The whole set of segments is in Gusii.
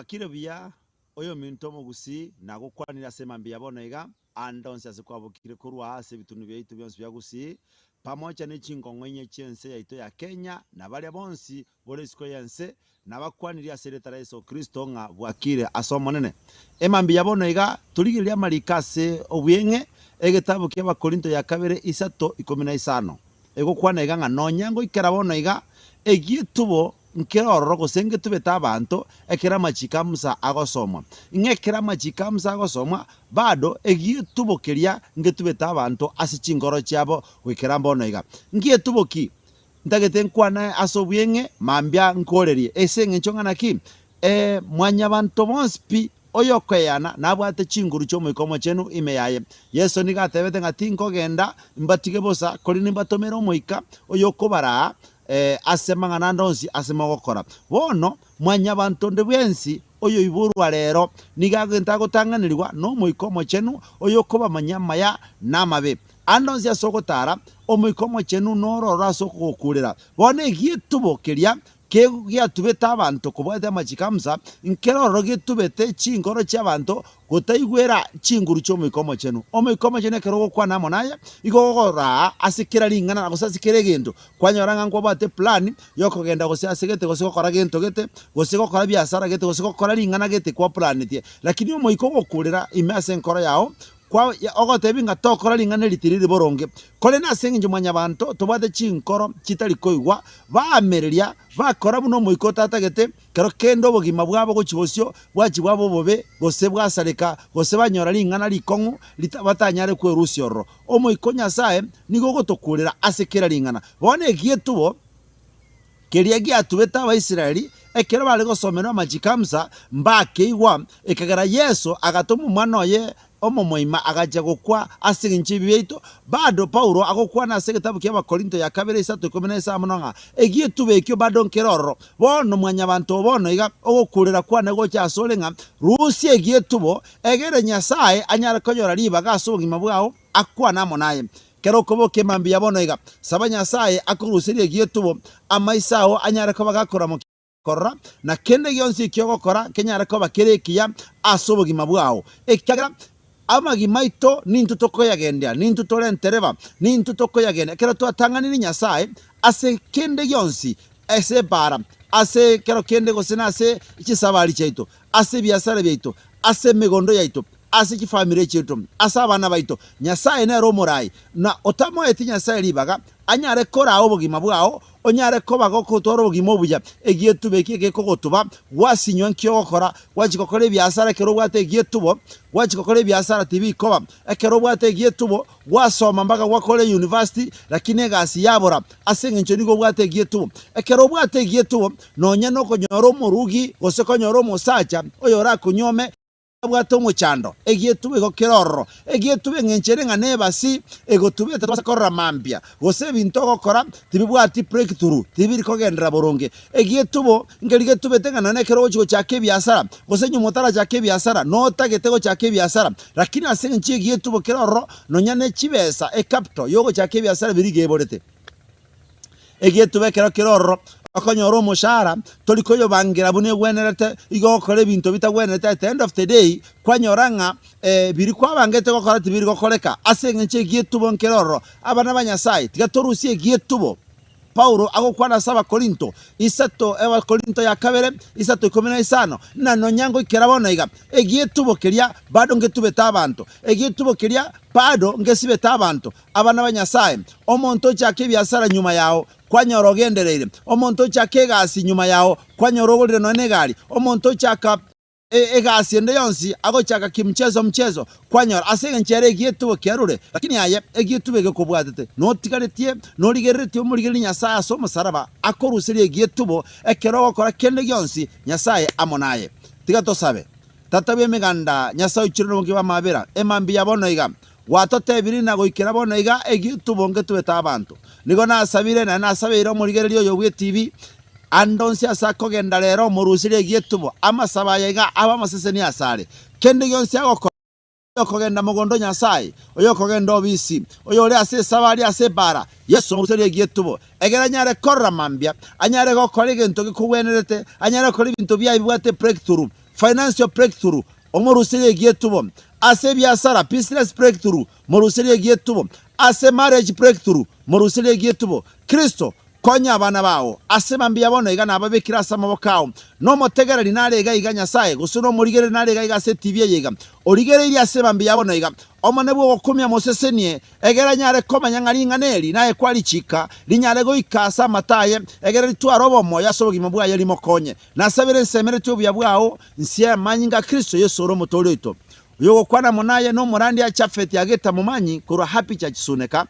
Bwakire buya, oyominto omogusii, nagokwanire ase mambia bono iga, ande onsi ase kwabokire korwa aa ase ebitunu biaito bionsi bia Gusii, pamoja ne chinkong'o inye chi'ense yaito ya Kenya, na baria bonsi bore isiko y'ense, nabakwanirie ase erieta ria Yeso Kristo ng'a bwakire ase Omonene. Emambia bono iga, torigererie amariko ase obweng'e, egetabu ki'Abakorinto ya kabere isato 15, egokwana iga ng'a nonya ngoikera bono iga, egietubo Nkere ororo gose ngetubete abanto ekero amachiko a Musa agosomwa. Ng'a ekero amachiko a Musa agosomwa, bado egietubo keria ngetubete abanto ase chinkoro chiabo goikera mbono iga. Ngietubo ki? Ntagete nkwane ase obweng'e, mambia nkorerie. Ase engencho ng'a naki? Ee, mwanyabanto bonsi pi, oyokoeyana nabwate chinguru chi'Omoika Omochenu ime yaye. Yeso nigo atebete ng'a tinkogenda mbatige bosa, korende nimbatomere Omoika oyokobaraa ase amang'ana ande onsi ase mogokora. Bono, mwanyabanto onde bwensi oyoiborwa rero nigo agento agotang'anerigwa n'Omoika Omochenu oyokobamanyia amaya na amabe. Ande onsi ase ogotara, Omoika Omochenu nororo ase okogokurera. Bono egietubo keria giatubete abanto kobwatia amachiko a Musa, nkerororo getubete chinkoro chi'abanto gotaigwera chinguru chi'Omoika Omochenu. Omoika Omochenu ekero ogokwana amo naye, igo ogoraa ase kera ring'ana gose ase kera egento, kwanyora ng'a nkwabwate eplan yokogenda gose ase gete gose gokora gento gete, gose gokora biasara gete, gose gokora ring'ana gete kwaplanetie. Lakini Omoika ogokurera ime ase enkoro yao, kwa ogotebi ng'a tokora ring'ana eri tiriri boronge. Korende ase engencho mwanyabanto tobwate chinkoro chitari koigwa, baamereria, bakora buna Omoika otatagete, Kero kende obogima bwabo gochia bosio bwachia bwaba obobe, gose bwasareka, gose banyora ring'ana rikong'u batanyare kwerusia ororo. Omoika o Nyasae nigo ogotokuurera ase kera ring'ana. Bono egietubo keria giatubete Abaisraeli ekero bare gosomerwa amachiko a Musa, mbakeigwa, ekagera Yeso agatoma Omwana oye omomoima agachia gokwa ase engencho y'ebibe biaito. Bado Paulo agokwana ase egetabu ki'Abakorinto ya kabere 3:15 ng'a egietubo ekio bado nkere ororo. Bono mwanyabanto o bono iga ogokurera kwane gocha asore ng'a rusia egietubo, egere Nyasae anyare konyora ribaga ase obogima bwao akwane amo naye. Kero okoboka emambia bono iga, saba Nyasae akoruserie egietubo, amaiso ao anyare koba gakoramokia. Korora, na kende gionsi eki ogokora kenyare koba kere ekiya ase obogima bwao, ekiagera amagima aito nintwe tokoyagendia, nintwe tore entereba, nintwe tokoyagendia. Ekero twatang'anire Nyasae ase kende gionsi, ase ebaara, ase ekero kende gose nase chisabari chiaito, ase ebiasara biaito, ase emegondo yaito, ase chifamiri chiaito, ase abana baito, Nyasae nere omorai, na otamoeti Nyasae ribaga anyare koraa obogima bwao, onyare koba gokotwara obogima obuya, egietubo eki egekogotuba, gwasinywa nki ogokora, gwachia gokora ebiasara ekero obwate egietubo, gwachia gokora ebiasara tibikoba, ekero obwate egietubo, gwasoma mpaka gwakora eyunivasiti, lakini egasi yabora, ase eng'encho nigo obwate egietubo. Ekero obwate egietubo, nonya nokonyora omorugi, gose konyora omosacha oyorakonyuome, Abwate omochando, egietubo igo kere ororo. Egietubo eng'encho ere ng'a nebasi egotubete tobasa korora mambia, gose ebinto ogokora tibibwati breakthrough, tibiri kogenderera boronge. Egietubo nkeri getubete ng'a nonya ekero ogochia gochaka ebiasara, gose nyuma otarachaka ebiasara, notagete gochaka ebiasara, lakini ase eng'encho y'egietubo kere ororo, nonya ne chibesa, ecapital yogochaka ebiasara biria iga eborete. Egetuba ekero kere ororo, okonyora omoshahara, tori koyobangera buna egwenerete, igo ogokora ebinto bitagwenerete at the end of the day, kwanyora ng'a biria kwabangete gokora tibiri gokoreka ase eng'encho egietubo nkere ororo. Abana ba Nyasaye, tiga torusie egietubo. Paulo agokwana ase Abakorinto isato, Abakorinto ya kabere 3:15, ng'a nonya ngoikera bono iga, egietubo keria bado ngetubete abanto, egietubo keria bado ngesibete abanto, Abana ba Nyasae, omonto ochake ebiasara nyuma yao, kwanyora ogendereire. Omonto ochaka egasi nyuma yao, kwanyora ogorire nonya negari. Omonto ochaka egasi ende yonsi, agochaka kimchezo mchezo, kwanyora ase engencho ere egietubo kiarure. Lakini aye egietubo egekobwatete, notigaretie, norigereretie omorigererie Nyasae ase omosaraba, akoruserie egietubo ekero ogokora kende gionsi, Nyasae amo naye. Tiga tosabe. Tata bw'emeganda, Nyasae oichire noboki bw'amabera, emambia ya bono iga, Gwatotebirie na goikera bono iga egietubo ngetubete abanto. Nigo nasabire, naende nasabeire omorigereria oyo bw'etibi, ande onsi ase akogenda rero omorusirie egietubo, amasabo aya iga abe amaseseni asare. Kende gionsi agokora, oyokogenda mogondo o Nyasae, oyokogenda obisi, oyore ase esabari ase ebaara, Yeso omorusirie egietubo, egere anyare korora mambia, anyare gokora egento gekogwenerete, anyare gokora ebinto biaye bibwate breakthrough. financial breakthrough, omoruserie egietubo. Ase ebiasara, business breakthrough, moruserie egietubo. Ase marriage breakthrough, moruserie egietubo. Kristo, konya abana bao. Ase mambia bono iga nababekire ase amaboko ao. Nomotegereri nare iga iga Nyasae, gose nomorigereria nare iga iga ase etibi eye iga. Origereirie ase mambia bono iga. Omonene bw'ogokumia mosesenie, egere anyare komanya ng'a ring'ana eri naye kwarichika, rinyare goika ase amato aye, egere ritware obomoyo ase obogima bwaye rimokonye. Nasabire nsemeretie obuya bwao, nsie amanyinga a Kristo Yeso ore Omotoori oito. Oyogokwana amo naye nomorandia Jafeti Ageta Momanyi korwa Happy Church Suneka.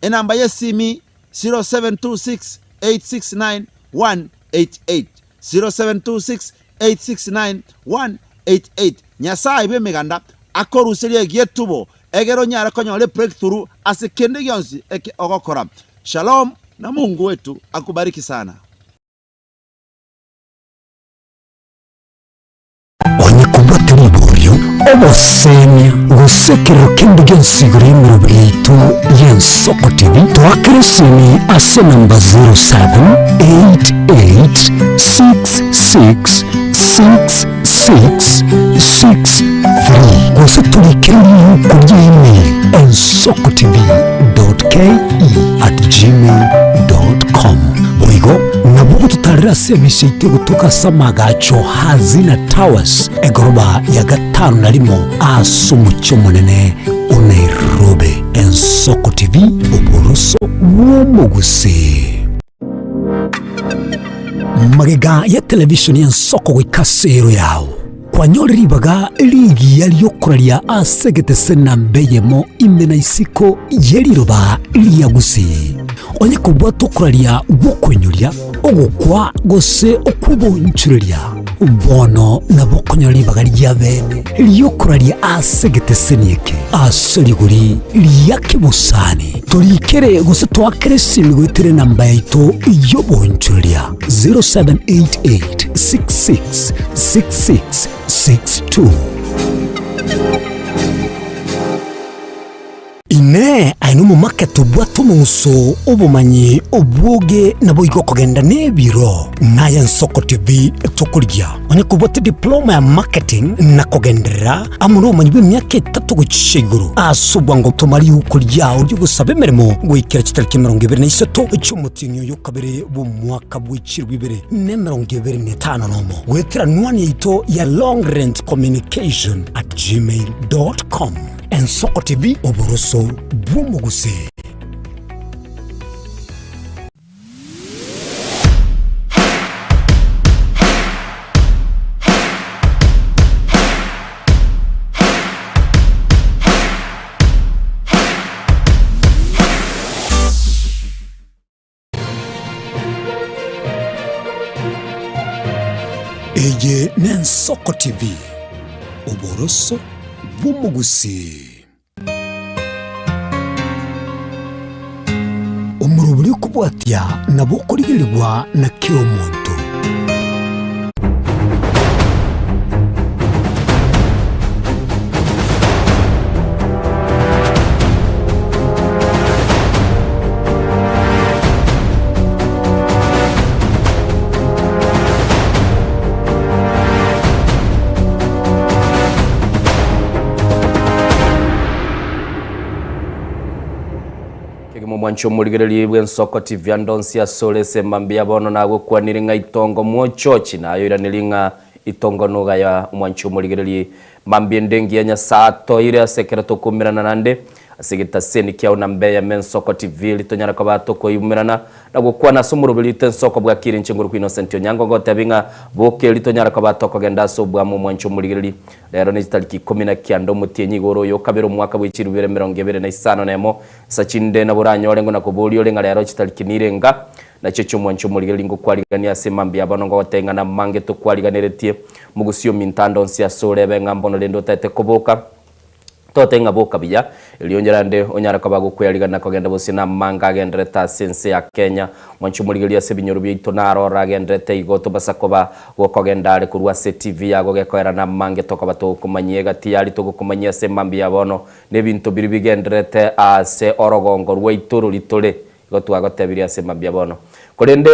Enamba y'esimi 0726 869 188, 0726 869 188. Nyasae bw'emeganda akoruserie egetubo egere onyare konyora ebreakthrough ase kende gionsi eke ogokora. Shalom na Mungu wetu akubariki sana. Onye kobwate riborio, obosemia, gose ekerero kende gionsi igoro y'emeroberi yaito y'Ensoko TV, toakere esimi ase enamba 0788666663 gose torikere riuko ria email ensokotv.ke@gmail.com. Boigo nabo ogototarera ase emisa yaito egotoka ase amaagacho Hazina Towers, egoroba ya gatano na rimo ase omochie omonene o Nairobi. Ensoko TV, oboroso bw'omogusii. Magega ya television y'ensoko goika ase ero yao, kwanyore ribaga rigiya riokoraria ase egetese namba eyemo ime na isiko ye riroba ria Gusii. Onye kobwata okoraria gw'okoinyoria, ogokwa gose okw'obonchoreria, bono nabo okonyora ribaga ria bene ri'okoraria ase egeteseni eke ase rigori ria kebosani. Torikere gose toakere esimi goetera enamba yaito y'obonchoreria 0788 66 66 62. Inee! Aye nomomake tobwate omong'uso, obomanyi, obwoge, naboigo okogenda nebiro? Naye Ensoko TV tokorigia. Onye kobwate diploma ya marketing na kogenderera amo nobomanyi bw'emiaka etato gochia igoro ase obwango toma riuko riao ri'ogosaba emeremo goikera chitariki 23 chi'omotienyi oyo okabere bw'omwaka bwe chilifu ibere na emerongo ebere na etano nomo goetera anwani yaito ya longrange.communication at gmail dot com. Ensoko TV, oboroso bw'omogusii. Eye n'Ensoko TV, oboroso bw'omogusii. Omorobori okobwatia nabo okorigerigwa na kera omonto. Kegima omwanchi omorigereria bw'ensoko TV ande onsi asore ase mambia bono nagokwanire ng'a itongo mwochochi nayoiranerie ng'a itongo nogaya omwanchi omorigereria mambia ende engiya Nyasae atoeire ase ekero tokomerana nande Ase egetaseni kiao na mbeyeme ensoko TV ritonyara koba tokoiumerana na gokwana ase omoroberi oito ensoko bwakire inche nguru Innocent Onyango ngotebi ng'a boka eri tonyara koba tokogenda ase obwamo omwancho omorigereri rero ne chitariki ikomi na kianda omotienyi igoro oyo okabere omwaka bwe chilifu ibere emerongo ebere na isano na emo nsa chinde nabo oranyore ng'o nakoboria ore ng'a rero chitariki nirenga nachio chiomwancho omorigereri ngokwarigania ase mambia bono ngogotebia ng'a namange tokwariganeretie mogusie ominto ande onsi ase orebe ng'a mbono rende otaete koboka Tote ng'a boka buya, erio onyarande onyare koba gokwearigana kogenda bosio namanga agenderete ase ense ya Kenya. Mwanche omorigereria ase ebinyoro biaito naro oragenderete igo tobasa koba gokogenda are korwa ase TV yago gekoera namange tokoba togokomanyia egati yaria togokomanyia ase mambia ya bono nebinto biria bigendererete aase orogongo rwaito roria tore. Igo twagotebirie ase mambia bono. Korende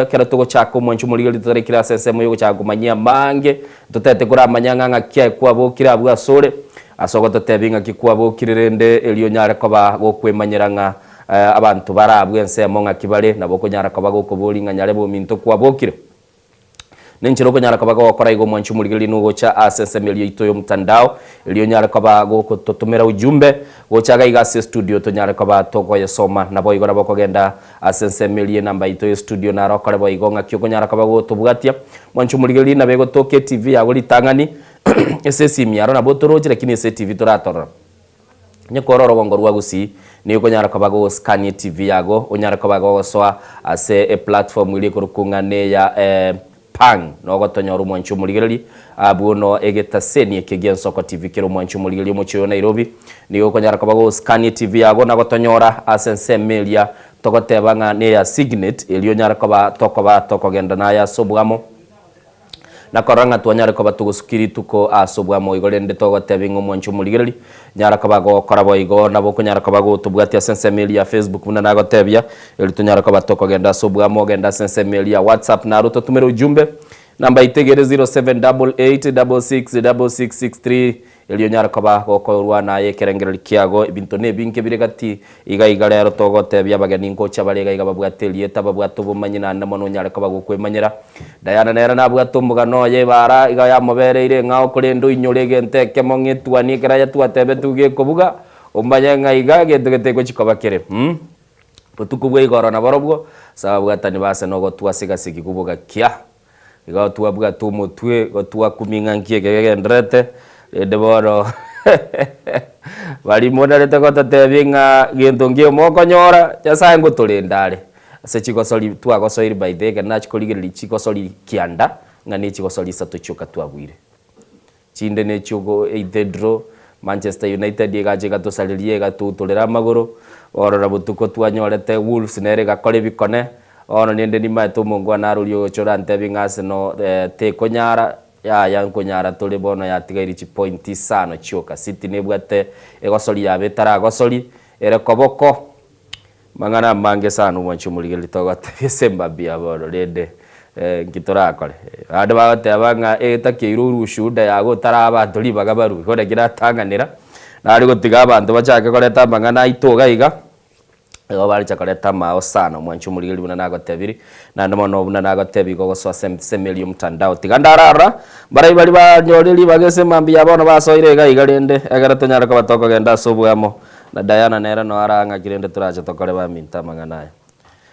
ekero togochaka omwancho omorigereria totarekire ase ensemo y'ogochaka komanyia amange, ntotete koramanya ng'a ng'aki aye kwabokire abwo asore, ase ogototebia ng'aki kwabokire rende erio onyare koba gokwemanyera ng'a abanto bare abwo ensemo ng'aki bare, nabo okonyara koba gokoboria ng'a nyarebe ominto kwabokire. Nenchera okonyara koba gogokora igo omwanchi omorigereria nogocha ase ensemo eria yaito y'omtandao, erio onyare koba gogototomera ujumbe gocha iga iga ase estudio tonyare koba tokoyesoma. Naboigo nabo okogenda ase ensemo eria enamba yaito y'estudio naro okore boigo ng'aki okonyara koba gotobwatia. Mwanchi omorigereria nabo egotoka etv yago ritang'ani ase esimi aro nabo otoroche lakini ase etv toratorora. Onye kore orogongo rwa Gusii, nigo okonyara koba gogoskania etv yago, onyare koba gogosoa ase eplatform eria ekorokwa ng'a neya Pang, nogotonyora omwanchi omorigereria abwo no egetaseni eke gi'Ensoko TV kere omwanchi omorigereria omochie oyo Nairobi. Nigo okonyara koba gogoskania etv yago na gotonyora ase ensemo eria togoteba ng'a neya Signet, erio onyare koba tokoba tokogenda naye ase oboamo. Na korora ng'a twanyare koba togosukia rituko ase obwamo igo rende togotebia ng'a omwanche omorigereria, nyara koba gokora boigo, nabo okonyara koba gotobwatia ase ensemo eria ya Facebook buna nagotebia, erio tonyare koba tokogenda ase obwamo ogende ase ensemo eria ya WhatsApp naro totumere ujumbe, namba yaito iga ere 0788666663. Erio onyare koba gokoorwa naye ekerengererio kiago, ebinto nebinge bire gati iga iga rero togotebia abageni ngocha bare iga iga babwate erieta, babwate obomanyi naende mono onyare koba gokwemanyera. Diana nere nabwate omogano oye ebara iga yamobereire eng'ao korende oinyore egento ekemo ng'a etuani ekero yatwatebetwe gekobuga, omanye ng'a iga egento getegochi koba kere mh. Botuko bwa igoro naborobwo, ase ababwatani ba ase nogotwa ase egasegi kobogakia. Igo twabwate omotwe, igo twakumia ng'a nki eke kegendererete, rende bono baria monarete gototebia ng'a gento nkiyo mokonyora, Nyasaye ngotorenda are. Ase chigosori twagosoiri by the way, ekero nachia korigereria chigosori kianda, ng'a ne chigosori isato chioka twabuire. Chinde nechio either draw, Manchester United egacha egatosareria egatoutorera amagoro, bono na botuko twanyorete Wolves nere egakora ebikone, bono rende nimaete omongwana arorie ogocha orantebie ng'a Arsenal tekonyara, yaya nkonyara tore bono yatigaire chipoint isano chioka, City nebwate egosori yabo etaragosori, ere koboko. Amang'ana amange sana omwanchi omorigereria togotebia ase emambia bono rende nki torakore. Abande bagoteba ng'a etakeire orue ushuhuda yago otaraa abanto ribaga barue, igo naki natang'anera, nare gotiga abanto bachake koreta amang'ana aito iga iga, igo barecha koreta amao sana omwanchi omorigereria buna nagotebirie, naende mono buna nagotebirie igo gosoa ase ensemo eria omotandao. Tiga ndarara, mbarai baria banyorire ribaga ase emambia bono basoire iga iga rende, ekero tonyare koba tokogenda ase oboamo. Na Diana nere no arang'aki rende torache tokore baminto amang'ana aya.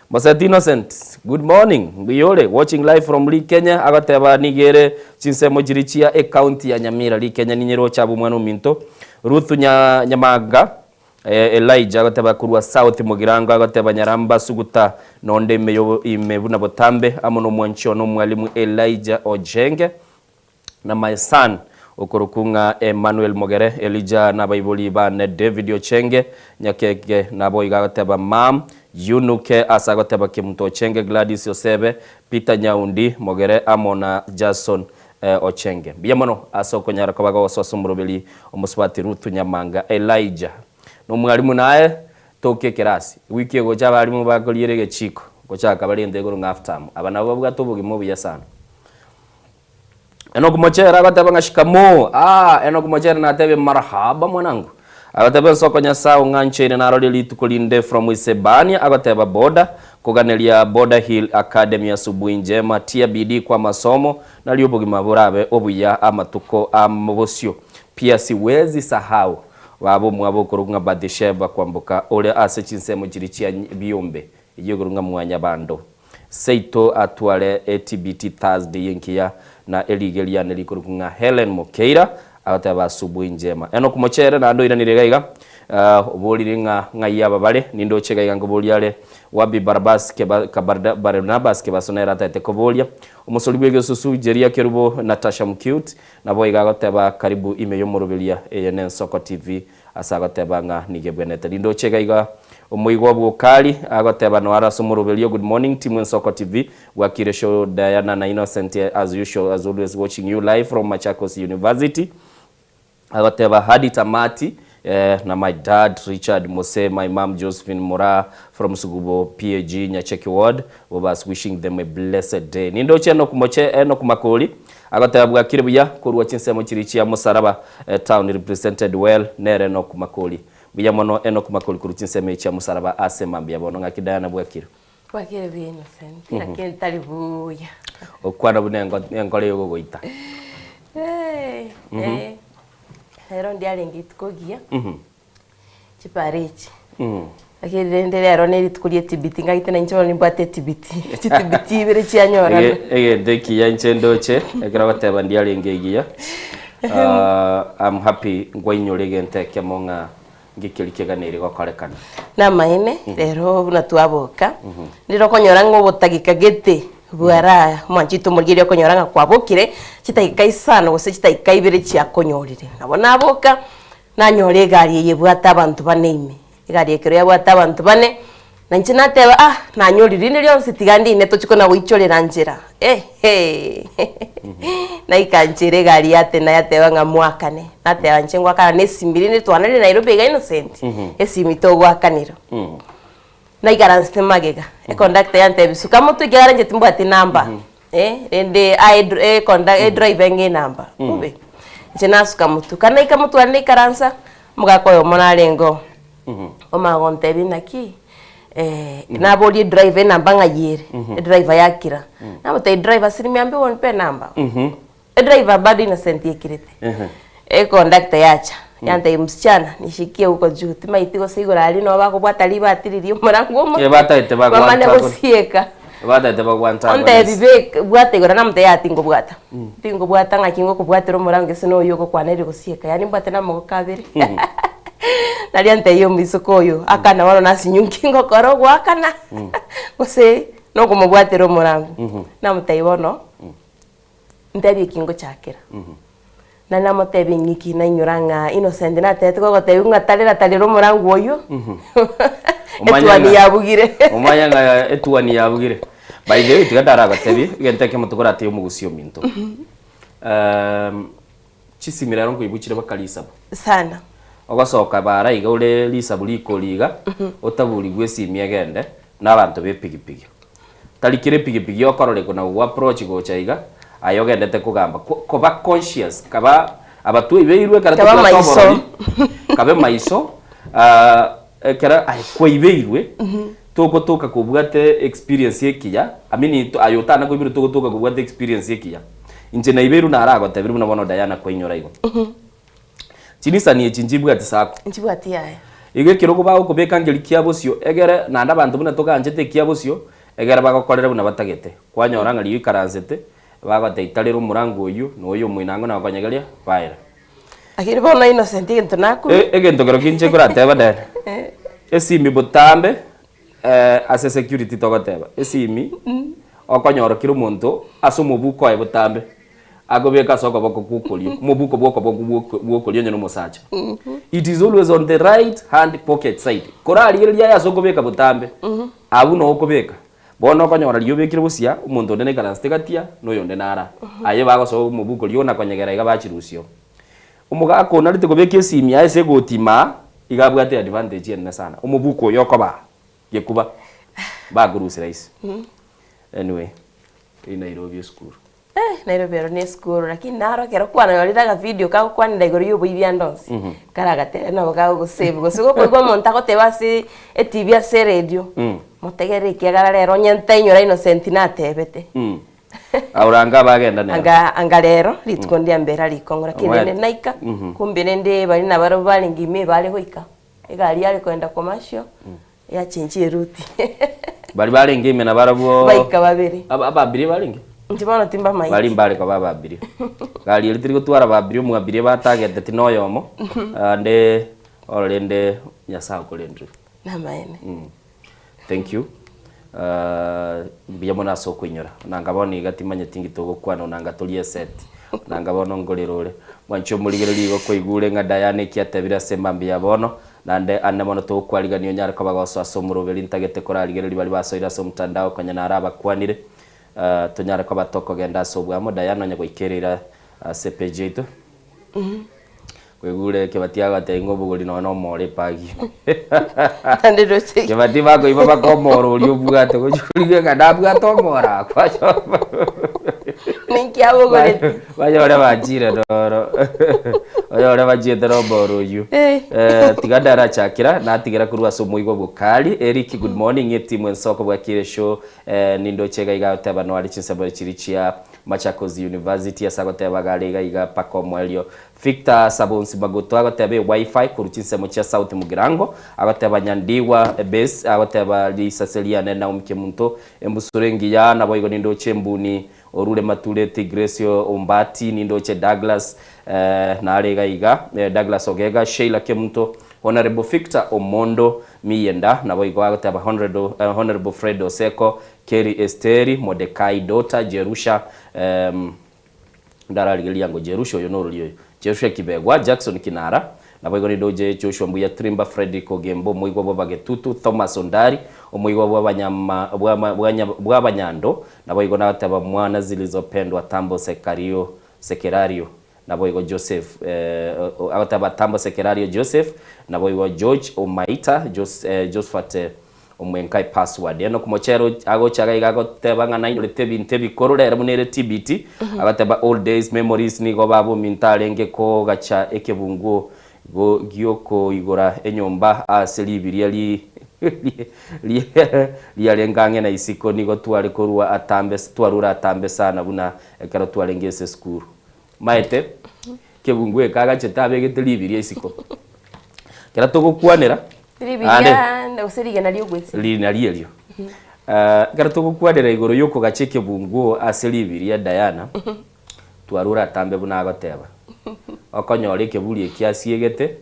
Moseti Innocent, good morning, mbuya ore? Watching live from Rikenya, agoteba nigo ere chinsemo chiria chia ecounty ya Nyamira, Rikenya ninyeroche abwo omwana ominto. Ruth Nya Nyamanga, eh, Elijah agoteba korwa South Mugirango agoteba Nyaramba Suguta nonde ime yo ime buna botambe amo nomwanchi one omwalimu Elijah Ojenge. na my son, okorokwa ng'a Emmanuel Mogere, Elijah na abaibori bane David Ochenge, Nyakeke, nabo iga agoteba mum, Yunuke ase agoteba Kemunto Ochenge, Gladys Osebe, Peter Nyaundi, Mogere amo na Jason Ochenge. Mbuya mono ase okonyara koba gogosoa ase omoroberi omosubati Ruth Nyamanga Elijah. Nomwalimu naye toka ekerasi, ewiki egocha abalimu bakoriera egechiko, gochaka barente igoro ng'a half term. Aba nabo babwate obogima obuya sana. Enock Mochere agateba ng'a shikamoo, aah Enock Mochere natebie marahaba mwanangu. Agateba ensoko Nyasae ong'ancheire narorie rituko rinde from Isebania agoteba boda koganeria Border Hill Academy asubuhi njema tia bidii kwa masomo nario obogima borabe obuya amatuko a bosio. Pia siwezi sahau baba omwabo okorokwa ng'a Bathsheba kwamboka ore ase chinsemo chiria chia biombe eyio ekorokwa ng'a Mwanyabando. Seito atware eTBT Thursday engiya na erige riane rikorokwa ng'a Hellen Mokeira agoteba asubuhi njema. Enock Mochere naende oiranire iga iga oborire ng'a ng'ai aba bare nindoche iga iga nkoboria are Wabi Barabas Keba Kabarda Barnabas Kebaso nere atagete koboria omosori bw'egesusu Jeria Kerubo Natasha Mcute nabo iga agoteba karibu ime y'omoroberia eye n'Ensoko TV Ase agoteba ng'a nigo ebwenerete. Rindoche iga iga omoigwa bw'Okari agoteba noare ase omoroberio Good morning team Ensoko TV bwakire show Diana na Innocent as usual as always watching you live from Machakos University agoteba hadi tamati. Na my dad Richard Mose, my mum Josephine Moraa from Sugubo PAG Nyacheki ward, Bobas wishing them a blessed day. Nindoche Enock Moche Enock Makori agoteba bwakire buya korwa chinsemo chiria chia Mosaraba town represented well nere Enock Makori. Mbuya mono Enock Makori korwa chinsemo echi chia Mosaraba ase mambia bono ng'aki Diana bwakire. Bwakire buya Innocent, lakini tari buya. Okwana buna enkoro egogoita. Eh, eh. Rero ndiarenge rituko rigiya, chipara echi, lakini rende rero ne rituko ria etibiti ngagete na inche bono nimbwate etibiti, chitibiti ibere chianyorana. Ege- Egento ekiya inche ndoche, ekero ogoteba ndiarenge egiya, I'm happy nkwainyora egento ekemo ng'a ngekeria keganeire gokorekana. Namaene, rero buna twaboka, ndire okonyora ng'a obotageka gete bwara mwanchete omorigereria okonyora ng'a kwabokire, chidakika isano gose chidakika ibere chiakonyorire. Nabo naboka, nanyora egari eye ebwate abanto bane ime, egari ekero yabwate abanto bane, na inche nateba ah, nanyorire rinde rionsi tiga ndine tochie kona goichorera nchera, ehe naika nchera egari yatena yateba ng'a mwakane, nateba inche ngoakana na esimi rinde twanarire Nairobi iga Innocent, esimi togoakanera. Naikaransete magega, econductor yantebia suka motwe ekiagera inche timbwati namba, eh, rende aye edr econdu edriver eng'e enamba, bobe. Inche nasuka motwe, ekero naika motwe aria naikaransa, omogaka oyomo narenge oo, omanya gontebia naki, naboria edriver enamba ng'ai ere, edriver yakira, namotebia driver asilimia mbe unipe enamba. Edriver bado Innocent ekirete, econductor yacha, yantebia msichana nishikie huko juu, timaeti gose igoro aria nabo bakobwata ribati riria omorango omoke, Eh, bataete bamane bagwanta gosieka. Bataete bagwanta Ontebi beka bwata igoro namotebia yaya tingobwata, tingobwata ng'aki ngokobwatera omorango gese na oywo ogokwaneria gosieka, yaani mbwate na amagoko abere. Naria antebia omoiseke oyo, akana bono nasinywe nki ngokora ogoakana, gose nokomobwatera omorango. Namotebia bono. Ntebie eki ngochakera. Na namotebia ng'iki nainyora ng'a Innocent natebete gogotebiwa ng'a tarera tarera omorangu oyio, Omanye etuani ng'a- yabugire. Omanye ng'a etuani yabugire. By the way, tiga ndaragotebie, egento ekemo tokoratebie omogusii ominto. Chisimi rero nkoibuchire baka risabu. Sana. Ogosoka bara iga ore risabu rikori iga, otaburigwe esimi egende, na abanto ba epigipigi. Tari kera epigipigi okororekwa na gogo approach gocha iga, aye ogendete kogamba. Ko koba conscious, kaba aba twaibeirwe ekero Kaba tobwate maiso. oborori, kabe maiso, ekero aye kwaibeirwe, togotoka kobwate experience ekiya, I mean aye otana koiberwa togotoka kobwate experience ekiya. Inche naibeirwe naragotebirie buna bono Diana kwainyora igo. Chinisani echi nchibwati sacco. Nchibwati yaya. Igo ekerogo bagokobeka nkeri kia bosio egere naende abanto buna toganchete ekia bosio egere bagokorere buna batagete. Kwanyora ng'a riria oikaransete bagotebia itarera omorango oyio na oyo omoinango na okonyegeria baera. Lakini bono Innocent egento nakumia. Egento kerokio inche nkorateba Diana, esimi botambe Ase security togoteba esimi okonyora kera omonto ase omobuko oye botambe akobeka ase okoboko kwa okorio omobuko bwa okoboko bwa okorio onye na omosacha it is always on the right hand pocket side korarigereria aye ase okobeka botambe abwo noo okobeka bono okonyora riria obekire bosia omonto onde naikaransete gatia na oyonde nara aye bagosoa omobuko riria onakonyegera iga bachirusia oo. Omogaka onarete kobeka esimi yaye ase egoti imaa, iga abwate advantage enene sana. Omobuko oyo okobaa gekuba, bakorusera ise. Anyway, eyio Nairobi esukuru. Eh, Nairobi ero ne esukuru lakini naro ekero kwanyorire agavideo kagokwanera igoro ya oboibi ande onsi, karagatere nabo kagogosave gose gokoigwa omonto agoteba ase etibi ase eredio, motegerere ekiagera rero onye ntainyora Innocent natebete. Auranga abagenda nero. Anga anga rero rituko ndiambera rikong'u lakini Omanyete. rende naika kumbe rende baria nabarabwo barenge ime bare goika egari yare kogenda commercial yachenchia eruti Baria barenge ime nabarabwo Baika babere. Aba ababiria barenge? Inche bono timbamaeti. Baria mbare koba ababiria. Gari eria teri gotwara ababiria omwabiria batagete na oyomo, ande oro rende Nyasaye okorendire. Namaene. Thank you mbuya mono ase okoinyora onanga bono iga timanyeti nki togokwana onanga tori eseti onanga bono ngorere ore mwanche omorigereria igo kwaigure ng'a Diana eki atebire ase mambia ya bono naende ande mono togokwarigania onyare koba gosoa ase omoroberi ntagete korarigereria baria basoire ase omotandao konya naro abakwanire tonyare koba tokogenda ase obwamo Diana onye goikereire ase epage yaito. Oigure Kebati agotebia ng'a obogori nonya na omoro epagi ime. Naende roche Kebati bakoiba baka omoro oria obwate gochia korigia ng'a nabwate omoro aa Ninki abogoreti? Banyore bachire noro onyore bachiete na omoro oyio. Eh. Eh, tiga ndarachakera natigera korwa ase omoigwa bw'Okari. Eric good morning etimu ensoko bwakire show eh, nindoche iga iga agoteba noare chinsemo chiria chia Machakos University ase agoteba iga are iga iga mpaka omoerio Victor Sabonsi Maguto agoteba ewifi korwa chinsemo chia South Mugirango, agoteba Nyandigwa Base, agoteba risase riane Naomi Kemunto, embusuro engiya, naboigo nindoche Embuni, Orure Matureti, Grace Ombati, nindoche Douglas nare iga iga, Douglas Ogega, Sheila Kemunto, Honourable Victor Omondo Miyenda, naboigo agoteba Honourable Fred Oseko, Kerry Esteri, Mordecai Daughter, Jerusha, Ndararigereria ango Jerusha oyo norori oyo, Jerusha Kibegwa, Jackson Kinara, naboigo nindoche Joshua Mbuya Trimba, Fredrick Ogembo, omoigwa bw'Abagetutu, Thomas Ondari, omoigwa bw'abanyama bw'ama bwanya bw'Abanyando, naboigo nagoteba Mwana Zilizopendwa Tambo Sekario Sekerario, naboigo Joseph eh, agoteba Tambo Sekerario Joseph, naboigo George Omaita, Jos Josphat Omwenka epasword. Enock Mochero agocha iga iga agoteba ng'a nainyorete ebinto ebikoro rero buna ere TBT, agateba old days memories nigo baba ominto arenge kogacha ekebunguo go giokoigora enyomba ase ribiria ri riarenge ang'e na isiko nigo tware korua atambe twarure atambe sana buna ekero twarenge ase esukuru. Maete kebunguo eke agachete abegete ribiria isiko. Ekero togokwanera Naende Ribiria gose rigena ri'ogwesibia. Ri nario erio. Eh, ekero togokwanera igoro y'okogacha ekebunguo ase ribiria Diana, twarure atambe buna agoteba. Okonyora ekeburi ekio asiegete,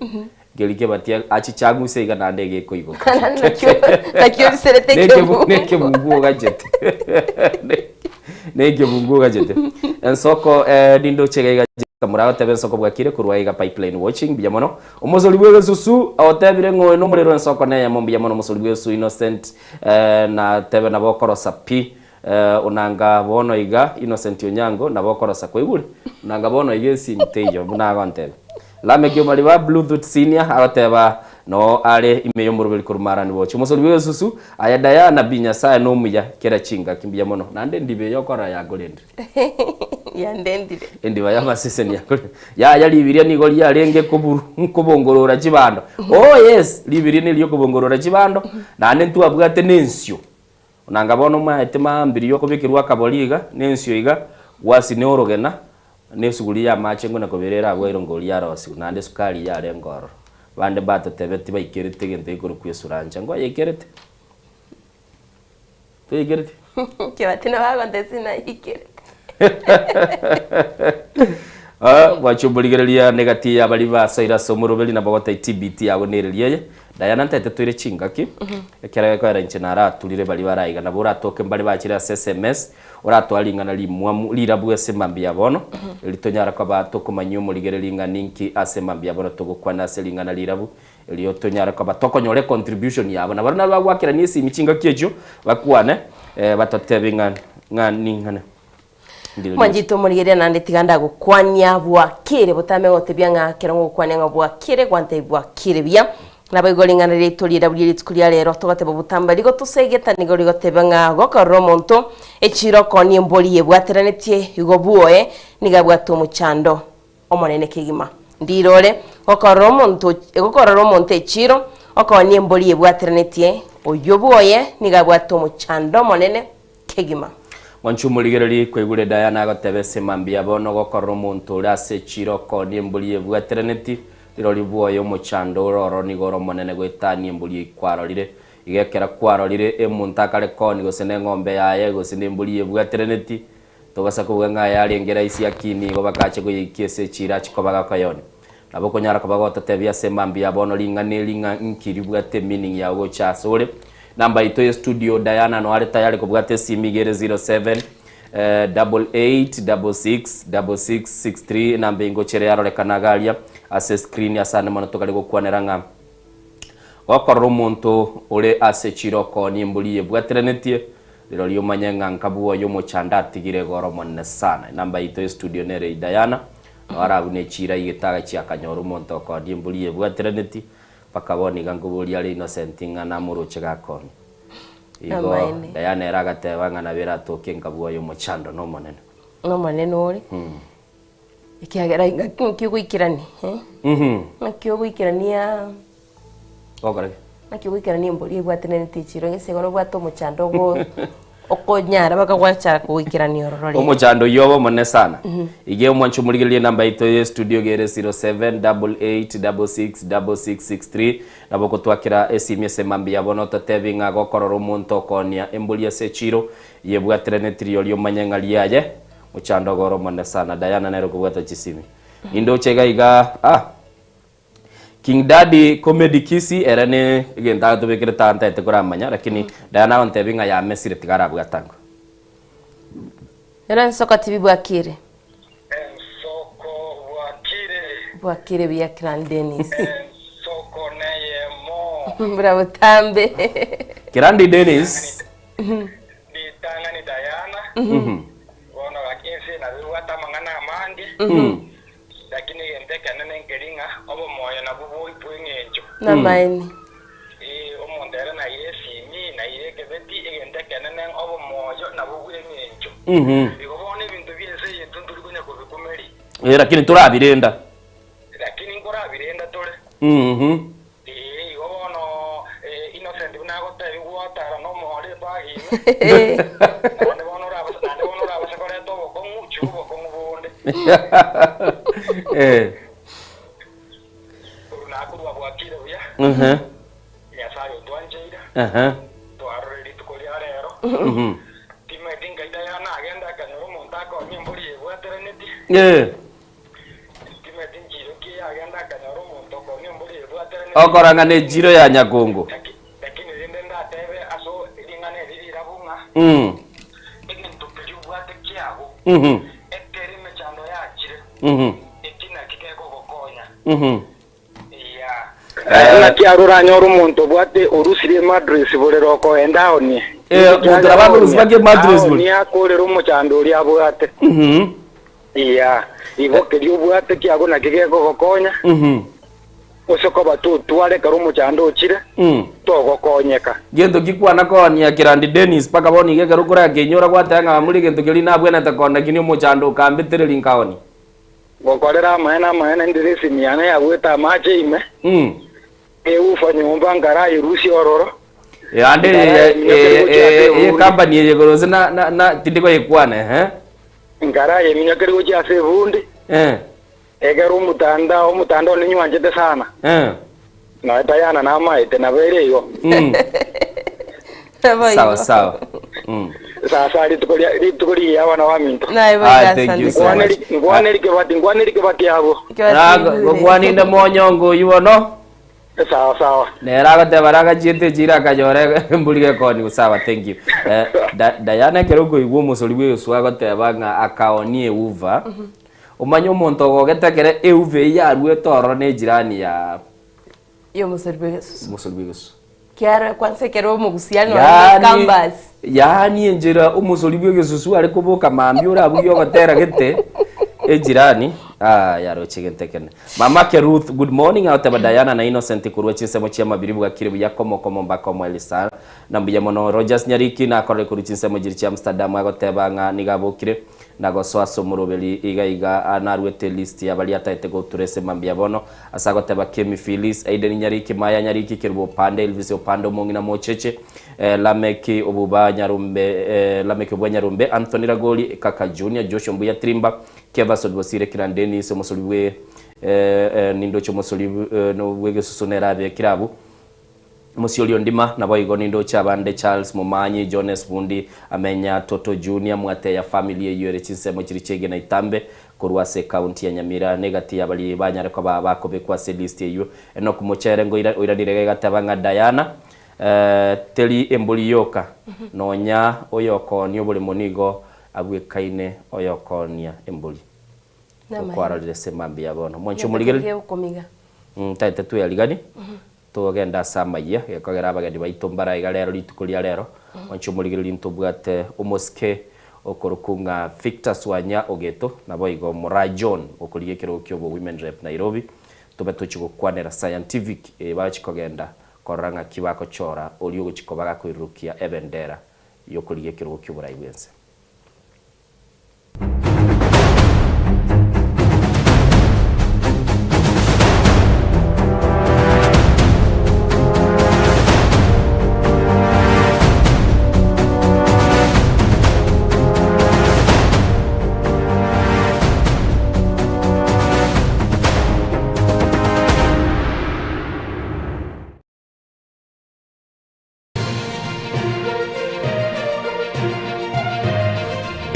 nkeri kebatia achiche ang'use iga naende egekoigoka. Nakio nakio obiserete Nekebu- ekebunguo. Nekebunguo ogachete. Nekebunguo ogachete. Ensoko eh, nindoche iga iga Kamura agoteba ensoko bwakire korwa iga pipeline watching mbuya mono. Omosori bw'egesusu otebire ng'a oyo nomorero ensoko neyemo mbuya mono omosori bw'egesusu Innocent eh, natebe nabo okorosa pi eh, onanga bono iga Innocent Onyango nabo okorosa kwaigure onanga bono iga esimi teiyo buna agontebia Lameck Omariba Bluetooth Senior agoteba noo are ime y'omoroberi korwa Marani Watch omosori bw'egesusu aye Diana bi Nyasaye nomuya kera chingaki mbuya mono naende ndibe eyokorora yakorendire. Yandendire. Endiba y'amaseseni akore. Yaya ribiria nigo riarenge koburu kobongorora chibando. Oh yes, ribiria nerio kobongorora chibando, naende ntwabwate na ensio. Nanga bono omaete maambiri okobekerwa akabori iga, na ensio iga, gwasina orogena, na esuguri ya amache nguna kobera ere abwo erongori yarosiwa, naende esukari yarenge ororo. Bande mbatotebeti baikerete egento gekorokwa esurancha. Nkoyaikerete? Toikereti? Kebati nabo agontebia sinaikerete. Ah, bwachia omorigereria negati ya baria basoire ase omoroberi nabo gotebia TBT yago nereria eye. Diana ntaete toire chingaki, ekero gekoera inche naraturire baria baraiga nabo oratoke mbare bachire ase SMS, oratware ring'ana rimwamu rirabu ase mambia ya bono, eri tonyara koba tokomanyia omorigereria ng'a ninki ase mambia ya bono togokwana ase ring'ana rirabu. Erio tonyare koba tokonyora econtribution yabo. Na baria nabo bagwakerania esimi chingaki echio, bakwane, eh, batotebie ng'a ng'a ning'ana. Ndire Mwanchete omorigereria naende tiga ndagokwania bwakire botame gotebia ng'a ekero ngokwania ng'a bwakire gwantebia bwakire buya. Naboigo ring'ana riaito riria rie rituko ria rero togoteba botambe rigotosegeta nigo rigoteba ng'a gokorora omonto echiro okoonia embori ebwateranetie igo bwoe nigo abwate omochando. Omonene kegima. Ndirore, gokorora omonto, gokorora omonto echiiro, okoonia embori ebwateranetie, oyio bwoye nigo abwate omochando omonene kegima. Mwanche omorigererie kwaigure Diana agoteba ase mambia bono gokorora omonto ore ase echiiro okoonia embori ebwateranetie, rirorio bwoye omochando ore ororo nigo ore omonene goetania embori eyio kwarorire. Iga ekero kwarorire emonto akare koonia gose neng'ombe yaye gose nembori ebwateranetie, Tobasa kobua ng'a ayarenge rahisi akini igo bakache koyeikia ase echiira achie koba gakoyoni. Nabo okonyara koba gototebia ase mambia ya bono ring'ana eri ng'a nki ribwate emeaning yao gocha ase ore. Number yaito ye studio Diana no are tayari kobwata esimi iga ere 07 88 66 66 63 enamba eye ngocha ere yarorekana iga aria ase escreen ase ande mono tokare gokwanera ng'a Gokorora omonto ore ase chiroko nembori yebwateranetie, rirorio omanye ng'a nkabua oyo omochando atigire igoro omonene sana. Enamba yaito ye studio nere eye Diana. Nabo arabune echiira aigete agachia akanyora omonto okonia embori yebwateraneti, mpaka bono iga nkoboria are Innocent ng'a namoroche gakonia. Igo Amaene. Diana ere agateba ng'a nabo eratoke nkabua oyo omochando nomonene. Nomonene ore, ekiagera ngaki nki ogoikerania eh? Ng'aki ogoikerania Gokora ki? Naki ogoikerania embori ebwatananete echiro gese igo nobwate omochando ogo okonyara mpaka gwachaka kogoikerania ororo rende. Omochando oyio obe omonene sana. Iga omwanche omorigererie enamba yaito ye studio iga ere 0788666663 nabo okotwakera esimi ase mambia bono ototebi ng'a gokorora omonto okoonia embori ase echiro yebwateraneti rirorio omanye ng'a riaye mochando ogo ore omonene sana. Diana nere okobwata chisimi. Nindoche iga iga ah. King Daddy Comedy Kisii ere ne egento agatobekere tantaete koramanya lakini Diana agontebia ng'a yamesire tiga arabwate ango. Ere ensoko tibi bwakire. Ensoko bwakire. Bwakire buya Clan Dennis. Ensoko neyemo. Bura botambe. Kirandi Dennis. Ritang'ani Diana. Bono gaki ense nabo ebwate amang'ana amange. Lakini egento ekenene nkeri ng'a obomoyo nabwo bw'engencho. Namaene. Ee, omonto ere naire esimi, naire ekebeti, egento ekenene ng'a obomoyo nabwo bw'engencho. Igo bono ebinto bi'ense eye intwe ntori konya kobikumeria. Ee, lakini torabirenda. Lakini nkorabirenda tore. Ee, igo bono Innocent buna agotebia gwatara nomohore ebag ime, naende bono orabase naende bono orabase koreta obokong'u, chua obokong'u bonde. Korwa nakorwa bwakire buya, Nyasaye otwancheire, twarore rituko ria rero. Timaeti nkai Diana agenda akanyora omonto akonya embori yebwateraneti. Timeti nchiiro ki eyagenda akanyora omonto okonia embori ebwateranete. Okora ng'a nechiiro ya nyakongo. Lakini rende ndatebe ase ring'ana eri rirabu ng'a egento keria obwate kiago, ekero emechando yachire, eki nakio kegogokonya. Yeah. Naki aro oranyore omonto obwate orusirie emadress borere okoenda aonie. Eh, omonto nabo akorusia mpaka emadress bori. Aonie akorere omochando oria abwate. Iya, igo keria obwate kiago naki gekogokonya, gose koba totware ekero omochando ochire, togokonyeka. Gento ki kwana koonia Kirandi Dennis mpaka bono iga ekero okorakenyora gwateba ng'a bamura egento keria nabwenerete koonia lakini omochando okambetereria nkaonia. Ngokorera amaene amaene ndire esimi yane yagwete amache ime, egufa nyomba nkarayerusia ororo. Ande Nkarayeminyokeri gochia ase eye ebundi. company eye gose na na na tindi koyekwana ehe. Nkarayeminyokeri gochia ase ebundi, Eh. ekero omotandao omotandao ninywanchete sana. Eh. Nonya Diana namaete nabo ere igo. Nabo Sawa igo. sawa. Mm. Sasa rituko ria rituko rigiya abana baminto. Naye boigo Ah, thank you asante so sana. much. Nkwaneri nkwaneri kebati nkwaneri kebati abwo. Kebati igure. Gokwaninde monyongo oywo bono. Sawa sawa. Nere agoteba nagachiete echiro akanyora embori gekoni sawa thank you. Eh, Da- Diana ekero okoigwa omosori bwa Yesu agoteba ng'a akaonia euva, omanye omonto ogogete ekero euva eyio yaruete ororo na ejirani ya Y'omosori bw'egesusu. omosori bwa Yesu. Kiaro kwanza ekero omogusiani one Yaani campus. yaani enchera omosori bwa egesusu are koboka mambia orabugie ogotera gete ejirani ah yaroche gento ekene. Mamake Ruth good morning agoteba Diana na Innocent korwa chinsemo chia mabiri bwakire buya komo komo mbaka omoerio sana na mbuya mono. Rogers Nyariki nakorore korwa chinsemo chiri chia Amsterdam agoteba ng'a nigo abokire na gosoa ase omoroberi iga iga naruete list ya baria ataete gotura ase mambia bono ase agoteba Kemi Phyllis, Aiden Nyariki, Maya Nyariki, Kerubo Opande, Elvis Opande omong'ina Mocheche, Lameki Obuba Nyarumbe, Lameki Obua Nyarumbe, Anthony Ragoli, Kaka Junior, Joshua Mbuya Trimba, Kevason Bosire Kiran Dennis omosori bwe nindoche omosori bw'egesusu nere abekire abwo. Mosiori Ondima, naboigo nindoche abande Charles Momanyi, Jones Bundi, Amenya, Toto Junior, Mwateya family eyio ere chinsemo chiria chia Igena Itambe korwa ase ecounty ya Nyamira na egati ya baria banyare koba bakobekwa ase elist eyio. Enock Mochere ngoira oiranire iga egateba ng'a Diana teri embori yoka nonya oyokoonia oboremo nigo abwekaine oyokoonia embori. Okwarorire ase mambia bono. Mwanche omorigereria. Ntaete twearigani. Togende ase amayia, gekogera abageni baito mbare aiga rero rituko ria rero. Mwanche omorigereria ntobwate omosike Okorokwa ng'a Victor Swanya Ogeto, naboigo Moraa John okorigia ekerogo kia obo Women Rep Nairobi, tobe tochia gokwanera scientific eye bagochia kogenda korora ng'aki bagochora oria ogochia koba gakoirurukia ebendera yokorigia ekerogo kia oborai bwense.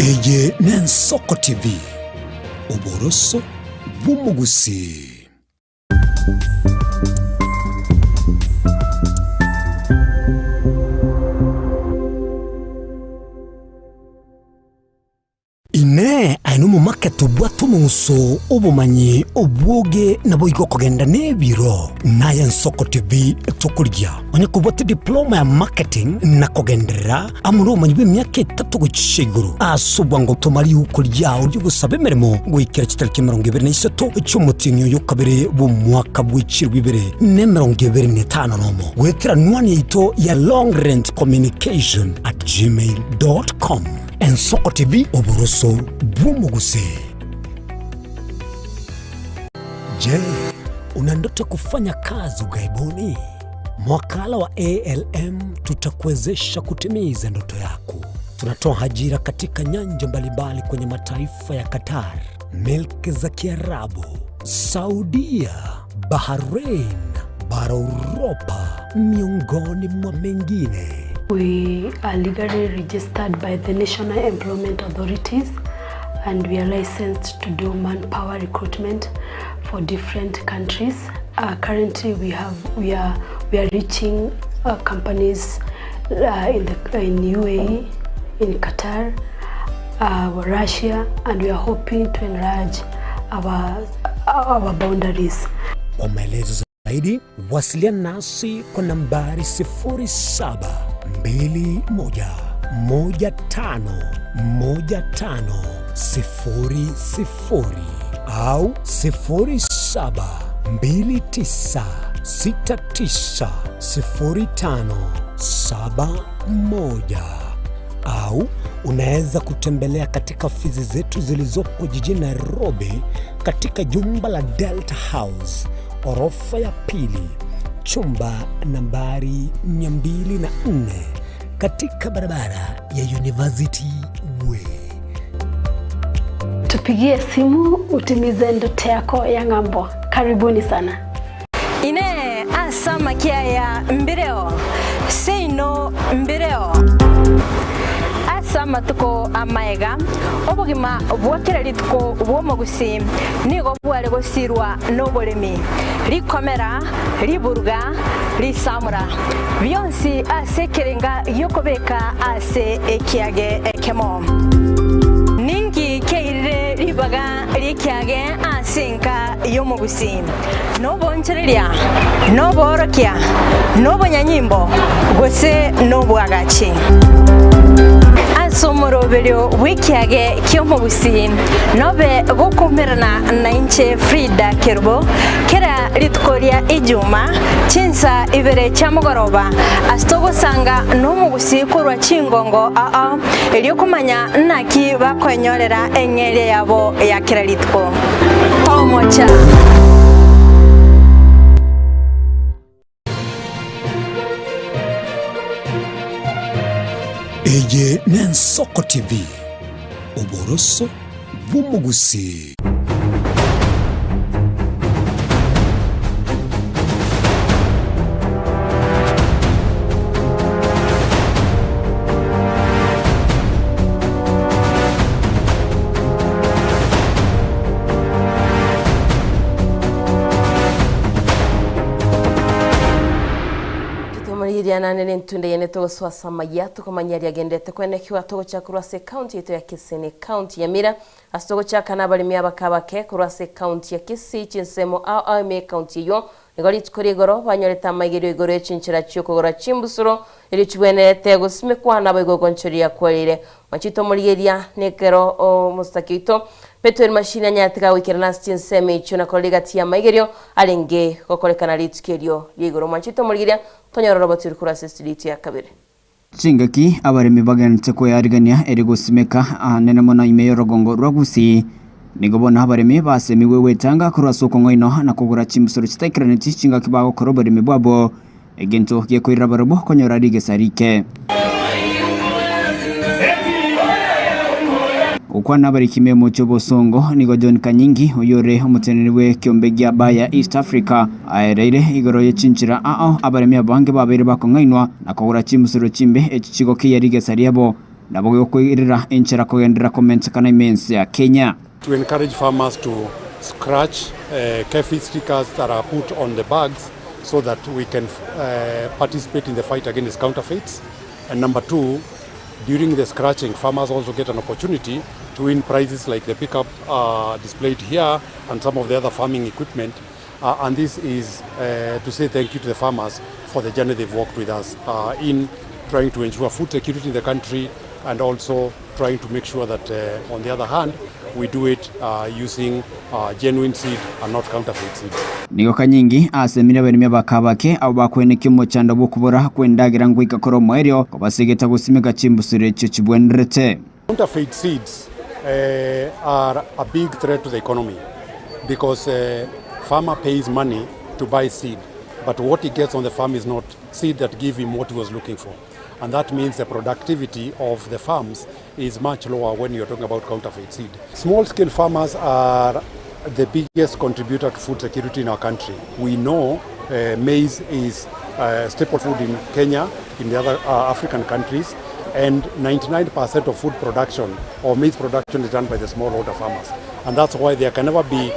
Eye n'Ensoko TV, oboroso bw'omogusii. Inee! Aye nomomake tobwate omong'uso, obomanyi, obwoge, naboigo okogenda nebiro? Naye Ensoko TV tokorigia. Onye kobwate diploma ya marketing na kogenderera amo nobomanyi bw'emiaka etato gochia igoro ase obwango toma riuko riao ri'ogosaba emeremo goikera chitariki 23 chi'omotienyi oyo okabere bw'omwaka bwe chilifu ibere na 25 nomo goetera anwani yaito ya longrentcommunication at gmail dot com. Ensoko TV, oboroso bw'omogusii. Je, una ndoto ya kufanya kazi ughaibuni? Mwakala wa ALM tutakuwezesha kutimiza ndoto yako. Tunatoa ajira katika nyanja mbalimbali kwenye mataifa ya Qatar, milki za Kiarabu, Saudia, Bahrain, bara Uropa, miongoni mwa mengine. We are legally registered by the National Employment Authorities and we are licensed to do manpower recruitment for different countries. Uh, currently we have we are we are reaching uh, companies uh, in the in UAE, in Qatar, uh, Russia, and we are hoping to enlarge our our boundaries. Kwa maelezo zaidi wasiliana nasi kwa nambari 0721151500 au 0729690571 au unaweza kutembelea katika ofisi zetu zilizopo jijini Nairobi katika jumba la Delta House orofa ya pili chumba nambari 204 katika barabara ya University Way. Tupigie simu utimize ndoto yako ya ng'ambo. Karibuni sana. Ine ase amakia aya mbireo, seino mbireo. Ase amatuko amaega, obogima bwa kera rituko bw'omogusii nigo bware gosirwa noboremi, rikomera, riburuga, risamora, bionsi ase ekerenga gi'okobeka ase ekiage ekemo. Ninki kiairire ribaga ri'ekiage ase enka y'omogusii? Nobonchereria, noboorokia, nobonyanyimbo, gose nobwagachi? Ase omoroberio bw'ekiage ki'omogusii nobe gokoumerana nainche Frida Kerubo kera rituko ria Ijuma chinsa ibere chia mogoroba ase togosanga nomogusii korwa chingongo ao erio komanya naki bakoenyorera eng'eria yabo ya kera rituko. Tomocha. Eye n'Ensoko TV, oboroso bw'omogusii. Totomorigereria naende nentunde yene togosoa ase amaya tokomanya aria agenderete kwenekiwa togochaka korwa ase ekaunti yaito ya Kisii ne ekaunti ya Nyamira ase togochaka na abaremi abake abake korwa ase ekaunti ya Kisii chinsemo ao ao ime ekaunti eyio. Nigo rituko ria igoro banyorete amaigerio igoro ye chinchera chi'okogora chimbusuro erio chigwenerete gosimekwa naboigo ogonchoria kwarire. Machete omorigeria nekero omositaki oito Petuel Mashini anyarete gagoikerana ase chinsemo echio na korora egati y'amaigerio arenge gokorekana rituko erio ria igoro. Mwanchete omorigeria tonyore orobotiru korwa ase estudio yaito ya kabere. Chingaki abaremi bagenderete kwearigania ere gosimeka aanene mono ime y'orogongo rwa Gusii. Nigo bono abaremi basemigwe gwetanga korwa ase okong'ainwa na kogora chimbusuro chitaikeraneti chingaki bagokora oboremi bwabo, egento gekoirera barabwo konyora rigesa rike. Gokwana abariki b'emochie obosongo, nigo John Kanyingi, oyore omoteneneri bw'ekiombe gia Bayer East Africa, aereire igoro ye chinchera ao abaremi abange babeire bakong'ainwa na kogora chimbusuro chimbe echi chigokeyia rigesa riabo, nabo gokoirera enchera kogenderera komentekana ime ense ya Kenya. To encourage farmers to scratch KEFI stickers that are put on the bags so that we can participate in the fight against counterfeits and number two during the scratching farmers also get an opportunity to win prizes like the pickup displayed here and some of the other farming equipment and this is to say thank you to the farmers for the journey they've walked with us in trying to ensure food security in the country and also trying to make sure that uh, on the other hand we do it uh, using uh, genuine seed and not counterfeit seed. Nigo kanyingi asemire abaremi abakabake abwo bakwenekia omochando bw'okobora kw'endagera ngoika kore omoerio, kobasegeta gosimeka chimbusuro echio chibwenerete. Counterfeit seeds uh, are a big threat to the economy because uh, farmer pays money to buy seed but what he gets on the farm is not seed that give him what he was looking for and that means the productivity of the farms is much lower when you're talking about counterfeit seed. Small scale farmers are the biggest contributor to food security in our country. We know uh, maize is a staple food in Kenya, in the other uh, African countries, and 99% of food production or maize production is done by the smallholder farmers. And that's why there can never be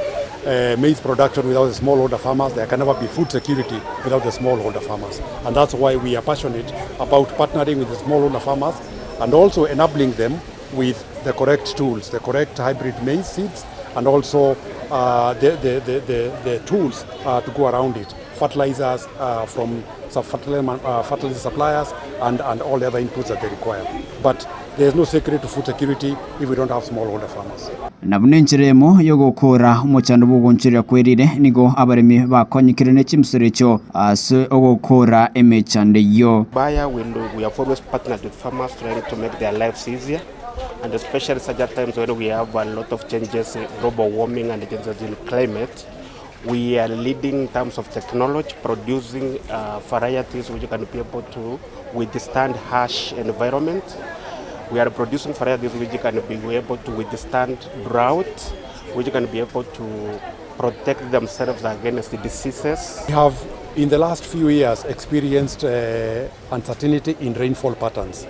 uh, maize production without the smallholder farmers. There can never be food security without the smallholder farmers. And that's why we are passionate about partnering with the smallholder farmers and also enabling them with the correct tools, the correct hybrid maize seeds, and also uh, the, the, the, the, the tools uh, to go around it, fertilizers uh, from some fertilizer, uh, fertilizer suppliers and, and all the other inputs that they require. But there's no secret to food security if we don't have smallholder farmers. Na buna enchera emo y'ogokoora omochando bw'ogonchoreria kwerire, nigo abaremi bakonyekire ne chimisoro echio ase ogokoora emechando eyio. Bayer we, we have always partnered with farmers trying to make their lives easier and especially such at times when we have a lot of changes in global warming and changes in climate. We are leading in terms of technology, producing uh, varieties which can be able to withstand harsh environment. We are producing varieties which can be able to withstand drought, which can be able to protect themselves against diseases. We have, in the last few years, experienced uh, uncertainty in rainfall patterns.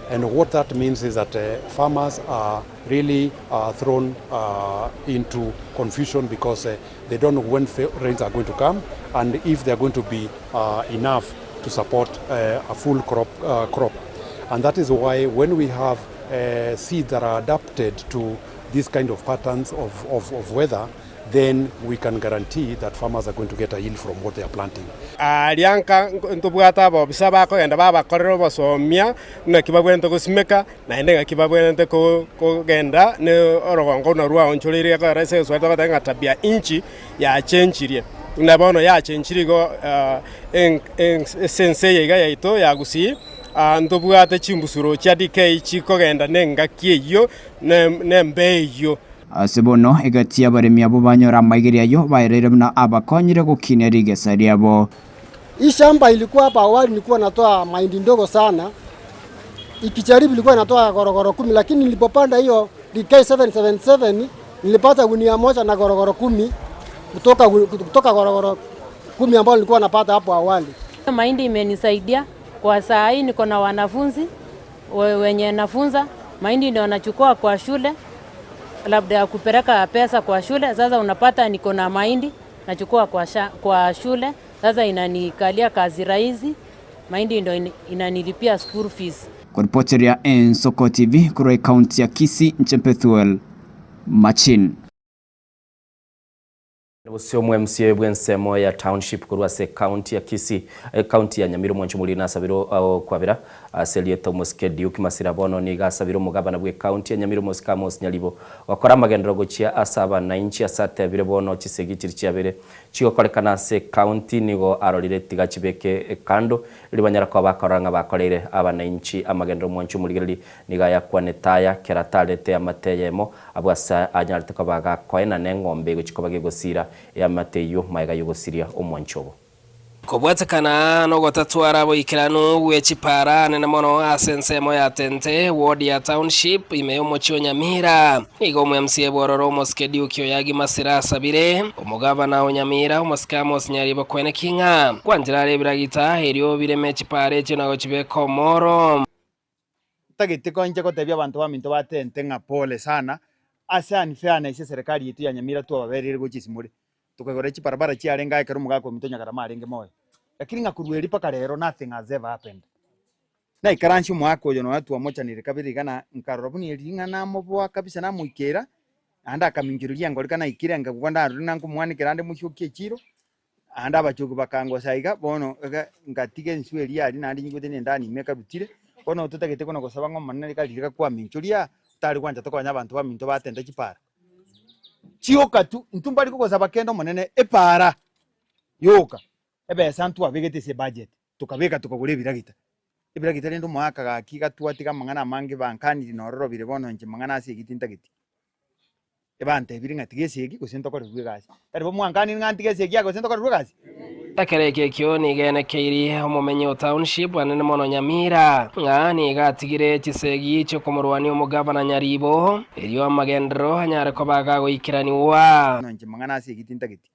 And what that means is that uh, farmers are really uh, thrown uh, into confusion because uh, they don't know when rains are going to come and if they are going to be uh, enough to support uh, a full crop, uh, crop. And that is why when we have uh, seeds that are adapted to these kind of patterns of, of, of weather, then we can guarantee that farmers are going to get a yield from what they are planting. Aria nka ntobwate abobisa bakogenda babakorera obosomia naki babwenerete gosimeka, naende ng'aki babwenerete kogenda ne orogongo buna rwaonchoreirie gekogera ase egeswahili togoteba ng'a tabia inchi yachenchirie. Buna bono yachenchirie igo ase ense eye iga yaito ya Gusii, ntobwate chimbusuro chia DK chikogenda nengaki eyio nembe eyio. Ase bono, egati y'abaremi abwo banyora amaigerio ayio baereire buna abakonyire gokinia rigesa riabo. Hii shamba ilikuwa hapa awali nilikuwa natoa mahindi ndogo sana, ikijaribu ilikuwa inatoa gorogoro kumi, lakini nilipopanda hiyo DK 777 nilipata gunia moja na gorogoro kumi kutoka, kutoka gorogoro kumi ambayo nilikuwa napata hapo awali. Mahindi imenisaidia kwa saa hii, niko na wanafunzi wenye nafunza mahindi ndio wanachukua kwa shule, labda ya kupeleka pesa kwa shule. Sasa unapata niko na mahindi nachukua kwa, sha, kwa shule, sasa inanikalia kazi rahisi, mahindi ndio inanilipia school fees. Koripoteria Ensoko TV korwa ekaunti ya Kisii, inche Pethuel Machin. Bosio omo MCA bw'ensemo ya Township korwa ase ecounty ya Kisii, ecounty ya Nyamira omwancho omoriri nasabire okwabera ase erieta omosike Duke Masira bono nigo asabire omogabana bw'ecounty ya Nyamira omosike Amos Nyaribo gokora amagenderero gochia ase abanainchi ase atebire bono chisegi chiri chiabere chigokorekana ase ecounty nigo arorire tiga chibeke kando erio banyara koba bakorora ng'a bakoreire abanainchi amagenderero omwancho omorigereri Nigo ayakwanete aya kera atarete eamate eyemo, abwo ase anyarete koba gakoenana eng'ombe egochia koba gegosiira eamate eyio magega y'ogosiria omwancho obo. Kobwatekana nogotatwara boikeranu bwe chipara nene mono ase ensemo ya Tente, ward ya Township, ime y'omochie o Nyamira. Nigo omo-MCA bw'ororo omosike Duke Oyagi Masira asabire omogavana o Nyamira omosike Amos Nyaribo kweneki ng'a kwanchera are ebiragita erio bireme chipara echio na gochibeka omoro. Ntagete koinche gotebia abanto baminto ba Tente ng'a pole sana ase unfairness eserekari yaito ya Nyamira twababereire gochia esimore. Tokaigora chibarabara chiarenge aye ekero omogaka ominto Nyagarama arenge moyo. Lakini ng'a korwa erio mpaka rero nothing has ever happened. Naikaransia omogaka oyo nonya twamochanire kabere iga na nkarora buna eri ng'a namoboa kabisa namoikera, naende akaminchoreria engori ka naikire nkagwa ndarore ng'a nkomwanekera ande mochioki echiro, Naende abachoki bakangosa iga, bono iga ngatiga enswe eria aria naende nyigwete nendani ime ekarutire. Bono totagete kona gosaba ng'a Omonene rika riria gakwaminchoria aa, otari gwancha tokonye abanto baminto batente chipara. Chioka tu, intwe mbari kogosaba kende Omonene, epara yoka, ebesa ntwabegete ase ebudget, tokabeka tokagora ebiragita. Ebiragita rende omoaka gaki gatwatiga amang'ana amange bankaniri nororobire bono inche mang'ana ase egi tintageti. Ebantebirie ng'a tiga esegi gose ntokorerwe egasi. Tari bo mwankanire ng'a ntige esegi aa gose ntokorerwe egasi? Ekero eke ekio nigo enekeirie omomenyi o Township anene mono Nyamira, ng'a nigo atigire chisegi chi'okomorwania omogavana Nyaribo, erio amagenderero anyare koba agagoikeranigwa. Bono inche mang'ana ase egi tintageti.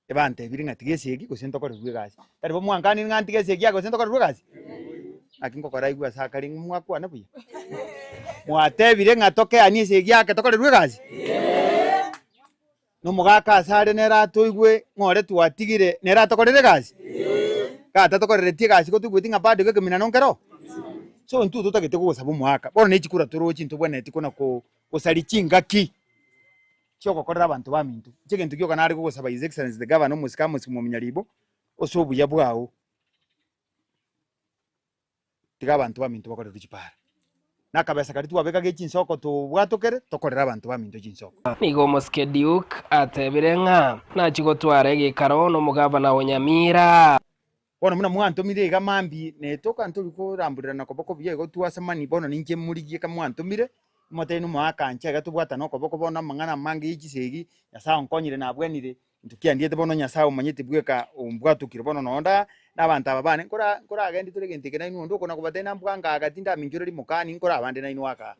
Ebantebirie ng'a tiga esegi gose ntokorerwe egasi. Tari bo mwankanire ng'a ntige esegi aa gose ntokorerwe egasi? Naki ngokora aigwe ase akare ng'a mwakwana buya. Mwatebire ng'a tokeanie esegi ake tokorerwe egasi? Na omogaka ase are nere atoigwe ng'a ore twatigire nere atokorere egasi? Gatatokoreretie egasi gotoigweti ng'a bado gekeminano nkero? So intwe totagete kogosaba omogaka, bono ne chikura toroche ntobwenereti kona ko gosaria chingaki. Chi'ogokorera abanto baminto. Inche egento gioka nare gogosaba His Excellency the Governor omosike Amos Mwomi Nyaribo, ase obuya bwao, tiga abanto baminto bakorerwe chipara. Na akabesa karia twabeka ge chinsoko tobwatokere, tokorere abanto baminto chinsoko. Nigo omosike Duke atebire ng'a nachie gotwara egekaro nomogavana o Nyamira. Bono buna mwantomire iga mambia, netoka ntori koramborerana koboko buya igo twasemani, bono ninche morigie ka mwantomire, motebie nomoaka nche iga tobwatane okoboko bono amang'ana amange ye chisegi, Nyasae onkonyire nabwenire, intwe kiandiete bono Nyasae omanyete bweka ombwatokire bono nonye nda na abanto aba bane nkora nkoragendi tore egento eke nainwe onde okona kobatebia nambwa ngaga tindaminchoreri mokani nkorabande nainwe aka.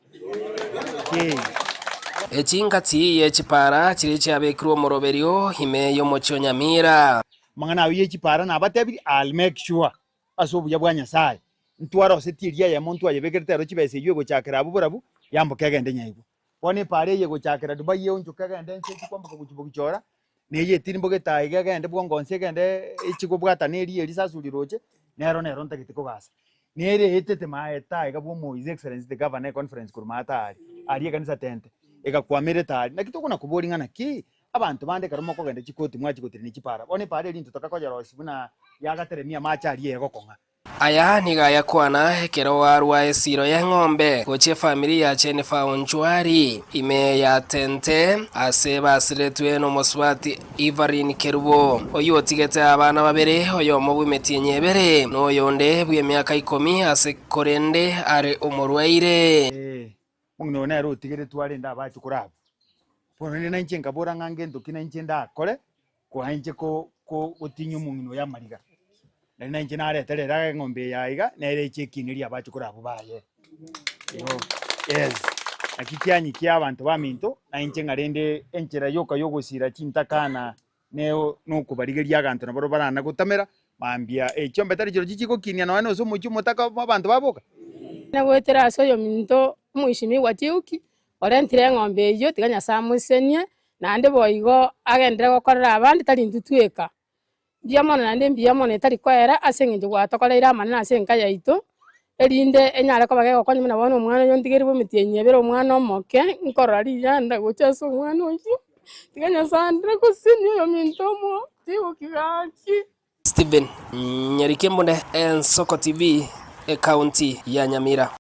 Echingati ye chipara chiria chiabekirwe omoroberio ime y'omochie o Nyamira. Amang'ana ayio ye chipara nabatebirie, I'll make sure ase obuya bwa Nyasaye, ntwarosetie eria eyemo ntwayebekerete ero chibesa eyio egochakera abwo barabwo, yamboke egende nyaigwa. Bono epara eye egochakera Dubai eonchoke egende ense echi kwamboka gochia bogichora, na eye etirimboke etaha iga egende bwongo nse egende echi kobwatana eria erisasu riroche, nero nero ntagete kogasa. Nere eetete maeta iga bwa omo His Excellency the Governor econference korwa maata aria, aria ekanisa tente, egakwamera etari. Naki tokona koboria ng'a naki, Abanto bande ekero mokogenda chikoti mwachia gotiria ne chipara. Bono epara eria intwe tokakoyerosia buna yagateremia amache aria egokong'a. Aya nigo ayakwana ekero arua esiiro y'eng'ombe gochia efamiri ya Jennifer Onchwari ime ya Tente ase basiretwe nomosubati Evelyn Kerubo oyio otigete abana babere oyomo bw'emetienyi ebere na oyonde bw'emiaka ikomi ase korende are omorwaire. Omong'ina oyo nere otigeretwe arende abachukuru abwo. Bono rende nainche nkabora ng'a ngento ki nainche ndakore, koa inche ko ko gotinyia omong'ina oyo amariga. Nari nainche narete rero eng'ombe eye aiga, nere eche ekinerie abachukuru abwo baye. Igo, yes. Naki kianyikia abanto baminto, nainche ng'a rende enchera yoka yogosira chintakana ne nokobarigeria aganto nabo barana gotamera mambia echiombe tari chirochio chigokinia nonya nose omochie omotaka abanto baboka. Nagoetera ase oyominto omoisimigwa Teuki, orentire eng'ombe eyio, tiga Nyasae amosesenie, naende boigo agenderere gokorera abande, tari intwe tweka. Mbuya mono naende mbuya mono etari koera ase eng'encho gwatokoreire amanene ase enka yaito, erinde enyare koba gegokonya buna bono omwana oyo ontigeire bwa emetienyi ebere omwana omoke, nkorora riyanda gocha ase omwana oyio. Tiga Nyasae andire gosinywa oyominto omo, tigoki gaki. Stephen Nyarikembune, Ensoko TV, Ekaunti ya Nyamira.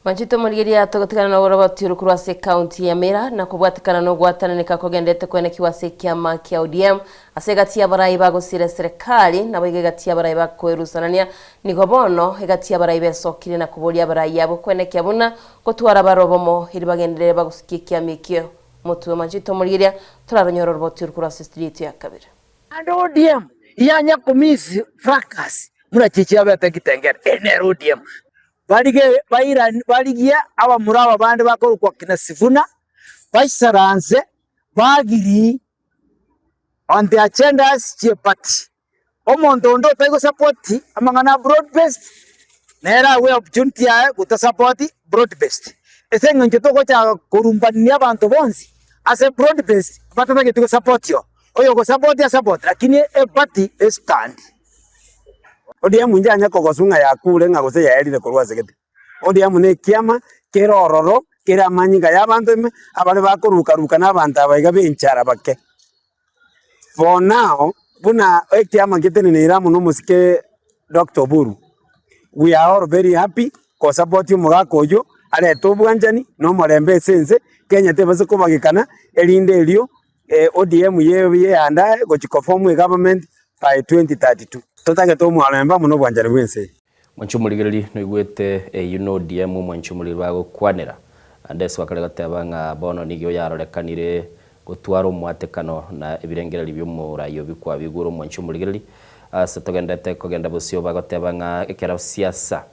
Manchete omorigereria togotigana noborobotiru korwa ase ekaunti ya Nyamira na kobwatekana nogwatananeka kogenderete koenekiwa ase ekiama kia ODM ase egati y'abarai bagosira eserekari naboigo egati y'abarai bakoerusanania nigo bono egati y'abarai besokire na koboria abarai abwo koenekia buna gotwara bare obomo eri bagenderere bagosukia ekiama ekio motwe. Manchete omorigereria toraronyore orobotiru korwa ase studio yaito ya kabere. Naende ODM yanya komiss fracas buna chichi abete Kitengela, eri nere ODM. Barige bairani barigie abamura aba bande bakorokwa kina Sifuna, baisaranse bagirii on the agendas chie party. Omonto onde otari gosapoti amang'ana a broad based, nere agwe opportunity yaye gotasapoti broad based. Ase eng'encho togochaka korumbania abanto bonsi ase broad based batatageti gosapoti oo. Oyogosapoti asapote, lakini eparty estand. ODM inche anye kogoswa ng'a yakure ng'a gose yaerire korwa ase gete. ODM nekiama kere ororo, kere amanyinga y'abanto ime, abare bakoruka-ruka na abanto aba iga b'enchara bake. For now, buna ekiama ngeteneneire amo nomosike Doctor Oburu, we are all very happy kosapotia omogaka oyio arete obwanchani na omorembe ase ense, Kenya tebase kobagekana erinde erio ODM yeandae gochia koform egovernment by 2032. Totagete omorembe amo nobwanchani bw'ense eye. Mwanche omorigereria noigwete eyio na ODM omwanche omorigereria bagokwanera. Ande ase bakare goteba ng'a bono nigo yarorekanire gotwara omwatekano na ebirengererio bi'omorai obi kwabigure omwanche omorigereria ase togenderete kogenda bosio bagoteba ng'a ekero siasa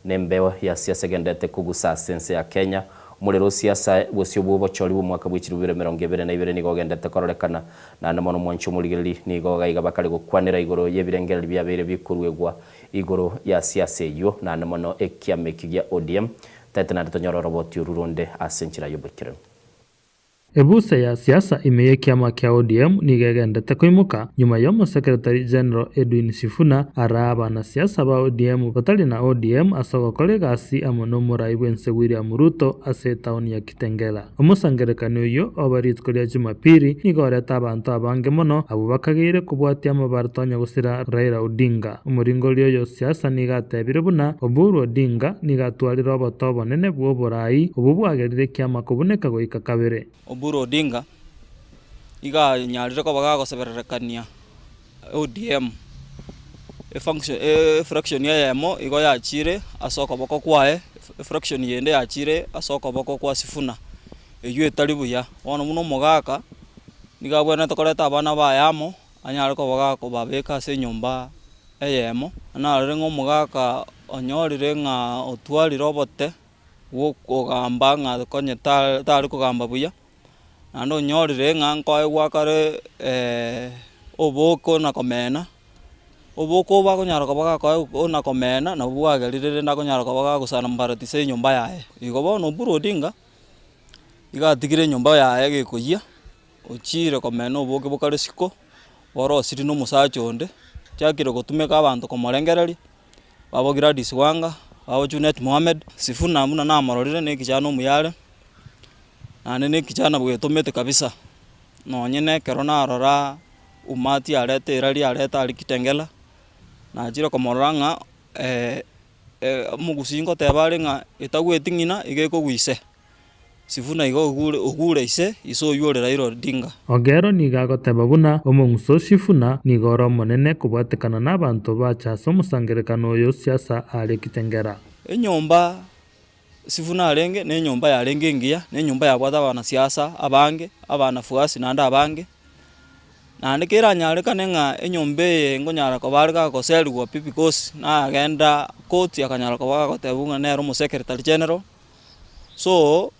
Nembeo ya siasa egenderete kogusa ase ense ya Kenya. Omorero o siasa bosio bw'obochori bw'omwaka bwe chilifu bibere emerongo ebere na ibere nigo ogenderete kororekana. Naende mono omwanchi omorigereri nigo gaiga bakare gokwanera igoro y'ebirengererio biabeire bikoruegwa igoro ya siasa eyio naende mono ekiama ekio gia ODM. Taete naende tonyore oroboti oru ronde ase enchera y'oboikeranu. Ebuse ya siasa ime y'ekiama kia ODM nigo egendete koimoka nyuma y'omosekretari General Edwin Sifuna araa abanasiasa ba ODM batari na ODM ase ogokora egasi amo nomorai bwense William Ruto ase etaoni ya Kitengela. Omosangererekano oyio obe rituko ria Jumapili nigo oreta abanto abange mono abwo bakageire kobwatia amabarto a nyagosira Raila Odinga. Omoringoria oyo o siasa nigo atebire buna Oburu Odinga nigo atwarire oboto obonene bw'oborai obwo bwagerire ekiama kobuneka goika kabere. Oburu Odinga iga anyarire koba gagosebererekania ODM efunction efraction eyemo igo yachire ase okoboko kwaye, efraction yende yachire ase okoboko kwa Sifuna, eywo etari buya. Bono buna omogaka, nigo abwenerete koreta abana baye amo. Anyare koba gakobabeka ase enyomba eyemo, narore ng'a omogaka onyorire ng'a otwarire obote bw'okogamba ng'a konye tare kogamba buya, naende onyorire ng'a nkoegwa kare oboke na komena, oboke obo akonyara koba gakoegwa na komena nabwo bwagerire rende akonyara koba gagosambaratisa enyomba yaye. Igo bono Oburu Odinga, iga atigire enyomba yaye gekoyia. Ochiire komena oboke bokare isiko, borosirie na omosacha onde, ochakire gotumeka abanto komorengereria, babo Gladys Wanga, babo Junet Mohammed, Sifuna buna namororire na ekichana omuya are, naende na ekichana bwetomete kabisa, nonye na ekero narora umati arete erari arete aria Kitengela, nachire komorora ng'a omogusii ngoteba are ng'a etagweti ng'ina iga ekogwa ise. Sifuna iga ogure ogure ise, ise oyio ore Raila Odinga. Ogero nigo agoteba buna omong'uso o Sifuna nigo ore omonene kobwatekana n'abanto bacha ase omosangerekano oyo siasa aria Kitengela. Enyomba Sifuna arenge nenyomba yarenge engiya, nenyomba yabwate abanasiasa abange, abanafuasi naende abange. Naende keranyarekane ng'a enyomba eye nkonyara koba are gagoserigwa pi because nagenda koti akanyara koba gagotebwa ng'a nere omosecretary general. So,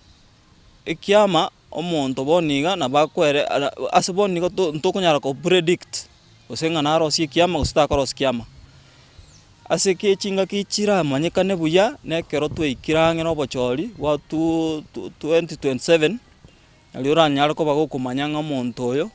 ekiama omonto bono iga nabo akwere ara ase bono iga to ntokonyara ko predict gose ng'a narosie ekiama gose takorosia kiama. Ase eke chingaki chiramanyekane buya na ekero twaikire ang'e na obochori bwa two 2027, nario oranyare koba gokomanya ng'a omonto oyo.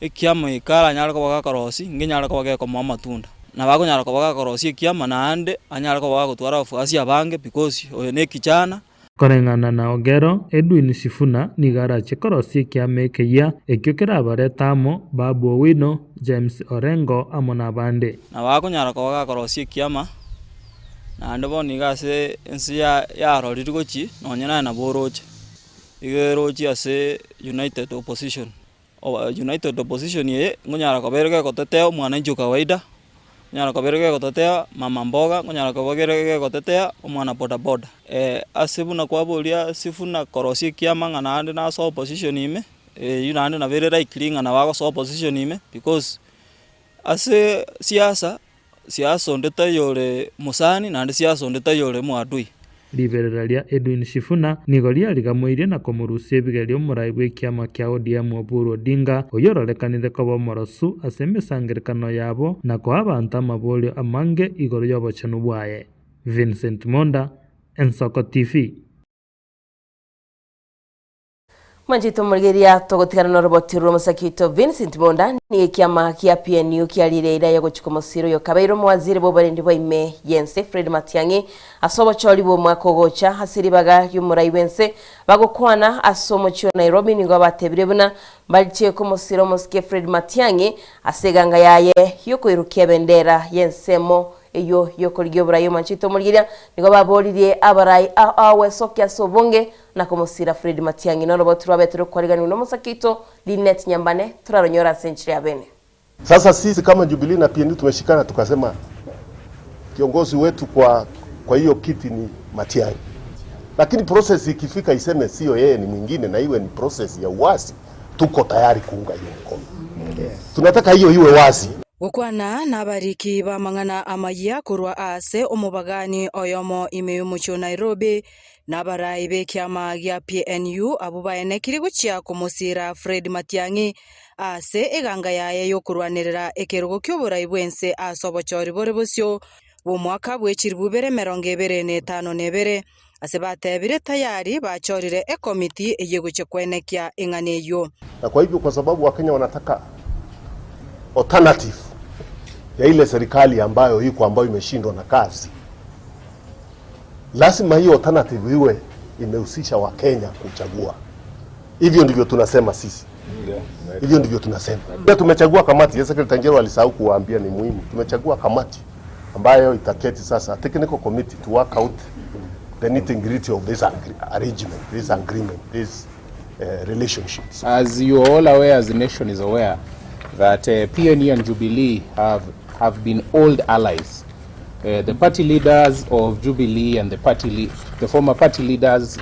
Ekiama eke aranyare koba gakorosia, nkenyare koba gekomoa amatunda. Nabo akonyara koba gakorosia ekiama naende anyare koba gagotwara abafuasi abange because oyo ne ekichana. Koreng'ana na Ogero, Edwin Sifuna nigo arache korosia ekiama ekeyia, ekio kerabarete amo Babu Owino, James Orengo amo nabande. Nabo akonyara koba gakorosia ekiama, naende bono iga ase ense yarorire gochia, nonye naye nabo oroche. Igo erochie ase united opposition. United opposition eye, nkonyara koba ere gegotetea omwananchi o kawaida, nkonyara koba ere gegotetea mama mboga, nkonyara koba ere gegotetea omwana bodaboda. Ase buna kwaboria Sifuna korosia ekiama ng'a naende nase opposition ime, eywo naende nabo ere likely ng'a nabo agosoa opposition ime because ase siasa, siasa onde taiyo ore mosani naende siasa onde taiyo ore mwadui. Riberera ria Edwin Sifuna nigo riarigamoirie na komorusia ebigerio omorai bw'ekiama kia ODM Oburu Odinga, oyio ororekanire koba omorosu ase emesangererekano yabo na koa abanto amaborio amange igoro y'obochenu bwaye. Vincent Monda, Ensoko TV. Mwanchete omorigereria togotigana noroboti rw'omosaki oito Vincent Monda nigo ekiama kia PNU kiarire eira ya gochika omosira oyo kabeire omowaziri bw'oborendi bwa ime y'ense Fred Matiang'i ase obochori bw'omwaka ogocha ase ribaga ri'omorai bw'ense bagokwana ase omochie o Nairobi nigo batebire buna mbariche komosira omosike Fred Matiang'i ase eganga yaye yokoirukia ebendera y'ensemo Eyio y'okorigia oborai omwanchete omorigereria, nigo baboririe abarai ao ao gwesokia ase obonge na komosira Fred Matiang'i. Noroboti rwabete rokwariganigwa nomosake oito Linet Nyambane, toraronyore ase enchera ya bene. Sasa sisi kama Jubilee na PNU tumeshikana tukasema kiongozi wetu kwa kwa hiyo kiti ni Matiang'i, lakini process ikifika iseme sio yeye ni mwingine, na iwe ni process ya uwazi, tuko tayari kuunga hiyo mkono. Tunataka hiyo iwe wazi. Gokwana nabariki b'amang'ana amayia korwa aase omobagani oyomo ime y'omochie o Nairobi, na abarai b'ekiama gia PNU abwo baenekirie gochia komosiira Fred Matiang'i ase eganga yaye y'okorwanerera ekerogo ki'oborai bw'ense ase obochori bore bosio bw'omwaka bwe chilifu ibere emerongo ebere na etano na ebere, ase batebire tayari bachorire ekomiti eyio egochia kwenekia eng'ana eyio. Na kwa hivyo kwa sababu Wakenya wanataka alternative ya ile serikali ambayo iko ambayo imeshindwa na kazi, lazima hiyo alternative iwe imehusisha Wakenya kuchagua. Hivyo ndivyo tunasema sisi, hivyo ndivyo tunasema. Pia tumechagua kamati ya Secretary General alisahau kuwaambia ni muhimu. Tumechagua kamati ambayo itaketi sasa, technical committee to work out the nitty gritty of this arrangement, this agreement, this relationships. As you are all aware, as the nation is aware, that PNU and Jubilee have been old allies. The party leaders of Jubilee and the former party leaders,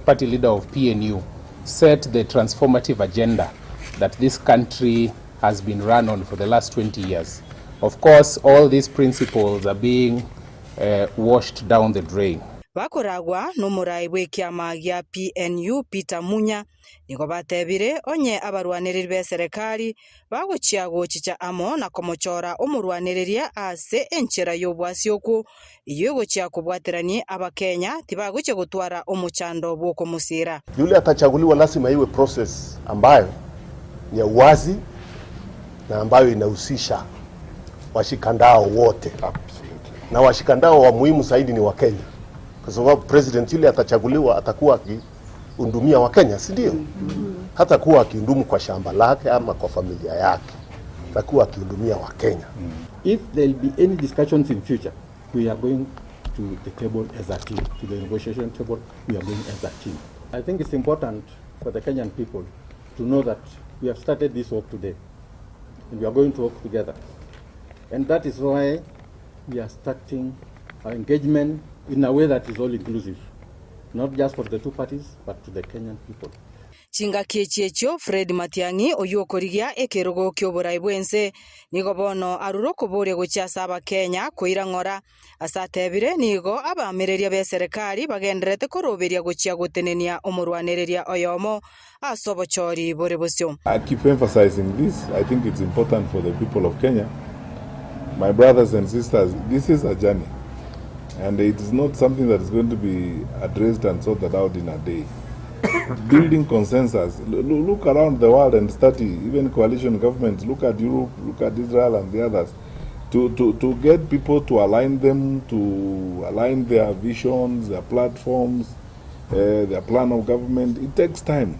party leader of PNU set the transformative agenda that this country has been run on for the last 20 years. Of course, all these principles are being washed down the drain. Bakoragwa nomorai bw'ekiama gia PNU Peter Munya nigo batebire onye abarwanereri b'eserekari bagochia gochicha amo na komochora omorwanereria ase enchera y'obwasi okwo eyio egochia kobwaterania abakenya tibagochia gotwara omochando bw'okomosira. Yule atachaguliwa lazima iwe process ambayo ni ya uwazi na ambayo inahusisha washikandao wote. Na washikandao wa muhimu zaidi ni Wakenya, kwa sababu president yule atachaguliwa atakuwa akihudumia Wakenya, si ndio? Hatakuwa akihudumu kwa shamba lake ama kwa familia yake, atakuwa akihudumia Wakenya. If there will be any discussions in future, we are going to the table as a team, to the negotiation table, we are going as a team. I think it's important for the Kenyan people to know that we have started this work today, and we are going to work together. And that is why we are starting our engagement in a way that is all inclusive, not just for the two parties, but to the Kenyan people. Chingaki echi echio Fred Matiang'i oyio okorigia ekerogo ki'oborai bw'ense nigo bono arure okoboria gochia ase abakenya koira ng'ora ase atebire nigo abamereria b'eserekari bagenderete koroberia gochia gotenenia omorwanereria oyomo ase obochori bore bosio. I keep emphasizing this. I think it's important for the people of Kenya. My brothers and sisters, this is a journey. And it is not something that is going to be addressed and sorted out in a day. Building consensus. Look around the world and study, even coalition governments, look at Europe, look at Israel and the others. To get people to align them, to align their visions, their platforms, their plan of government. It takes time.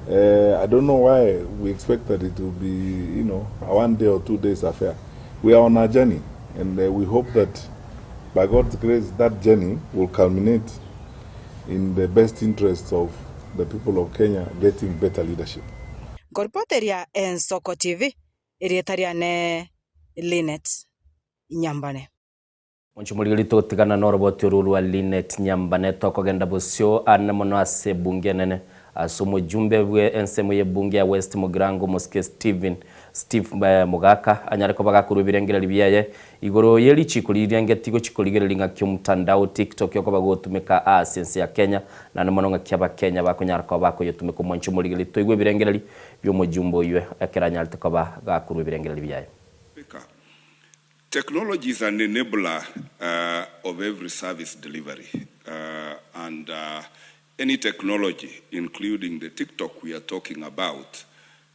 I don't know why we expect that it will be, you know, a one day or 2 days affair. We are on a journey, and we hope that by God's grace, that journey will culminate in the best interests of the people of Kenya getting better leadership. Nkoripoteria Ensoko TV, erieta riane Linet Nyambane. Mwancho morigereria togotigana na oroboti oru rwa Linet Nyambane tokogenda bosio ane mono ase ebunge enene ase omojumbe bwe ensemo ya ebunge ya West Mugirango Mosike Stephen Steve Mogaka anyare koba gakorwa ebirengereri biaye igoro ye richiko riria gochi korigereria ng'aki omotandao TikTok yokoba gotumeka ase ense ya Kenya naende mono ng'aki abakenya bakonyara koba bakoyotumeka omwancho omorigereria toigwe ebirengereri bia omojumbe oywe ekero anyarete koba gakorwa ebirengereri biaye. Technology is an enabler of every service delivery. And any technology, including the TikTok we are talking about,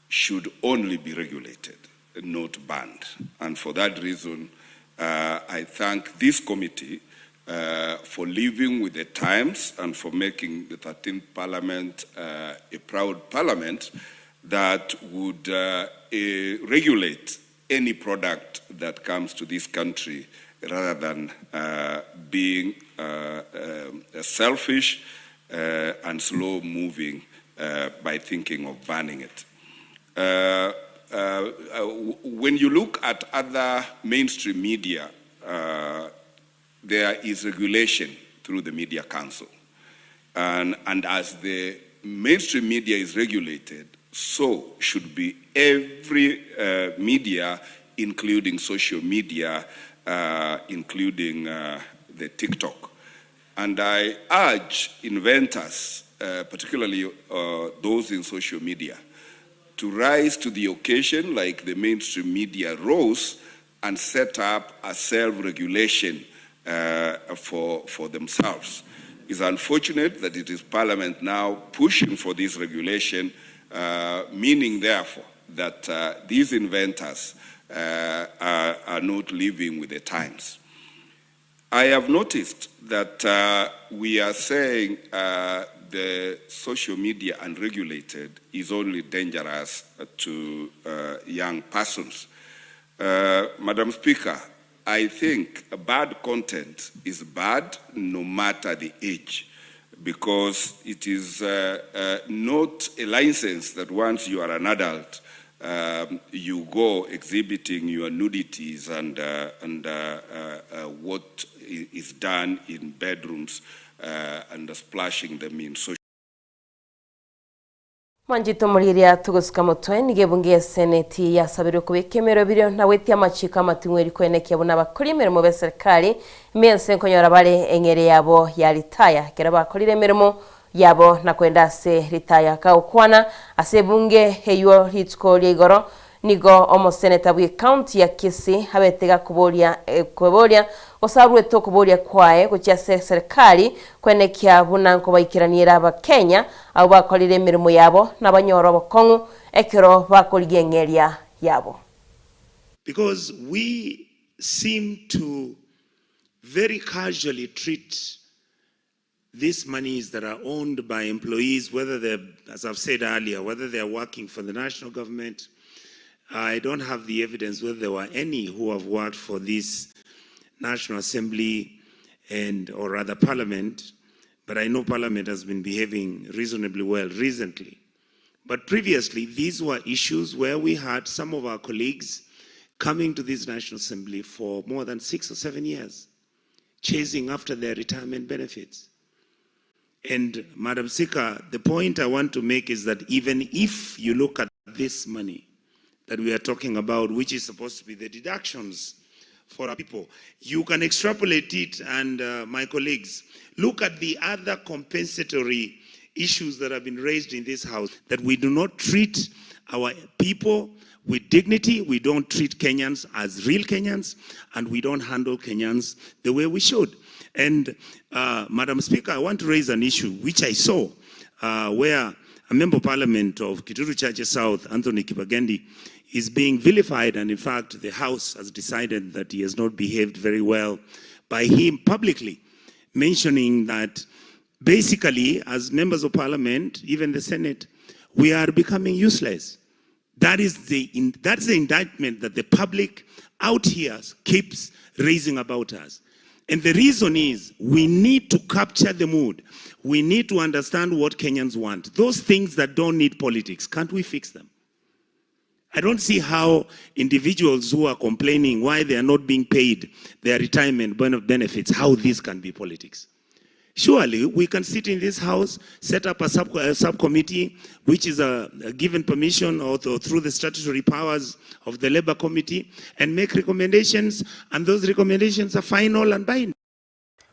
should only be regulated, not banned. And for that reason, I thank this committee for living with the times and for making the 13th Parliament a proud parliament that would regulate any product that comes to this country rather than being selfish and slow moving by thinking of banning it. When you look at other mainstream media, there is regulation through the Media Council. And as the mainstream media is regulated, so should be every media, including social media, including the TikTok. And I urge inventors, particularly those in social media, to rise to the occasion like the mainstream media rose and set up a self-regulation for themselves. It's unfortunate that it is Parliament now pushing for this regulation, meaning therefore that these inventors are not living with the times. I have noticed that we are saying the social media unregulated is only dangerous to young persons. Madam Speaker, I think bad content is bad no matter the age, because it is not a license that once you are an adult, you go exhibiting your nudities and what is done in bedrooms and splashing them in social Mwanjito muriria tugusuka mutwe nigebunge ya seneti yasabirwe kubika emero birio nawetia amachiko amating'weri kwenekia buna bakora emirimo be serikali emense nkonyora bare eng'ere yabo ya ritaya kera bakorire emirimo yabo na kwenda ase ritaya kagokwana ase ebunge eywo rituko ria igoro nigo omoseneta bwa ekaunti ya Kisii abetega kuboria kuboria osarwete okuboria kwaye gochia ase serikali kwenekia buna nkobaikiraniera abakenya abo bakorire emirimo yabo nabanyora obokong'u ekero bakorigia eng'eria yabo. Because we seem to very casually treat these monies that are owned by employees, whether they're, as I've said earlier, whether they're working for the national government. I don't have the evidence whether there were any who have worked for this National Assembly and or rather Parliament, but I know Parliament has been behaving reasonably well recently. But previously, these were issues where we had some of our colleagues coming to this National Assembly for more than 6 or 7 years, chasing after their retirement benefits. And Madam Speaker, the point I want to make is that even if you look at this money that we are talking about, which is supposed to be the deductions for our people, you can extrapolate it, and my colleagues, look at the other compensatory issues that have been raised in this house, that we do not treat our people with dignity, we don't treat Kenyans as real Kenyans, and we don't handle Kenyans the way we should. And Madam Speaker, I want to raise an issue which I saw where a member of parliament of Gituru Chache South, Anthony Kibagendi, is being vilified, and in fact, the House has decided that he has not behaved very well by him publicly mentioning that Basically, as members of parliament, even the Senate, we are becoming useless. That is the, in, that's the indictment that the public out here keeps raising about us. And the reason is we need to capture the mood. We need to understand what Kenyans want. Those things that don't need politics, can't we fix them? I don't see how individuals who are complaining why they are not being paid their retirement benefits, how this can be politics. Surely we can sit in this house, set up a, sub, a subcommittee which is a, a given permission or, or through the statutory powers of the Labor Committee and make recommendations, and those recommendations are final and binding.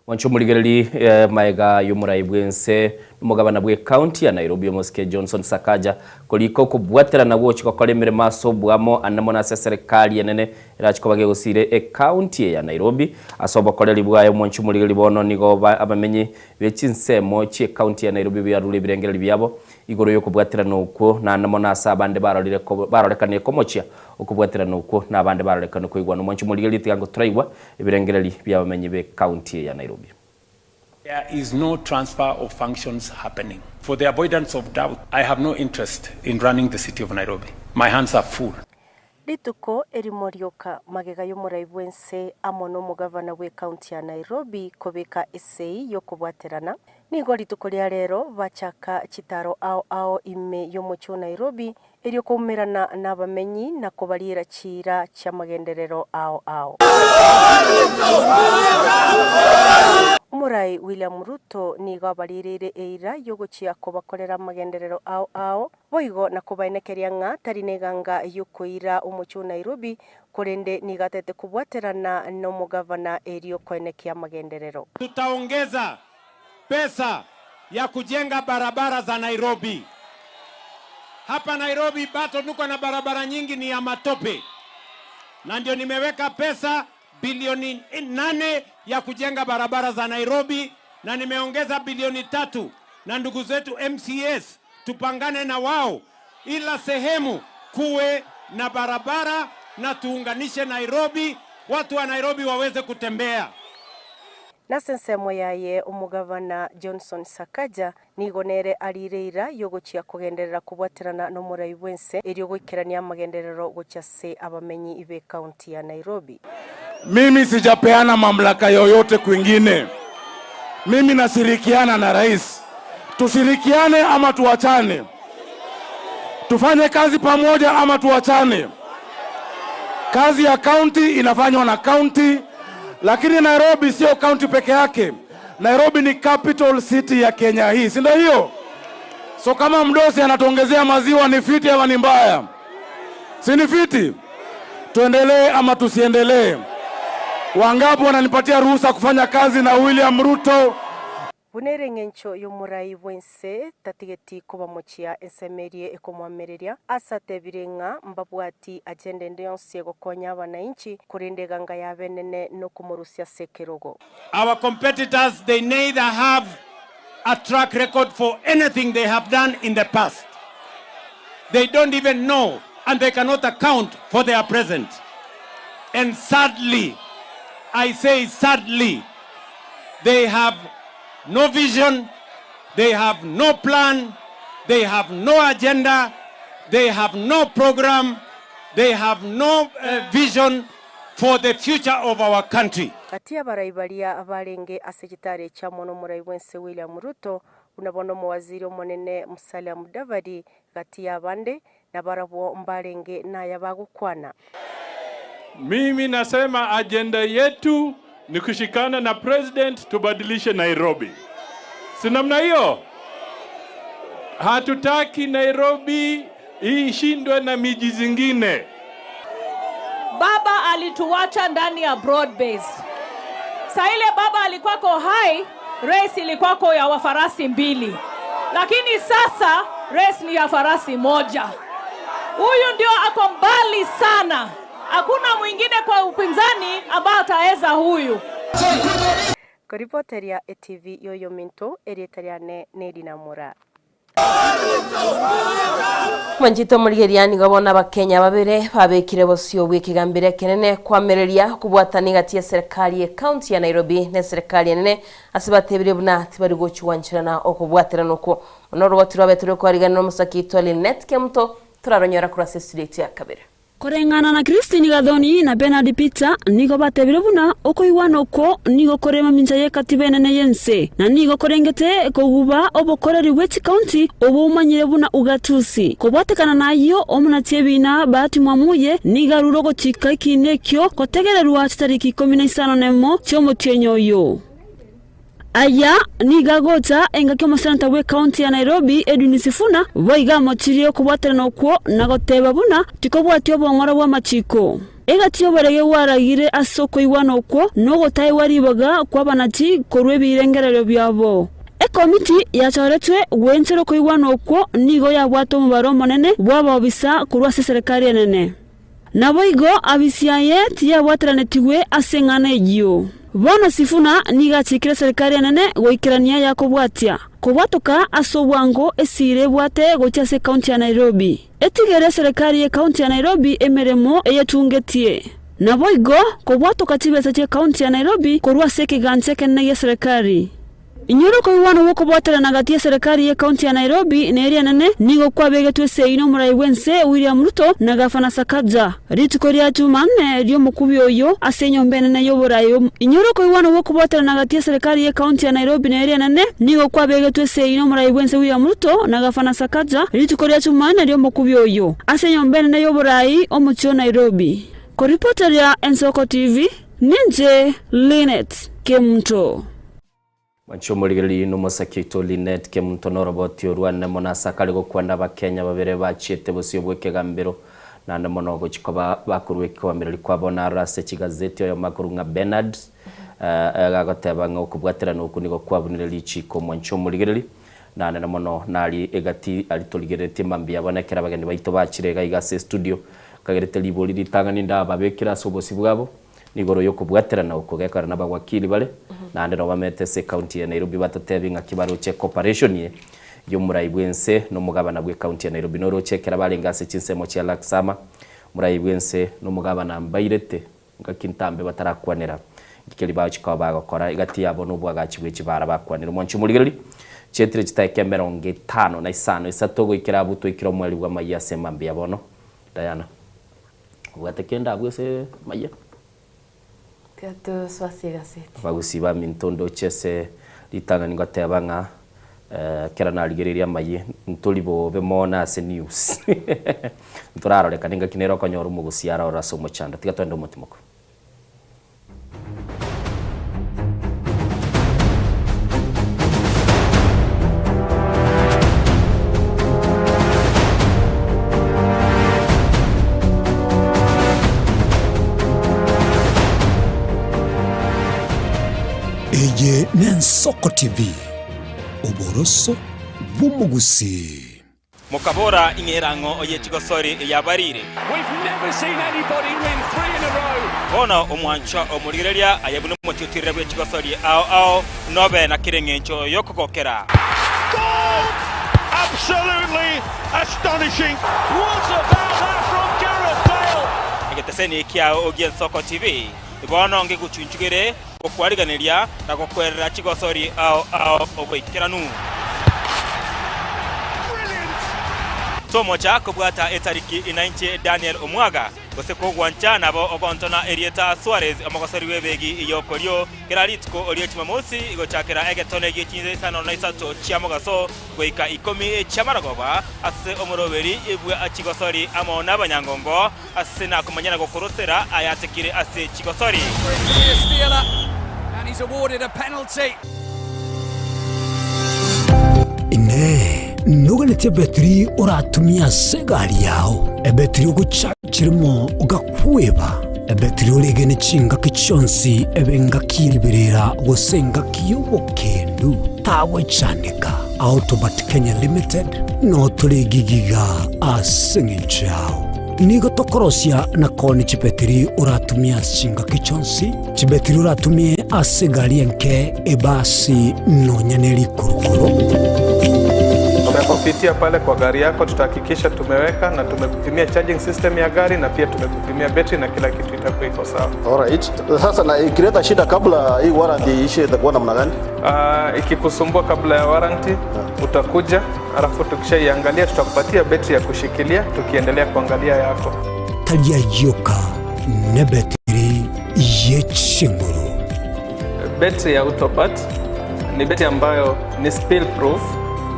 Mwanche omorigereri eh, maega y'omorai bw'ense nomogabana bw'ecounty ya Nairobi omosike Johnson Sakaja korika okobwaterana gochi gokora emeremo ase oboamo ande mono ase eserekari enene erachi koba gegosire ecounty eye ya Nairobi ase obokoreri bwaye omwanche omorigereri bono nigo ba abamenyi be chinsemo chi'ecounty ya Nairobi biarure ebirengererio biabo igoro y'okobwaterana okwo naende mono ase abande barorire ko barorekanire komochia okobwaterana okwo na abande barorekane koigwana omwanche omorigereri tiga ngotoraigwa ebirengereri bi'abamenyi b'ecounty eye ya Nairobi. There is no transfer of functions happening. For the avoidance of doubt, I have no interest in running the city of Nairobi. My hands are full. Rituko erimo rioka magega y'omorai bw'ense amo nomogavana bw'ecounty ya Nairobi kobeka esei y'okobwaterana, nigo rituko ria rero bachaka chitaro ao ao ime y'omochie o Nairobi erio koumerana nabamenyi na kobariera chiira chi'amagenderero ao ao. Omorai William Ruto nigo abarireire eira y'ogochia kobakorera amagenderero ao ao, Boigo nakobaenekeria ng'a tari neganga y'okoira omochie o Nairobi, korende nigo atete kobwaterana nomogavana erio koenekia amagenderero. Tutaongeza pesa ya kujenga barabara za Nairobi. Hapa Nairobi bado tuko na barabara nyingi ni ya matope, na ndio nimeweka pesa bilioni 8 ya kujenga barabara za Nairobi, na nimeongeza bilioni 3 na ndugu zetu MCS tupangane na wao, ila sehemu kuwe na barabara na tuunganishe Nairobi, watu wa Nairobi waweze kutembea. Nase ensemo yaye omogavana Johnson Sakaja nigo nere arire eira y'ogochia kogenderera kobwaterana nomorai bw'ense erio goikerania amagenderero gochia ase abamenyi b'ecounty ya Nairobi. Mimi sijapeana mamlaka yoyote kwingine. Mimi nashirikiana na rais. Tushirikiane ama tuachane? Tufanye kazi pamoja ama tuachane? Kazi ya county inafanywa na county, lakini Nairobi sio county peke yake. Nairobi ni capital city ya Kenya hii, si ndio hiyo? So kama mdosi anatuongezea maziwa ni fiti ama ni mbaya? Si ni fiti? Tuendelee ama tusiendelee? Wangapi wananipatia ruhusa kufanya kazi na William Ruto? Buna ere engencho y'omorai bw'ense tatigeti kobamochia ensemo eria ekomoamereria, ase atebire ng'a mbabwati agenda ende yonsi egokonya abanainchi, korende eganga yabo enene nokomorusia ase ekerogo. Our competitors, they neither have a track record for anything they have done in the past. They don't even know and they cannot account for their present. And sadly, I say sadly, they have no vision, they have no plan, they have no agenda, they have no program, they have no vision for the future of our country. Gati y'abarai baria barenge ase chitari echi amo nomorai bw'ense William Ruto, buna bono omowaziri omonene Musalia Mudavadi, gati y'abande, nabarabwo mbarenge naya bagokwana. Mimi nasema ajenda yetu ni kushikana na president tubadilishe Nairobi. Si namna hiyo? Hatutaki Nairobi ishindwe na miji zingine. Baba alituacha ndani ya broad base. Saa ile baba alikuwako hai, race ilikuwako ya wafarasi mbili, lakini sasa race ni ya farasi moja. Huyu ndio ako mbali sana, hakuna mwingine kwa upinzani ambaye ataweza huyu. Koripoteria etv yoyominto erieta riane Nedina Moraa. Mwanchete omorigereria nigo bono abakenya babere babekire bosio bw'ekegambero ekenene koamereria okobwatana egati y'eserekari y'ecounty ya Nairobi na eserekari enene ase batebirie buna tibari gochi gwancherana okobwaterana okwo. Bono oroboti rwabete rw'okwariganera omosaki oitwa Lynette Kemuto toraronyora korwa ase estudio yaito ya kabere. Koreng'ana na Christine Gathoni na Bernard Peter nigo batebire buna okoigwana okwo nigo kore mamincha y'ekatiba enene y'ense na nigo korengete koguba obokoreri bwe chikaunti obwo bomanyire buna ugatusi. Kobwatekana nayio omonachi ebiina Bahati Mwamuye nigo arure ogochika ekiina ekio gotegererwa chitariki ikomi na isano nemo chi'omotienyi oyo. Aya nigo agocha engaki omoseneta bw'ecounty ya Nairobi Edwin Sifuna boigo amochirie okobwaterana okwo na goteba buna tikobwatia obong'ora bw'amachiko. Egati y'oborege bwaragire ase okoigwana okwo nogotaegwa ribaga kw'abanachi korwa ebirengererio biabo. Ekomiti yachoretwe gwenchera okoigwana okwo nigo yabwate omobaro omonene bw'abaobisa korwa ase eserekari enene. Naboigo abisi aye tiyabwateranetigwe ase eng'ana eyio. Bono Sifuna nigo achikire eserikari enene goikerania yakobwatia, kobwatoka ase obwango esiira ebwate gochia ase ekaunti ya Nairobi. Etigere eserekari y'ekaunti ya Nairobi emeremo eyetungetie. Naboigo kobwatoka chibesa chi'ekaunti ya Nairobi korwa ase ekegancha ekenene gi'eserekari. Inyora okoigwana gw'okobwaterana gati y'eserekari y'ecounty ya Nairobi na eria enene nigo kwabegetwe esegi n'omorai bw'ense William Ruto na Gavana Sakaja rituko ria Jumanne ri'omokubi oyio ase enyomba enene y'oborai Inyora okoigwana gw'okobwaterana gati y'eserekari y'ecounty ya Nairobi na eria enene nigo kwabegetwe esegi n'omorai bw'ense William Ruto na Gavana Sakaja rituko ria Jumanne ri'omokubi oyio ase enyomba enene y'oborai omochie o Nairobi. Koripoteria Ensoko TV, ninche Linet Kemunto. Mwanche omorigereria nomosaki oito Linet Kemunto noroboti orwane mono ase akare gokwana abakenya babere bachiete bosio bw'ekegambero naende mono gochia koba bakorwa ekegambero kwabo naro ase chigazeti oyomo akorwa ng'a Bernard agagoteba ng'a okobwaterana oku nigo kwabunire richiko mwanche omorigereria naende na mono nari egati aria torigereretie mambia bono ekero abageni baito bachire iga iga ase estudio nkagerete ribori ritang'ani ndababekere ase obosio bwabo. Nigoro y'okobwaterana okwo gekora nabawakili bare, naende nabo bamete ase ecounty ya Nairobi batotebi ng'aki baroche ecorporation eye y'omorai bw'ense na omogabana bw'ecounty ya Nairobi. Noroche ekero barenge ase chinsemo chia Laksama, omorai bw'ense na omogabana mbairete ngaki ntambe batarakwanera ngikeri bagochia koba bagokora egati yabo na obwagachi bwe chibara bakwanire. Omwanchi omorigereria, chietire chitaeka emerongo etano na isano isato goikera abwo twaikire omweri bw'amayia ase mambia bono. Diana. Obwate kende abwo ase amayia? Tiga tosoe ase egaseti. Abagusii baminto ndoche ase ritang'ani ngoteba ng'a ekero narigereirie amayia ntori bobe mono ase news ntorarorekane ngaki nere okonyora omogusii arorore ase omochando. Tiga twende omotimoko. Eye n'Ensoko TV, oboroso bw'omogusii. Mokabora, Ing'era ng'o oye chigosori eyabarire? Bono omwanchwa omorigereria aye buna omotiotirere bwe chigosori ao ao, nobe na kera engencho y'okogokera. Egeteseni kiao gi'Ensoko TV bono ngegochunchugere gokwariganeria na gokwerera chigosori ao ao oboikeranu. Tomocha kobwata etariki inainche Daniel Omwaga, gose kogwancha nabo ogontona erieta Suarez omogosori bw'ebegi y'okorio kera rituko rie Jumamosi gochakera egetone gie chinsa isano na isato chia mogaso goika ikomi chi'amarogoba ase omoroberi bwa chigosori amo nabanyangongo Ase nakomanya na gokorosera ayatekire ase chigosori. Inee! Noganetie ebetiri oratumie ase egari yao? Ebetiri ogochachiremo ogakweba? Ebetiri oregene chingaki chionsi ebe engaki ye riberera gose engaki y'obokendu? Tagwechandeka. Autobat Kenya Limited notore gigiga ase eng'encho yao. Nigo tokorosia na koonia chibetiri oratumie ase chingaki chionsi, chibetiri oratumie ase egari enke, ebasi, nonya ne rikurukuru. Kupitia pale kwa gari yako tutahakikisha tumeweka na tumekupimia charging system ya gari na pia tumekupimia betri na kila kitu itakuwa iko sawa. Alright. Sasa na ikileta shida kabla hii warranty iishe itakuwa namna gani? Ikikusumbua kabla ya warranty utakuja, alafu tukishaiangalia tutakupatia betri ya kushikilia tukiendelea kuangalia yako. Taria yoka nebetiri yechinguru. Betri ya Autobat ni betri ambayo ni spill proof,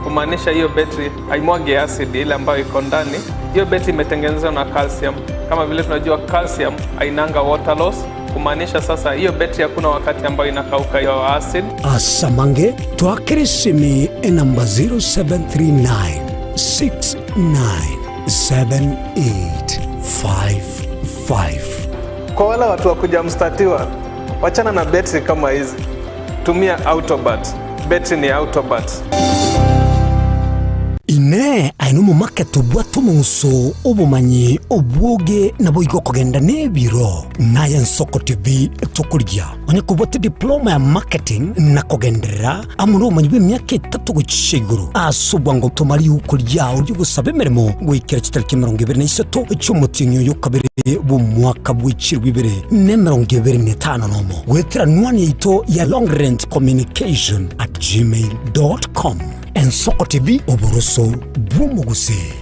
kumaanisha hiyo betri haimwagi acid ile ambayo iko ndani. Hiyo betri imetengenezwa na calcium. Kama vile tunajua calcium hainanga water loss, kumaanisha sasa hiyo betri hakuna wakati ambayo inakauka hiyo acid. Asamange twakere esimi enamba 0739 697855. Kwa wale watu wa kuja mstatiwa, wachana na betri kama hizi, tumia Autobat. Betri ni Autobat. Inee, aye nomomake tobwate omong'uso, obomanyi, obwoge, naboigo okogenda nebiro. Naye Nsoko TV tokorigia onye kobwate diploma ya marketing na kogenderera amo nobomanyi bw'emiaka etato gochia igoro. Ase obwango toma riuko riao ri'ogosaba emeremo goikera chitariki 28 chi'omotienyi oyo okabere bw'omwaka bw'echirwe ibere na 21 goetera anwani yaito ya longrentcommunication at gmail dot com. Ensoko TV, oboroso bw'omogusii.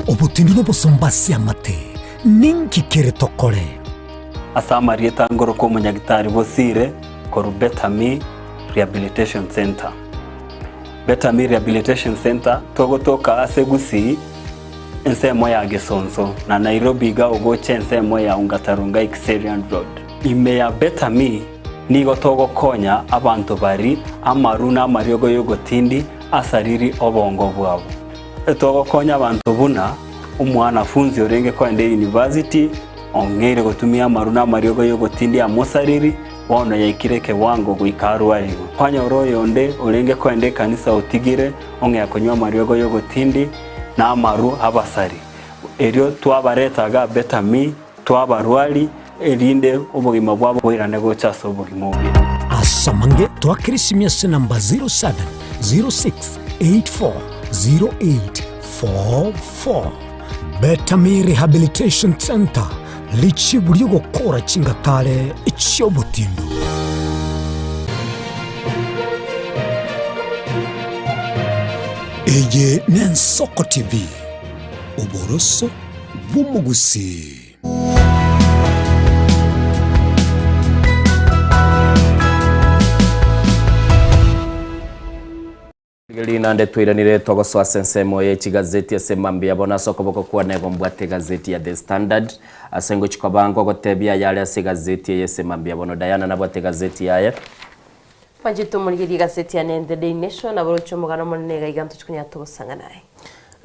Obotindi nobosomba ase amate, ninki kere tokore? Ase amarieta ngoroka omonyagitari Bosire korwa Better Me Rehabilitation Centre. Better Me Rehabilitation Centre togotoka ase Gusii ensemo ya Gesonso na Nairobi iga ogocha ensemo ya Ongata-Rongai Kiserian Road. Ime ya Better Me nigo togokonya abanto bari amaru na amariogo y'ogotindi asariri obongo bwabo. Togokonya abanto buna omwanafunzi orenge koenda eyunivasiti ong'eire gotumia amaru na amariogo y'ogotindi amosariri bono yaikire ekewango goika arwarigwe. Kwanyora oyonde orenge koenda ekanisa otigire ong'ea konywa amariogo y'ogotindi na amaru abasari. Erio twabareta iga Better Me Twabarwari, erinde obogima bwabo boirane gocha ase obogima obuya. Asamange toakere esimi ase namba 0706840844. Betami Rehabilitation Centre, richibu ri'ogokora chingatare chi'obotindu. Eye n'Ensoko TV, oboroso bw'omogusii. Rigereria naende twairanire togosoa ase ensemo ye chigazeti ase mambia bono ase okoboko kwane igo mbwate egazeti ya The Standard ase ngochia koba ngogotebia ayare ase egazeti eye ase mambia bono Diana nabwate egazeti yaye. Mwanchete omorigereria egazeti yane The Daily Nation nabo roche omogano omonene iga iga ntochi konyara togosang'ana aye.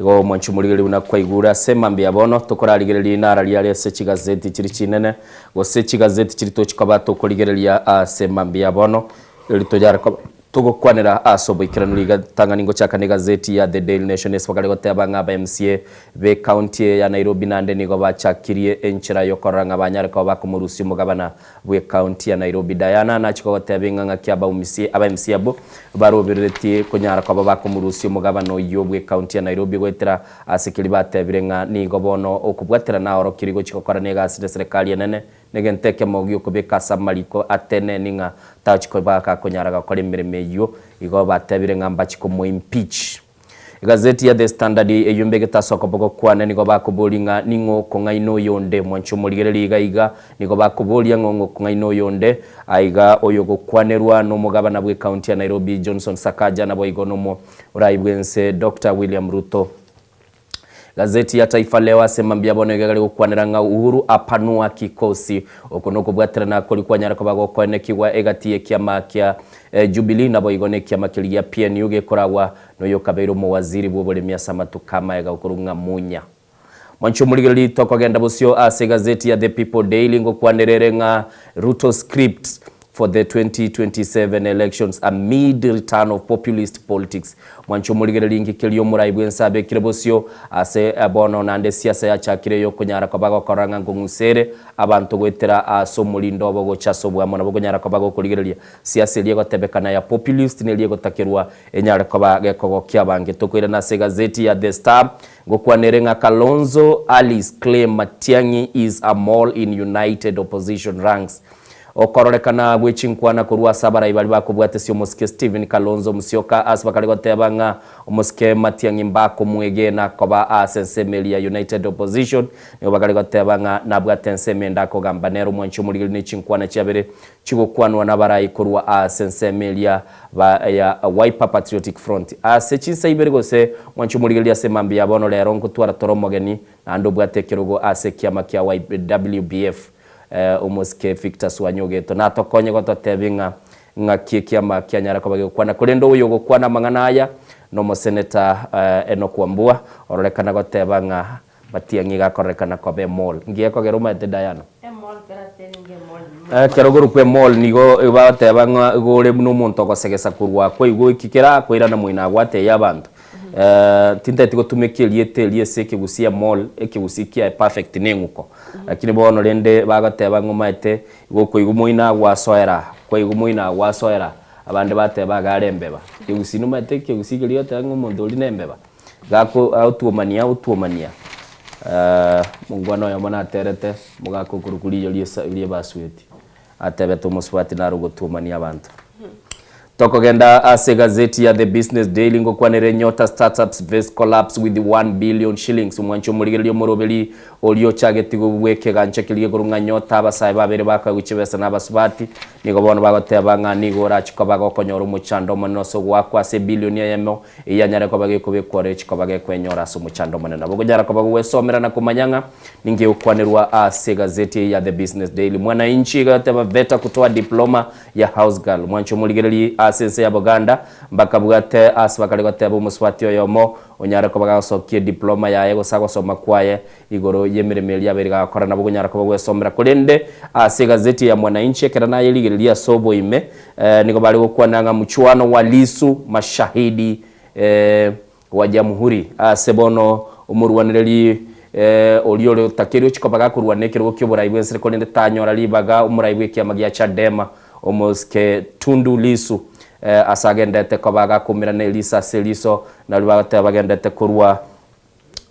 Igo omwanchi omorigereria buna kwaigure ase mambia bono, tokorarigereria inara riare ase chigazeti chiri chinene, gose chigazeti chiri tochi koba tokorigereria ase mambia bono, eri tonyare koba togokwanera ase oboikeranu rigatang'ani ngochaka na egazeti ya The Daily Nation ase bakare goteba ng'a aba MCA be county eye ya Nairobi naende nigo bachakirie enchera yokorora ng'a banyare koba bakomorusia omogabana bw'ecounty ya Nairobi Diana nachia kogotebia ng'a ng'aki abaumisia aba MCA abwo barobereretie konyara koba bakomorusia omogabana oyio bw'ecounty ya Nairobi goetera ase keria batebire ng'a nigo bono okobwaterana aorokirie gochia gokora negasi neserekari enene negento ekemo giokobeka ase amariko ateneni ng'a tachi koba gakonyara gokora emeremo eyio igo batebire ng'a mbachi komoimpeach. Egazeti ya The Standard eyio mbegete ase okoboko kwane nigo bakoboria ng'a ning'o okong'aina oyonde. Mwanche omorigereria iga iga, nigo bakoboria ng'a ong'o okong'aina oyonde. Aiga oyogokwanerwa nomogabana bw'ecounty ya Nairobi Johnson Sakaja naboigo nomorai bw'ense Doctor William Ruto. Gazeti ya Taifa Leo ase mambia bono iga gari gokwanera ng'a Uhuru apanua kikosi. Oko nokobwaterana koria kwanyara koba gokoenekigwa egati y'ekiama kia Jubilee naboigo nekiama keria gia PNU gekoragwa noyokabeire omowaziri bw'oboremi ase amatuko amaega okorwa ng'a Munya. Mwanche omorigereria tokogenda bosio ase egazeti ya The People Daily ngokwanera ere ng'a Ruto script. for the 2027 elections amid return of populist politics. Mwanche omorigereria inki keria omorai bwense abekire bosio ase bono naende siasa yachakire eyokonyara koba gokora ng'a nkong'usere abanto goetera ase omorindo obo gocha ase oboamo nabo okonyara koba gokorigereria siasa eria egotebekana ya populist neria egotakerwa enyare koba gekogokia abange. Tokoirana ase egazeti ya The Star ngokwanere ng'a Kalonzo Alice claim Matiang'i is a mole in united opposition ranks. Okororekana gwe chinkwana korwa ase abarai baria bakobwatesia omosike Stephen Kalonzo Musyoka ase bakare goteba ng'a omosike Matiang'i mbakomwegena koba ase ensemo eria ya United Opposition nigo bakare goteba ng'a nabwate ensemo ende akogamba nere omwanchi omorigeri ne chinkwana chiabere chigokwanwa nabarai korwa ase ensemo eria ba ya Wiper Patriotic Front ase chinsa ibere gose mwanchi omorigereria ase mambia ya bono rero nkotwara tore omogeni naende obwate ekerogo ase ekiama kia WBF Omosike Victor Swanyogeto natokonye gototebia ng'a ng'aki ekiama kianyara koba gegokwana. Korende oyo ogokwana amang'ana aya nomoseneta Enock Wambua ororekana goteba ng'a Matiang'i iga akororekana koba emall. Nki gekogera omanyete Diana? Ekero okorokwa emall nigo bagoteba ng'a igo ore buna omonto ogosegesa korwa akwo igo eki kerakoirana moino agwatebie abanto. Tintageti gotumeka erieta eri ase ekegusii emall, ekegusii kiaye perfect na eng'uko. Lakini bono rende bagoteba ng'a omanyete igo okoigwa moino agwasoera, kwaigwa moino agwasoera, abande bateba iga are embeba. Ekegusii nomanyete ekegusii keria ogoteba ng'a omonto oria na embeba, gako agotuomania otuomania omongwana oyomo naterete omogaka okorokwa riiyo riesa riebasueti, atebete omosubati naro ogotuomania abanto. Tokogenda ase egazeti ya The Business Daily ngokwanere Nyota Startups Face Collapse with 1 Billion Shillings Omwanchi omorigereria omoroberi oria ochagetigwe bw'ekegancha keria gekorwa ng'a Nyota abasae babere bakaegwa chibesa na abasubati nigo bono bagoteba ng'a nigo orache koba gokonyora omochando omonene ase ogoakwa ase ebilioni eyemo eyio anyare koba gekobekwa ore chikoba gekwenyora ase omochando omonene. Nabo okonyara koba gogwesomera na komanya ng'a ninki egokwanerwa ase egazeti eye ya The Business Daily. Mwananchi egoteba Veta kutoa diploma ya house girl. Mwanche omorigererie ase ense ya Boganda, mbakabwate ase bakare goteba omosubati oyomo onyare koba gagosokia ediploma yaye gose agosoma kwaye igoro y'emeremo eria abeire gagokora nabo okonyara koba gwesomera. Korende ase egazeti ya Mwananchi ekero nayerigereria ase oboime nigo bare gokwana ng'a mchuano wa Lissu mashahidi wa Jamhuri ase bono omorwanereri oria ore otakeire ochia koba gakorwana ekerogo ki'oborai bw'ense korende tanyora ribaga omorai bw'ekiama gia Chadema omosike Tundu Lissu ase agendete koba gakomerana eriso ase eriso nario bagoteba bagendete korwa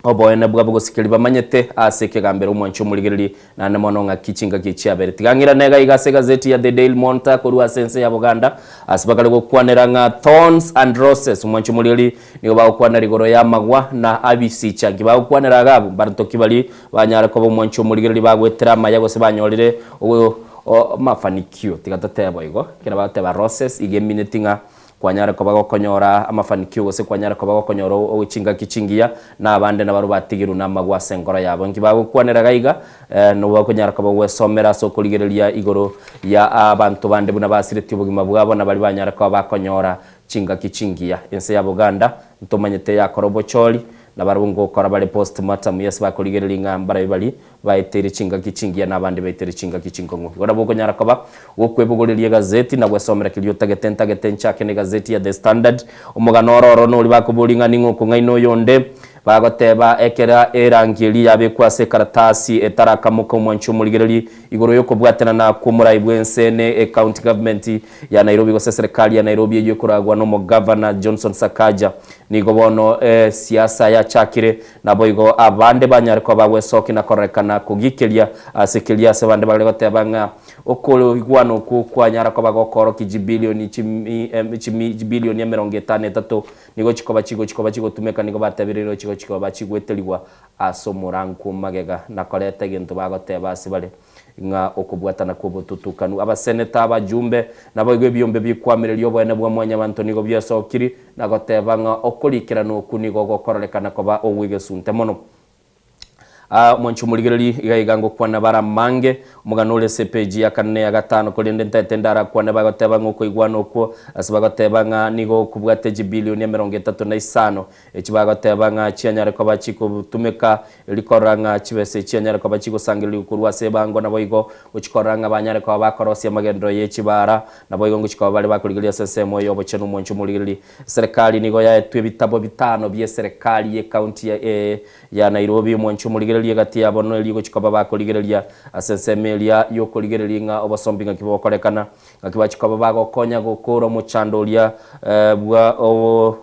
Oboene bwabo gose keria bamanyete ase ekegambero omwanchi omorigererie, naende mono ng'aki chingaki echi chiabere. Tiga ng'irane iga iga ase egazeti ya The Daily Monitor korwa ase ense ya Buganda, ase bakare gokwanera ng'a Thorns and Roses, omwanchi omorigererie, nigo bagokwanera igoro y'amagwa na abisicha. Nki bagokwanera iga abwo? Mbaronto ki baria banyare koba omwanchi omorigererie bagoetera amaya gose banyorire mafanikio? Tiga totebe boigo, ekero bagoteba roses iga emineti ng'a Kwanyare koba gokonyora amafanikio gose kwanyare koba gokonyora chingaki chingiya, na abande nabarabwo batigirwe namagwa ase enkoro yabo. Inki bagokwanera iga iga? Nabo bakonyara koba gwesomera ase okorigereria igoro ya abanto bande buna basiretie obogima bwabo na baria banyare koba bakonyora chingaki chingiya. Ense ya Buganda ntomanyete yakora obochori, na barabwo ngokora bare postmortem yes bakorigereria ng'a mbarabi baria Baeteire chingaki chingiya na abande baeteire chingaki chinkong'u. Igo nabo okonyara koba gokwebogoreria egazeti na gwesomera keria otagete. Ntagete nchake negazeti ya The Standard. Omogano oro oro noria bakoboria ng'a ning'o okong'aina oyonde. Bagoteba ekera erangi eria yabekwa ase ekaratasi etarakamoka omwanchi omorigereria igoro yokobwatanana kw'omorai bw'ense ne ecounty government ya Nairobi gose eserekari ya Nairobi eyio ekoragwa nomogavana Johnson Sakaja. Nigo bono esiasa yachakire Naboigo abande banyare koba bagwesokia na kororekana kogikeria ase keria ase bande bare goteba ng'a okoigwana okwo kwanyara koba gokoorokia chibilioni chibilioni 53 nigo chikoba chigochi koba chigotumeka nigo batebire nigo chigochi koba chigweterigwa ase omoranku magega na koreta egento bagoteba ase bare ng'a okobwatana kw'obotutukanu. Abaseneta, abajumbe, naboigo ebiombe bikwamireria oboene bwa mwanyabanto nigo biasokiri na goteba ng'a okorikerana okwo nigo gokororekana koba ogw'egesunte mono. Aa omwanchi omorigereri, iga iga ngokwana bare amange, omogano ore ase epeji ya kane na eya gatano, korende ntaete ndarakwane bagoteba ng'a okoigwana okwo ase bagoteba ng'a nigo kobwate chibilioni emerongo etato na isano, echi bagoteba ng'a chianyare koba chikotumeka erio korora ng'a chibesa echi chianyare koba chigosangererigwa korwa ase ebango naboigo gochikorora ng'a banyare koba bakorosia amagenderero ye chibaara naboigo ngochia koba bare bakorigereria ase ensemo y'obochenu omwanchi omorigereri. Eserekari nigo yaetwe ebitabo bitano bi'eserekari y'ecounty ya ya Nairobi, omwanchi omorigereria egati yabo neria gochia koba bakorigereria ase ensemo eria y'okorigereria ng'a obosombi ng'aki bogokorekana, ng'aki bachia koba bagokonya gokora omochando oria bwa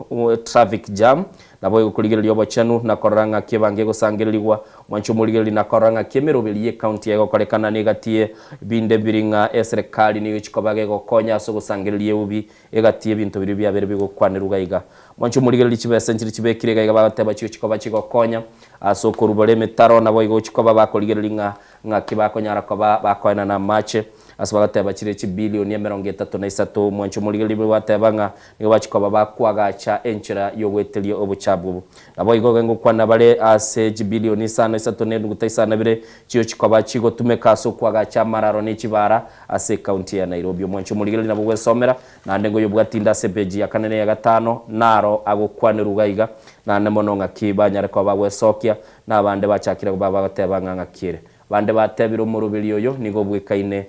traffic jam, naboigo korigereria obochenu na korora ng'aki ebango egosangererigwa. Omwanchi omorigereria na korora ng'aki emeroberi y'ecounty egokorekana negati ye binde biri ng'a eserekari nigo egochia koba gegokonya ase ogosangereria eubi Egati y'ebinto biria biabeire bigokwanerwa iga iga. Mwanche omorigererie chibesa nchiria chibekire iga iga bagoteba chigochia koba chigokonya ase okorubora emetaro, naboigo gochia koba bakorigereria ng'a ng'aki bakonyara koba bakoenana amache ase bagoteba chire chibilioni emerongo etato na isato. Mwanche omorigereria bateba ng'a nigo bachia koba bakoagacha enchera y'ogoeteria obochabu obo. Naboigo iga ngokwana bare ase chibilioni isano isato na enuguta isano na ibere chigochia koba chigotumeka ase okoagacha amararo ne chibaara ase ecounty ya Nairobi. Omwanchi omorigereria nabo gwesomera, naende ngoyobwati inde ase epeji ya kane na eya gatano, naro agokwanerwa iga iga, naende mono ng'aki banyare koba bagwesokia, na abande bachakire koba bagoteba ng'a ng'aki ere. Bande batebire omoroberi oyo nigo obwekaine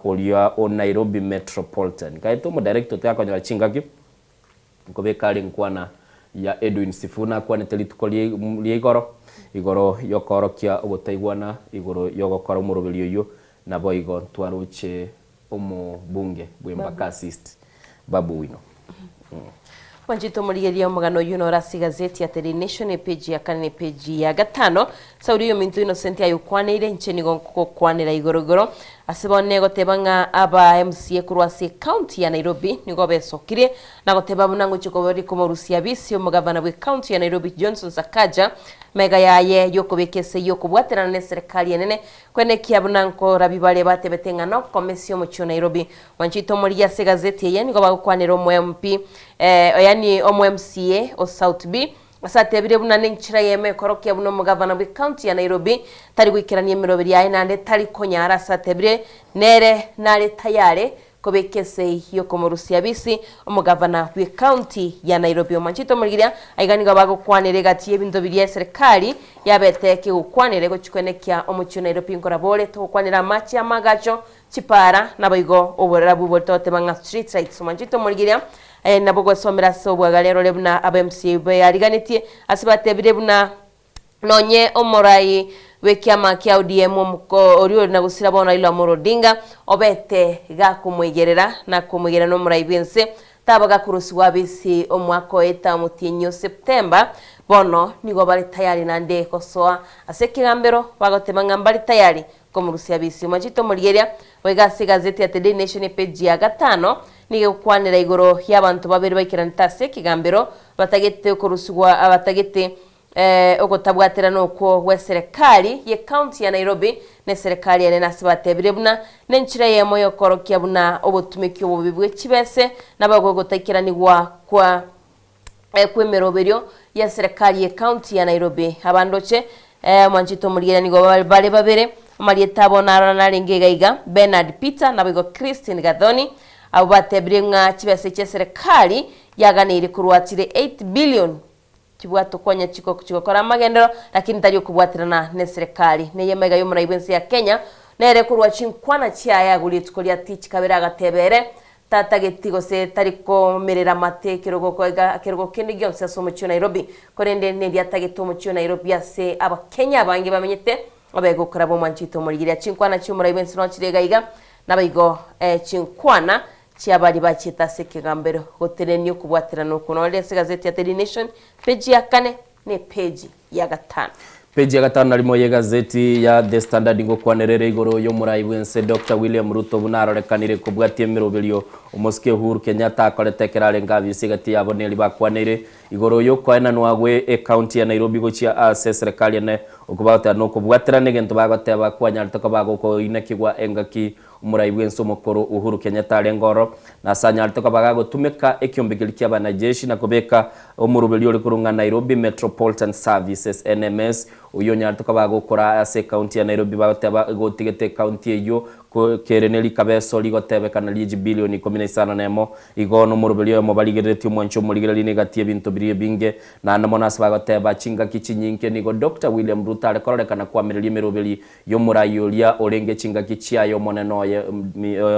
oria o Nairobi Metropolitan. Nkaete omodirector otigakonyora chingaki. Nkobeka are enkwana ya Edwin Sifuna akwanete rituko ria igoro, igoro y'okoorokia ogotaigwana igoro y'ogokora omoroberio oyio, naboigo ntwaroche omobunge bw'Embakasi East Babu Owino. Mwanchete omorigereria omogano oyio nore ase egazeti ya The Daily Nation epeji ya kane na epeji ya gatano. Sauli oyominto Innocent aye okwaneire, inche nigo nkogokwanera igoro igoro. Ase bono negoteba ng'a aba MCA korwa ase ecounty ya Nairobi nigo besokirie na goteba buna ngochia koba rikomorusia abisi omogavana bwe county ya Nairobi Johnson Sakaja mega yaye yokobeka esegi okobwaterana ne eserekari enene kwenekia buna nkorabi bare batebete ng'a nokomesia omochie o Nairobi. Mwanchete omorigia ase egazeti eye nigo bagokwanera omo MP eh, yaani omo MCA o South B Ase atebire buna nenchera eyemo ekorokia buna omogavana bw'ecounty ya Nairobi tari goikerania emeroberi yaye naende tari konyara ase atebire nere nare tayare kobeka esei yokomorusia abisi omogavana bw'ecounty ya Nairobi. Omwanchete omorigeria aiga nigo bagokwanera egati y'ebinto biria eserekari yabete kegokwanera egochi kwenekia omochie o Nairobi nkorabore togokwanera amache amagacho chipara naboigo oborabu bori togoteba ng'a street lights. Omwanchete omorigeria Aye nabo gwesomera ase obwagare orore buna aba MCA beariganetie ase batebire buna nonye omorai bw'ekiama kia ODM omoko oria ore na gosira bono Raila Amolo Odinga obete gakomoigerera na komoigerera nomorai bw'ense taba gakorusigwa abisi omwaka oeta omotienyi o September bono nigo bare tayari naende gosoa ase ekegambero bagoteba ng'a mbare tayari Komorusia abisi omachete omorigeria, goika ase egazeti ya The Daily Nation epeji ya gatano, nigo egokwanera igoro y'abanto babere baikeranete ase ekegambero batagete okorusigwa batagete ogotabwaterana okwo gw'eserekari y'ecounty ya Nairobi na eserekari enene ase batebire buna nenchera eyemo y'okorokia buna obotumeki obobe bwe chibese naboigo ogotaikeranigwa kwa kw'emeroberio y'eserekari y'ecounty ya Nairobi. Abandoche mwanchete omorigereria nigo bare babere, amarieta abo narora narenge iga iga, Bernard Peter naboigo Christine Gathoni, abwo batebirie ng'a chibesa chi'eserekari yaganeire korwa chire 8 billion chibwate okonya chigokora amagenderero lakini tari okobwaterana n'eserekari. Neye amaiga y'omorai bw'ense ya Kenya nere korwa chinkwana chiaye agwo rituko ria tichi kabere agateba ere Tatageti gose tari komerera amate ekerogo kerogo kende gionsi ase omochie o Nairobi, korende neria atagete omochie o Nairobi ase Abakenya abange bamenyete, obe gokoraba omwanchete omorigereria. Chinkwana chi'omorai bw'ense nonya chire iga iga, naboigo chinkwana chi'abaria bachiete ase ekegambero gotenenia okobwaterana okwo. Nore ase egazeti ya Daily Nation, peji ya kane na epeji ya gatano. Peji ya gatano na rimo y'egazeti ya The Standard ngokwanera ere igoro y'omorai bw'ense Doctor William Ruto buna arorekanire kobwatia emeroberio omosike Uhuru Kenyatta akorete ekero arenge abisi egati yabo neri bakwaneire. Igoro y'okoenanwa gwe ecounty ya Nairobi gochia ase eserekari ene okwo bagoteba nokobwaterana egento bagoteba kwanyarete koba gokoinekigwa engaki omorai bwense omokoro Uhuru Kenyatta arenge oro na ase anyarete koba gagotumeka ekiombe keria kia abanajeshi na kobeka omoroberi ore korwa ng'a Nairobi Metropolitan Services, NMS, oyio onyarete koba gokora ase ecounty ya Nairobi bagoteba igo otigete ecounty eyio kere ne rikabeso rigotebekana rie chibilioni ikomi na isano na emo. Igo nomoroberi oyomo barigereretie omwancho omorigereria negati y'ebinto biria ebinge. Naende mono ase bagoteba chingaki chinyinge nigo Doctor William Ruto are kororekana koamereria emeroberi y'omorai oria orenge chingaki chiaye omonene oye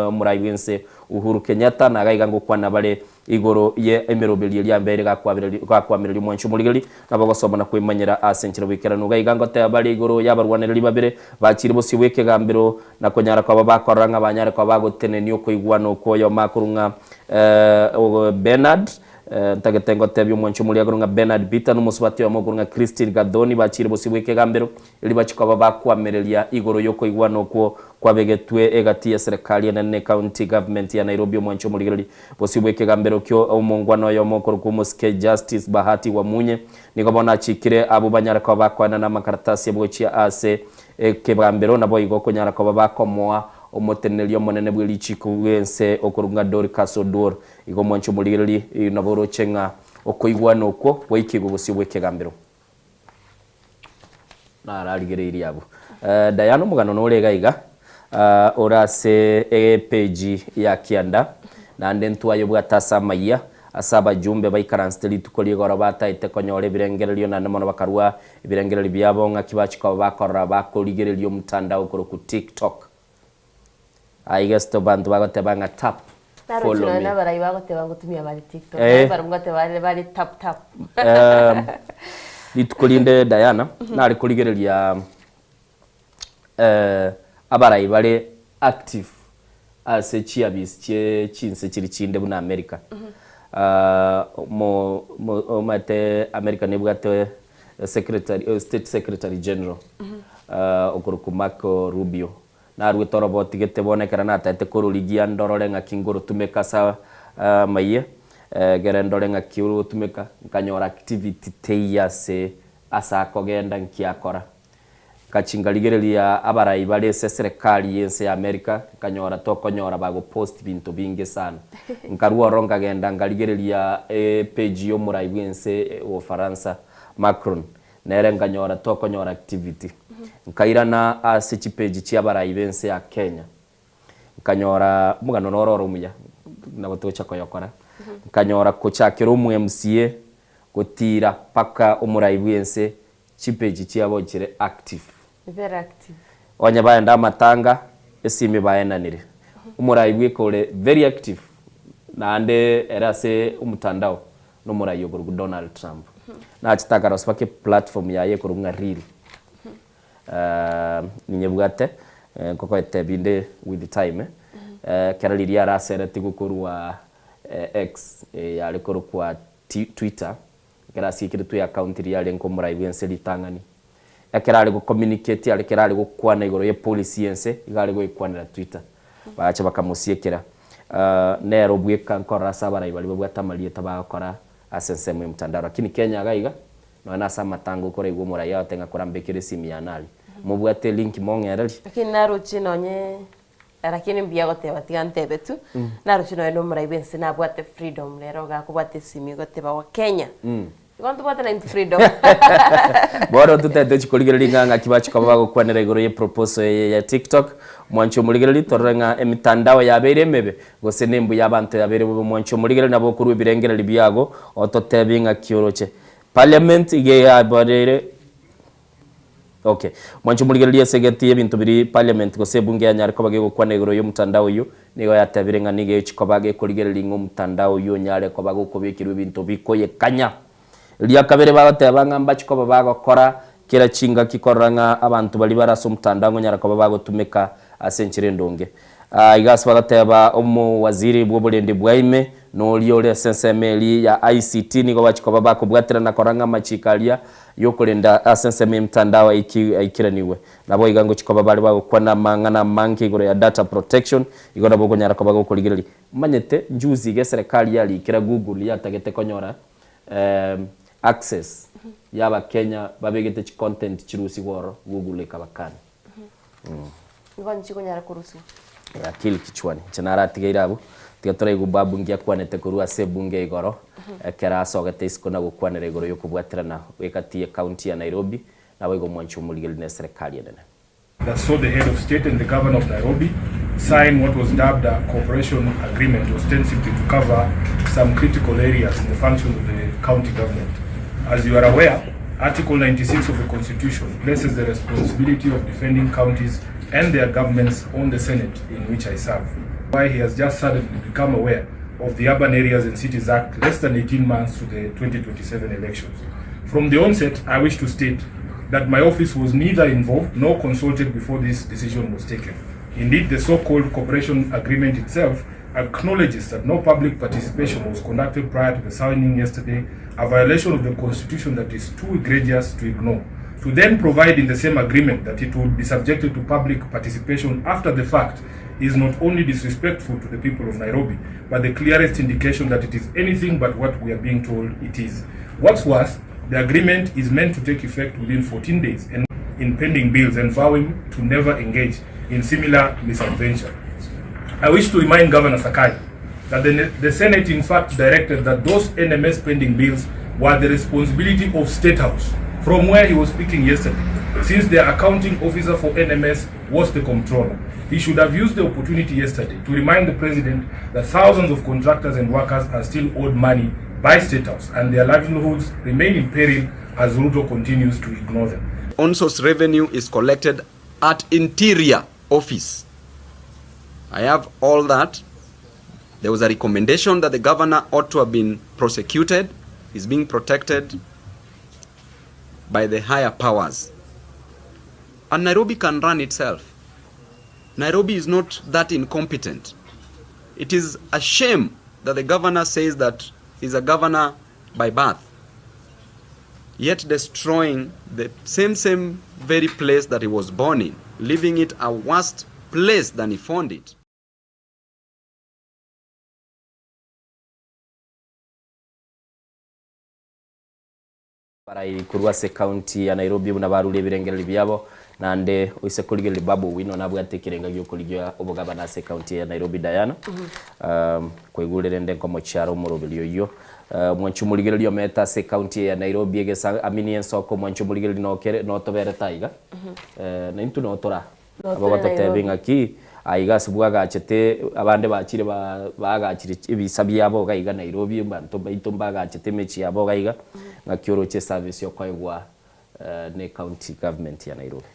omorai bw'ense Uhuru Kenyatta na gaiga ngokwana bare Igoro ye emeroberio eria mbere gakoamereria omwancho omorigereria, nabo ogosoma na kwemanyera ase enchera boikeranu. Iga iga ngoteba bare igoro y'abarwanereri babere bachire bosio bw'ekegambero, na konyara koba bakorora ng'a banyare koba bagotenenia okoigwana okwo oyomo akorwa ng'a Bernard, ntagete ngotebie omwancho omoria akorwa ng'a Bernard Peter, na omosubati oyomo okorwa ng'a Christine Gathoni bachire bosio bw'ekegambero. Erio bachia koba bakoamereria igoro y'okoigwana okwo kwabegetwe egati y'eserekari enene na ecounty government ya Nairobi omwancho omorigereria bosio bw'ekegambero kio omongwana oyomo okorokwa omosike Justice Bahati Wamunye nigo bono achikire abwo banyare koba bakoenana amakaratasi abo gochia ase ekegambero naboigo konyara koba bakomoa omoteneneri omonene bwe richiko bw'ense okorokwa ng'a Dorcas Oduor. Igo omwancho omorigereria nabo oroche ng'a okoigwana okwo gwaikigwe bosio bw'ekegambero. Nararigereirie abwo. Diana omogano nore iga iga, ore ase epeji ya kianda, naende ntwayobwate ase amayia, ase abajumbe baikaransete rituko rigoro bataete konyora ebirengererio naende mono bakarua ebirengererio biabo ng'aki bachia koba bakorora bakorigereria omotandao okorokwa TikTok. Aiga ase abanto bagoteba ng'a tap, Naroche follow nonya me. nabarai bagoteba ngotumia bare TikTok. Eh. Naye barabwo ngoteba bare bare tap tap. Ehm, rituko rinde Diana, nare korigereria eh, abarai bare active ase chiabisi chie chinse chiri chinde buna America. Ah, mo, mo, omanyete America nebwate secretary, state secretary general, ah, okorokwa Marco Rubio. Naruete oroboti gete bono ekero nataete kororigia ndorore ng'aki ngorotumeka ase amayia, egere ndore ng'aki orogotumeka, nkanyora activity teiyo ase ase akogenda nki akora. Ngachia nkarigereria abarai bare ase eserekari y'ense ya America, nkanyora tokonyora bagopost binto binge sana. Nkarua ororo nkagenda nkarigereria epage y'omorai bw'ense o Ufaransa, Macron, Nere nkanyora tokonyora activity. Nkairana ase chipeji chi'abarai b'ense ya Kenya, nkanyora omogano noro ore omuya, nabo togocha koyokora, nkanyora kochakera omo MCA gotira mpaka omorai bw'ense chipeji chiabo chire active. Very active. Onye baenda amatanga, esimi baenanire. Omorai bweka ore very active naende ere ase omotandao nomorai okorokwa Donald Trump. Nachete akarosia mpaka eplatform yaye ekorokwa ng'a Reel. Ninyebwate, nkokoetebia inde with time, ekero riria araseretigwe korwa X yare korokwa Twitter, ekero asiekeretwe eaccount riria arenge omorai bwense ritang'ani. Ekero are gocommunicate are ekero are gokwana igoro ye policy y'ense iga are goekwanera Twitter. Bagacha bakamosiekera. Nere obweka nkorora ase abarai baria babwate amarieta bagokora ase ensemo ya mtandao. Lakini Kenya iga iga, nonya na ase amatanga okoraigwa omorai agote ng'a korambekere esimi yane aria. Mobwate elink mong'ererie. Lakini naroche nonye lakini mbuya goteba tiga ntebe tu, naroche nonye na omorai bwense nabwate freedom rero iga akobwata esimi goteba Wakenya. Igo ntobwate naintwe freedom. Bono totete tochie korigereria ng'a ng'aki bachia koba bagokwanera igoro ye proposal eye ya TikTok. Mwanche omorigereria torore ng'a emitandao yabeire emebe gose nembuya abanto yabeire bobe. Mwanche omorigereria nabo okorwa ebirengererio biago ototebie ng'aki oroche. Parliament iga yabareire Okay. Mwanche omorigereria ase egati y'ebinto biria parliament gose ebunge yanyare koba gegokwana igoro y'omotandao oyio, nigo yatebire ng'a nigo egochia koba gekorigereria ng'a omotandao oyio onyare koba gokobekerwa ebinto bikoyekanya. Eria kabere bagoteba ng'a mbachie koba bagokora kera chingaki korora ng'a abanto baria bare ase omotandao ngonyara koba bagotumeka ase enchera endonge. Iga ase bagoteba omowaziri bw'oborendi bwa ime noria ore ase ensemo eria ya ICT nigo bachia koba bakobwaterana korora ng'a amachiko aria y'okorenda ase ensemo y'emitandao aikeranigwe. Naboigo ngochia koba bare bagokwana amang'ana amange igoro ya data protection, igo nabo okonyara koba gokorigereria. Omanyete njuzi iga eserekari yarikera Google yatagete konyora. Access ya abakenya babegete chicontent chirusigwe ororo Google ekabakania. Nigo nchikonyara korusigwa. Akili kichwani. Inche naratigeire abwo, tiga toraigwe Babu nki akwanete korwa ase ebunge igoro, ekero asogete isiko na gokwanera igoro y'okobwaterana gw'egati y'ecounty ya Nairobi, naboigo omwanchi omorigereria na eserekari enene. That saw the head of state and the governor of Nairobi sign what was dubbed a cooperation agreement ostensibly to cover some critical areas in the functions of the county government. As you are aware, Article 96 of the Constitution places the responsibility of defending counties and their governments on the Senate in which I serve. Why he has just suddenly become aware of the Urban Areas and Cities Act less than 18 months to the 2027 elections. From the onset, I wish to state that my office was neither involved nor consulted before this decision was taken. Indeed, the so-called cooperation agreement itself acknowledges that no public participation was conducted prior to the signing yesterday, a violation of the constitution that is too egregious to ignore. To then provide in the same agreement that it would be subjected to public participation after the fact is not only disrespectful to the people of Nairobi, but the clearest indication that it is anything but what we are being told it is. What's worse, the agreement is meant to take effect within 14 days and in pending bills and vowing to never engage in similar misadventure. I wish to remind Governor Sakai that the, the Senate in fact directed that those NMS pending bills were the responsibility of State House, from where he was speaking yesterday, since the accounting officer for NMS was the comptroller. He should have used the opportunity yesterday to remind the president that thousands of contractors and workers are still owed money by State House and their livelihoods remain in peril as Ruto continues to ignore them. On-source revenue is collected at interior office. I have all that. There was a recommendation that the governor ought to have been prosecuted. He's being protected by the higher powers. And Nairobi can run itself. Nairobi is not that incompetent. It is a shame that the governor says that he's a governor by birth, yet destroying the same, same very place that he was born in, leaving it a worse place than he found it. Abarai korwa ase ekaunti ya Nairobi buna barure ebirengererio biabo naende oise korigereria Babu Owino nabwate ekerenga giokorigia obogabana ase ekaunti ya Nairobi Diana kwaigure rende nkomochiara omoroberi oyio Omwanchi omorigereria omete ase ekaunti eye ya Nairobi egesa amini ensoko omwanchi omorigereria nokere notoberete aiga naintwe notora Nabo bagototebia ng'aki aiga ase bwagachete abande bachire baagachire ebisa biabo iga iga Nairobi, abanto baito mbagachete emechie yabo iga iga, ng'aki oroche eservice yokoegwa ne county government ya Nairobi.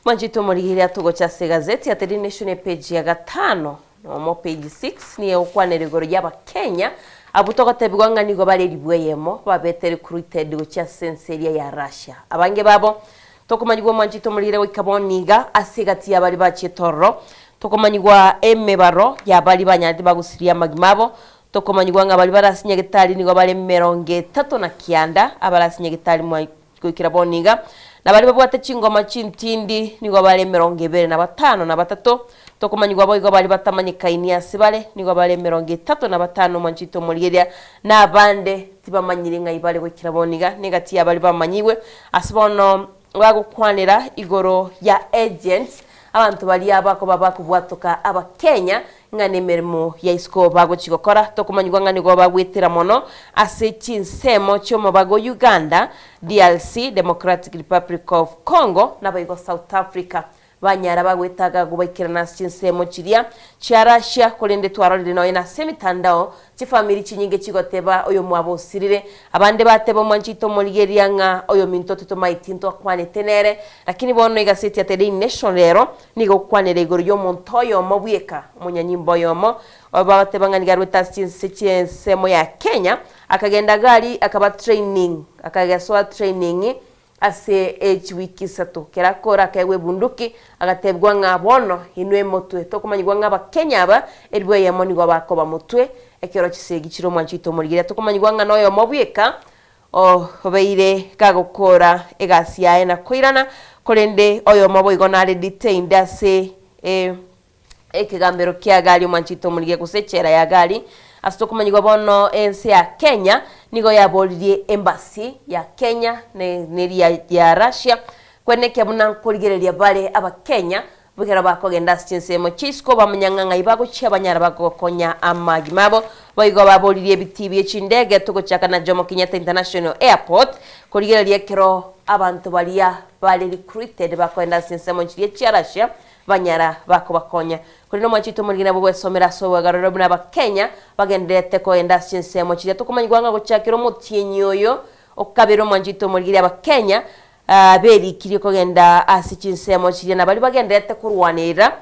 Mwanchete omorigereria togocha ase egazeti ya Daily Nation epage ya gatano nomo page 6 nigo egokwanera igoro y'Abakenya abwo togotebigwa ng'a nigo bare elibu eyemo babete recruited gochia ase ense eria ya Russia. Abange babo Tokomanyigwa omwanchete omorire goika bono iga ase egati ya baria bachiete ororo, tokomanyigwa emebaro ya baria banyarete bagusiria amagima abo, tokomanyigwa ng'a baria bare ase nyagetari nigo bare emerongo etato na kianda, abare ase nyagetari mwa goikera bono iga, na baria babwate chingoma chintindi nigo bare emerongo ebere na batano na batato, tokomanyigwa boigo baria batamanyekaini ase bare nigo bare emerongo etato na batano omwanchete omorigereria, na abande Tibamanyiri ng'ai bare goikera bono iga, negati ya baria bamanyigwe. Ase bono bagokwanera igoro ya agents, abanto baria bakoba bakobwatoka abakenya ng'a nemeremo ya isiko bagochi gokora. Tokomanyigwa ng'a nigo bagwetera mono ase chinsemo chiomobago Uganda, DRC, Democratic Republic of Congo, naboigo South Africa. Banyara bagwetaga gobaikerana ase chinsemo chiria chia Russia, korende twarorire nonya nase emitandao chifamiri chinyinge chigoteba oyomwabo osirire, abande bateba omwanchete omorigereria ng'a oyominto titomaeti ntwakwanete nere, lakini bono egaseti ya The Daily Nation rero nigo egokwanera igoro y'omonto oyomo bweka, omonyanyimbo oyomo, oyo bagoteba ng'a nigo arwete ase chinse chi'ensemo ya Kenya, akagenda gari akaba training, akagesoa training Ase echiwiki isato kera akora akaegwa ebunduki, agatebigwa ng'a bono inwe motwe. Tokomanyigwa ng'a Abakenya aba elifu eyemo nigo bakoba motwe ekero chisegi chire omwancho oito omorigereria. Tokomanyigwa ng'a noyomo bweka obeire gagokora egasi yaye na koirana, korende oyomo boigo nare detained ase ekegambero kia gari omwancho oito omorigereria gose echela ya gari. Ase tokomanyigwa bono ense ya Kenya nigo yaboririe embassy ya Kenya ne neria ya Russia kwenekia buna nkorigereria bare abakenya Ekero bakogenda ase chinsemo chi'isiko bamanya ng'a ng'ai bagochia banyara bagokonya amagima abo. Boigo baboririe ebitii bie chindege togochaka na Jomo Kenyatta International Airport korigereria ekero abanto baria bare recruited bakoenda ase chinsemo chiria chia Russia banyara bakobakonya. Korende omwanchi oito omorigi nabo gwesomera ase obwegarore buna abakenya bagendererete kogenda ase chinsemo chiria tokomanyigwa ng'a gochakera omotienyi oyo okabere omwanchi oito omorigiri abakenya Berikirie kogenda ase chinsemo chiria, na baria bagendererete korwanerera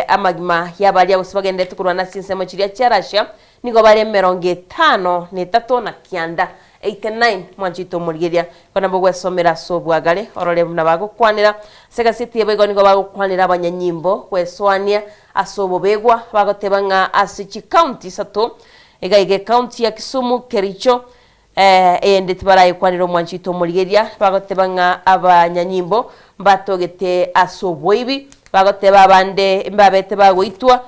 amagima y'abaria gose bagendererete korwana ase chinsemo chiria chia Russia, nigo bare emerongo etano na etato na kianda, 89. Mwanchete omorigereria, igo nabo gwesomera ase obwagare, orore buna bagokwanera. Ase egaseti eye boigo nigo bagokwanera abanyanyimbo gwesoania ase obobegwa, bagoteba ng'a ase chicounty isato, iga iga ecounty ya Kisumu, Kericho, Eyende tibarayekwanera omwancho oito omorigereria, bagoteba ng'a abanyanyimbo mbatogete ase oboibi, bagoteba abande mbabete bagoitwa,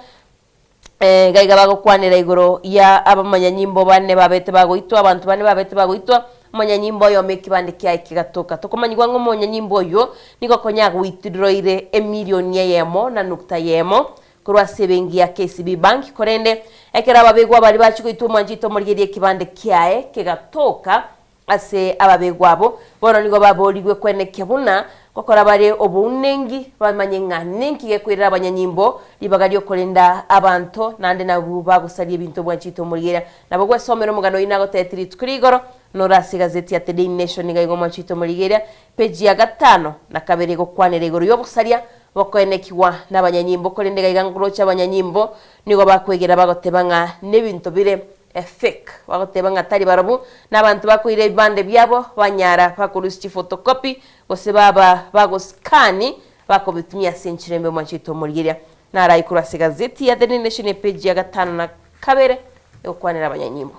iga iga bagokwanera igoro ya abamanyanyimbo bane babete bagoitwa, abanto bane babete bagoitwa, omonyanyimbo oyomo ekebande kiaye kegatoka. Tokomanyigwa ng'a omonyanyimbo oyio nigo konya agoitiroire emilioni eyemo na nukta eyemo Korwa ase ebenki ya KCB Bank, korende ekero ababegwa baria bachia goitwa omwancho oito omorigererie ekebande kiaye kegatoka ase ababegwa abo, bono nigo baboorigwe kwenekia buna gokora bare obounengi bamanye ng'a ninki gekoirera abanyanyimbo ribaga riokorenda abanto naende nabwo bagosaria ebinto omwancho oito omorigereria. Nabo gwesomera omogano oyio nagotebetie rituko ria igoro nore ase egazeti ya The Daily Nation niga igo omwancho oito omorigereria peji ya gatano na kabere egokwanera igoro yobosaria Bokoenekigwa nabanyanyimbo, korende gaiga nkoroche abanyanyimbo nigo bakwegera bagoteba ng'a nebinto bire fake, bagoteba ng'a tari barobwo, nabanto bakoira ebibande biabo banyara bakorusia chiphotocopy gose baba bagoscan bakobitumia ase enchera embe omwancho oito omorigeria. Narayi korwa ase egazeti ya The Daily Nation epage ya gatano na kabere egokwanera abanyanyimbo.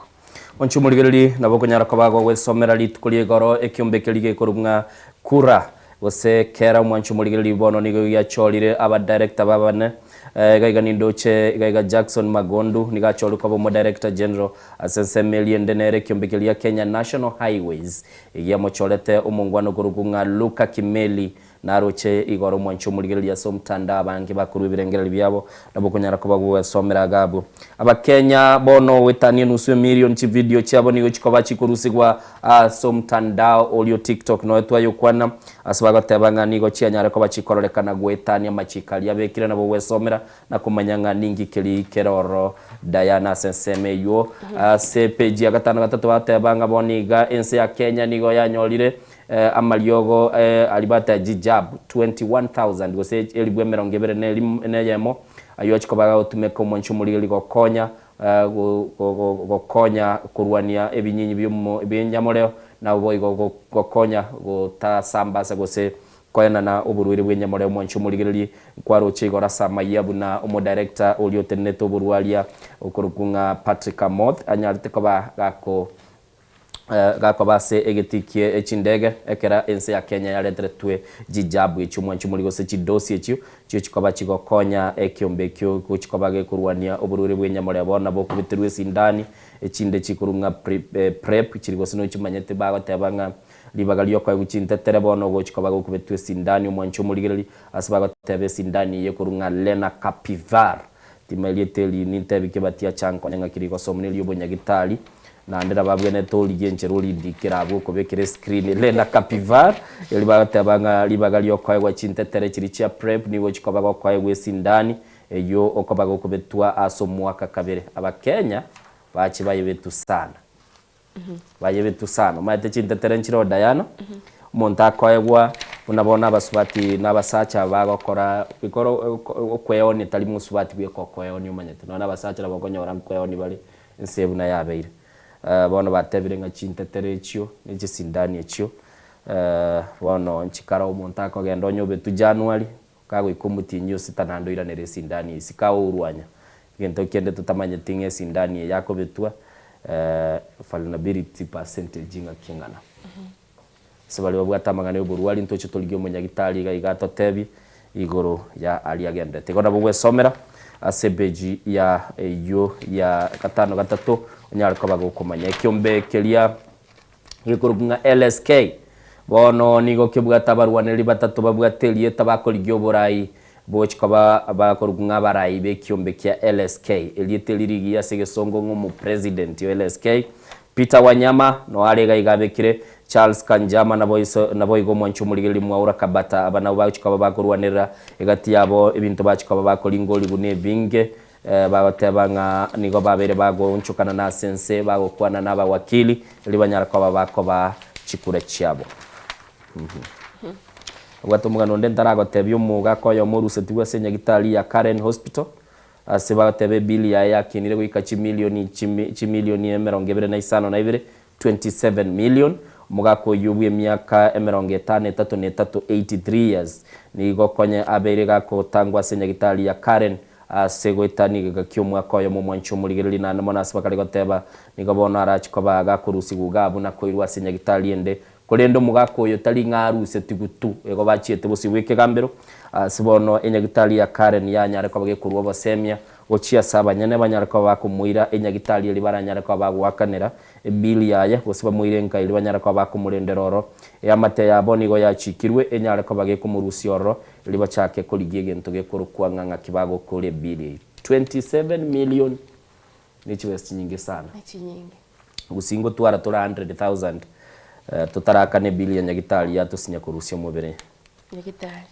Onche omorigereria nabo okonyara koba gogwesomera rituko ria igoro ekiombe keria gekorwa ng'a kura, gose kera omwanche omorigereria bono nigo giachorire aba director babane iga iga nindoche iga iga Jackson Magondu nigo achorwe koba omo director general ase ensemo eria ende nere ekiombe keria Kenya National Highways egiamochorete omongwana okorokwa ng'a Luka Kimeli Naroche igoro omwanche omorigereria ase omotandao abange bakorua ebirengererio biabo, nabo okonyara koba gogwesomera iga abwo. Abakenya bono goetania enusu emilion chividio chiabo nigo chikoba chikorusigwa ase omotandao oria o TikTok noyo twayokwana ase bagoteba ng'a nigo chianyare koba chikororekana goetania amachiko aria abekire nabo ogwesomera na komanya ng'a ninki keri kere ororo Diana ase ensemo eywo. Ase epeji ya gatano gatato bagoteba ng'a bono iga ense ya Kenya nigo yanyorire Amariogo aria bata jijab 21,000 gose elifu emerongo ebere na eyemo, ayio achia koba agotumeka omwancho omorigeri gokonya gokonya korwania ebinyinyi bi'enyamoreo, naboigo gokonya gotasambasa gose koenana oborwaire bw'enyamoreo. Omwancho omorigererie nkwaroche igoro ase amayia buna omodirector oria otenenete oborwaria okorokwa ng'a Patrick Amoth anyarete koba gako gakoba ase egetii kie chindege ekero ense ya Kenya yareteretwe chijabu echio mwanchi mori gose chidosi echio chio chikoba chigokonya ekiombe ekio gochikoba gekorwania oborwaire bw'enyamoreo bono nabo okobeterwa esindani echinde chikorwa ng'a prep chiri gose nochimanyete bagoteba ng'a ribaga riokoegwa chintetere bono ogochikoba gokobetwa esindani omwanchi omorigereri ase bagoteba esindani eye ekorwa ng'a Lenacapavir Tima erieta eri nintebi ki batiacha nkonye ng'aki rigosomwa nerio obonyagitari, naende nabo abwenerete origie enchera orindikere abwo okobekera escreen Lena Kapivar, erio bagoteba ng'a ribaga riokoegwa chintetere chiria chia prep nigo chikoba gokoegwa esindani eyio okoba gokobetwa ase omwaka kabere. Abakenya bache bayebetu sana. Bayebetu sana. Omanyete chintetere nchire oo Diana, omonto akoegwa buna bono abasubati na abasacha bagokora bikoro okweonia tari mosubati bweka okoeonia omanyete, nonya na abasacha nabo okonyora nkoeonia bare ense buna yabeire. Bono batebire ng'a chintetere echio na chisindani echio bono nchikare omonto akogenda onye obetu January, kagoika omotienyi o sita naende oiranere esindani eye isiko aourwanya. Egento kende totamanyeti ng'a esindani eye yakobetwa vulnerability percentage ng'aki eng'ana. Ase baria babwate amang'ana ya oborwari ntoche torigie omonyagitari iga iga atotebie. Igoro ya aria agenderete. Igo nabo gwesomera ase epeji ya eyio ya gatano gatato onyare koba gokomanya ekiombe keria gekorokwa ng'a LSK. Bono nigo kebwate abarwanereri batato babwate erieta bakorigia oborai bogochia koba bakorokwa ng'a abarai b'ekiombe kia LSK. Erieta eri rigiya ase egesongo ng'a omopresident o LSK Peter Wanyama noare iga iga abekire, Charles Kanjama naboiso naboigo omwanchi omorigereria Mwaura Kabata. Aba nabo bagochia koba bakorwanerera egati yabo ebinto bachia koba bakoringorigwa nebinge bagoteba ng'a nigo babeire bagoonchokana na ase ense bagokwana na abawakili erio banyare koba bakobaa chikura chiabo. Obwate omogano onde ntaragotebia omogaka oyomo orusetigwe ase enyagitari ya Karen Hospital Ase bagoteba ebill yaye yakinire goika chimilioni chimilioni 22, 27 million. Omogaka oyio bw'emiaka 53, 83 years, nigo konye abeire gakotangwa ase enyagitari ya Karen ase goetania egeka ki'omwaka oyomo omwanchi omorigereria naende mono ase bakare goteba nigo bono arachi koba gakorusigwa iga buna koirwa ase enyagitari ende Korende omogaka oyo tari ng'a arusetigwe tu, igo bachiete bosio bw'ekegambero, ase bono enyagitari ya Karen yanyare koba gekorua obosemia gochia ase abanyene banyare koba bakomoira enyagitari eria baranyare koba bagoakanera ebill yaye, gose bamoire enka eria banyare koba bakomorendera ororo. Eamate yabo nigo yachikirwe enyare koba gekomorusia ororo erio bachake korigia egento gekorokwa ng'a ng'aki bagokora ebill eyio. 27 million ne chibesa chinyinge sana. Gusii ngotwara tore 100,000 totarakana ebill ya nyagitari yatosinya korusia omobere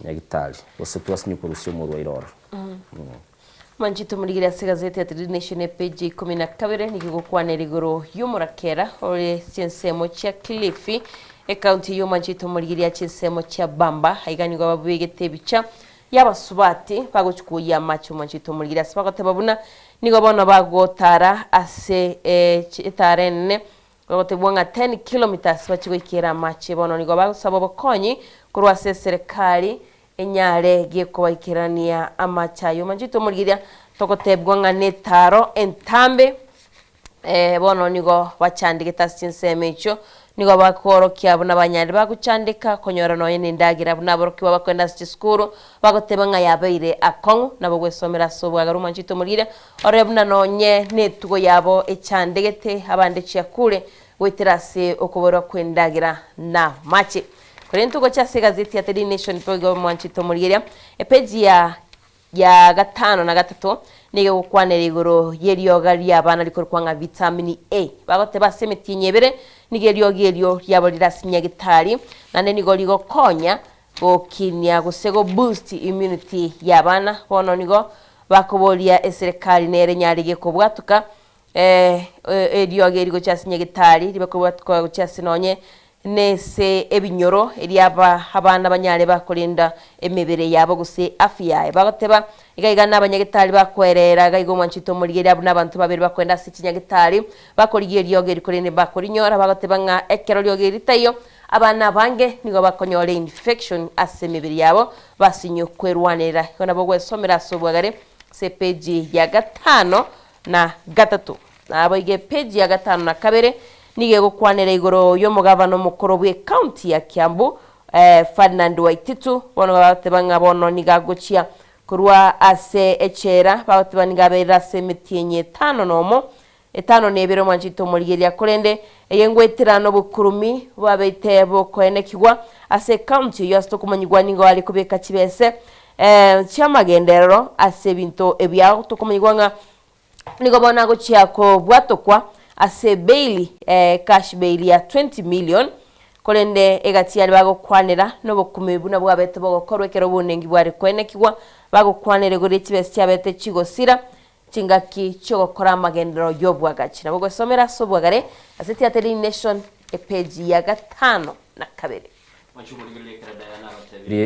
nyagitari gose twasinywa korusia omorwaire ororo. Mwanchete omorigeri ase egazeti ya Daily Nation epage ya ikomi na kabere nigo egokwanera igoro y'omorakera ore chinsemo chia Kilifi ekaunti eyio mwanchete omorigeri ya chinsemo chia Bamba aiga nigo babegete ebicha y'abasubati bagochia koyia amache omwanchete omorigeri ase bagoteba buna Nigo bono bagotara ase etaara enene, bagotebigwa ng'a 10 kilometres bachie goikera amache. Bono nigo bagosaba obokonyi korwa ase eserekari enyare gekobaikerania amache ayio. Omanchete omorigereria togotebigwa ng'a netaaro entambe bono nigo bachandegete ase chinsemo echio, Nigo bakoorokia buna abanyariri bagochandeka konyora nonya nendagera, buna aborokigwa bakoenda ase chisukuru bagoteba ng'a yabeire akong'u, nabo gwesomera ase obwagaru omwanchete omorire ore buna nonye netugo yabo echandegete abande chiakure goetera ase okoborwa kw'endagera na amache. Korende togocha ase egazeti ya The Daily Nation boigo omwanchete omorigeria epeji ya ya gatano na gatato nigo egokwanera igoro y'erioga ri'abana rikorokwa ng'a vitamini A. Bagoteba ase emetienyi ebere nigo eriogi erio riabo rire ase nyagitari, naende nigo rigokonya gokinia gose go boost immunity y'abana. Bono nigo bakoboria eserekari nere enyarege kobwatoka eriogi eri gochia ase nyagitari ribe kobwatoka gochia ase nonye Nese ebinyoro eria abana banyare bakorenda emebere yabo gose afya yaye. Bagoteba, Iga iga nabanyagetari bakoerera, iga iga omwanchete omorigereria buna abanto babere bakoenda ase chinyagetari, bakorigia eriogi eri korende mbakorinyora. Bagoteba ng'a ekero riogi eri ritaiyo, abana abange nigo bakonyora einfection ase emebere yabo, basinywe kwerwanerera. Igo nabo ogwesomera ase obwagare ase epeji ya gatano na gatato. Naboigo epeji ya gatano na kabere nigo egokwanera igoro y'omogavana omokoro bw'ecounty ya Kiambu Ferdinand Waititu, bono bagoteba ng'a bono nigo agochia korwa ase echela, bagoteba nigo aberire ase emetienyi etano nomo, etano na ebere omwanchete omorigereria korende eye ngoetera nobokurumi bwabeite bokoenekigwa ase ecounty eyio ase tokomanyigwa nigo are kobeka chibese chiamagenderero ase ebinto ebiao tokomanyigwa ng'a Nigo bono agochia kobwatokwa ase bail, cash bail ya 20 million, korende egati yaria bagokwanera nobokumi buna bwabete bogokorwa ekero obonengi bware koenekigwa, bagokwanera igoro ye chibesa chiabete chigosira chingaki chiogokora amagenderero y'obwagachi. Nabo gwesomera ase obwagare ase Theatre Daily Nation epeji ya gatano na kabere.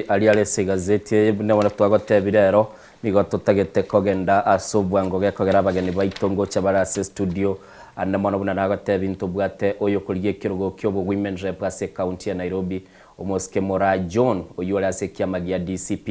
Aria are ase egazeti eye buna bono twagotebire ero, nigo totagete kogenda ase obwango gekogera abageni baito ngocha bare ase estudio ande mono buna nagotebi ntobwate oyokorigia ekerogo kiobo women rep ase ecounty ya Nairobi omosike Moraa John oyio ore ase ekiama gia DCP.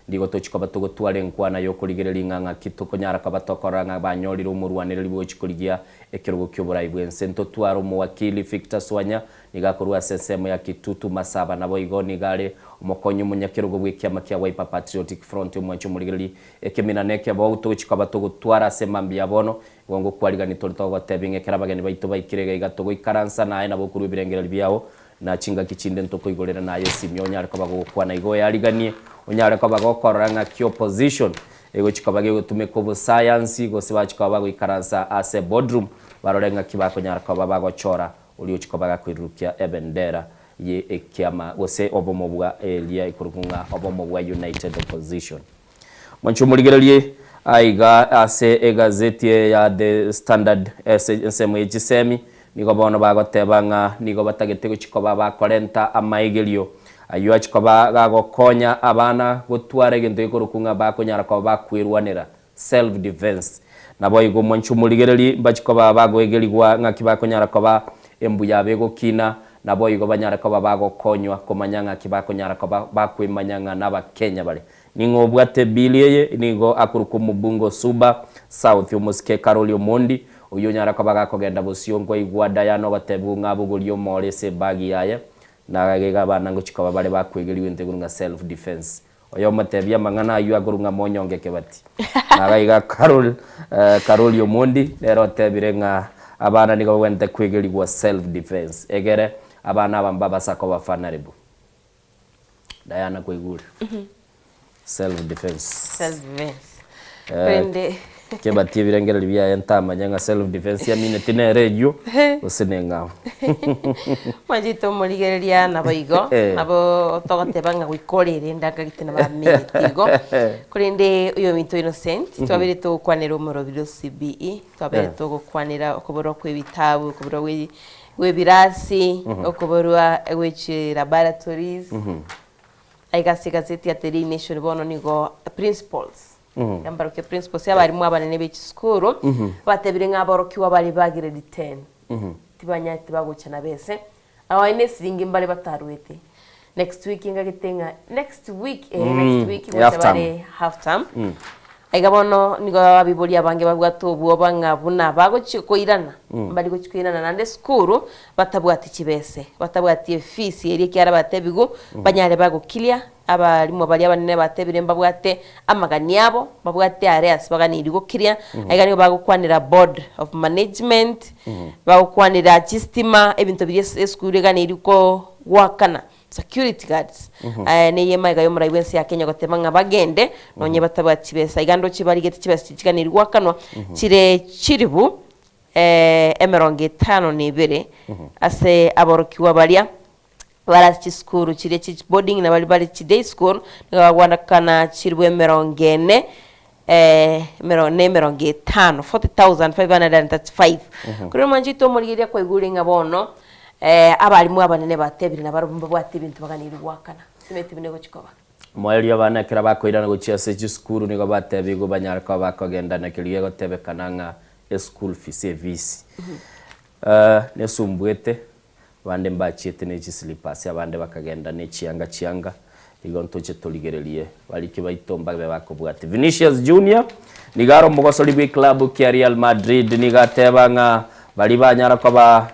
Nigo tochi koba togotwara enkwana y'okorigereria ng'a ng'aki tokonyara koba tokorora ng'a banyorire omorwanereri bw'ogochia korigia ekerogo ki'oborai bw'ense. Ntotware omowakili Victor Swanya, nigo akorwa ase ensemo ya Kitutu Masaba, naboigo nigo are omokonyi omonyakerogo bw'ekiama kia Wiper Patriotic Front, omwanchi omorigereria ekemina na ekebou togochia koba togotwara ase mambia ya bono. Igo ngokwarigania tore togotebia ng'a ekero abageni baito baikire iga iga togoikaransa naye nabo okorua ebirengererio biao Na chingaki chinde ntokoigorera naye esimio onyare koba gogokwana igo oyariganie, onyare koba gokorora ng'aki opposition egochi koba gegotumeka obosayansi gose bachi koba bagoikaransa ase boardroom barore ng'aki bakonyara koba bagochora oria ochi koba gakoirurukia ebendera ye ekiama gose obomo bwa eria ekorokwa ng'a obomo bwa United Opposition. Mwanche omorigererie aiga ase egazeti eye ya The Standard ase ensemo ye chisemi, nigo bono bagoteba ng'a nigo batagete gochia koba bakorenta amaegerio ayio achia koba gagokonya abana gotwara egento gekorokwa ng'a bakonyara koba bakwerwanera, self defense. Naboigo mwanche omorigererie mbachia koba bagoegerigwa ng'aki bakonyara koba embuya yabo egokina, naboigo banyare koba bagokonywa komanya ng'aki bakonyara koba bakwemanya ng'a nabakenya bare. Ning'o obwate ebill eye? Nigo akorokwa omobunge o Suba South, omosike Karoli Omondi, oyio onyara koba gakogenda bosio nkwaigwa Diana ogotebiwa ng'a abogorie omoro ase ebag yaye, na iga abana ngochia koba bare bakoegeriwa into ekorwa ng'a self defense. Oyo omotebia amang'ana ayio akorwa ng'a monyonge kebati. Naga iga Carol Karoli Omondi nere otebire ng'a abana nigo babwenerete koegerigwa self defense egere abana aba mbabasa koba vulnerable. Diana kwaigure? Self defense. Self defense. Rende. Kebati ebirengererio biaye ntamanya ng'a self defense yamineti nere eyio gose neng'ao. Mwanchete omorigereria nabo igo, nabo togoteba ng'a goika ore rende akagete nabo amineti igo. Korende oyominto Innocent, twabere togokwanera omorobiri o CBE, twabere togokwanera okoborwa kwa ebitabu, okoborwa gwe Gw'ebirasi, okoborwa gwe chilaboratories, aiga ase egazeti ya The Daily Nation bono nigo principals, yambarokia principals abarimu abanene be chisukuru, batebire ng'a aborokigwa bare ba grade 10 tibanyareti bagocha nabo ese, abaye na esiringi mbare batarwete. Next week ngagete ng'a next week eh, next week gocha half term. bare half term. Aiga bono nigo abaibori abange babwate obwoba ng'a buna bagochia koirana, mbari gochia koirana naende esukuru batabwati chibese, batabwati efees eria ekiagera batebigwe banyare bagokiria, abarimu baria abanene batebire mbabwate amagani abo, mbabwate areas baganeirie gokiria, aiga nigo bagokwanera board of management, bagokwanera chistima, ebinto biria esukuru eganeirie ko goakana. Security guards, Aya neye magega y'omorai bw'ense ya Kenya goteba ng'a bagende nonye batabwati chibesa. Iga ndoche barigete chibesa chiria chiganeirie goakanwa chire chilifu emerongo etano na ebere ase aborokigwa baria bare ase chisukuru chiria chi boarding na baria bare chi day school nigo bagoakana chilifu emerongo ene na emerongo etano, 40,535. Korende mwanchete omorigereria kwaigure ng'a bono abarimu abanene batebire nabarobwo mbabwate ebinto baganeirie goakana. Timanyeti buna egochia koba. Omoerio abana ekero bakoirana gochia ase chisukuru nigo batebigwe banyare koba bakogenda na keria gegotebekana ng'a eschool fees, efees. Nesumbuete Abande mbachiete ne chislippers, abande bakagenda ne chianga chianga, igo ntoche torigererie bariki baito mbabe bakobwatia. Vinicius Junior nigo are omogosori bw'eclub kia Real Madrid nigo ateba ng'a baria banyara koba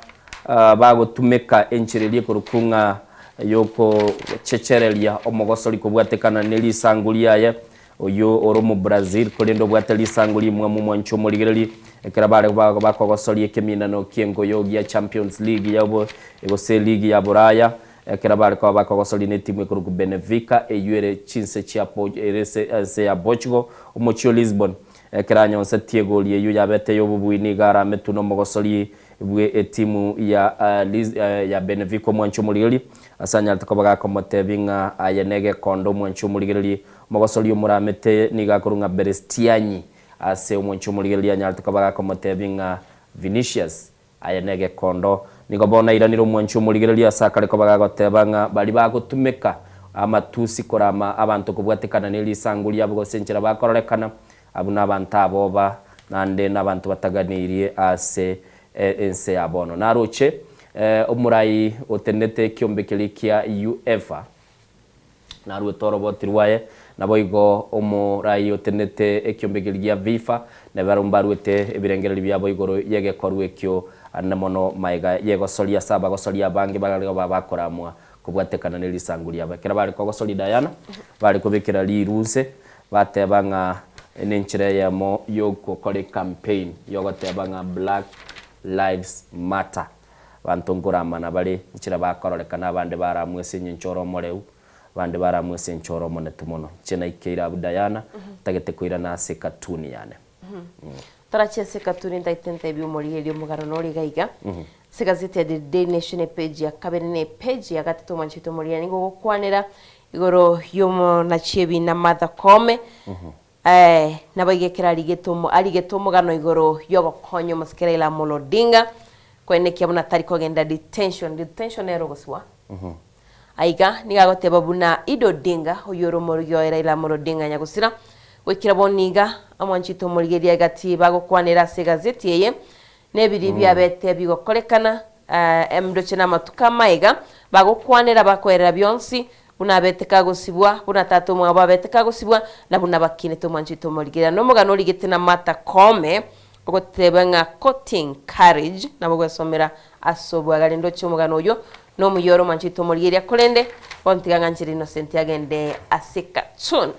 bagotumeka enchera eria ekorokwa ng'a yokochechereria omogosori kobwatekana ne risangu riaye Oyio ore Omobrazil, korende obwate risango rimwamu mwanche omorigererie, ekero bare bakogosoria ekeminano ki'engoyo gia Champions League ya gose eligi ya Buraya, ekero bare koba bakogosoria netimu ekorokwa Benfica eyio ere chinse chia ere ense ya Portugal, omochie o Lisbon. Ekero anyonsetie egori eyio yabete ey'obobui nigo arametwe nomogosori bwe etimu ya ya Benfica omwanche omorigererie, ase anyarete koba gakomotebia ng'a aye negekondo omwanche omorigererie Omogosori omoramete nigo akorwa ng'a Berestianyi, ase omwancho omorigereria anyarete koba gakomotebia ng'a Vinicius, aye negekondo. Nigo bono airanire omwancho omorigereria ase akare koba gagoteba ng'a baria bagotumeka amatusi korama abanto kobwatekana ne risangu riabo gose enchera bakororekana, abwo nabanto aboba naende nabanto bataganeirie ase ense ya bono. Naroche omorai otenenete ekiombe keria kia UEFA. Naruete oroboti rwaye, Naboigo omorai otenenete ekiombe keria gia Vifa, na barabwo mbaruete ebirengererio biabo igoro y'egekorwa ekio, ande mono magega y'egosoria ase abagosoria abange barareo baba bakoramwa kobwatekana ne risangu riabo. Ekero bare kogosoria Diana, bare kobekera riiru inse, bateba ng'a nenchera eyemo y'ogokora ecampaign y'ogoteba ng'a Black Lives Matter. Abanto nkoramana bare, nchera bakororekana abande baramwa ase engencho ore omoreu, abande baramwa ase engencho ore omonetu mono. Inche naikeire abwo Diana, ntagete koirana ase ekatuni yane. Torache ase ekatuni ntagete ntebie omorigereria omogano nore iga iga. Ase egazeti ya The Daily Nation epage ya kabere na epage ya gatato omwanchete omorigereria nigo ogokwanera igoro y'omonachi ebina Martha Koome. Eh, naboigo ekero arigete omo arigete omogano igoro y'ogokonya omosike Raila Amolo Odinga, koenekia buna tari kogenda detention, detention nero ogosibwa. Aiga nigo agoteba buna Ida Odinga, oyio ore omorogi oye Raila Amolo Odinga nyagosira, goikera bono iga amwanchete omorigereria egati bagokwanera ase egazeti eye, Nebiri biabete bigokorekana, emdoche namatuko amaiga, bagokwanera bakoerera bionsi, buna abete kagosibwa, buna tata omwabo abete kagosibwa, na buna bakinete omwanchete omorigereria. Nomogano origete na Martha Koome, ogoteba ng'a Courting Courage, nabo gwesomera ase obwagare ndoche omogano oyio, nomuya ore omwanchete omorigereria, korende bono tiga ng'anchere Innocent agende ase cartoon.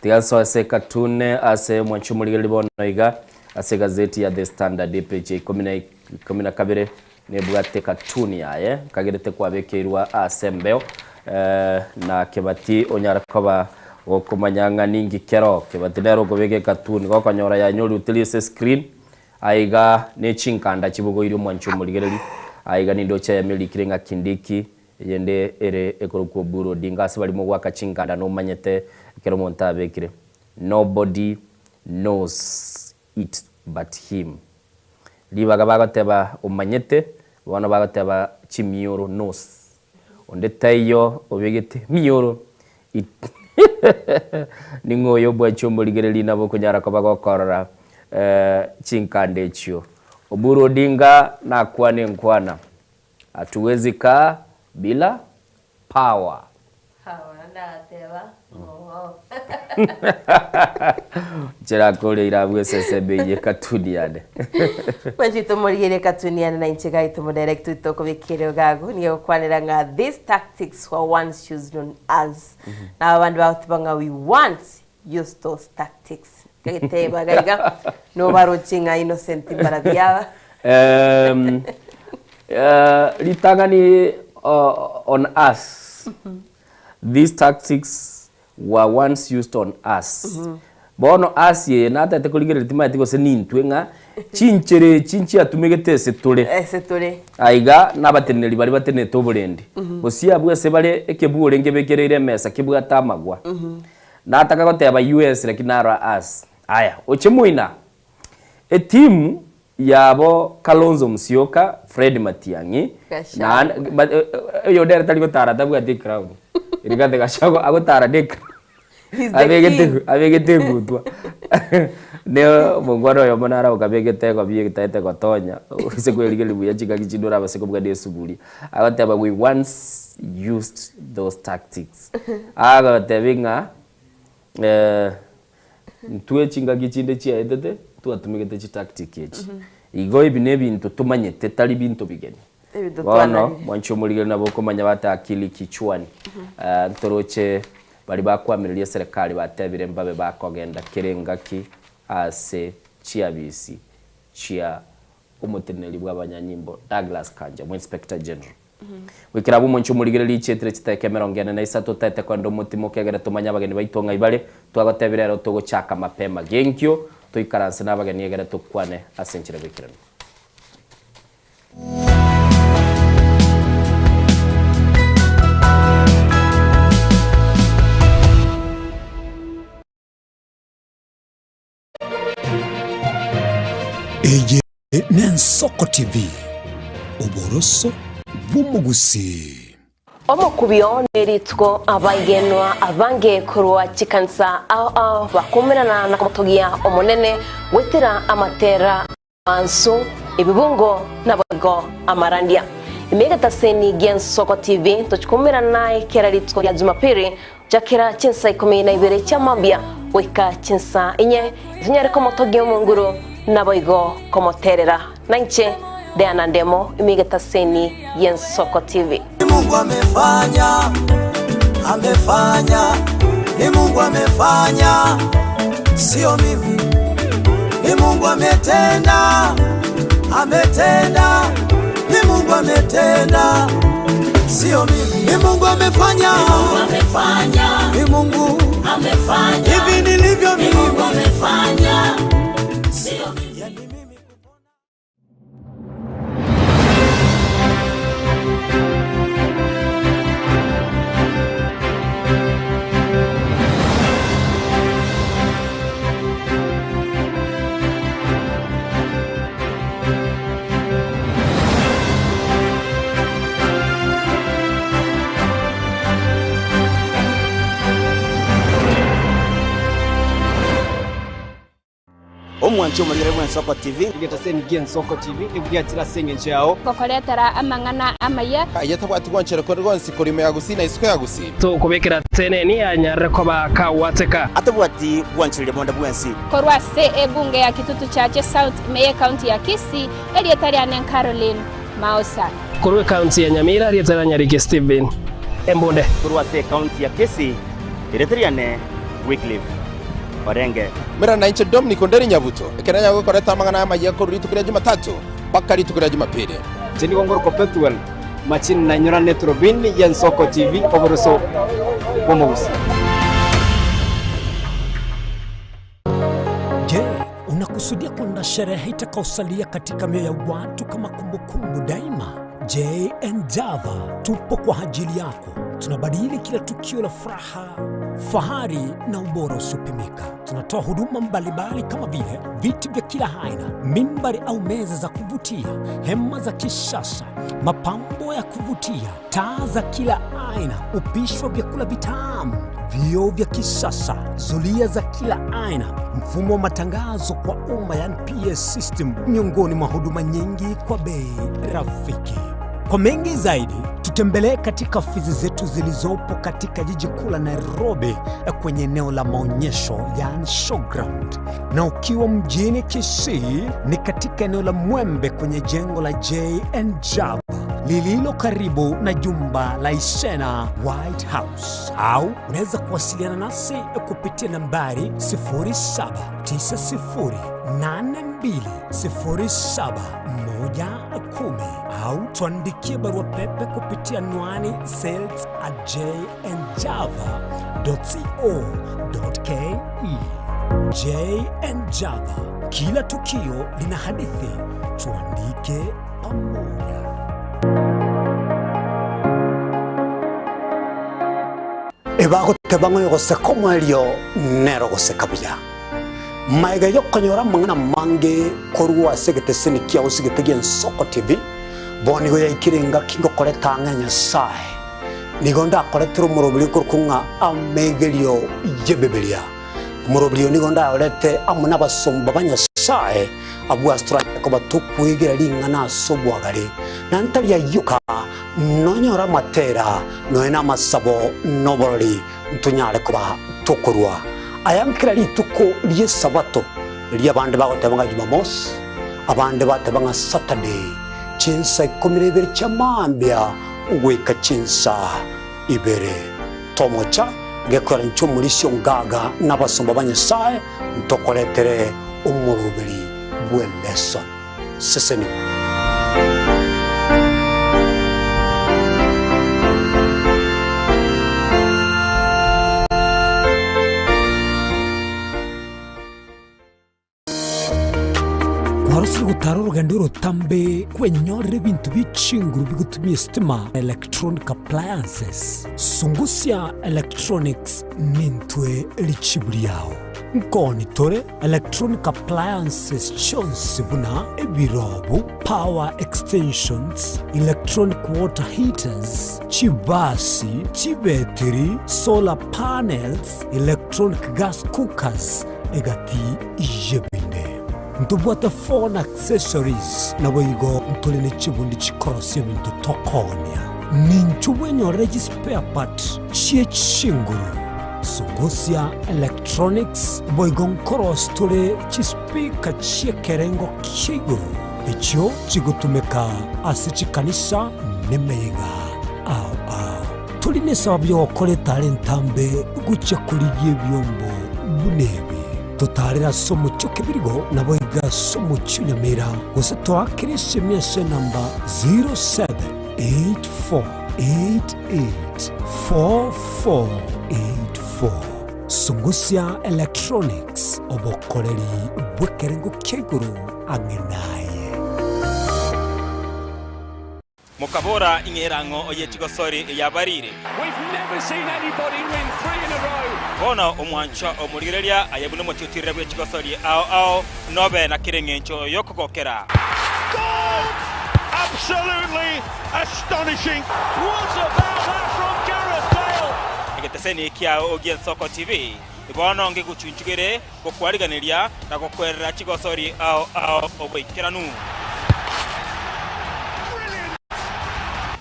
Tiga nsoe ase cartoon ase omwanchi omorigereria bono iga. Ase egazeti ya The Standard epeji ya ikomi na 12 nebwate cartoon yaye nkagerete kwabekeirwa ase embeo na Kebati onyare koba gokomanya ng'a ninki kero Kebati nere okobeka ecartoon gokonyora yanyorire teri ase escreen aiga ne chinkanda chibogoirie omwanchi omorigereri aiga nindoche eyemo erikire ng'a Kindiki eyende ere ekorokwa Oburu Odinga ase baria mogwaka chinkanda nomanyete ekero omonto abekire Nobody knows it but him. Ribaga bagoteba omanyete, bono bagoteba chimioro knows. Onde taiyo obegete emioro it ning'o oyo obwache omorigereria nabo okonyara koba gokorora chinkanda echio. Oburu Odinga nakwane enkwana, hatuwezi kaa bila power. Nchera koria abwo esese eye ekatuni yane. Mwanchete tomorigerie ekatuni yane na inche gai tomodirect tokobekere ogagu nigo egokwanera ng'a these tactics were once used on us. Na aba bande bagoteba ng'a we once used those tactics. Kageteba gaiga nobaroche ng'a Innocent mbarabi aba. Um, uh, ritang'ani uh, on us these tactics were once used on us bono us eye natete korigereria timanyeti gose nintwe ng'a chinchera echi nchiatumegete ase tore Ase tore. aiga nabateneneri baria batenenete oborendi gose abwo ase bare ekebuo orenge bekereire emesa kebwate amagwa Nataka goteba US lakini naro us. Aya, oche moina. Etimu yabo Kalonzo Musyoka, Fred Matiang'i, na oyonde ere tari gotara tabwati ecrown. Rigathi Gachagua agotara ne ecrown. He's the Abegete king. abegete egutwa. Ne omongwana oyomo naro okabegete egobia etaete gotonya, ase kwerigereria buya chingaki chinde orabase kobua ne esuguria. Agoteba we once used those tactics. Agotebi ng'a intwe chingaki chinde chiaetete twatumegete chitactic echi. Igo ebi nebinto tomanyete tari binto bigeni. Ebinto Bono twanarire. mwanche omorigeri nabo okomanya bate akili kichwani. Ntoroche baria bakwamireria eserekari batebire mbabe bakogenda kera engaki ase chiabisi chia Omoteneneri bw'abanyanyimbo Douglas Kanja, Omoinspector General. Goikera abwo omonche omorigereria chietire chitaeka emerongo ene na isato otaete koenda omotimoke egere tomanye abageni baito ng'ai bare, twagotebire ero togochaka mapema genkio toikaranse nabageni egere tokwane ase enchera bw'ekeranu. Eye n'Ensoko TV, oboroso bw'omogusii. Omokubio nerituko abaigenwa abange korwa chikanisa ao ao bakoumerana na komotogia Omonene goetera amatera amansu, ebibungo naboigo amarandia. Ime egetaseni gi'Ensoko TV tochikoumerana naye kera rituko ria Jumapili. Chakera chinsa 12 chia mambia goika chinsa inye, tonyare komotogia Omonguru, naboigo komoterera. Nainche Diana Ndemo, ime egetaseni y'Ensoko TV. Ni Mungu amefanya, amefanya, ni Mungu amefanya, sio mimi. Ni Mungu ametenda, ametenda, ni Mungu ametenda, sio mimi. Ni Mungu amefanya, ni Mungu amefanya, ni Mungu amefanya, hivi nilivyo mimi, Mungu amefanya, sio mimi. Omwanche omorigere bw'Ensoko TV. Egetaseni gi'Ensoko TV nigo giachire ase engencho yao. Gokoretera amang'ana amaya. Aye tabwati gwanchera konde gwonsi korwa ime ya Gusii na isiko ya Gusii. Tokobekera teneni anyarire koba kagwateka. Atabwati gwanchereria bonde bwensi. Korwa ase ebunge ya Kitutu Chache South ime y'ecounty ya Kisii, erieta riane Caroline Maosa. Korwa ecounty ya Nyamira, erieta ria Nyariki Stephen Embunde. Korwa ase ecounty ya Kisii, erieta riane Wycliffe Orenge. Mera nainche Dominic Onderi Nyabuto, ekero nyago gokoreta amang'ana amayia korwa rituko ria Jumatatu mpaka rituko ria Jumapili. Inche nigo ngorokwa Pethuel Machini nainyora neturubini y'Ensoko TV oboroso bw'omogusi. Je, unakusudia kwenda sherehe itakaosalia katika mioyo ya watu kama kumbukumbu daima? JN Java tupo kwa ajili yako. Tunabadili kila tukio la furaha, fahari na ubora usiopimika. Tunatoa huduma mbalimbali kama vile viti vya kila aina, mimbari au meza za kuvutia, hema za kisasa, mapambo ya kuvutia, taa za kila aina, upishi wa vyakula vitamu, vioo vya kisasa, zulia za kila aina, mfumo wa matangazo kwa umma yani PS system, miongoni mwa huduma nyingi kwa bei rafiki. Kwa mengi zaidi, tutembelee katika ofisi zetu zilizopo katika jiji kuu la Nairobi kwenye eneo la maonyesho yani showground, na ukiwa mjini Kisii ni katika eneo la Mwembe kwenye jengo la JN Java lililo karibu na jumba la Isena White House, au unaweza kuwasiliana nasi kupitia nambari 0790820710 au tuandikie barua pepe kupitia anwani sales at jnjava.co.ke. JN Java, kila tukio lina hadithi, tuandike pamoja. Ebagoteba ng'a oyogoseka omoerio nere ogoseka buya. Magega y'okonyora amang'ana amange korwa ase egeteseni kiao ase egete gi'Ensoko TV, bono nigo yaikire engaki ngokoreta ang'e Nyasae. Nigo ndakoretere omoroberi okorokwa ng'a Amegerio y'Ebibilia. Omoroberi oyo nigo ndayorete amo nabasomba ba Nyasae, abwo ase toranyare koba tokwegera ring'ana ase obwagare, na ntari ayio ka nonyore amatera, nonya namasabo, na oborori, ntonyare koba tokorua aya kera rituko ri'Esabato, erio abande bagoteba ng'a Jumamosi, abande bateba ng'a Saturday, chinsa 12 chia mambia goika chinsa ibere. Tomocha gekora inche omorisia ongaga na abasomba ba Nyasae ntokoretere omoroberi bw'eleson. Sesenigwa. Kwarosire gotara orogendo orotambe kwenyorera ebinto bie chinguru bigotumia esitima, electronic appliances. Sungusia Electronics nintwe richibu riao. Nkoni tore electronic appliances chionsi buna ebirobu, power extensions, electronic water heaters, chibasi, chibetiri, solar panels, electronic gas cookers, egati y'ebinde. Ntobwate phone accessories, naboigo ntore ne chibundi chikorosia ebinto tokoonia. Ninchwo bwenyorere chispare part chie chinguru. Sungusia Electronics boigo nkorosi tore chispeaker chi'ekerengo kia igoro echio chigotumeka ase chikanisa nemeyega ao ao. Tori nesababu yogokora etara entambe gochia korigia ebiombo buna ebi. Totaarere ase omochie o Kebirigo, naboigo ase omochie o Nyamira, gose toakere esemi ase enamba 0784884484. Sungusia Electronics, obokoreri bw'ekerengo kia igoro ang'e naye. Mokabora, Ing'era ang'o oye chigosori eyabarire? Bono omwanchwa omorigereria aye buna omotiutirire bwe chigosori ao ao, nobe na kera engencho y'okogokera. Egeteseni kiao gi'Ensoko TV bono ngegochunchugere gokwariganeria na gokwerera chigosori ao ao oboikeranu.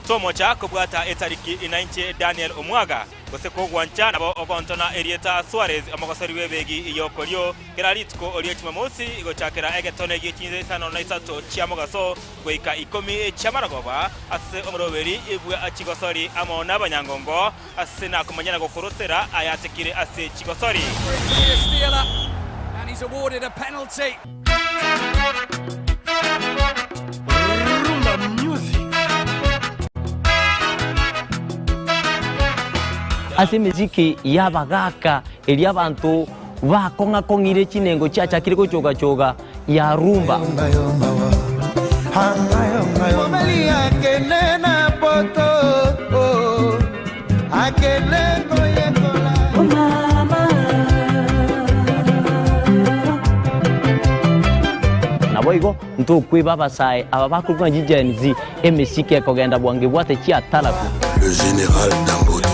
Tomocha kobwata etariki inainche Daniel Omwaga, gose kogwancha nabo ogontona erieta Suarez omogosori bw'ebegi y'okorio kera rituko rie Jumamosi gochakera egetone gie chinsa isano na isato chia mogaso goika ikomi chi'amarogoba ase omoroberi bwa chigosori amo nabanyangongo Ase nakomanya na gokorosera ayatekire ase chigosori. Ase emesike y'abagaaka eria abanto bakong'a-kong'ire chinengo chiachakire gochoga-choga ya rumba. Naboigo ntokweba abasae aba bakorokwa ng'a chiGen Z, emesike ekogenda bwango ebwate chiatarabu. Le general Dangote.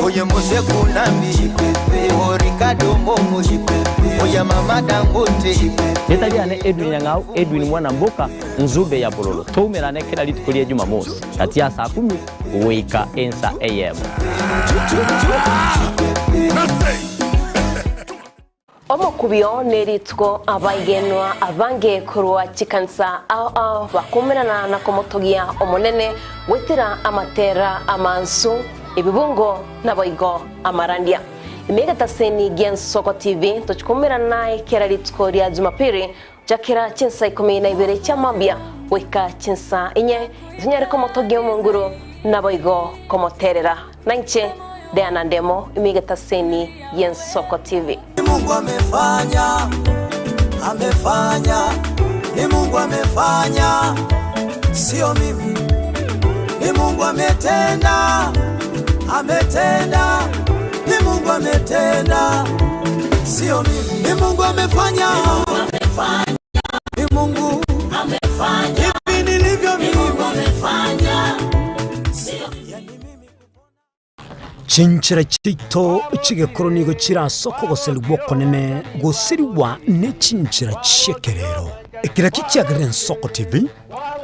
Oye Mose Kunambi, o Ricardo Momo, oye Mama Dangote. Rieta riane Edwin Nyang'au, Edwin Mwana Mboka, Nzube ya Bololo. Toumerane kera rituko ria Jumamosi, gati ya saa kumi goika ensa eyemo. Omokubio nerituko abaigenwa abange korwa chikanisa ao ao bakomerana na komotogia Omonene goetera amatera amansu, ebibungo naboigo amarandia. Ime egetaseni gi'Ensoko TV tochikomerana naye kera rituko ria Jumapili gochakera chinsa ikomi na ibere chia mambia goika chinsa inye, tonyare komotogia Omonguru naboigo komoterera. Nainche Diana Ndemo, ime egetaseni gi'Ensoko TV. Ni Mungu amefanya, amefanya, ni Mungu amefanya, sio mimi. Ni Mungu ametenda, ametenda, ni Mungu ametenda, sio mimi. Ni Mungu amefanya, ni Mungu amefanya, hivi nilivyo mimi, amefanya, sio Chinchera chiaito chi'egekoro nigo chire ase okogoserigwa okonene gosirigwa ne chinchera chi'ekerero. Ekero ekio kiagerire Ensoko TV,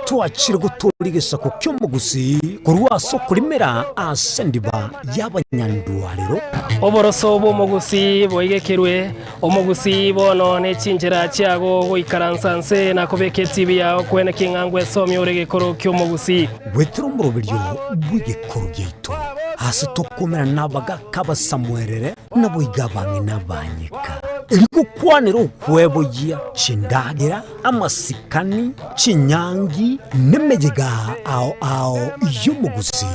twachire gotoria egesaku ki'omogusii korwa ase okorimera ase endiba y'abanyandwarero. Oboroso bw'omogusii boigekerwe, omogusii bono ne chinchera chiago goikaransa nse na kobeka etibi yao kwene king'a ngwesomia ore egekoro ki'omogusii. Goetera omoroberio bw'egekoro giaito, aase tokomerana nabagaaka abasamuerere, naboigo abang'ina abanyeka, erio gokwanera okweboyia chindagera, amasikani, chinyangi, nemeyega ao ao y'omogusii.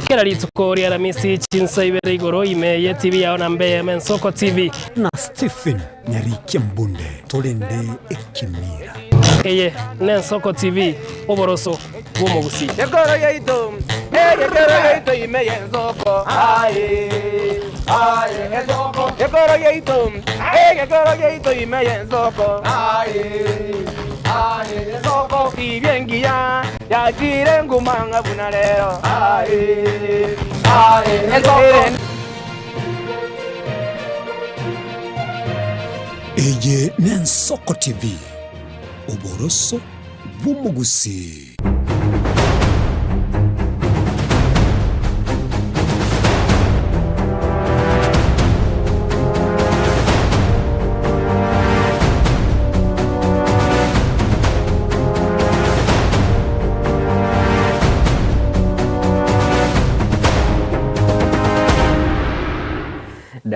Kera rituko ri'Aramisi chinsa ibere igoro ime y'etibi yao na mbe Ensoko TV. Na Stephen Nyarikia Mbunde torende ekemira. Eye n'Ensoko TV, oboroso bw'omogusii. Gekoro giaito, egekoro giaito ime y'ensoko, aye, aye, ensoko. Gekoro giaito, egekoro giaito ime y'ensoko, aye, aye, ensoko. Tibia engiya yachire nguma ng'a buna rero, aye, aye, ensoko. Eye n'Ensoko TV, oboroso bw'omogusii.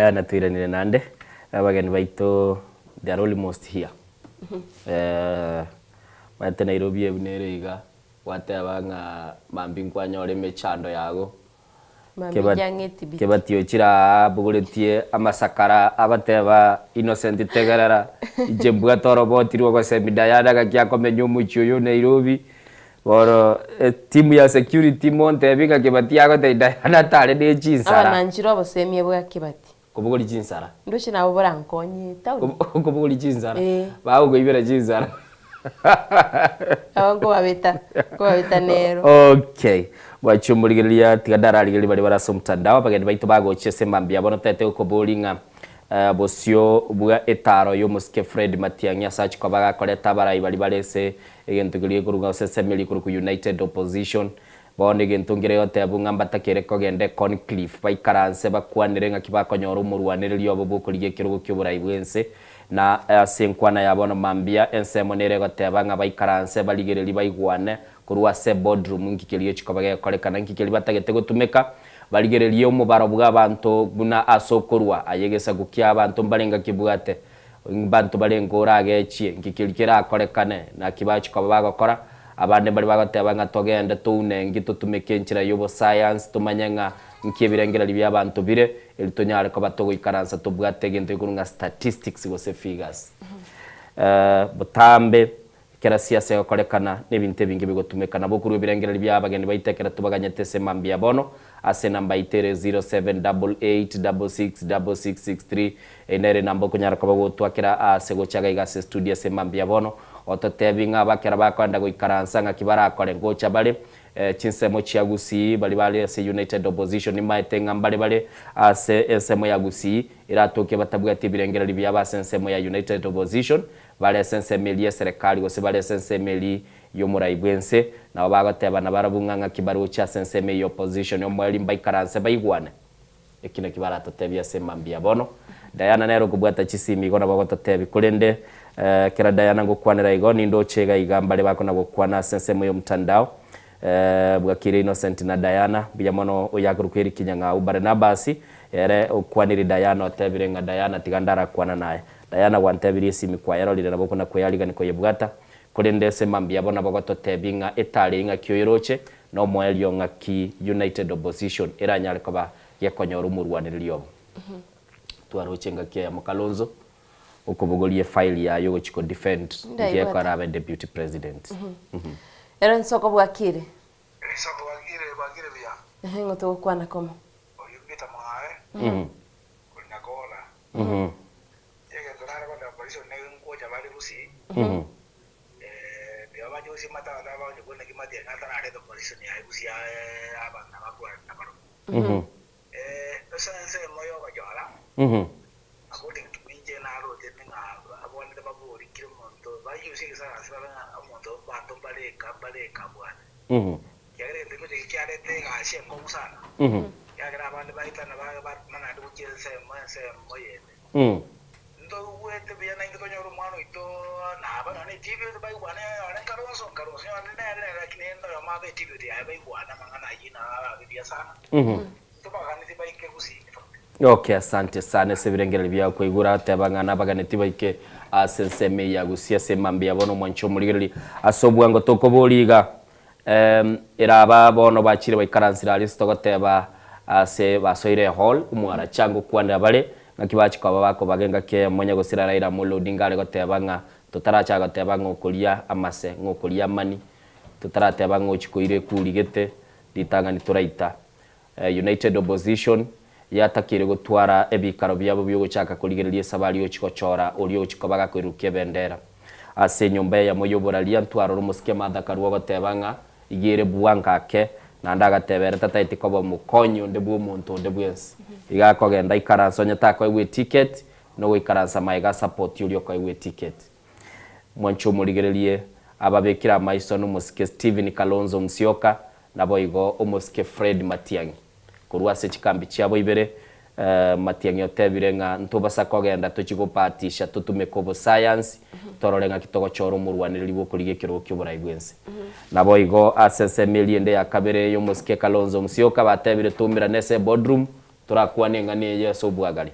Diana toiranire naende, abageni baito they are almost here. Omanyete Nairobi eye buna ere iga, gwateba ng'a mambia nkwanyora emechando yago, Mambia Keba- jang'eti biti. Kebati ochire aa abogoretie amasakara abateba Innocent tegerera, inche mbwate oroboti rwa ogosemi Diana gaki akomenya omochie oyo o Nairobi, bono etimu ya security montebi ng'a Kebati agotebia Diana tare ne chinsara. Abananchire obosemia bwa Kebati. Kobogoria chinsara. Ndoche nabo borankonye etaoni. Kobogoria chinsara. Eh. Bagokoibera chinsara. Nabo nkobabeta, nkobabeta nero. Okay. Bwachia omorigereria tiga ndararigereria baria bare ase omotandao abageni baito bagochia ase mambia bono tete gokoboria ng'a eh, bosio bwa etaro y'omosike Fred Matiang'i ase achia koba gakoreta abarai baria bare ase egento keria gekorwa gose esemeri ekorokwa United Opposition Bono egento nkere gotebwa ng'a mbatakere kogenda eConcliff, baikaranse bakwanere ng'aki bakonyora omorwanereria obo bw'okorigia ekerogo ki'oborai bw'ense. Na ase enkwana ya bono mambia, ensemo nere egoteba ng'a baikaranse barigererie baigwane korwa ase eboardroom nki keria chikoba gekorekana, nki keria batagete gotumeka, barigererie omobaro bw'abanto buna ase okorwa aye egesaku kia abanto mbarenge kebwate, Mbanto barenge oragechie, nki keria kerakorekane, naki bachia koba bagokora? Abande mbaria bagoteba ng'a togende toune nki totumeke enchera y'obosayansi tomanye ng'a nki ebirengererio bi'abanto bire, erio tonyare koba togoikaransa tobwate egento gekorwa ng'a statistics gose figures. Botambe Ekero siasa egokorekana, nebinto ebinge bigotumeka. Nabo okorua ebirengererio bia abageni baito ekero tobaganyete ase mambia bono, ase enamba yaito ere 0788666663. Eye nere enamba okonyara koba gotwakera aase gocha iga iga ase estudio ase mambia bono, ototebi ng'a abakera bakoenda goikaransa ng'aki barakore. Ngocha bare chinsemo chia Gusii, baria bare ase United Opposition nimaete ng'a mbare bare ase ensemo ya Gusii, eratoke batabwati ebirengererio biabo ase ensemo ya United Opposition, Bare ase ensemo eria y'eserekari gose bare ase ensemo eria y'omorai bw'ense, nabo bagotebana barabwo ng'a ng'aki baroche ase ensemo eye y'opposition, omoerio mbaikaranse baigwane. Eki nakio baratotebie ase mambia bono. Diana nere okobwata chisimi igo nabo agototebia korende ekero Diana ngokwanera igo nindoche iga iga mbare bakona gokwana ase ensemo y'omtandao. Bwakire Innocent na Diana, mbuya mono oyo akorokwa Eric Nyang'au. Barnabas ere okwanire Diana otebire ng'a Diana tiga ndarakwana naye. Diana gwantebirie esimi kwayarorire nabo okona kweyarigani koyebwata, korende ase mambia abo nabo gototebia ng'a etari ng'aki oyeroche, na omoerio ng'aki United Opposition eranyare koba gekonyora omorwanereria obo. Twaroche ngaki eyemo Kalonzo okobogoria efile yaye ogochia ko defend Ndaibwate. nkieko arabe deputy president. Ero nsoko bwakire. Ehe ng'o togokwana komo. Okay, asante sana ase ebirengererio biao kwaigure ateba ng'a nabaganeti baike ase ensemo eye ya Gusii ase emambia bono omwanche omorigereria ase obwango tokoboria iga Eraba bono bachire baikaransire aria ase togoteba ase basoire ehall, omwaracha ngokwanera bare, ng'aki bachia koba bakobaga engaki eyemo onye gosira Raila Amolo Odinga are goteba ng'a totarachaka goteba ng'a okoria amase, ng'a okoria amani, totarateba ng'a ochia koira ekuri gete, ritang'ani toraita. United Opposition yatakeire gotwara ebikaro biabo biogochaka korigereria esabari ochia gochora oria ochia koba gakoirukia ebendera. Ase enyomba eyemo y'oboraria ntwarora omosike Martha Karua ogoteba ng'a iga ere bwango ake naende agateba ere tataeti koba omokonyi onde bw'omonto onde bwensi. Iga akogenda aikaranse onye takoegwa eticket nogoikaransa magega asupport oria okoegwa eticket. Mwanche omorigererie ababekire amaiso nomosike Stephen Kalonzo Musyoka Naboigo omosike Fred Matiang'i korwa ase chikambi chiabo ibere, Matiang'i otebire ng'a ntobasa kogenda tochie gobahatisha totumeke obosayansi torore ng'aki togochora omorwanereri bw'okorigia ekerogo ki'oborai bw'ense. Naboigo ase ensemo eria ende ya kabere y'omosike Kalonzo Musyoka batebire toumerane ase eboardroom torakwane eng'ana eye ase obwagare.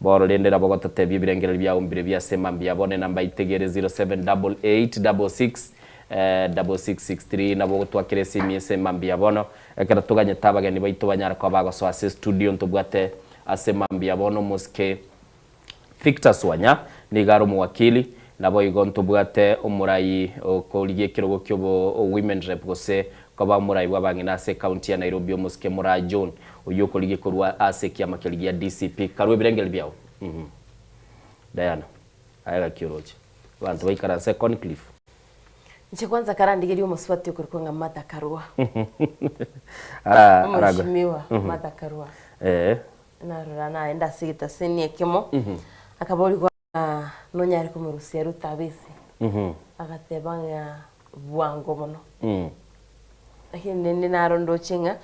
Bono rende nabo ogototebia ebirengererio biao mbire bia ase mambia bono enamba itegere 0788 66 6663 nabo ogotwakera esimi ase mambia bono ekero toganyete abageni baito banyare koba bagosoa ase estudio ntobwate ase mambia bono omosike Victor Swanya nigo are omowakili naboigo ntobwate omorai okorigia ekerogo kiobo women rep gose koba omorai bw'abang'ina ase ecounty ya Nairobi omosike Moraa John oyio okorigia korwa ase ekiama keria gia DCP. Karue ebirengererio biao. Uhum. Diana, aye gaki oroche. Abanto baikaranse Econcliff. Inche kwanza karandigerie omosubati okorokwa ng'a Martha Karua. Ara- arago- Omweshimiwa Mhm. Martha Karua. Eh. Narora naende ase egetaseni ekemo, Mhm. akaborigwa ng'a nonyare komorusia Ruto abese, Mhm. agateba ng'a bwango mono. Mm. Lakini rende naro ndoche ng'a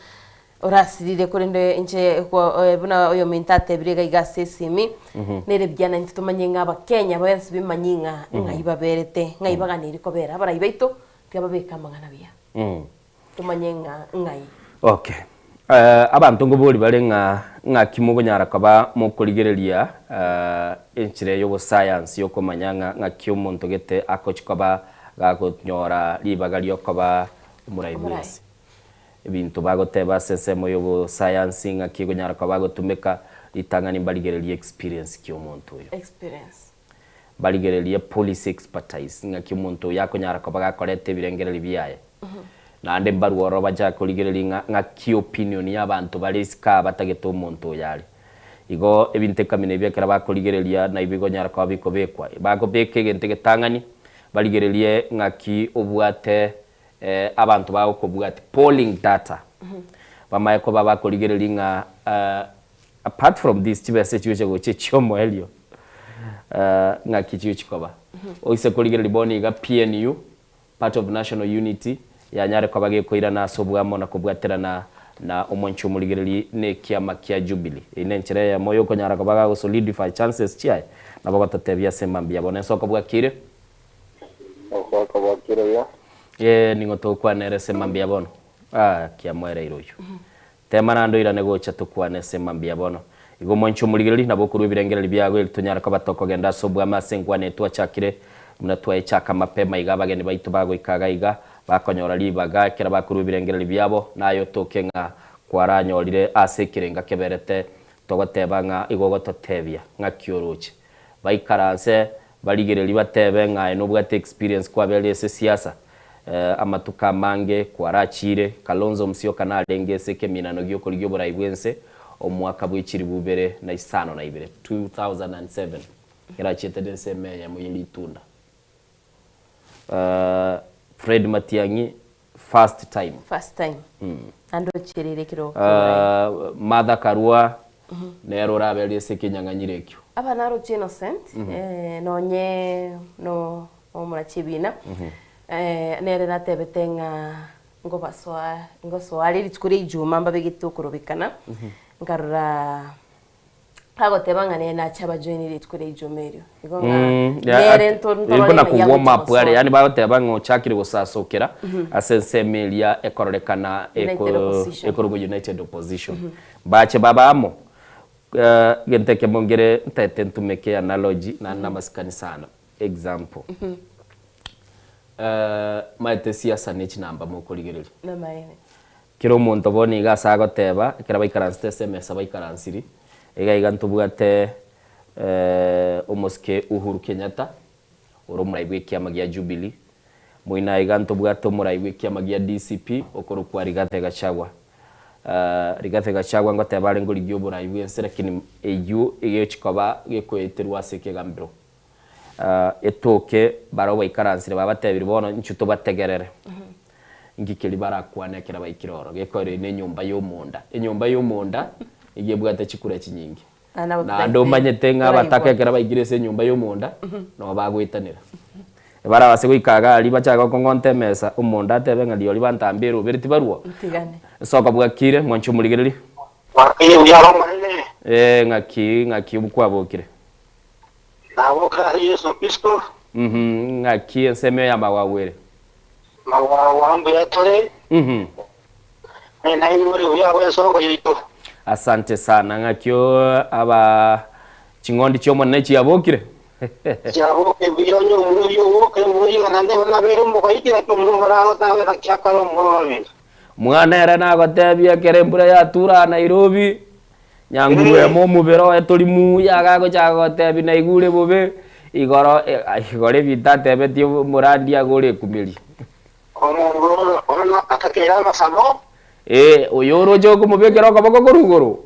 orasirire korende inche kwa buna oyominto atebire iga iga ase esimi, Mhm. nere buya naintwe tomanye ng'a abakenya bonsi bimanye ng'a Mhm. ng'ai baberete, ng'ai baganeiri kobera. Abarai baito, tiga babeke amang'ana buya. Mm. Tomanye ng'a ng'ai. Okay. Eh, abanto ngobori bare ng'a ng'aki mogonyara koba mokorigereria eh, enchera y'obosayansi yokomanya ng'a ng'aki omonto gete agochi koba gakonyora ribaga riokoba omorai Omorai. bwensi. Ebinto bagoteba ase ensemo y'obosayansi ng'aki egonyara koba agotumeka, ritang'ani mbarigererie experience ki omonto oyo. Experience. Barigererie policy expertise, ng'aki omonto oyo akonyara koba gakoreta ebirengererio biaye. Naende mbarue ororo bachake korigereria ng'a ng'aki opinion y'abanto bare isiko aa batagete omonto oyo are. Igo ebinto ekamina ebio ekero bakorigereria naibio bikonyara koba bikobekwa. Bakobeka egento egetang'ani, barigererie ng'aki obwate abanto bagokobwatia, polling data. Bamaye koba bakorigereria ng'a Apart from this chibesa echi gocha gocha echiomoerio ng'aki chigochi koba. Oise korigereria bono iga PNU, Party of National Unity, yanyare koba gekoirana ase oboamo na kobwaterana na omwanchi omorigereri na ekiama kia Jubilee. Eyio nenchera eyemo yokonyara koba gago solidify chances chiaye nabo gototebia ase mambia bono ensoko bwakire. Ensoko bwakire buya. Ee ning'o togokwana ere ase mambia bono? Ah kiamoereire oyio. Tema naende oirane gocha tokwane ase mambia bono. Igo mwanche omorigereria, nabo okorua ebirengererio biago eri tonyare koba tokogenda ase obwame ase enkwana eye twachakire, buna twayechaka mapema iga abageni baito bagoika iga iga, bakonyora ribaga ekero bakorua ebirengererio biabo, naye otoke ng'a kwaranyorire ase ekerenga keberete togoteba ng'a igo ogototebia ng'aki oroche. Baikaranse barigererie batebe ng'a aye nobwate experience kwabeire ase siasa amatuko amange kwarachiire. Kalonzo Musyoka narenge ase ekeminano giokorigia oborai bwense omwaka bwe chilifu ibere na isano na ibere, 2007, ekero achiete nensemo eyemo ye ritunda. Fred Matiang'i first time. First time. Naende ochireire ekerogo kioborai. Martha Karua nere oraberie ase ekenyang'anyiro ekio. Aba naroche Innocent, nonye no omorachi ebina, nere natebete ng'a ngobasoa ngosoa are rituko ria ijuma mbabegete okorobekana, nkarora agoteba ng'a nere nache abajoinie rituko ria ijuma erio. Igo ng'a nere ntorore Buna ng'a ku warm yagocha up are, gosoa. yaani bagoteba ng'a ochakire gosasokera ase ensemo eria ekororekana United Opposition. ekorokwa United Opposition. Mbache babe amo, Egento ekemo nkere ntaete ntumeke analogy naende namasikani sana, example, maete siasa ne chinamba mokorigereria. Namaene. Kera omonto bono iga ase agoteba, ekero baikaransete ase emesa baikaransiri, iga iga ntobwate omosike Uhuru Kenyatta, ore omorai bw'ekiama gia Jubilee, moino iga ntobwate omorai bw'ekiama gia DCP, okorokwa Rigathi Gachagua. Rigathi Gachagua ngoteba are ngorigia oborai bw'ense lakini eyio egochi koba gekoeterwa ase ekegambero. Etoke barabwo baikaransire babatebirie bono inchuo tobategerere. Inki keria barakwane ekero baikire ororo? Gekoereria na enyomba ya omonda. Enyomba ya omonda nigo ebwate chikura chinyinge. Naende omanyete ng'a abataka ekero baikire ase enyomba ya omonda, nabo bagoetanera. Barabase goika iga aria bachake gokong'onta emesa, omonda atebe ng'a rirorio bantambie erobere tibarua. Ase bwakire, mwanche omorigereria. Bwakire buya Omonene. Ee, ng'aki, ng'aki kwabokire? Naboka ase Yeso Kristo. Uhum, ng'aki ensemo eye y'amagwagwa ere? Magwagwa mbuya tore. Uhum. Aye nainwe ore buya bw'ensoko yaito. Asante sana. Ng'aki aba Ching'ondi chi'Omonene chiabokire. Chiaboke buya onye omoyio oboke omoyio naende nabeire omogaiti naki omorwani agotabe naki akare omorwani. Mwana ere nagotebia ekero embura yatura aa Nairobi, nyanguru emo omobere oye tori muya iga agochaka gotebia naigure bobe, igoro igoro ebinto atebetie omorandia iga ore ekumeria. Omonto oyo atakeire amasabo. Ee, oyo oroche okomobekera okoboko korwa igoro.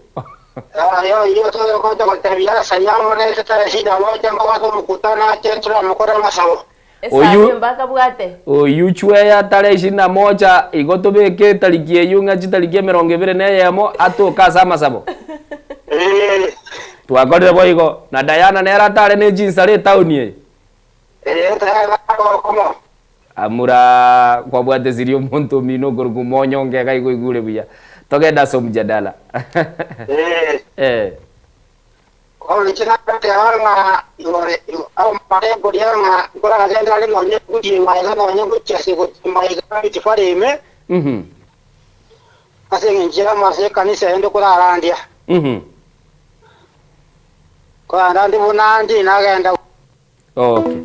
Aye oyio togocha gotebia Asaria amo nense tari shida mocha mbabwate omokutano ache toramokore amasabo. Oyu- Esabu mbakabwate. Oyio chweya tare ishirini na moja, igo tobeke etariki eyio ng'a chitariki emerongo ebere na eyemo atoke ase amasabo. Twakorire boigo, na Diana nere atare ne chinsara etaoni eye. Amura kwabwate siri omonto omino okorokwa omonyonge iga igo oigure buya. Togende ase omjadala. Eh. Bono inche nagateba ng'a igoro amare koria ng'a nkoragende are nonye gochia iga nonye gochia ase gochia iga echifari ime, ase engencho y'amase y'ekanisa ende korarandia. Korarandia buna ndi nagenda. Okay.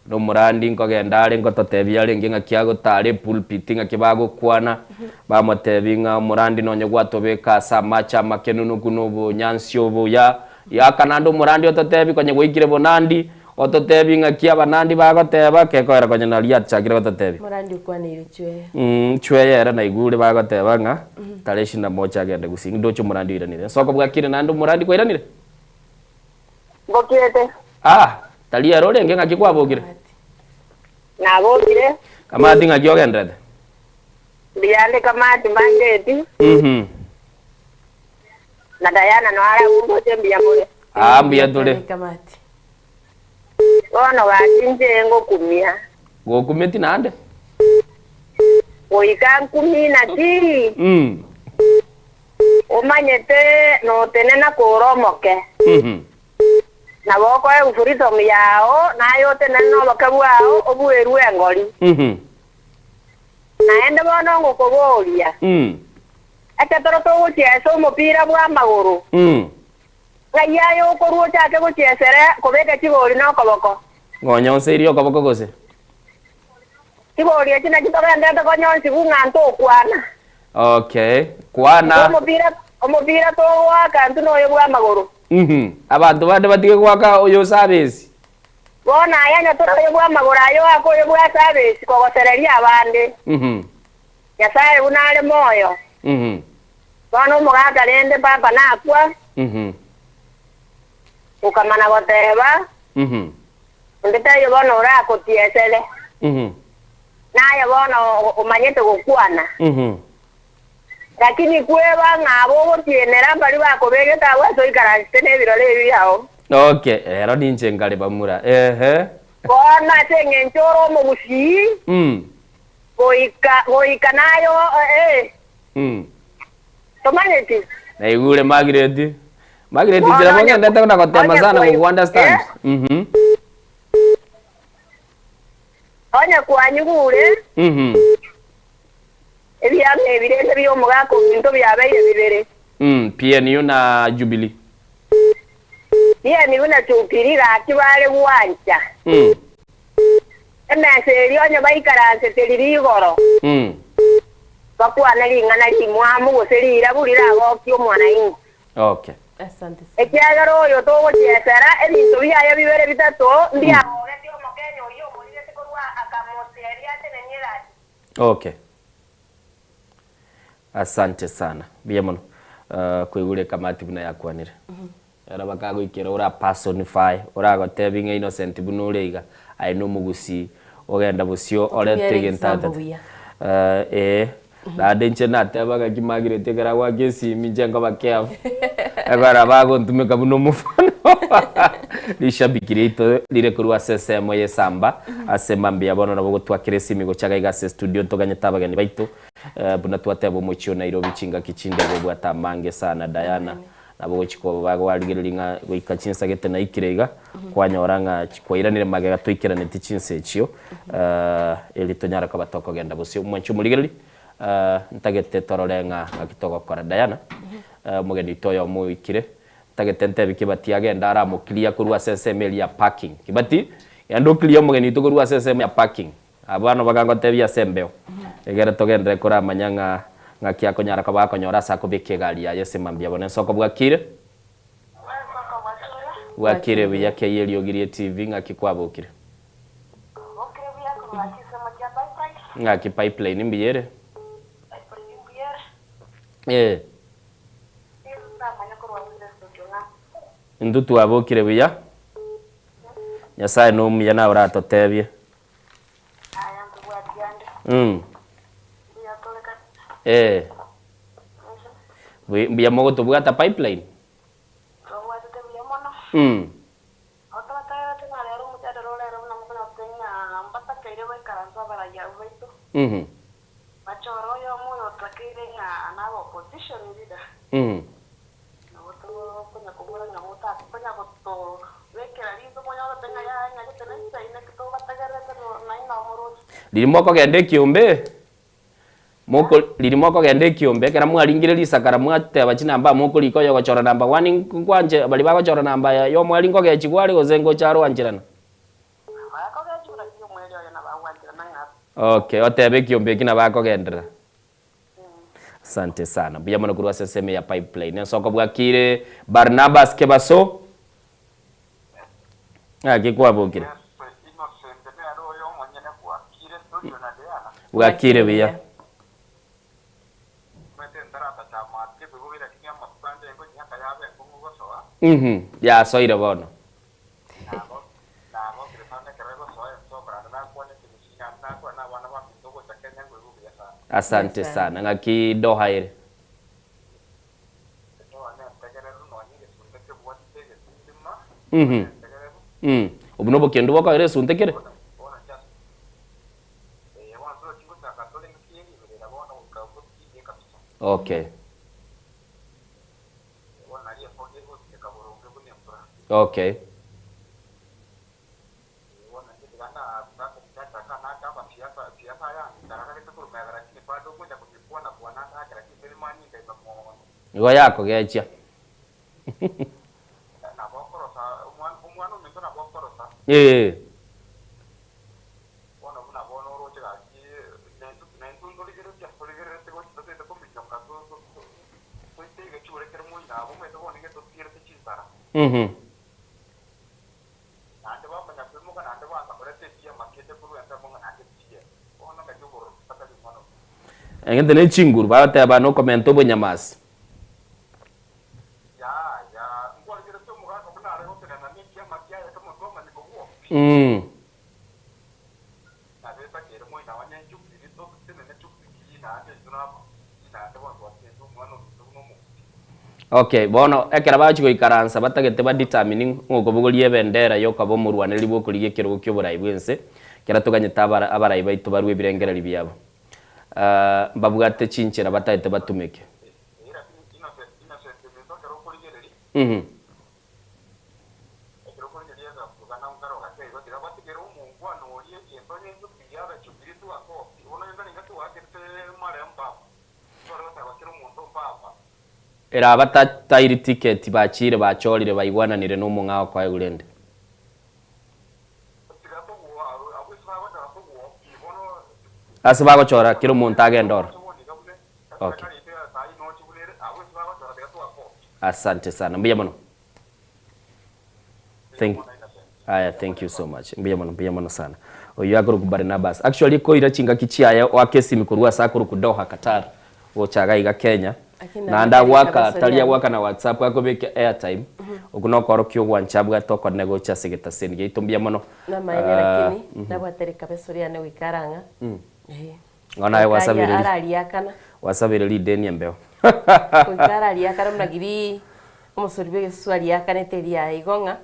Nomorandi nkogenda are ngototebia arenge ng'aki agotara epulpit ng'aki bagokwana, bamotebia ng'a omorandi nonye gwatobeka ase amache amakenunuku na obonyansi obuya, aka naende omorandi ototebie konya gwaikire bonandi, ototebie ng'aki abanandi bagoteba, kekoera konya naria achakire gototebia. Morandi okwaneire chweya. Chweya ere naigure bagoteba ng'a tarehe ishirini na moja agende gusii, ndoche omorandi oiranire. Nsoko bwakire naende omorandi kwairanire? Mbokirete. Ah, tari ere orenge ng'aki kwabokire? Nabokire. Kamati ng'aki ogenderete? Mbuya Kamati mbangeti. Na Diana noyo arabungoche mbuya more. Ah, mbuya tore. Kamati. Bono gaki inche ngokumia. Gokumeti naende? Goika nkumie naki? Omanyete notenena kore omoke, nabo okoegwa freedom yao, naye otenene noboke bwao obuerwe engori. Naende bono ngokoboria, eketoro togochiesa omopira bw'amagoro, ng'ai aye okorua ochake gochiesera kobeka chigori nokoboko? Ng'onyonseirie okoboko gose? Chigori echi nachio togenderete konyonsigwa ng'a ntokwana. Okay, kwana. Omopira, omopira togoaka intwe noyo bw'amagoro. Abanto bande batige goaka oyo service. Bono aye onye tore oyo bw'amagoro aye oake oyo bwa service kogosereria abande. Nyasae buna are moyo. Bono omogaka rende papa nakwa, okamana goteba, Onde taiyo bono oragotiesere, naye bono omanyete gokwana. Lakini kweba ng'a abo ogotienera mbaria bakobegete agwo ase oikaransete nebirore ebi biao. Okay, ero ninche nkare bamura. Ehe. Bono ase engencho ore omogusii, goika goika naye ee. Tomanyeti? Naigure Margaret. Margaret Bono nchera onye bogendete na gotema onye sana kwaigu gogo understand. eh? Onye kwanyigure, ebiama ebi rende bi'omogaka ominto biabeire bibere. PNU na Jubilee. PNU na Jubilee gaki bare gwancha. Emesa eria onye baikaransete riria igoro, bakwane ring'ana rimwamu gose rirabu riragokie omwananchi. Okay. Asante. Ekiagera oyo togochiesera ebinto biaye bibere bitato mbiagogetie Omokenya oyio omorigete korwa akamoseria atenenie egati. Okay. Asante sana. Mbuya mono. Koigure ekamati buna yakwanire. Ere bakagoikera ora personify, oragotebie ng'a Innocent buna ore iga, aye nomogusii, ogenda bosio orete Otumiere egento example atete. buya. Eh, naende inche nateba ng'aki Margaret ekero agoaka esimi inche nkoba careful, ekero bagontumeka buna omofano rishabiki riaito rire korwa ase ensemo ya esamba, ase mambia bono nabo gotwakera esimi gocha iga iga ase estudio ntoganyete abageni baito, buna twateba omochie o Nairobi chingaki chinde igo obwate amange sana Diana. Nabo gochia koba kwarigereria ng'a goika chinsa gete naikire iga, kwanyora ng'a kwairanire magega toikeraneti chinsa echio, erio tonyare koba tokogenda bosio. Mwanche omorigereria, ntagete torore ng'a ng'aki togokora. Diana, omogeni oito oyomo oikire. Ntagete ntebi Kibati agende aramoclear korwa ase ensemo eria ya parking. Kibati, genda oclear omogeni oito korwa ase ensemo ya parking. Abwo bakangotebia ase embeo, egere togenderere koramanya ng'a ng'aki akonyara koba akonyora ase akobeka egari yaye ase mambia bono. Ensoko bwakire? Bwakire buya kei eriogi rie TV ng'aki kwabokire? Ng'aki pipeline mbuya ere? Eh. Intwe twabokire buya, Nyasaye nomuya naye oratotebie. Mm. Eh. Mbuya mbuya mogotobwata pipeline? Mm. Mhm. Mhm. Riria mokogenda ekiombe, moko riria mokogenda ekiombe ekero mwaringire risakara mwateba chinamba mokorika oyo ogochora number one nkwanche baria bagochora namba ya omweri nkogechigwa are gose ngocha are oancherana. Okay, otebe ekiombe eki nabo akogenderera. Asante sana. Mbuya mono korwa ase ensemo ya Pipeline. Ensoko bwakire Barnabas Kebaso. Ng'aki kwabokire? Bwakire buya. Mhm, yasoire bono. Asante sana. Ng'aki Doha ere? Mhm. Mm. Obwo nobokendu bokoera esunte kere? Okay. Okay. Igo yakogechia. Ee. Mhm. Egento ne chinguru bagoteba nokomenta obonyamasi. Mm. Okay, bono ekero bagochia goikaransa batagete ba determine ng'a okobogoria ebendera ya okoba omorwanereri bwa okorigia ekerogo kia oborai bwa ense, ekero toganyete abara abarai baito barue ebirengererio biabo, mbabwate chinchera batagete batumeke. Mhm. Ere abatairi ticket bachiire bachorire baigwananire nomong'ao koegwa rende. Ase bagochora kera omonto agende oro. Okay. Asante sana. Mbuya mono. Thank Aya, thank you so much. Mbuya mono, mbuya mono sana. Oyio akorokwa Barnabas. Actually koira chingaki chiaye oake esimi korwa ase akorokwa Doha, Qatar, gocha iga iga Kenya. Lakini Naende nabo agoaka, kabisa tari riani. agoaka na WhatsApp, akobeka airtime. Okwo nokorokia ogwancha abwate okonene gocha ase egetaseni giaito. Mbuya mono. Namaene Ah, lakini mhm. nabwate rikabeso riane goika arang'a. Eh. Bono aye Goika aria gwasabereria arariakana. gwasabereria rideni embeo. Goika arariakana buna kiri omosori bwa egesusu ariakanete eria igo ng'a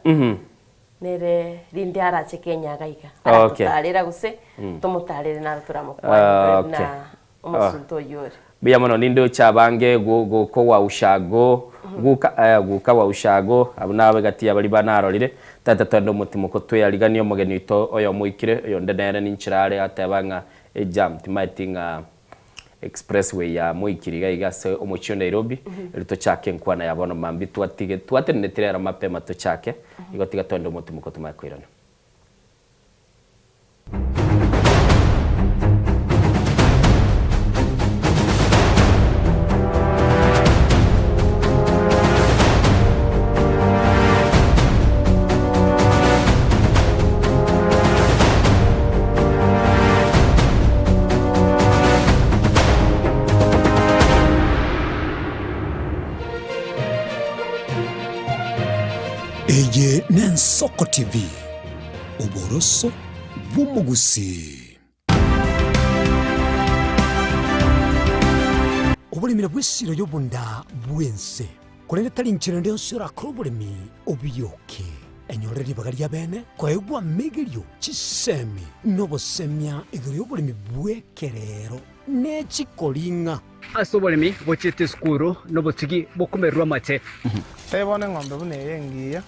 nere rinde arache Kenya iga iga. Okay. Aratotarera gose tomotarere naro toramokwane tore buna omosunte oyio ore. Mbuya mono ninde oche abange go goko wa ushago guka eh guka wa ushago abwo nabe gati ya baria banarorire tata twende omotimoko tweariganie omogeni oito oyomo oikire oyonde nere ninchera are ateba ng'a ejam timaeti ng'a Expressway ya Moi-Kiri iga iga ase omochie o Nairobi, erio tochake enkwana ya bono mambia twatige twateneneti rero mapema tochake, igo tiga toende omotimoko tomanye koirana. Eye n'Ensoko TV, oboroso bw'omogusii. Oboremi bw'esiro y'obonda bw'ense, korende tari nchera ende yonsi orakore oboremi obioke. Enyore ribaga ri'abeene koegwa amegerio, chisemi, na obosemia igoro y'oboremi bw'ekerero ne chikoring'a. Ase oboremi bochiete esukuru nobotigi bokomererwa amate. Tari bono eng'ombe buna eye engiya.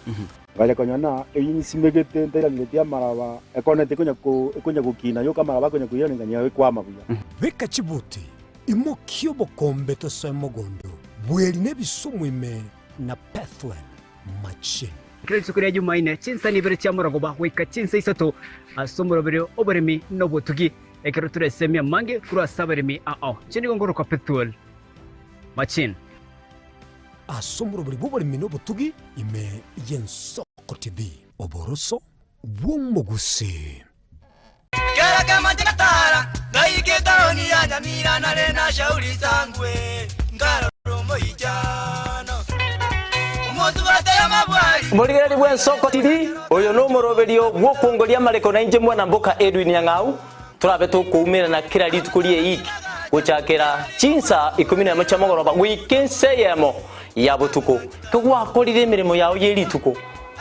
Ngacha konyora ng'a eyio nsimegete ntairaneretie amaraba, ekoneti ekonya ko ekonya gokina yoka amaraba akonya koiranekania ekwama buya. Beka chibuti, imokia obokombe tosoe mogondo, bweri nebisumu ime na Pethuel machine. Kera rituko ria Jumaine, chinsa ibere chia morogoba goika chinsa isato ase omoroberio oboremi na obotugi, ekero toresemie amange korwa ase abaremi ao. Inche nigo nkorokwa Pethuel Machine. Ase omoroberi bw'oboremi na obotugi ime y'Ensoko TV. Oboroso bw'omogusii. Kera kemante gatara, ngaika etaoni ya Nyamira nare na Shauri Sangwe, nkarora omoichano. Omosubati y'amabwari. Morigereria bw'Ensoko TV, oyo nomoroberio bw'okongoria amareko na inche mwana mboka Edwin Nyang'au, Torabe tokoumerana kera rituko ri'eiki, gochakera chinsa ikomi nemo chia mogoroba goika ensa eyemo ya botuko. Kegwakorire emeremo yao ye rituko,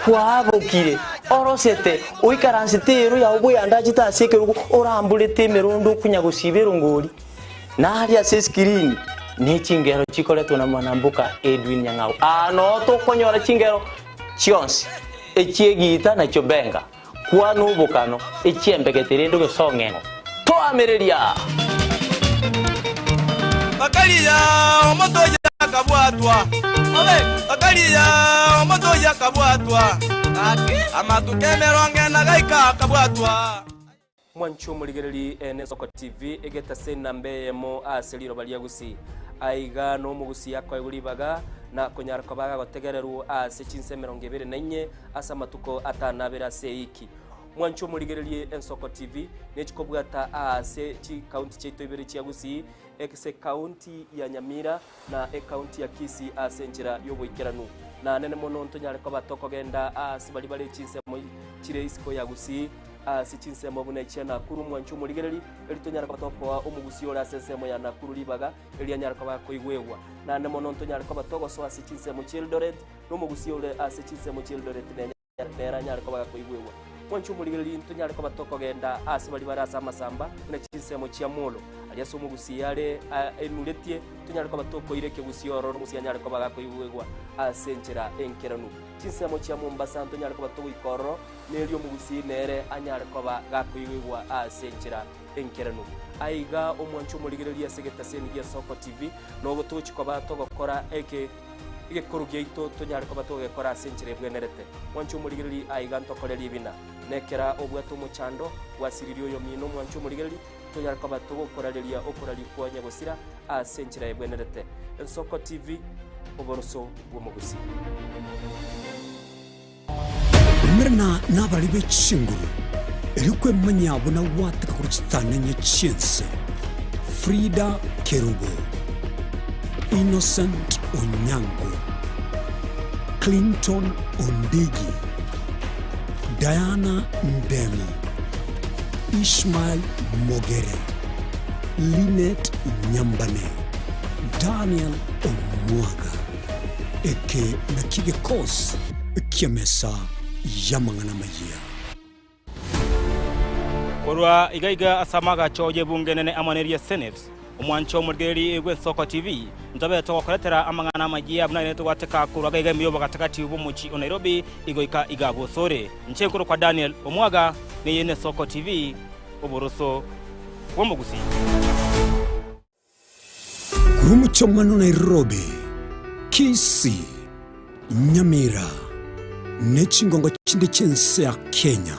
kwabokire, orosete, oikaransete eero yao bweyandachete ase ekerogo, oramborete emerondo okonya gosiba erongori, na aria ase esikirini ne chingero chikoretwa na mwanamboka Edwin Nyang'au. Aa noo tokonyora chingero chionsi, echi'egiita na chiobenga. Kwana obokano, echiembegete rende ogesong'eng'o. Toamereria! Bakaria omonto oyio akabwatwa, bakaria omonto oyio akabwatwa, amatuko emerongo ena gaika akabwatwa. Mwanche omorigereri n'Ensoko TV egetase enamba eyemo ase riroba ria Gusii. Aiga nomogusii akoegwa ribaga na konyara koba agagotegererwa ase chinsa 24 ase amatuko atano abere ase eiki. Mwanche omorigererie Ensoko TV nechikobwata aase chikaunti chiaito ibere chia Gusii ase ekaunti ya Nyamira na ekaunti ya Kisii ase enchera y'oboikeranu. Na nene mono ntonyare koba tokogenda aase baria bare chinsemo chire isiko ya Gusii ase chinsemo buna echia Nakuru mwanche omorigereri, erio tonyare koba tokoa omogusii ore ase ensemo ya Nakuru ribaga erio anyare koba akoigwegwa. Naende mono ntonyare koba togosoa ase chinsemo chi'Eldoret, na omogusii ore ase chinsemo chi'Eldoret nere anyare koba gakoigwegwa. Mwanche omorigereri, ntonyare koba tokogenda ase baria bare ase amasamba, buna chinsemo chia Molo, aria ase omogusii are enuretie, tonyare koba tokoira ekegusii ororo, omogusii anyare koba gakoigwegwa ase enchera enkeranu. Chinsemo chia Mombasa ntonyare koba togoika ororo, nerio omogusii nere anyare koba gakoigwegwa ase enchera enkeranu. Aiga omwanche omorigereria ase egetaseni gia Soko TV, nogo togochia koba togokora eke egekoru giaito tonyare koba togegekora ase enchera ebwenerete. Mwanche omorigereria aiga ntokore ribina. Nekera obwate omochando, gwasiririe oyomino omwanche omorigereria, tonyare koba togokorareria okoraria kwa nyagosira ase enchera ebwenerete. Ensoko TV, oboroso bw'omogusii. Umerana nabarari be chinguru, erio kwemanya buna gwateka korwa chitananya chi'ense. Frida Kerubo, Innocent Onyango, Clinton Ondigi, Diana Ndemo, Ishmael Mogere, Linet Nyambane, Daniel Omwaga. Eke nakio gekosi ki'emesa y'amang'ana amayia. Korwa iga iga ase amagacho y'ebunge enene amo neria Senate, omwancho omorigereria bw'Ensoko TV, ntobe togokoretera amang'ana amayia buna ere togwateka korwa iga iga ime y'obogatagati bw'omochie o Nairobi igoika iga bosore. Inche nkorokwa Daniel Omwaga, neye n'Esoko TV, oboroso bw'omogusii. Korwa omochie Nairobi, Kisii, Nyamira, ne chingongo chinde chi'ense ya Kenya,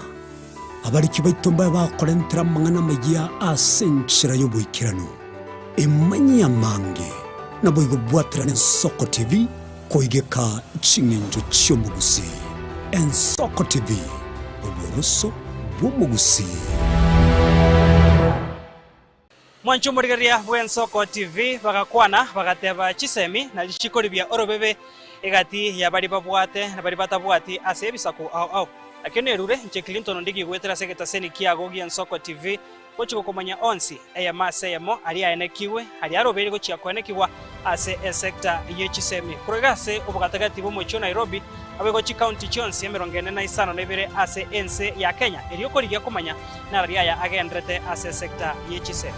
abariki baito mbabe bakorentera amang'ana amayia ase enchera y'oboikeranu. Emanyie amange, naboigo bwaterane Ensoko TV koigeka ching'encho chi'omogusii. Ensoko TV, oboroso bw'omogusii. Mwanche omorigereria bw'Ensoko TV bagakwana, bagateba chisemi na richiko ribia orobebe egati ya baria babwate na baria batabwati ase ebisaku ao ao. Nakio nerure inche Clinton Ondigi goetera ase egetaseni kiago gi'Ensoko TV gochia gokomanya onsi, eyemo ase eyemo, aria aenekigwe, aria arobeire gochia koenekigwa ase esecta ye chisemi. Korwa iga ase obogatagati bw'omochie o Nairobi, naboigo chikaunti chionsi emerongo ene na isano na ibere ase ense ya Kenya, erio korigia komanya narari aya agenderete ase esecta ye chisemi.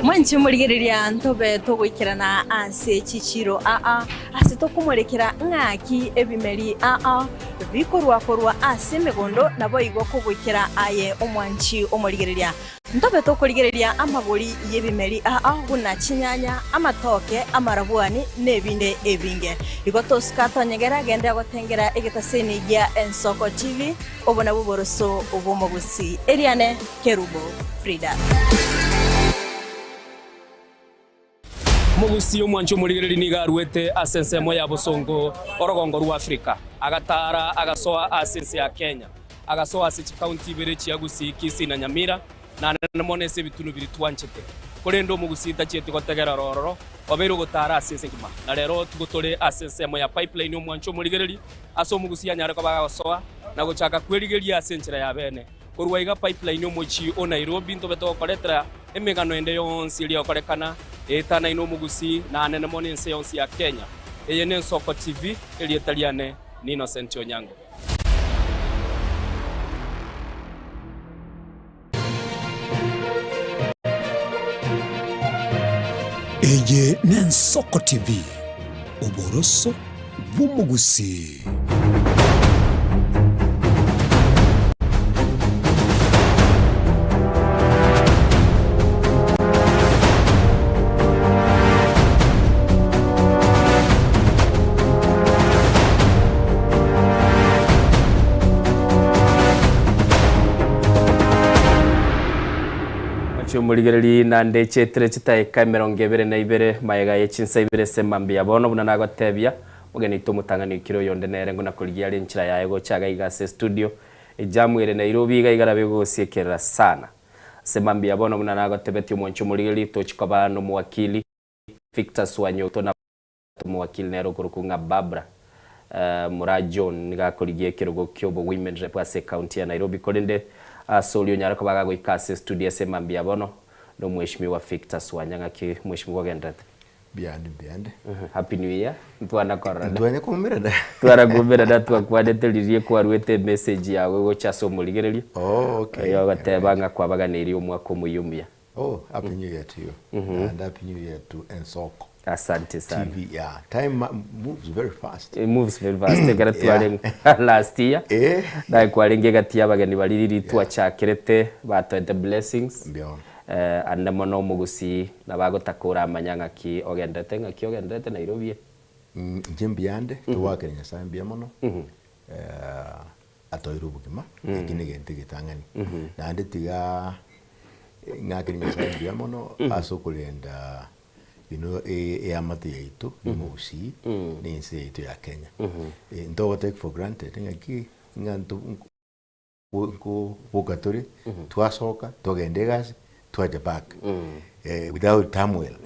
Mwanche morigereria ntobe togoikerana ase chichiiro aa, ase tokomorekera ng'aki ebimeri aa bikorwa korwa ase emegondo, naboigo kogoikera aye omwanchi omorigereria. Ntobe tokorigereria amagori y'ebimeri aa buna chinyanya, amatoke, amarabwani, na ebinde ebinge. Igo tosika tonyegera genda gotengera egetaseni gia Ensoko TV. Obo nabwo oboroso bw'omogusii. Eriane Kerubo Frida. Omogusii omwanchi omorigereria nigo aruete ase ensemo ya bosongo orogongo rwa Afrika, agataara agasoa ase ense ya Kenya, agasoa ase chikaunti ibere chia Gusii, Kisii na Nyamira, na anene mono ase ebitunu biria twanchete. Korende omogusii tachieti gotegera ororo, obeire ogotaara ase ense engima. Na rero tigo tore ase ensemo ya Pipeline omwanchi omorigereria, ase omogusii anyare koba agosoa na gochaka kwerigeria ase enchera ya bene. Korwa iga Pipeline omochie o Nairobi ntobe togokoretera emegano ende yonsi eria egokorekana eetanaine omogusii na anene mono ense yonsi ya Kenya. Eye n'Ensoko TV, erieta riane ni Innocent Onyango. Eye n'Ensoko TV, oboroso bw'omogusii. Oche omorigereri naende chetire chitaeka emerongo ebere na ibere magega ye chinsa ibere ase mambia bono buna nagotebia omogeni oito omotang'ani oikire oyonde nere nguna korigia are enchera yaye gocha iga iga ase estudio ejamu ere Nairobi iga iga rabe egosiekerera sana ase mambia bono buna nagotebetie omwanchi omorigereri tochi koba nomowakili Victor Swanyoto na Omowakili nere okorokwa ng'a Barbara Moraa John nigo akorigia ekerogo ki'obo Women Rep ase ecounty ya Nairobi korende ase oria onyare koba gagoika ase estudio ase emambia ya bono nomweshimiwa Victor Swanya ng'aki mweshimiwa ogenderete? Mbuya mbuya Happy new year ntwana kororana Ntwanya koumerana. Twara koumerana twakwanete riria kwarwete emessage yago gocha ase omorigereria Oh, okay. oyo ogoteba ng'a kwabaganeirie omwaka omoyia omuya. Oh, happy new year to you. And happy new year to Ensoko. Asante sana. TV, yeah. Time moves very fast. It moves very fast. Ekero tware last year. Eh. Naye kwarenge egati y'abageni baria riria twachakerete batoete blessings. Mbuya. Eh, ande mono omogusii nabo agotaka oramanya ng'aki ogenderete ng'aki ogenderete Nairobi. Inche mbuyande, togwakera Nyasaye mbuya mono. Eh, atoeire obogima, eki negento egetang'ani. Naende tiga ng'akere Nyasaye mbuya mono ase okorenda you know eamate yaito ya omogusii na ense yaito ya Kenya. Ntogo take for granted ng'aki ng'a nto nkoboka tore twasoka twagenda egasi twacha back without turmoil.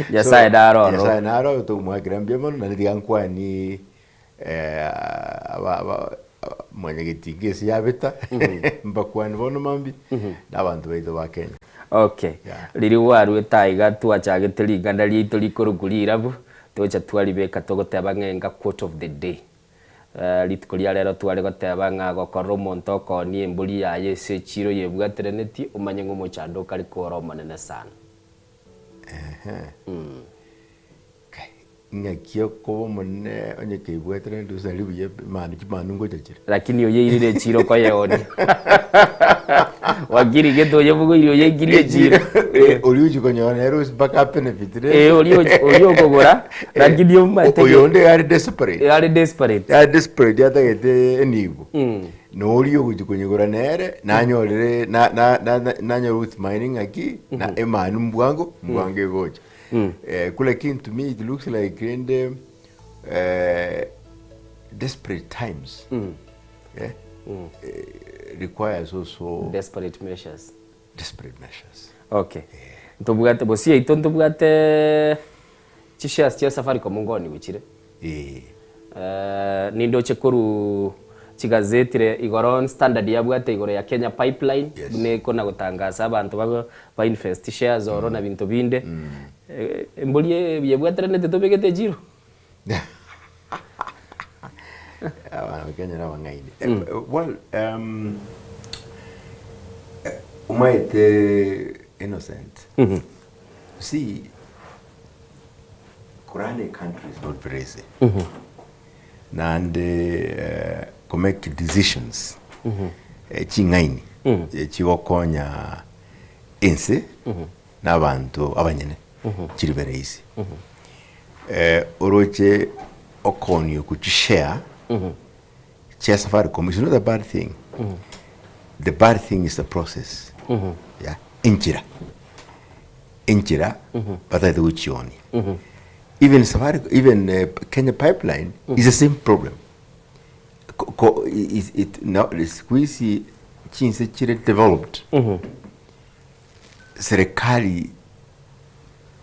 Nyasaye naro oro. Nyasaye naro oro tomoakera mbuya mono naende tiga nkwanie mwanyagetinga ase yabeta mbakwanie bono mambia na abanto baito ba Kenya. Okay. Riria gwarwete aiga twachagete ring'ana riaito rikorokwa rirabu, tocha twaribeka togoteba ng'a enga quote of the day. Rituko ria rero tware goteba ng'a gokorora omonto okoonia embori yaye ase echiiro yebwateranetie, omanye ng'a omochando okare kore omonene sana. Ehe. Ng'aki okoba omonene onye keibwete rende gose nari buya emanu chimanu ngocha chire. Lakini oyeirire echiro okoyeonia. Wakiri gete oyebugoirie oyeikirie echiro. Oria ochi konyora nere ose mpaka abenefitire. Eh, oria ochi- oria okogora, lakini omanyete Oyo onde are desperate. Are desperate. Are desperate atagete enibo. Na oria ogochi konyegora nere nanyorire na- na- na- na- nanyore gotumaini ng'aki na emanu mbwango mbwango egocha. Eh, kula kintu to me it looks like rende eh, desperate times eh, eh, requires also Desperate measures. desperate measures. Okay. Ntobwate bosi yaito ntobwate chishares chia Safaricom nkonigwe chire. Eh. Eh, nindoche korwa chigazeti re igoro Standard yabwate igoro ya Kenya Pipeline buna ekona gotangasa abanto bago ba invest shares oro na binto binde. Eh, embori eye yebwateranete tobegete echiro. Abana ba Kenya nabang'aini. Well, um, omaete Innocent. See, kurun a country is not very easy. Naende eh, ko make decisions eh, ching'aini eh, chigokonya ense na abanto abanyene chiri very easy. Eh, oroche okonia gochishare chia Safaricom is not a bad thing. The bad thing is the process. Yeah. Enchera. Enchera batagete gochionia. Even Safaricom, even Kenya Pipeline is the same problem. Ko, ko, is, it, now, siku hizi chinse chire developed. Serikali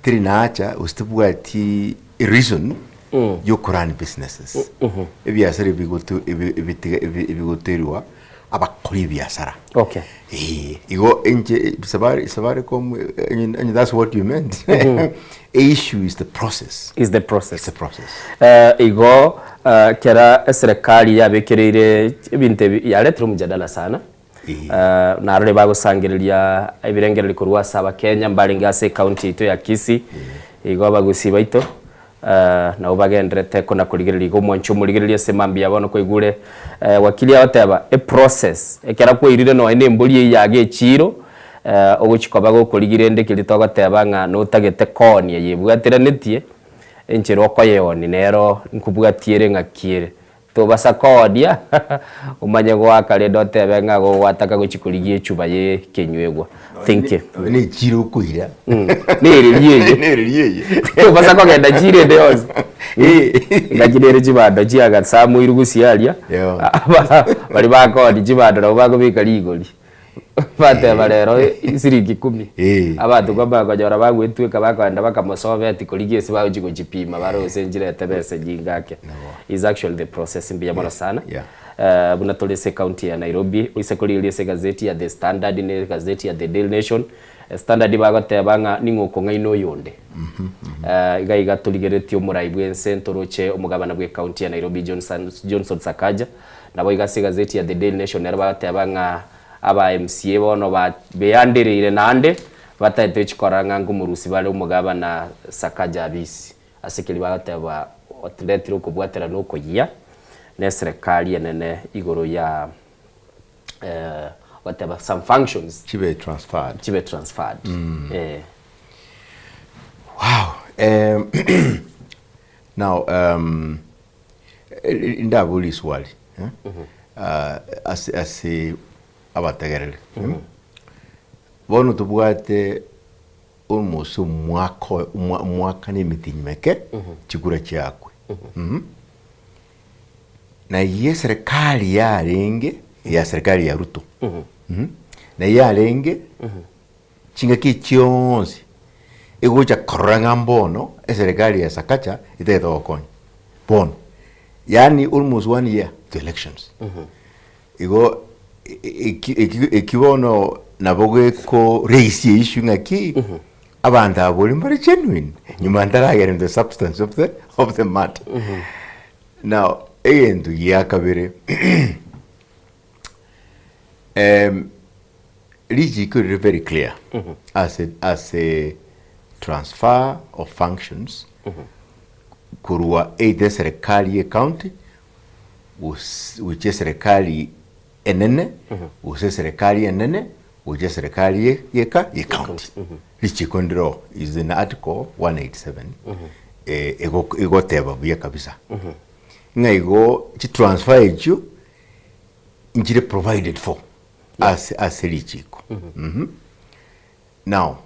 teri nacha gose tebwati reason yokorun businesses. Ebiasara ebigoto ebi- ebitiga ebi- ebigoterwa abakori ebiasara. Okay. Eh, igo inche Safari Safaricom and that's what you meant. Issue is the process. Is the process. It's the process. Eh, igo eh, kera eserekari yabekereire ebinto ebi yaretire omojadala sana. Eh, narore bagosangereria ebirengererio korwa ase abakenya mbarenge ase ecounty yaito ya Kisii, igo abagusii baito eh, nabo bagenderete kona korigereria igo omwancho omorigereria ase mambia bono kwaigure eh, wakili agoteba eprocess ekero kwairire nonya na embori eyio yaga echiro eh, ogochi koba gokorigia rende keria togoteba ng'a notagete koonia yebwateranetie enchera okoyeonia nero nkobwatie ere ng'aki ere. Tobasa koonia, omanye goaka rende otebe ng'a gogwataka gochia korigia echuba ye ekenywegwa. Thank you. Nonya ne echiro okoira. Nereri eye. Nereri eye. Tobasa kogenda chiro ende yonsi. Ngaki nere chibando chiagasamoirwe gusii aria, baria bakoonia chibando nabo bakobeka rigori. Bateba rero siringi kumi. Abanto kwamanya konyora bagwetweka bakogenda bakamosobeti korigia ase bagochia gochipima barose nchirete besa nyinga ake. Is actually the process mbuya mono sana. Eh, buna tore ase ecounty ya Nairobi, oise korigereria ase egazeti ya The Standard na egazeti ya The Daily Nation, Standard bagoteba ng'a ning'o okong'aina oyonde. Eh, iga iga torigeretie omorai bwense ntoroche omogabana bwe county ya Nairobi Johnson, Johnson Sakaja, Naboigo ase egazeti ya The Daily Nation nero bagateba ng'a aba MCA bono beandereire naende bataete gochia ng'a nkomorusia bare omogabana Sakaja Abisi ase keria bagateba oretire okobwaterana okoyia na eserekari enene igoro ya goteba some functions Chibe transferred. chibe transferred. Eh. Wow. Now, Ndabore riswali ase ase abategereri. Bono tobwate almost omwaka omwaka na emetienyi meke chikura chiakwe. Na eyio eserekari yarenge ya serikali ya Ruto. Na eyio yarenge chingaki chionsi egocha korora ng'a mbono eserekari ya Sakaja etagete gokonya. Bono, yaani almost one year to elections. Igo eki eki eki bono nabo geko raise issue ng'aki abanto aba bori mbare genuine nyuma ntaragera into the substance of the of the matter. Now egento gia kabere richiko rire very clear ase ase transfer of functions. Korwa either eserekari ye county gose gochia eserekari enene gose eserekari enene gochia eserekari ye yeka ye county. Richiko ndiro is in article 187 eh, ego- egoteba buya kabisa ng'a igo chitransfer echio nchire provided for ase ase richiko. Mhm. Now,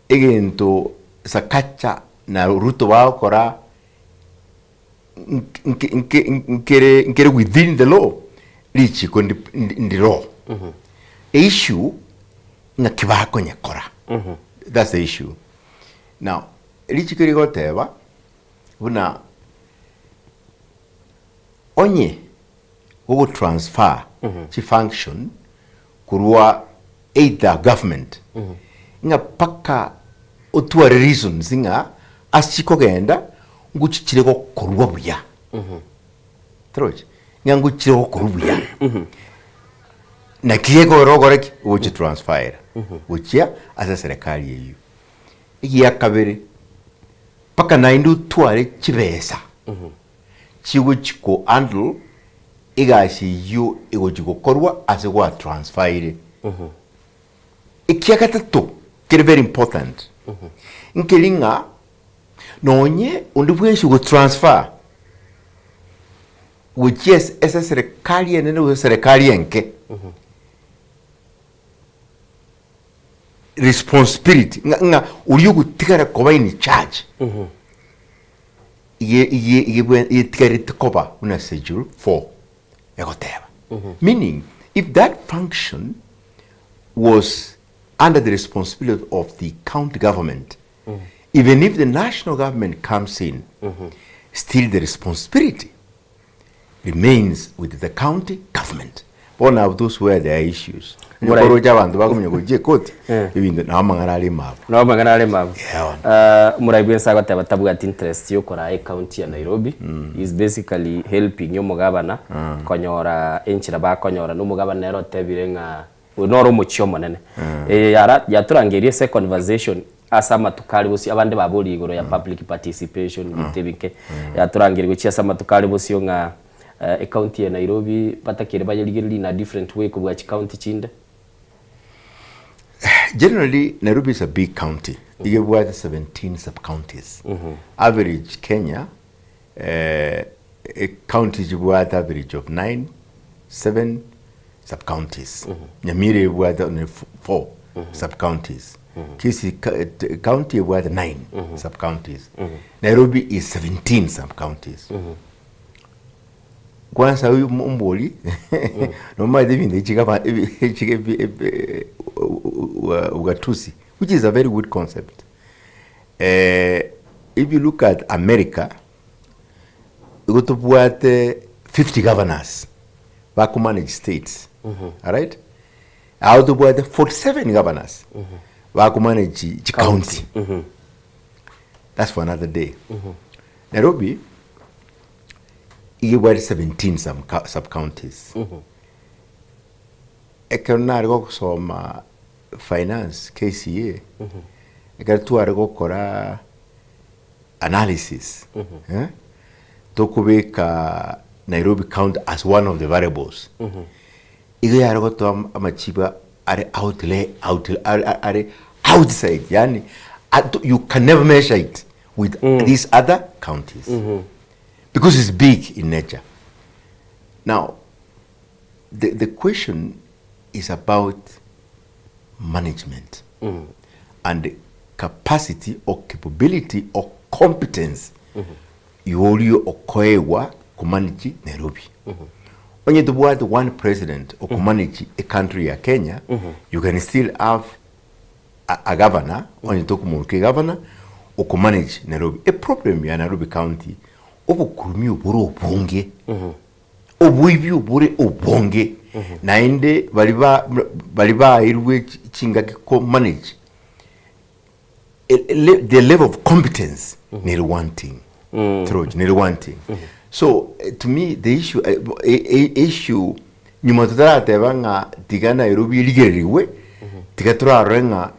egento Sakaja na Ruto bagokora nk- nk- nkere nkere within the law, richiko ndi- ndi- ndiro. Issue ng'aki bakonyekora. That's the issue. Now, richiko rigoteba buna onye gogotransfer chifunction korwa either government ng'a mpaka otware reasons ng'a ase chikogenda ngochichire gokorwa buya torochi ng'a ngochire gokorwa buya naki gekogera okore ki ogochi transfer gochia ase eserekari eywo. Egia kabere mpaka naende otware chibesa chigochi ko handle egasi eyio egochi gokorwa ase gwa transferire. Ekia gatato kere very important, nkeri ng'a nonye onde bwensi ogo transfer gochia ase ase eserekari enene gose eserekari enke, responsibility ng'a ng'a oria ogotigara koba in charge iye iye iye etigarete koba buna schedule 4 egoteba. Meaning if that function was under the responsibility of the county government, even if the national government comes in, still the responsibility remains with the county government. Bono abwo those where there are issues. Onye Right. koroche abanto bakomanya gochia ekoti, ebinto nabo amang'ana are ime abwo. Nabo amang'ana are ime abwo. Ah, Omorai bwense agoteba tabwati interest yokoraa ecounty ya Nairobi, he is basically helping omogabana konyora enchera bakonyora na omogabana nere otebire ng'a oyo noro omochie omonene. Eye yara yatorangeria ase econversation ase amatuko are bosio abande baboria igoro ya public participation binto ebike, yatorangeria gochia ase amatuko are bosio ng'a Ecounty ya Nairobi batakeire bayerigererie in a different way kobua chicounty chinde? Generally, Nairobi is a big county. Iga ebwate 17 sub-counties. Average Kenya, eh, e county chibwate average of 9, 7 sub-counties. Nyamira ebwate only 4 sub-counties. Kisii county ebwate 9 sub-counties. Nairobi is 17 sub-counties. Kwanza oyo ombori nomanyete ebinto echi echi ugatuzi which is a very good concept. If you look at America, igo tobwate 50 governors bakomanage states, alright? Aho tobwate 47 governors bakomanage chicounty. That's for another day. Nairobi iga ebwate 17 sub counties. Ekero nare gosoma finance KCA, ekero tware gokora analysis, eh, tokobeka Nairobi county as one of the variables. Igo yare gotoa amachibo are out out are outside yaani you can never measure it with these other counties because it's big in nature. Now, the, the question is about management and capacity or capability or competence yorio okoegwa komanage Nairobi. Onye tobwate one president okomanage a country ya Kenya, you can still have a, a governor, onye tokomoroka egavana, okomanage Nairobi. E problem ya Nairobi County, obokurumi obore obonge, oboibi obore obonge, naende bari ba bari bairwe chingaki ko manage the level of competence nere wanting Troje, nere wanting so to me the issue issue nyuma totarateba ng'a tiga Nairobi erigererigwe tiga torarore ng'a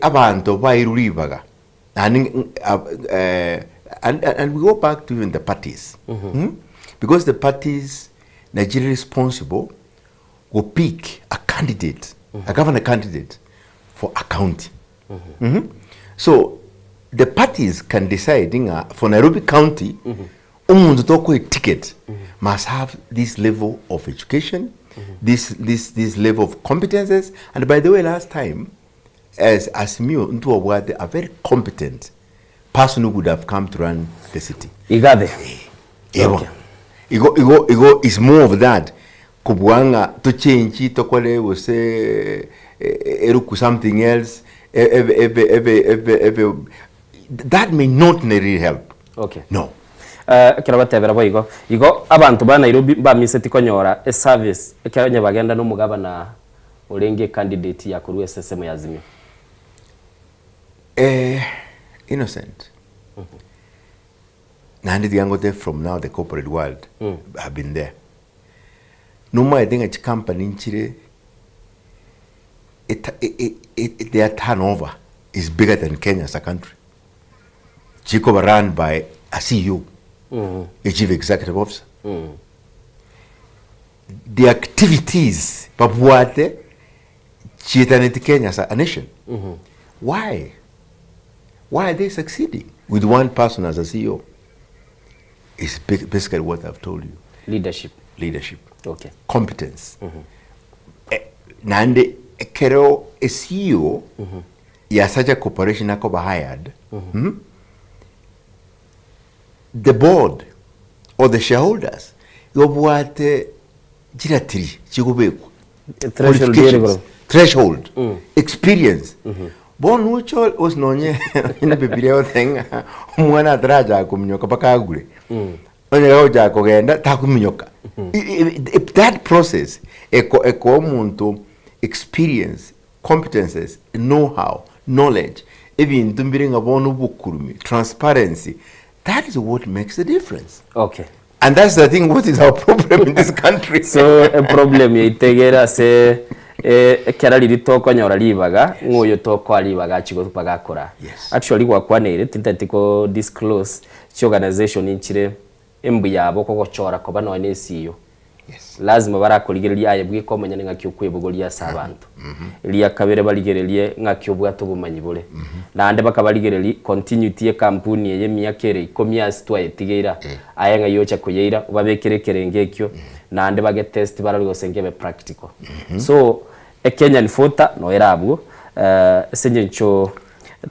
abanto bairwe ribaga. Naende eh, and, and we go back to even the parties. Because the parties nachire responsible go pick a candidate, a governor candidate for a county. Mhm. So the parties can decide ng'a for Nairobi County, omonto tokoa eticket must have this level of education, this, this, this level of competences, and by the way last time as Azimio ntwabwate a very competent person who could have come to run the city. Igathe. Ebo. Okay. Igo, igo, igo is more of that kobua ng'a tochenchi tokore gose eh, eruku something else e- ebe ebe ebe ebe ebe that may not really help. Okay. No. Eh, ekero batebera boigo igo abanto ba Nairobi mbamiseti konyora eservice ekero onye bagenda na omogabana orenge ecandidate ya korwa esesemo ya Azimio. Eh, Innocent. Naende tiga ngote from now the corporate world have been there. Nomaete ng'a chicompany nchire eta- e- e- e- their turnover is bigger than Kenya as a country. Chikoba run by a CEO, a chief executive officer. The activities babwate chietaneti Kenya as a nation. Why? Why are they succeeding with one person as a CEO? It's basically what I've told you. Leadership. Leadership. Okay. Competence. Eh, naende ekero a CEO ya such a corporation akoba hired, the board or the shareholders yobwate chiratiri chigobekwa Threshold ere Qualifications, igoro. threshold experience bono oche ose nonye na bibilia yothe ng'a omwana atarachaka kominyoka mpaka agure onye gagochaka kogenda takominyoka I- that process eko ekoa omonto experience competences know how knowledge ebinto mbire ng'a bono obokurumi transparency that is what makes the difference Okay. And that's the thing what is our problem in this country. So eproblem yaito egere ase ekera riria tokonyora ribaga ng'a oyo tokoa ribaga achie bagakora. Actually gwakwaneire tintageti ko disclose chiorganization nchire embuya yabo kogochora koba nonya ne CEO. Lazima barakorigererie aye bweka omonyene ng'aki okwebogoria ase abanto. Eria kabere barigererie ng'aki obwate obomanyi bore. Naende bakabarigereria continuity y'ekampuni eye emiaka ere ikomi ase twayetigeire aa, aye ng'ai ocha koyeira, obabekere ekerengo ekio, naende bagetest barore gose nkebe practical. So, ekenyan voter noere abwo, ase eng'encho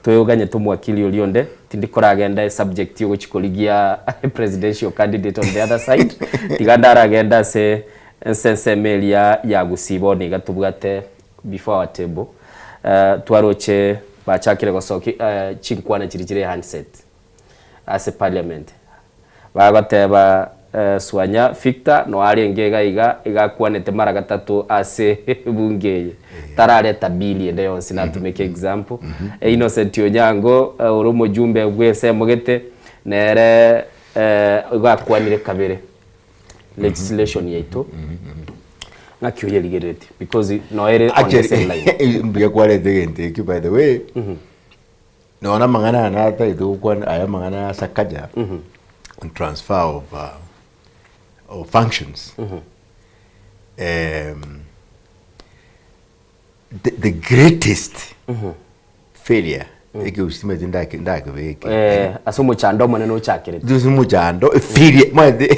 Toyoganyete omwakili oria onde, tindi koragenda esubject yogochia korigia presidential candidate on the other side, tiga ndaragenda ase ense ensemo eria ya Gusii bono iga tobwate before our table, twaroche bachakire gosokia chinkwana chiria chire handset ase parliament. Bagoteba, Swanya Victor noe arenge iga iga, iga akwanete mara gatato ase ebunge eye. Tarareta bill ende yonsi natumeke example. Innocent Onyango ore omojumbe bwe ensemo gete, nere igo akwanire kabere legislation yaito ng'aki oyerigereretie because noe ere on the same line. Actually, mbuya kwareta egento ekio by the way. Nonya na amang'ana aya natagete gokwana aya amang'ana ya Sakaja on transfer of, uh, of functions um, the, the greatest failure ekegusima ndake ndakebeke Eh, ase omochando omonene ochakerete ase omochando efailure omanyete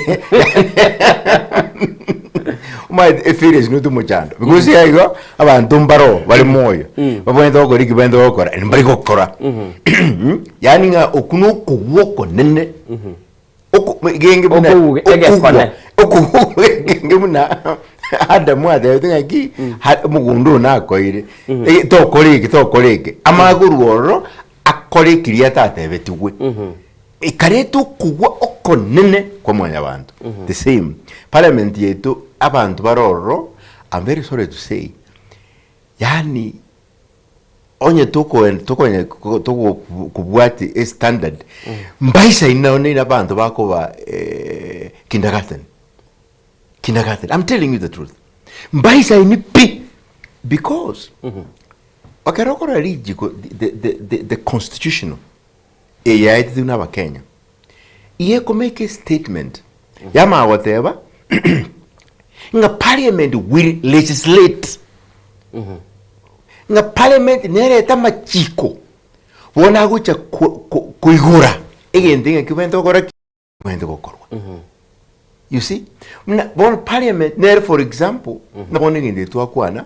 omanyete efailure is not omochando because iga igo abanto mbaro bare moyo babwenerete gokora eki babwenerete gokora and mbari gokora yaani ng'a okwo na okogwa okonene oko genge buna Okogwa, egekone. okogwa genge buna Adamu atebete ng'aki ha- omogondo oyo nakoire Eh, tokora eke tokora eke amanye korwa ororo akore ekiria atatebetigwe Ekareta okogwa okonene kwa mwanyabanto. The same parliament yaito abanto bare ororo I'm very sorry to say yaani onye toko tokonya tokobwati e standard mbaisaini nao naende abanto bakoba kindergarten kindergarten I'm telling you the truth mbaisaini pi because ekero okorora richiko the the the constitutional. eye yaetete buna abakenya, iga eko make a statement yamanya goteba ng'a parliament will legislate, ng'a parliament nerete amachiko bono agocha ko- ko- koigora egento ng'a kebwenerete gokora ki? Kebwenerete gokorwa. You see? Buna bono parliament nere for example, buna bono egento eke twakwana,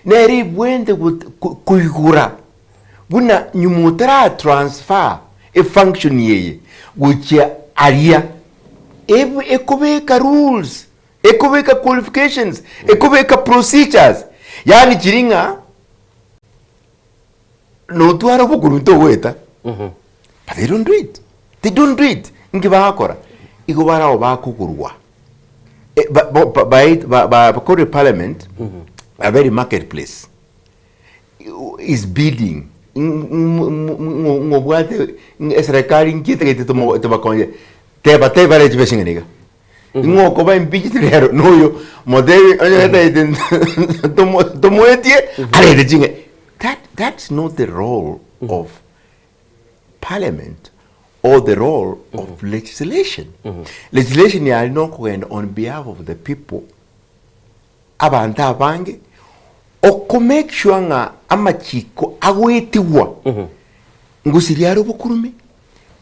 nere ebwenerete got- ko- koigora buna nyuma otara transfer efunction eye gochia aria, eb- ekobeka rules, ekobeka qualifications, ekobeka procedures, yaani chiri ng'a notware obokurumi togoeta, but they don't do it, they don't do it, inki bagokora? Igo barabwo bakogorwa Eh, ba- bo- ba- ba- ba- ba- bakore parliament a very market place is bidding ng'obwate eserekari nki etagete tomo- tobakonye teba teba bare chibesa ing'ana iga ng'o okoba impeached rero noyo motebi onye etagete tomo- tomoetie arete ching'ana that that's not the role of parliament or the role of legislation legislation yari nokogenda on behalf of the people Abanto abange oko make sure ng'a amachiko agoetigwa ngosiria are obokurume,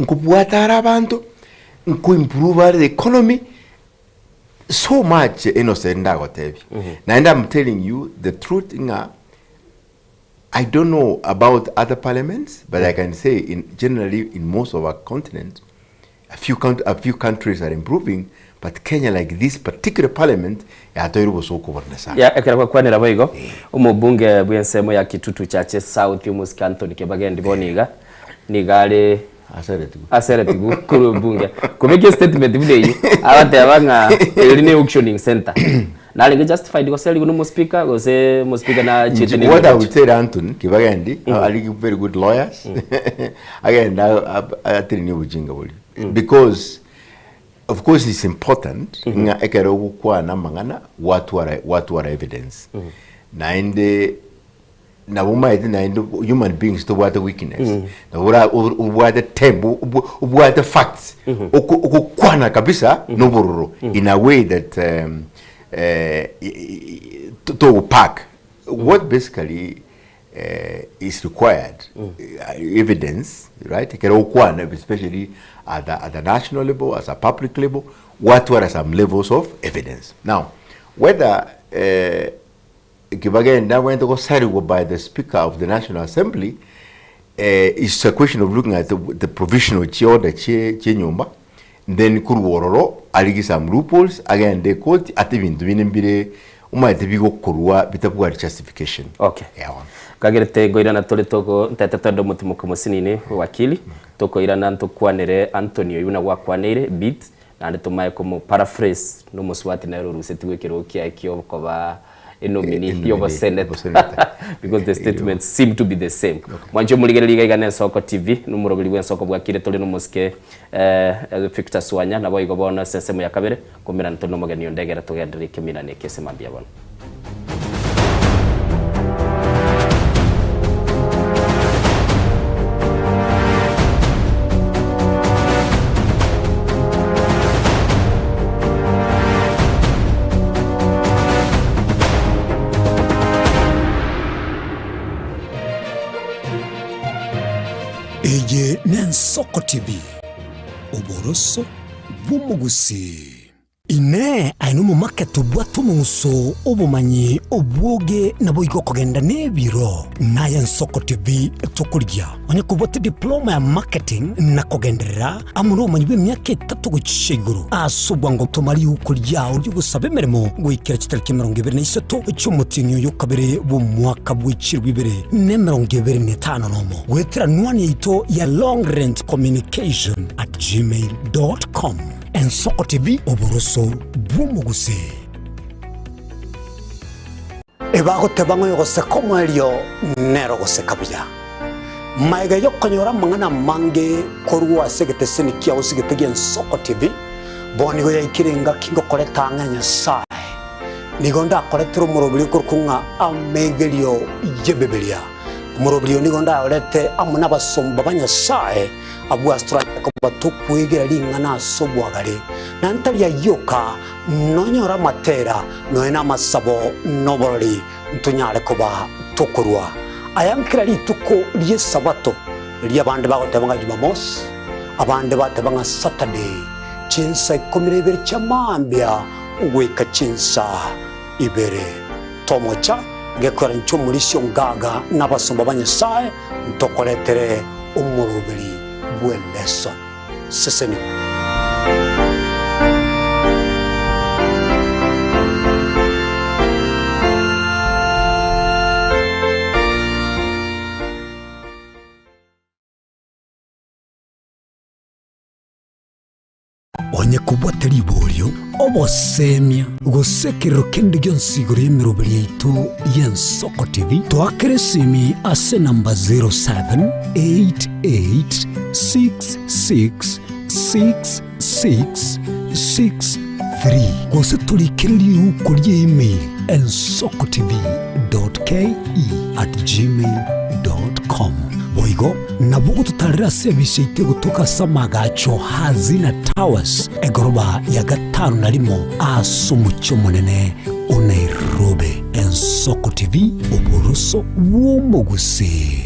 nkobwata are abanto, nko improve are the economy, so much Innocent ndagotebie. Naende I'm telling you the truth ng'a I don't know about other parliaments but I can say in generally in most of our continent A few count, a few countries are improving but Kenya like this particular parliament yatoeire obosooku obonene sana. Ya ekero gwakwanera boigo omobunge bw'ensemo ya Kitutu Chache South omosike Anthony Kibagendi bono iga nigo are Aseretigwe. aseretigwe korwa ebunge kobeka estatement buna eyio agateba ng'a eri ne auctioning center narenge justified goserigwa na omospeaker gose omospeaker nachete ne What I would say to Anthony Kibagendi, are very good lawyers. Agenda atirenie obojinga boria. Because of course it's important ng'a ekero ogokwana amang'ana gwatwara gwatwara evidence. Naende nabo omanyete naende human beings tobwate weakness. Nabo ora obwate time obwate facts oko okokwana kabisa na obororo in a way that togopack. What basically is required evidence right ekero okwana especially at the, at the national level as a public level gwatwara some levels of evidence now whether eh, kibagenda abwenerete gosarigwa by the speaker of the national assembly eh, it's a question of looking at the, the provisional chiorder chie chienyomba then korwa ororo arige some loopholes agende ekoti ate ebinto binde mbire omanyete bigokorwa bitabwati justification. Okay. Yeah, bono. Kagerete ngoirana tore togo ntete twende omotimoke mosinini wakili tokoirana ntokwanere Anthony oyio buna gwakwaneire bit naende tomaye komo paraphrase nomosubati nere orusetigwe ekerogo kiaye kiokoba Enomini Enomini y'oboseneta y'oboseneta. because the statements seem to be the same. Mwanche omorigereria iga iga na Ensoko TV, nomoroberi bw'Ensoko bwakire tore nomosike eh, Victor Swanya, naboigo bono ase ensemo ya kabere, nkomerana tore nomogeni onde egere togenderere ekeminana eke ase mambia bono. Eye n'Ensoko TV, oboroso bw'omogusii. Inee! Aye nomomake tobwate omong'uso, obomanyi, obwoge, naboigo okogenda nebiro? Naye Ensoko TV tokorigia. Onye kobwate diploma ya marketing na kogenderera amo nobomanyi bw'emiaka etato gochia igoro ase obwango toma riuko riao ri'ogosaba emeremo goikera chitariki 23 chi'omotienyi oyo okabere bw'omwaka bwe chilifu ibere na 25 nomo goetera anwani yaito ya longrangecommunication at gmail dot com. Ensoko TV, oboroso bw'omogusii. Ebagoteba ng'a oyogoseka omoerio nere ogoseka buya. Magega y'okonyora amang'ana amange korwa ase egeteseni kiao ase egete gi'Ensoko TV, bono nigo yaikire engaki ngokoreta ang'e Nyasae. Nigo ndakoretere omoroberi okorokwa ng'a Amegerio y'Ebibilia. Omoroberio nigo ndaorete amo nabasomba ba Nyasae, abwo ase toranyare koba tokwegera ring'ana ase obwagare, na ntari ayio oka, nonyore amatera, nonya namasabo, na oborori, ntonyare koba tokorua aya nkera rituko ri'Esabato, riria abande bagoteba ng'a Jumamosi, abande bateba ng'a Saturday, chinsa ikomi na ibere chia mambia goika chinsa ibere. Tomocha gekora inche omorisia ongaga na abasomba ba Nyasae ntokoretere omoroberi bw'eleso. Sesenigwa. Onye kobwate riborio, obosemia, gose ekerero kende gionsi igoro y'emeroberi yaito y'Ensoko TV, toakere esimi ase enamba 0788666663 gose torikere riuko rie email ensokotv.ke@gmail.com. Boigo nabo ogototarera ase ebisa yaito egotoka ase amagacho Hazina Towers, egoroba ya gatano na rimo ase omochie omonene o Nairobi. Ensoko TV, oboroso bw'omogusii.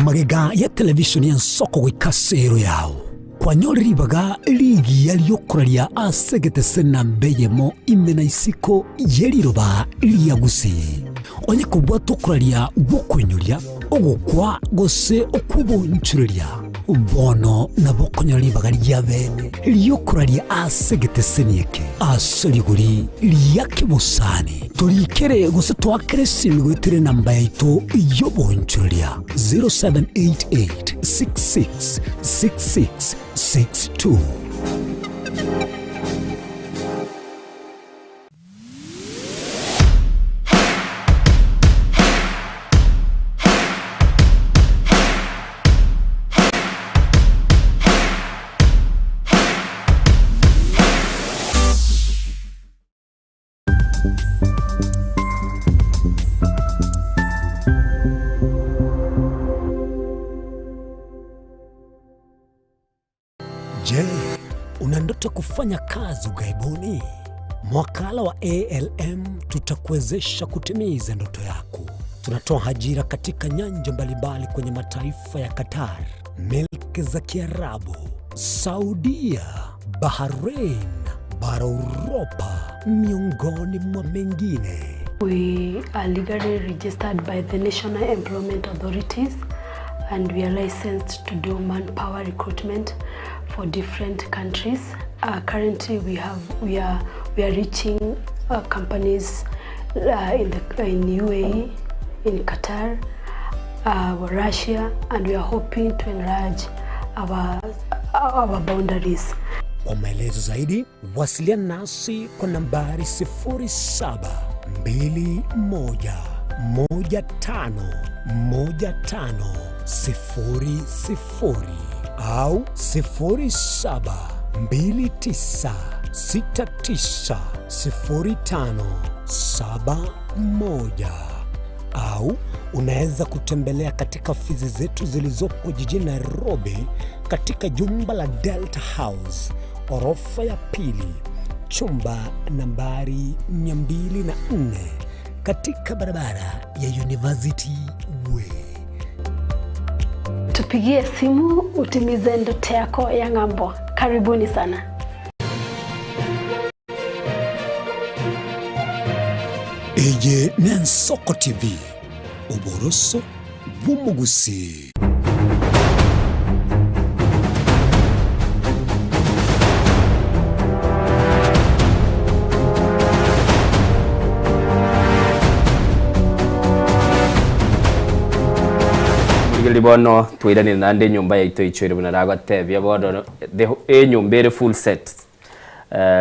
Magega ya television y'ensoko goika ase ero yao, kwanyore ribaga rigiya riokoraria ase egetese namba eyemo ime na isiko ye riroba ria Gusii. Onye kobwata okoraria gw'okoinyoria, ogokwa gose okw'obonchoreria, bono nabo okonyora ribaga ria bene ri'okoraria ase egeteseni eke ase rigori ria kebosani. Torikere gose toakere esimi goetera enamba yaito y'obonchoreria 0788 66 66 62. Je, una ndoto kufanya kazi ughaibuni? Mwakala wa ALM tutakuwezesha kutimiza ndoto yako. Tunatoa ajira katika nyanja mbalimbali kwenye mataifa ya Qatar, milki za Kiarabu, Saudia, Bahrain, bara Uropa, miongoni mwa mengine. We are legally registered by the National Employment Authorities and we are licensed to do manpower recruitment for different countries. Uh, currently we have we are we are reaching uh, companies uh, in the in UAE, in Qatar, uh, Russia and we are hoping to enlarge our our boundaries. Kwa maelezo zaidi wasiliana nasi kwa nambari 0721151500 au 0729690571 au unaweza kutembelea katika ofisi zetu zilizopo jijini Nairobi katika jumba la Delta House orofa ya pili chumba nambari 204 katika barabara ya University Way. Tupigie simu utimize ndoto yako ya ng'ambo. Karibuni sana. Eye n'Ensoko TV, oboroso bw'omogusii. Morigereria bono twairanire naende enyomba yaito ichoire buna nagotebia bono the enyomba ere full set.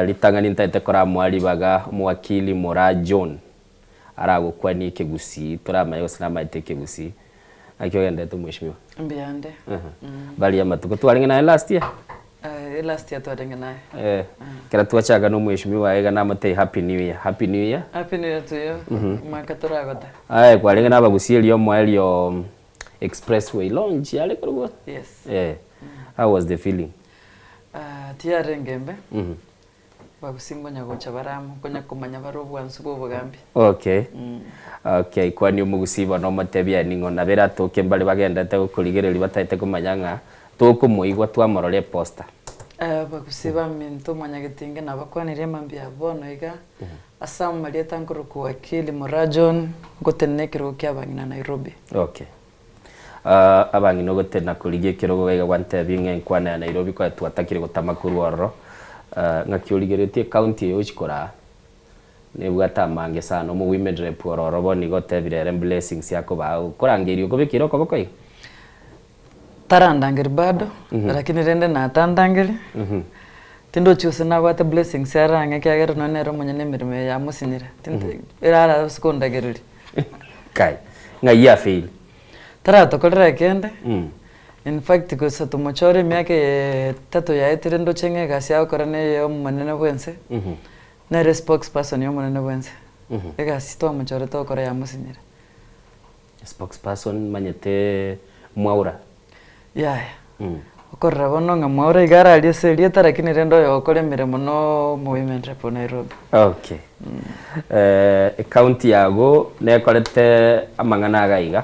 Ritang'ani ntaete koramoa ribaga omowakili Moraa John aragokwanie ekegusii toramanye gose namaete ekegusii. Naki ogenderete omweshimiwa? Mbuyande. Baria amatuko twarenge naye last year? Eh, last year twarenge naye. Eh, ekero twachaka na omweshimiwa iga namotebia happy new year, happy new year. Happy new year to you. Omwaka toragota. Aye kwarenge na abagusia erio omoerio expressway launch yare korokwa? Yes. Eh, how was the feeling? Ah, tiyarenge embe. Bagusia nkonya gocha bare amo, nkonya komanya bare obwansu bwa obogambi. Okay. Okay, kwani omogusii bono omotebie ning'o nabo eratoke mbare bagendete gokorigereria batagete komanya ng'a tokomoigwa twamorora eposter. Abagusii baminto mwanyagetinge nabakwanirie mambia bono iga, ase amarieta nkorokwa Wakili Moraa John, ngotenena ekerogo kia abang'ina Nairobi. Okay. Abang'ina ogotenena korigia ekerogo iga gwantebia ng'a enkwana ya Nairobi konya twatakire gotama korwa ororo, ng'aki origeretie ecounty eye ochia koraa nebwate amange sana, omo women rep ore ororo bono iga otebire ere blessings akobaa okorangeria okobekeire okoboko iga? Tarandangeria bado, lakini rende natandangeria, tindochi gose nabwate blessings arang'e ekiagera nonye nere omonyene emeremo eye yamosinyire, tinte erara ase kondagereria. Kai, ng'ai afail? Taratokorera kende, in fact gose tomochore emiaka eye etato yaetire ndoche ng'a egasi agokora neye omonene bwense, nere spokesperson ya omonene bwense, egasi twamochorete gokora yamosinyire. Spokesperson manyete Mwaura. Yaya, okorora bono ng'a Mwaura iga ararie ase erieta lakini rende oyogokora emeremo no omo women rep o Nairobi. Okay. Ecounty yago nekorete amang'ana iga iga,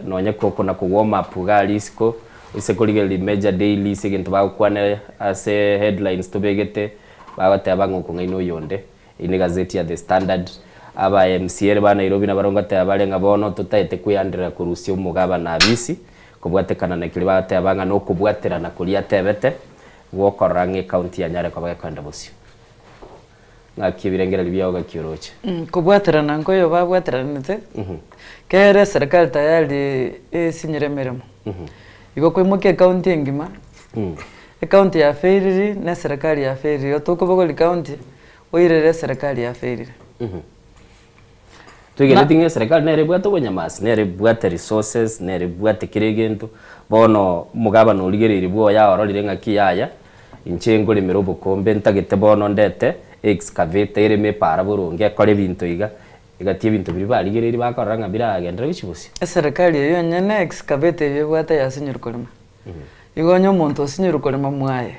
nonye kokona ko warm up iga aria isiko, ase korigereria major dailies egento bagokwanera ase headlines tobegete, bagoteba ng'a okong'aina oyonde. Eyio negazeti ya The Standard. Aba MCA ba Nairobi nabarabwo ngoteba bare ng'a bono totaete kweanderera korusia omogabana abisi, kobwatekana na keria bagoteba ng'a nokobwaterana koria atebete, gwokorora ng'a ecounty yanyare koba gekoenda bosio. Ng'aki ebirengererio biao gaki oroche? Kobwaterana nkoyo babwateranete, kere eserikali tayari esinyire emeremo. Igo koimokia ecounty engima, ecounty yafailiri na eserikali yafailiri, igo tokobogoria county oirere eserikali yafailire. Twegeneti ng'a eserikali nere ebwate obonyamasi, nere ebwate resources, nere ebwate kera egento, bono omogabana origereirie bwoye aororire ng'aki yaya, inche nkoremera obokombe ntagete bono ndete excavator ereme epaara boronge ekore ebinto iga, egati ebinto biria barigereirie bakorora ng'a biragenderere gochia bosio. Eserikali eyio enyene excavator eyio ebwate yasinyirwe korema. Igo onye omonto osinyirwe korema mwaye,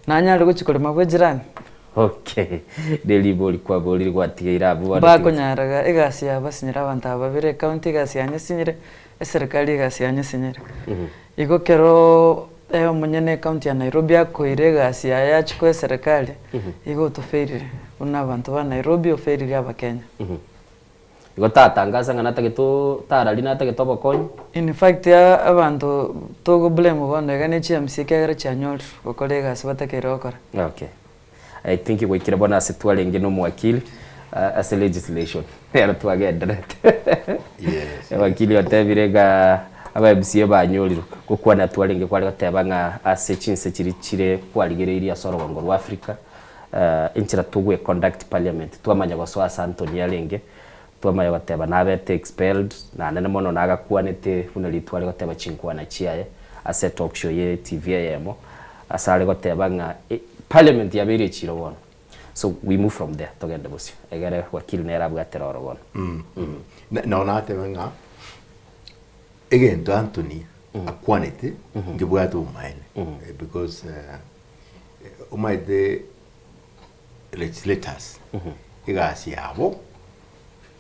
nanyare gochia korema bwe jirani? Okay, neribori kwaborire gwatigeire abwo bono tiga. Mbakonyaraga egasi yabo basinyire abanto aba babere, ecounty egasi yanyesinyire, eserikali egasi yanyesinyire. Igo keroo omonyene ecounty ya Nairobi akoira egasi yaye achie koa eserikali, igo otofailire buna abanto ba Nairobi, ofailire abakenya. Igo tatangasa ng'a natagete oo tarari natagete obokonyi. In fact abanto togo blame bono iga ne chiamisi ekiagera chianyorire gokora egasi batakeire gokora. Okay. I think gwaikire bono ase twarenge na omowakili ase legislation nero twagendererete. Yes. Wakili otebire ng'a aba MCA banyorirwe, gokwana twarenge kware goteba ng'a ase chinse chiria chire kwarigereirie ase orogongo rwa Africa, Enchera togwe conduct parliament twamanya gosoa ase Anthony arenge, twamanya goteba nabete expelled na nene mono nagakwanete buna ritwa are goteba chinkwana chiaye ase etalk show ye TV eyemo ase are goteba ng'a parliament yabeire echiro bono. So we move from there togende bosio egere wakili nere abwate roro bono. Nao natebe ng'a egento Anthony akwanete nkebwate obomaene because Omanyete legislators egasi yabo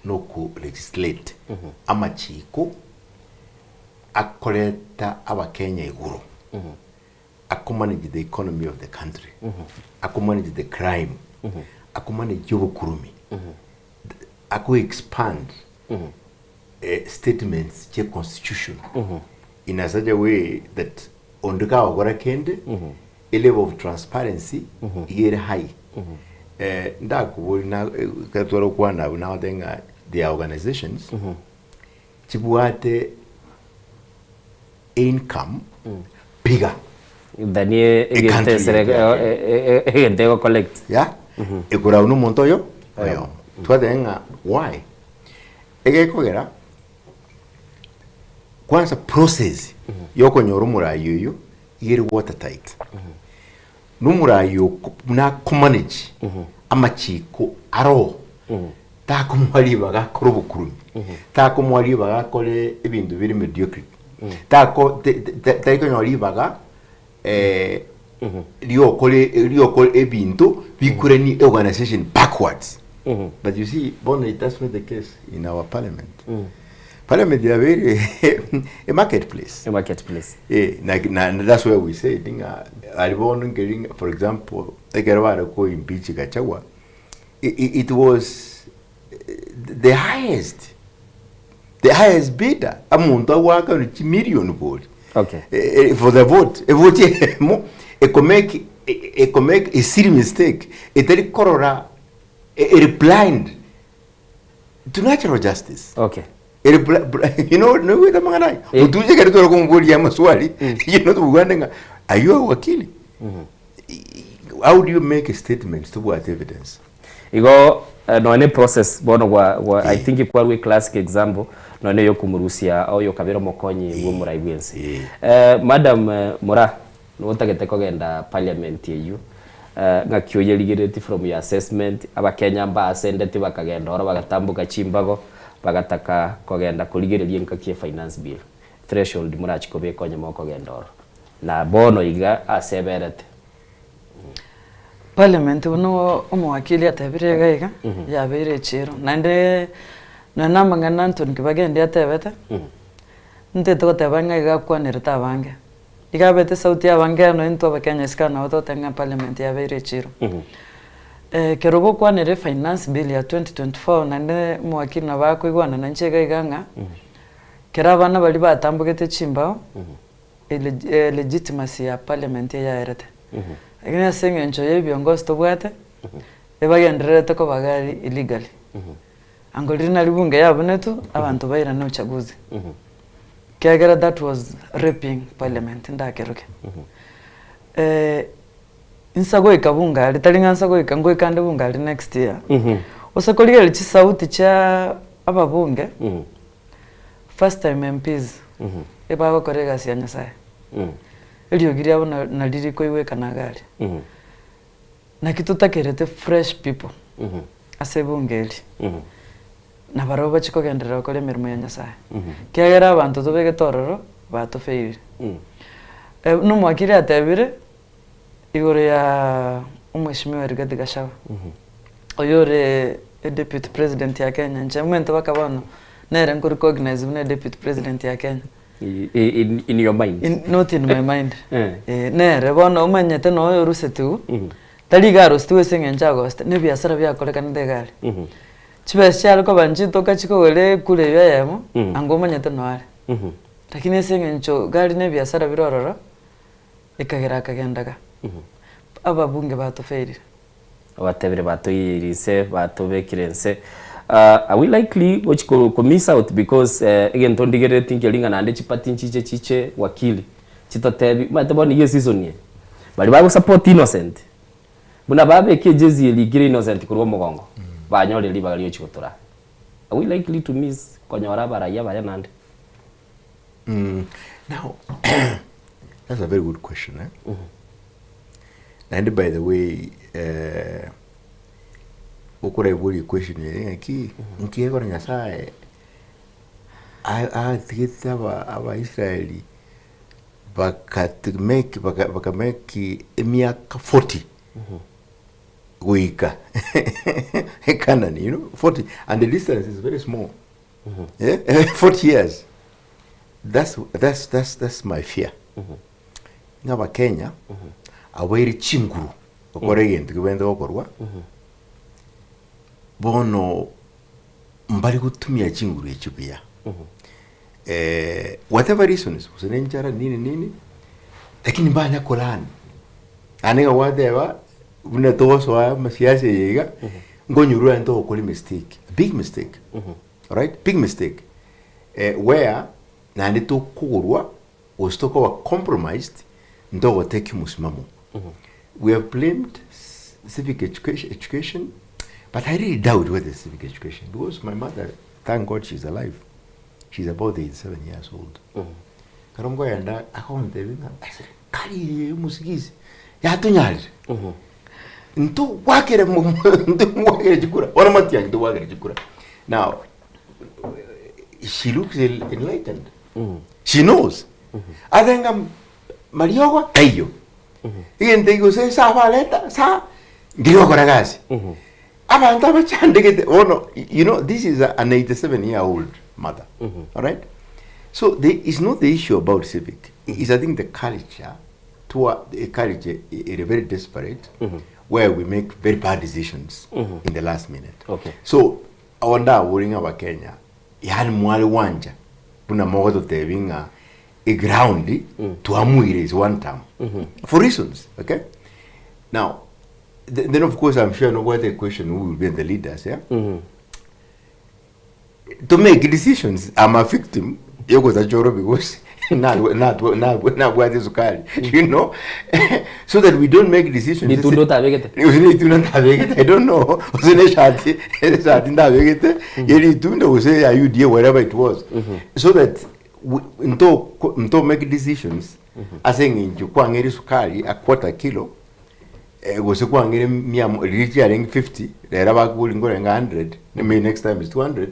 noko legislate amachiko akoreta abakenya igoro, ako manage the economy of the country, ako manage the crime, ako manage obokurumi, ako expand statements chia constitution in a such a way that onde kagokora kende e level of transparency iga ere high. Ndakobori na ekero tware gokwana abwo nagotebia ng'a there are organizations chibwate income bigger Than e country egento yetu ya Kenya. egento ego collect. Yeah, ekorau na omonto oyo oyomo. Twateba ng'a why? Egekogera kwanza process yokonyora omorai oyio. Iga ere water tight. Na omorai oko buna akomanage amachiko aroo, takomoa ribaga akore obokurumi, takomoa ribaga akore ebinto bire mediocre, tako te- te- tari konyora ribaga eh, riokore riokore ebinto bikurani organization backwards. But you see, bono that's not the case in our parliament. Parliament yabeire a marketplace. A marketplace. Eh, na, na, na that's why we said ng'a ari bono nkeri ng'a, for example, ekero bare ko impeach Gachagua, it, it was eh, the highest the highest bidder omonto agwakana chimillion bori Okay. eh, eh, for the vote evote eyemo ekomake ekomake a silly mistake etari korora eh, eri blind to natural justice okay eri you know no weta mang'ana aya mutuje kare twara komoboria amaswali you know tobugande ng'a are you a wakili how do you make a statement tobwate evidence Igo eh, nonya ne process bono gwa, gwa I think kwarwa classic example nonya yokomorusia oyo kabere omokonyi bwa omorai bwense. Eh, madam eh, Mura notagete kogenda parliament eywo eh, ng'aki oyerigeretie from your assessment abakenya mbasendeti bakagenda oro bagatamboka chimbago bagataka kogenda korigereria engaki ya finance bill threshold morachi kobeka onye mokogenda oro na bono iga ase eberete. Parliament buna omowakili atebire iga iga, yabeire echiro. Naende nonya na amang'ana Anthony Kibagendi atebete, ntete goteba ng'a iga akwanerete abange. Iga abete esauti ya abange nonya intwe abakenya isiko aa nabo togoteba ng'a parliament yabeire echiro. Ekero gokwanera efinance bill ya 2024 naende omowakili nabo akoigwana nainche iga iga ng'a, kera abana baria batambogete chimbao, Legitimacy ya parliament eyaerete. Lakini ase eng'encho ya ebiongozi tobwate, ebagendererete koba gari illegally. Ango riria nari bunge yabunetwe, abanto bairane uchaguzi. Kiagera that was raping parliament ndakeroke. Insa goika bunge aria, tari ng'a nsa goika, ngoika ande bunge aria next year. Gose korigereria chisauti chia ababunge, First time MPs ebagokora egasi ya Nyasaye. Eriogi riabo nari rikoigwekana iga aria. Naki totakerete fresh people ase ebunge eri. Na barabwo bachie kogenderera gokora emeremo ya Nyasaye. Ekiagera abanto tobegete ororo batofeirire. Buna omwakiri atebire igoro ya omweshimiwa Rigathi Gachagua oyo ore deputy president ya Kenya, inche omanyete mpaka bono nere nko recognize buna deputy president ya Kenya. In, in your mind? In, not in my mind. Eh, nere bono omanyete noyo orusetigwe, tari iga arusetigwe ase eng'encho agosete, na ebiasara biakorekanete iga aria. Chibesa chiare koba nchitoka chikogora ekura eywo eyemo, ango omanyete noyo are. Lakini ase eng'encho gari na ebiasara bire ororo, Ekagera akagendaga. Ababunge batofeirire. Obatebire batoiyeire inse, batobekire inse. Are we likely gochi ko ko miss out because egento ndigerereti nkeri ng'a naende chipati nchiche chiche wakili chitotebi omanyete bono nigo eseason eye. Baria bago support Innocent, buna babeka ejezi eria ikire Innocent korwa omogongo, banyorire ribaga riochi gotoraa. Are we likely to miss konyora abarai abaya naende? Now, that's a very good question. Eh? Naende by the way, eh, okoraigwa question ere ng'aki, nki ekero Nyasaye atigete aba Abaisraeli bakatimeki baka bakameki emiaka 40 goika Canaan, you know, 40 and the distance is very small. Eh, 40 years. That's, that's, that's, that's my fear. Ng'a Abakenya, abaire chinguru gokora egento kebwenerete gokorwa, bono mbari gotumia chinguru echio buya. Eh, whatever reasons, gose na enchara nini nini, lakini mbanya kolani. Naende iga gwateba, buna togosoa amasiasa eye iga, nkonyorwa aye ntogokora emistake, a big mistake. Alright, big mistake. Eh, where naende tokogorwa gose tokoba compromised ntogoteki omosimamo. We have blamed civic education, education, but I really doubt whether it's civic education because my mother, thank God she's alive. She's about 87 years old. Kero nkoenda agontebia ng'a I said, Eserikali eye y'omosigisi yatonyarire. Ntogwakere ntogwakere chikura. Bono Matiang'i ntogwakere chikura. Now, she looks enlightened. She knows. Atenga mariogo taiyo. Egento eke gose ase abareta sa ndiri gokora gasi. Abanto abachandegete bono you know this is an 87 year old mother. Alright? So the, it's not the issue about civic. It's I think the culture to a culture ere very desperate where we make very bad decisions in the last minute. Okay. So ago ndabore ng'a abakenya yaani mware gwancha buna mogototebia ng'a eground twamuire is one term for reasons okay now then of course I'm sure nobwate a question who will be the leaders yeah to make decisions I'm a victim yogotachorwa because nabwate esukari you know so that we don't make decisions Ritundo otabegete? Gose ne ritunda ntabegete I don't know gose ne eshati eshati ndabegete ye ritunda gose ya UDA whatever it was so that we, nto nto make decisions ase eng'encho kwang'eire esukari a quarter kilo eh, gose kwang'eire mia mo riria chiarenge 50 rero abakobori nkorenga 100 maybe next time is 200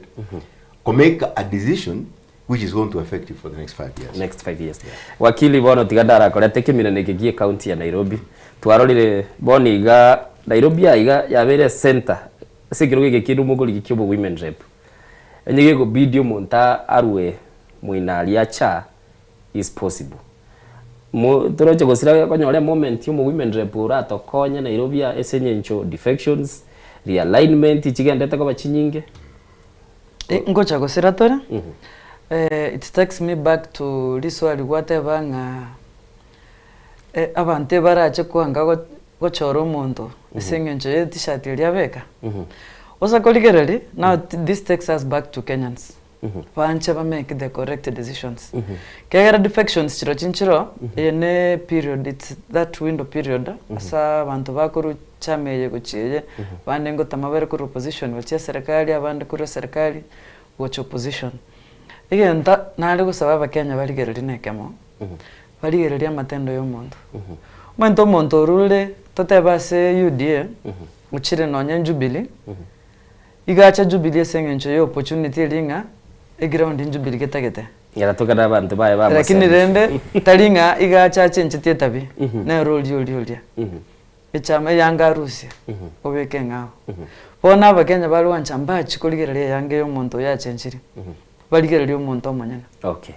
ko make a decision which is going to affect you for the next 5 years. Next 5 years. Wakili bono tiga ndarakorete ekeminano eke gie county ya Nairobi. Twarorire bono iga Nairobi aiga yabeire center ase ekerogo eke kende omogorigi kia obo women rep. Onye gekobidi omonto arwe moino aria acha is possible. Mo toroche gosira konyora emoment ya omo women rep oratokonye Nairobi aa ase eng'encho defections, realignment chigendete koba chinyinge. Ngocha gosira tore, it takes me back to riswali gwateba ng'a abanto ebarache kwanga gochora omonto ase eng'encho ye t-shirt eria abeka. Gose korigereria, now this takes us back to Kenyans. Banche ba make the correct decisions. Ekiagera defections chirochio nchiroo, eye ne period it's that window period ase abanto bakorwa chama eye gochia eye, abande ngotama bare korwa opposition gochia eserekari, abande korwa eserekari gocha opposition. Egento nare gosaba abakenya barigererie na ekemo, barigererie amatendo ya omonto. Omanyete omonto orure totebe ase UDA, ochire nonye Jubilee, Iga acha Jubilee ase engencho ye opportunity eria ng'a eground Jubilee getagete. Egatoka na abanto baye Lakini bamosemia. rende tari ng'a iga acha achenchetie etabi, nere oria oria oria. Echama eyanga arusie, obeke eng'ao. Bono abakenya bare gwancha mbachi korigereria eyanga ya omonto oyo achenchirie, barigererie omonto omonyene. Okay.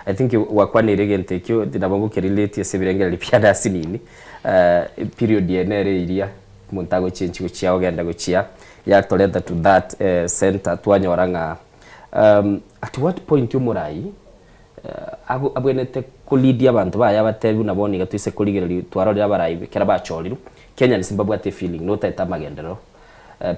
I think gwakwanire egento ekio nabo ngokerelate ase ebirengererio biane ase nini, period eye nere eria omonto agochenchi gochia ogenda gochia yatoreta to that center twanyora ng'a at what point omorai abwenerete ko lead abanto baye abatebi buna bono iga toise korigereria twarorire abarai ekero bachorirwe, Kenyans mbabwate efeeling notagete amagenderero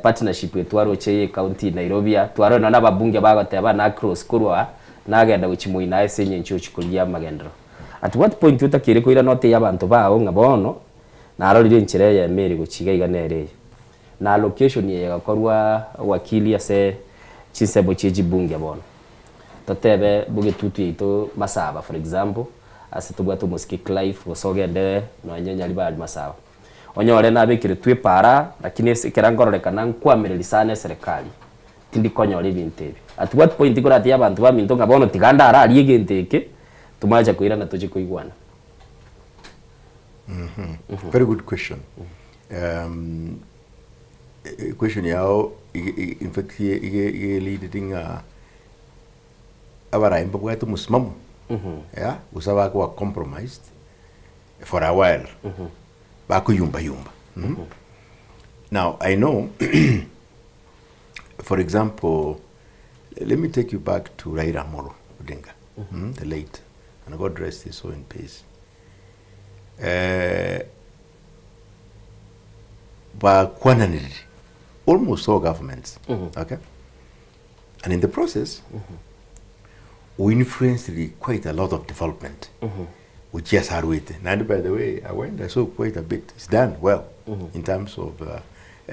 Partnership eye twaroche eye county Nairobi aa, twarorire nonye na ababunge bagoteba na cross korwa aa nagenda gochia moino aa ase eng'encho yochia korigia amagenderero. At what point otakeire koirana otebie abanto bao ng'a bono narorire enchera eyemo ere gochia iga iga nere eye. Na allocation eye egakorwa wakili ase chinsemo chie chibunge bono. Totebe bogetutu yaito Masaba for example, ase tobwate omosike Clive gose ogende nonye Nyaribari Masaba. Onyore nabekeretwe epaara, lakini ase ekero nkororekana nkwamereri sana eserekari, tindi konyora ebinto ebi. At what point nkoratebi abanto baminto ng'a bono tiga ndararie egento eke, tomache koirana toche koigwana. Very good question. Question yao in fact iga eleaded ng'a abarai mbabwate omosimamo, yeah, gose abakoba compromised. for a while bakoyumba yumba mm? Now I know for example let me take you back to Raila Amolo Odinga mm? the late and God rest his soul in peace eh, bakwananirire almost all governments okay and in the process we influenced quite a lot of development gochia ase arwete. Naende by the way, I went, I saw quite a bit, it's done well in terms of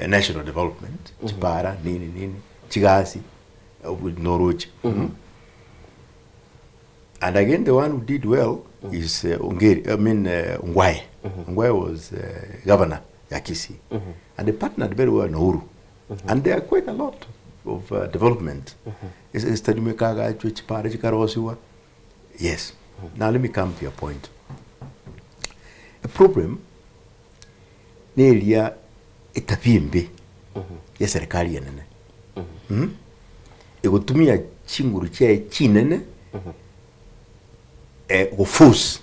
national development, chipara, nini nini, chigasi, noroche. And again the one who did well is Ongeri, I mean Ongwae. Ongwae was governor ya Kisii. And they partnered very well na Uhuru. And there are quite a lot of development. Estadium ekagachwa, chipara chikarosiwa. Yes. Now let me come to your point. A problem neria etabia embe ya serikali enene. Mm? Egotumia chinguru chiaye chinene eh, goforce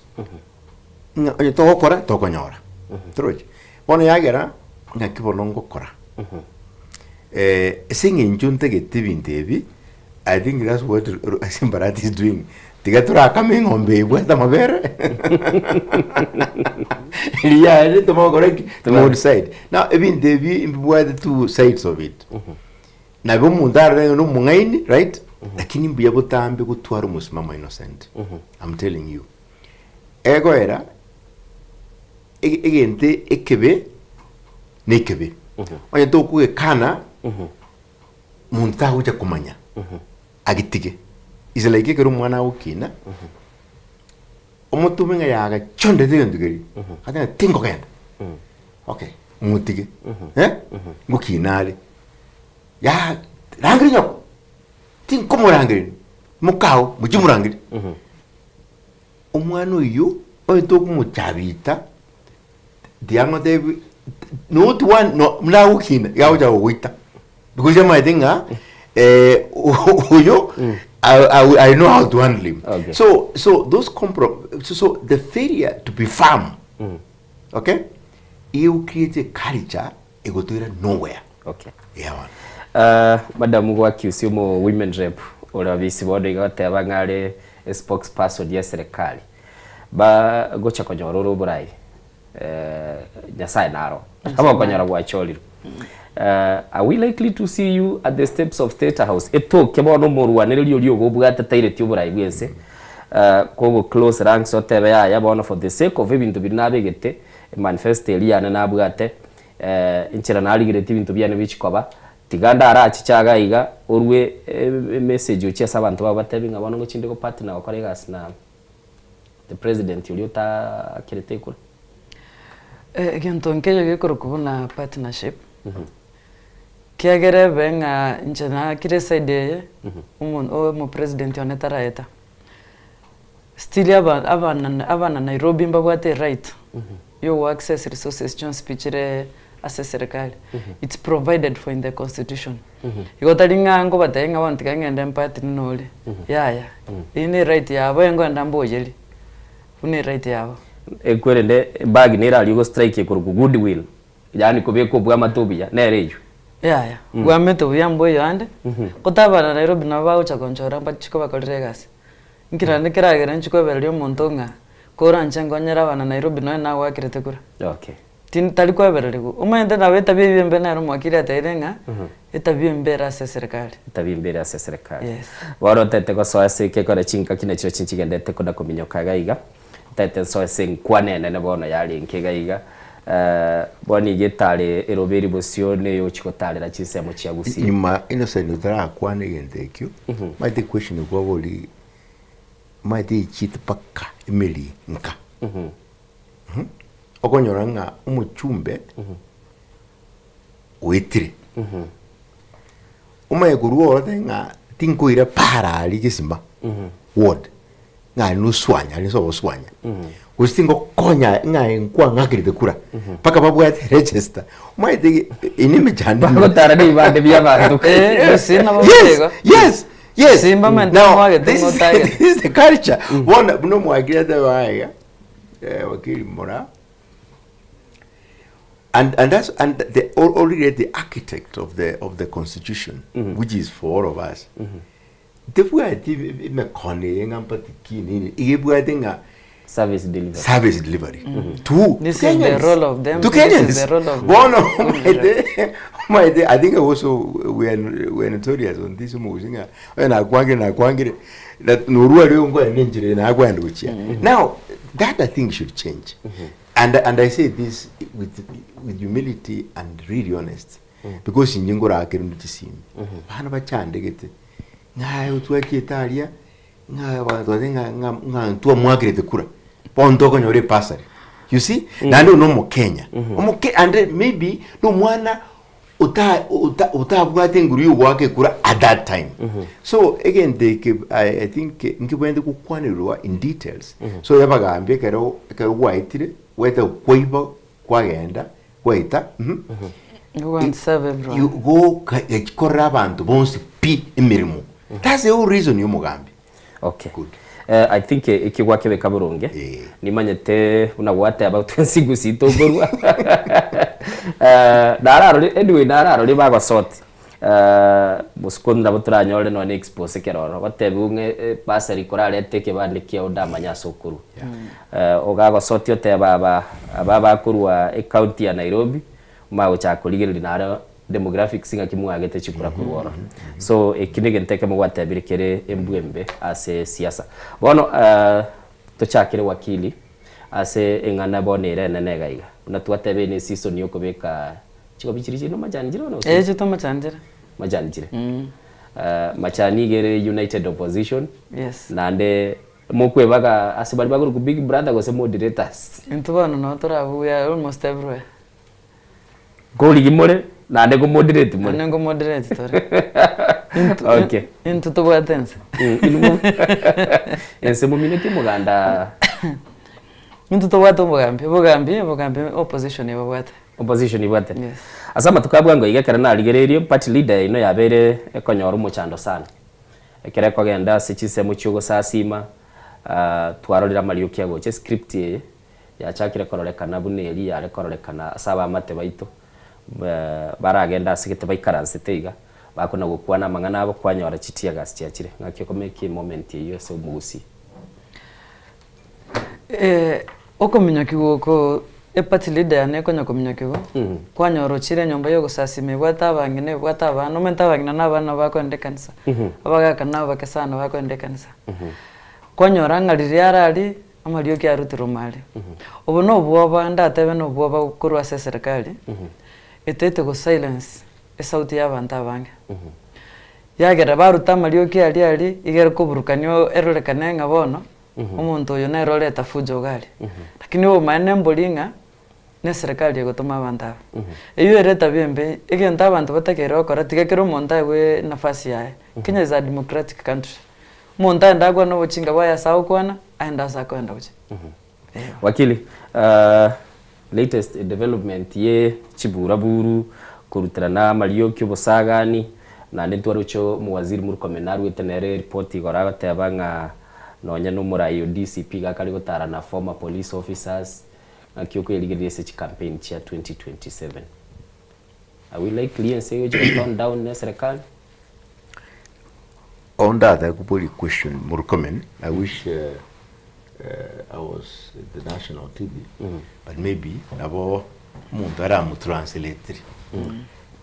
ng'a onye togokora tokonyora. Torochi? Bono yagera ng'aki bono ngokora. Eh, ase eng'encho ntagete ebinto ebi, I think that's what Simbarati is doing. Tiga torakame eng'ombe eye ebwate amabere riaye tomanye gokora ki? Tomanye decide. Now ebinto ebi mbibwate two sides of it. Nabo omonto arore ng'a nomong'aini right, lakini mbuya botambe gotwara omosimamo innocent. I'm telling you. Egoera ege- egento ekebe na ekebe. Onye tokogekana monto tagocha komanya agetige. Is like ekero omwana agokina omotome ng'a yagachondete egento keria agateba ng'a tingogenda okay motige eh ngokina are ya rangeria nyoko tinkomorangeria mokao mochie morangerie. Omwana oyio onye tokomochabita tiga ngotebi not one no buna agokina iga agocha gogoita because amaete ng'a oyo I, I, I know how to handle him. Okay. So so those compro so, so the failure to be firm okay you create a culture egotoira nowhere. Okay. Yeah, man. Madam gwakiusia omo women rep ore obisi bono iga goteba ng'a are spokesperson ya eserekari ba gocha konyora ore oborai Nyasaye naro aba okonyora gwachorirwe are we likely to see you at the steps of State House etoke bono omorwanereria oria ogo obwate taireti oborai bwense kogo close ranks otebe yaya bono for the sake of ebinto biria nabegete emanifesto eria yane nabwate Enchera narigeretie ebinto biane bichie koba, tiga ndarachiche iga iga, orue emessage gochia ase abanto bao batebie ng'a bono ngochia inde gopartner gokora egasi na the president oria otaakerete ekura. Egento nkeiyo gekorokwa buna partnership, kiagera ebe ng'a inche nakire eside eye, omo omopresident one taraeta, Still aba abana abana Nairobi mbabwate eright ya go access resources chionsi pi chire ase eserekari. It's provided for in the constitution. Igo tari ng'a nkobatebia ng'a bono tiga ng'ende mpatine na oria, yaya, eyio ne right yabo engoenda mboyerie, buna eright yabo. Ekwerende ebag nere aria ogo strike ekorokwa goodwill, yaani kobeka obwamate obuya, nere eywo. Yaya, bwamete buya mboiyo ande, kotabana Nairobi nabo bagocha konchora mbachi kobakorera egasi. Inki naende keragere inche kwebereria omonto ng'a koranche nkonyere abana Nairobi nonya nagoakerete kura? Okay. Tin tari kwebererigwa. Omanyete nabo etabia eywo embe nere omwakiri ateire ng'a etabia embe ere ase eserekari. Etabia embe ere ase eserekari. Yes. Bono otete gosoa ase ekekora chingaki nachio chinchigendete kona kominyoka iga iga, otete nsoe ase enkwana enene bono yarenge iga iga, bono iga etare eroberi bosio neyochia gotarera chinsemo chia Gusii. Nyuma Innocent otarakwana egento ekio, omanyete equestion okwaboria, omanyete echiete mpaka emeri nka. Okonyora ng'a omochumbe oetire, omanye korwa orote ng'a tinkoira para aria gesima ward, ng'a aria noswanya aria nsobo oswanya, gose tingokonya ng'a nkwang'akerete kura, mpaka babwate register, omanyete ege eye ne emechando ime. Bagotara na ebibande bia abanto. Eh, gose nabo Yes, igo. yes, yes. Simba mante Now, mwagete this is, ng'otagete. this is the culture. Bono buna omwakiri ateba iga, eh, wakili Moraa, And, and that's and the already the architect of the of the constitution which is for all of us tebwati emekono eye ng'a mpati ki nini iga ebwate ng'a Service delivery. service delivery to This is the Kenyans. role of them, to this is Kenyans the role of bono the omaete omaete I think also we are we are notorious on this omogusi ng'a oyo nakwangire nakwangire that norwa reo ngoe nenchera eye nakwenda gochia now that I think should change And, and I say this with, with humility and really honest because inche nkorakere ndu chisimi bana bachandegete ng'a aye otwachiete aria Ng'a abanto baria ng'a ng'a ng'a ntwamwakerete kura, bono ntokonyora ebursary. You see? Naende oyo na omokenya. Omoke and maybe na omwana ota ota otabwate enguru ya ogoaka ekura at that time. So egento eke I I think nkebwenerete gokwanerwa in details. So yabagambi ekero ekero gwaetire, gwaeta kwaiba kwagenda gwaeta Go and serve everyone. You go korera abanto bonsi pi emeremo. That's the whole reason ya omogambi. Okay. Eh, I think eh, ekio gwakebeka boronge nimanyete buna gwateba twensi gusii tokorwa Eh, nararore anyway nararore bagosoti Eh, bosuko nabo toranyore nonya na expose ekero ororo gotebiwa ng'a eh, bursary korarete ekebande kiao ndamanya ase okorwa Eh, ogagosotia oteba aba aba bakorwa ecounty ya Nairobi magochaka korigereria naro demographics ng'aki mwagete chikura korwa ororo. So eki negento ekemo gwatebire kere embwa embe ase siasa. Bono tochakere wakili ase eng'ana bono ere enene iga iga. Buna twateba eye ne season ya okobeka chigobi chiria chire namachani chire bono gose? Ee chitwa amachani chire. Machani chire. Machani iga ere united opposition. Yes. Naende mokwebaga ase baria bakorokwa big brother gose moderators. Intwe bono noo torabe we are almost everywhere. Nkorigi more, naende nkomoderate more. Naende nkomoderate tore. Okay. Intwe tobwate ense. Ense momineti omoganda. Intwe tobwate obogambi, obogambi, obogambi opposition ebabwate. Opposition ebwate. Yes. Ase amatuko a bwango iga ekero narigereirie, party leader yaino yabeire ekonyora omochando sana. Ekero ekogenda ase chinsemo chiogosasima, twarorire amarioki agocha, escript eye Yachakire kororekana buna eria yare kororekana ase abaamate baito, baragende ase gete baikaransete iga, bakona gokwana amang'ana abo, kwanyora chi tear gas chiachire. Ng'aki okomeka emoment eyio ase omogusii? Okominyokiwa oko eparty leader yane ekonya kominyokiwa, kwanyora ochire enyomba ya ogosasima ebwate abang'ina ebwate abana, omanyete abang'ina na abana nabo bakoenda ekanisa, abagaka na abake sana bakoenda ekanisa. Kwanyora ng'a riria arari. Amariogi arutirwe omare. Obo nobwoba, ndatebe nobwoba korwa ase eserekari, etaete go silence esauti ya abanto abange. Yagera baruta amariogi aria aria, iga ere koburukania erorekane ng'a bono, omonto oyo nere oreta fujo iga aria. Lakini obomaene mbori ng'a, na eserekari egotoma abanto aba. Eyio ere etabia embe, egento abanto batakeire gokora, tiga kera omonto aegwe nafasi yaye. Kenya is a democratic country. Omonto aende akwane obochinga bwaye ase agokwana, aende ase akoenda gochia. Wakili, latest development ye chiburaburu, koruterana amarioki obosagani, naende ntwaroche omowaziri Murkomen naruete nere eripoti igoro agoteba ng'a nonye na omorai o DCP iga akare gotara na former police officers, ng'aki okoyerigereria ase chicampaign chia 2027. Are we likely ense egochia go tone down ne eserekari? On that, I could put a question, Murkomen. I wish uh, uh, I was at the national TV, but maybe nabo omonto aramutranslatere.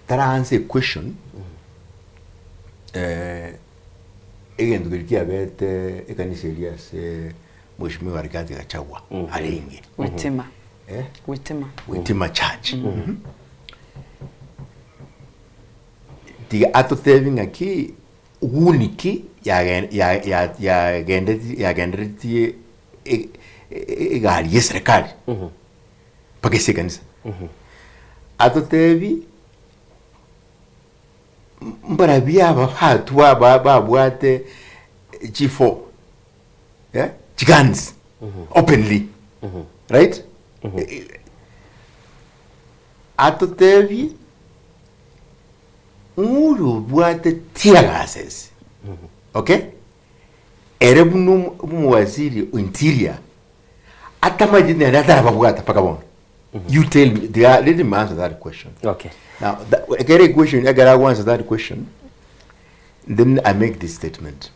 Tara answer a question, eh, egento keria kiabete ekanisa eria ase Mheshimiwa Rigathi Gachagua arenge. Witima. Eh? Witima. Witima Church. Mhm. Tiga atotebi ng'aki guni ki yagenderetie egari y'eserekari mpaka ase ekanisa. Atotebi mbarabwo aba batwa babwate chifo chiguns openly right? Atotebi ng'oria obwate tear gases, okay? Ere buna omowaziri o interior atamanyeti naende atarababwata mpaka bono. You tell me, they are, let him answer that question. Okay. Now, that, ekere question, ekere ago answer that question, then I make this statement.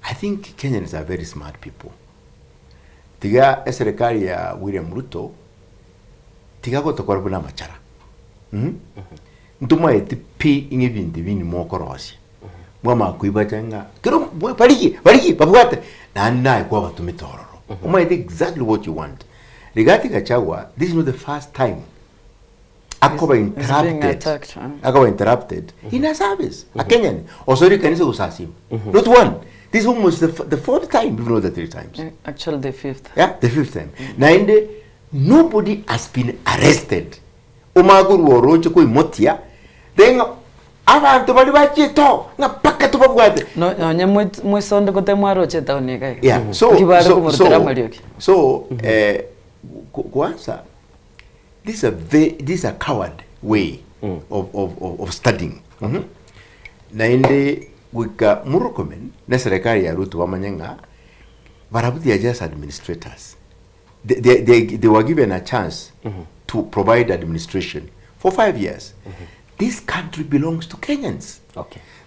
I think Kenyans are very smart people. Tiga eserekari ya William Ruto tiga gotokora buna amachara. Mm? Ntomaeti pi ng'a ebinto ebi nimokorosia. Mwamanya koibacha ng'a kero barigie barigie babwate naende naye kwabatomete ororo. Omaete exactly what you want. Rigathi Gachagua, this is not the first time. Akoba Is being interrupted. attacked, Akoba interrupted in a service. A Kenyan. Osori kanisa gosasima. Not one. This is almost the, the fourth time, if not the three times. Actually the fifth. Yeah, the fifth time. Naende nobody has been arrested. Omanye korwa oroche koimotia, then abanto baria bachiete oo ng'a mpaka tobabwate. No, nonye mwe- mwisonde kote mwaroche etown iga iga. Yeah, so Nki bare so komorutera so amariogi. so eh, kwanza this is a ve, this is a coward way of studying. Naende goika Murkomen na serikali ya Ruto bamanye ng'a barabwo they are just administrators. They were given a chance to provide administration for 5 years. This country belongs to Kenyans.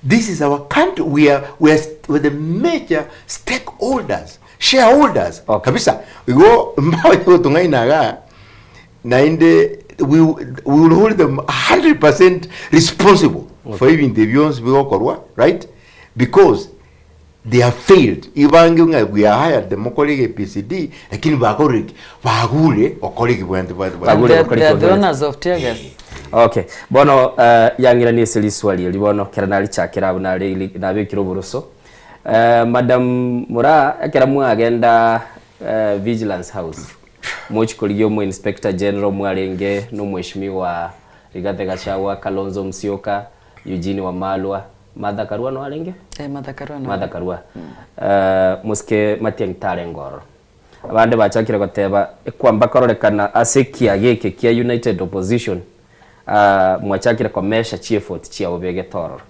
This is our country. We are the major stakeholders, shareholders. Kabisa. Igo mbawe gotong'aina iga naende we will hold them 100% responsible for ebinto ebio bionsi bigokorwa, right? Because they have failed. Ibange ng'a we are hired them mokore APCD, lakini bakorire ki? Bagure okore ekibwente bwate bwate. Bagure They are, okore they are the ekibwente. owners of tear gas. Okay, bono yang'ira nese riswali eri bono kera narichakera abwo nare nabekire oboroso. Madam Mura ekera mwagenda Vigilance House mochikorigia omo Inspector General mwarenge na omweshimiwa Rigathi Gachagua, Kalonzo Musyoka, Eugene Wamalwa, Martha Karua no arenge? Eh, Martha Karua no. Martha Karua. Mosike Matiang'i tarenge ororo. Abande bachakire goteba ekwamba kororekana ase ekiaga eke kia United Opposition mwachakire komesha chiefort chiabo begete ororo.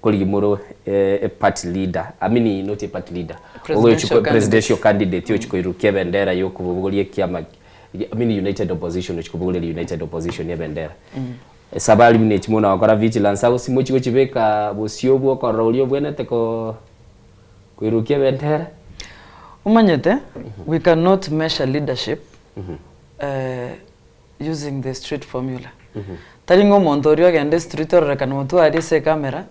Korigi moro e party leader, I mean not a party leader, Presidential candidate. Presidential candidate ochikoirukia ebendera yokobogoria ekiama, I mean United Opposition, ochikobogoria United Opposition ebendera. Esabari buna echi mono gokora vigilance house mochi gochibeka bosio bwokorora oria obwenerete ko koirukia ebendera. Omanyete, we cannot measure leadership using the street formula. Tari ng'a omonto oria ogenda estreet ororekana motwe aria ase ecamera,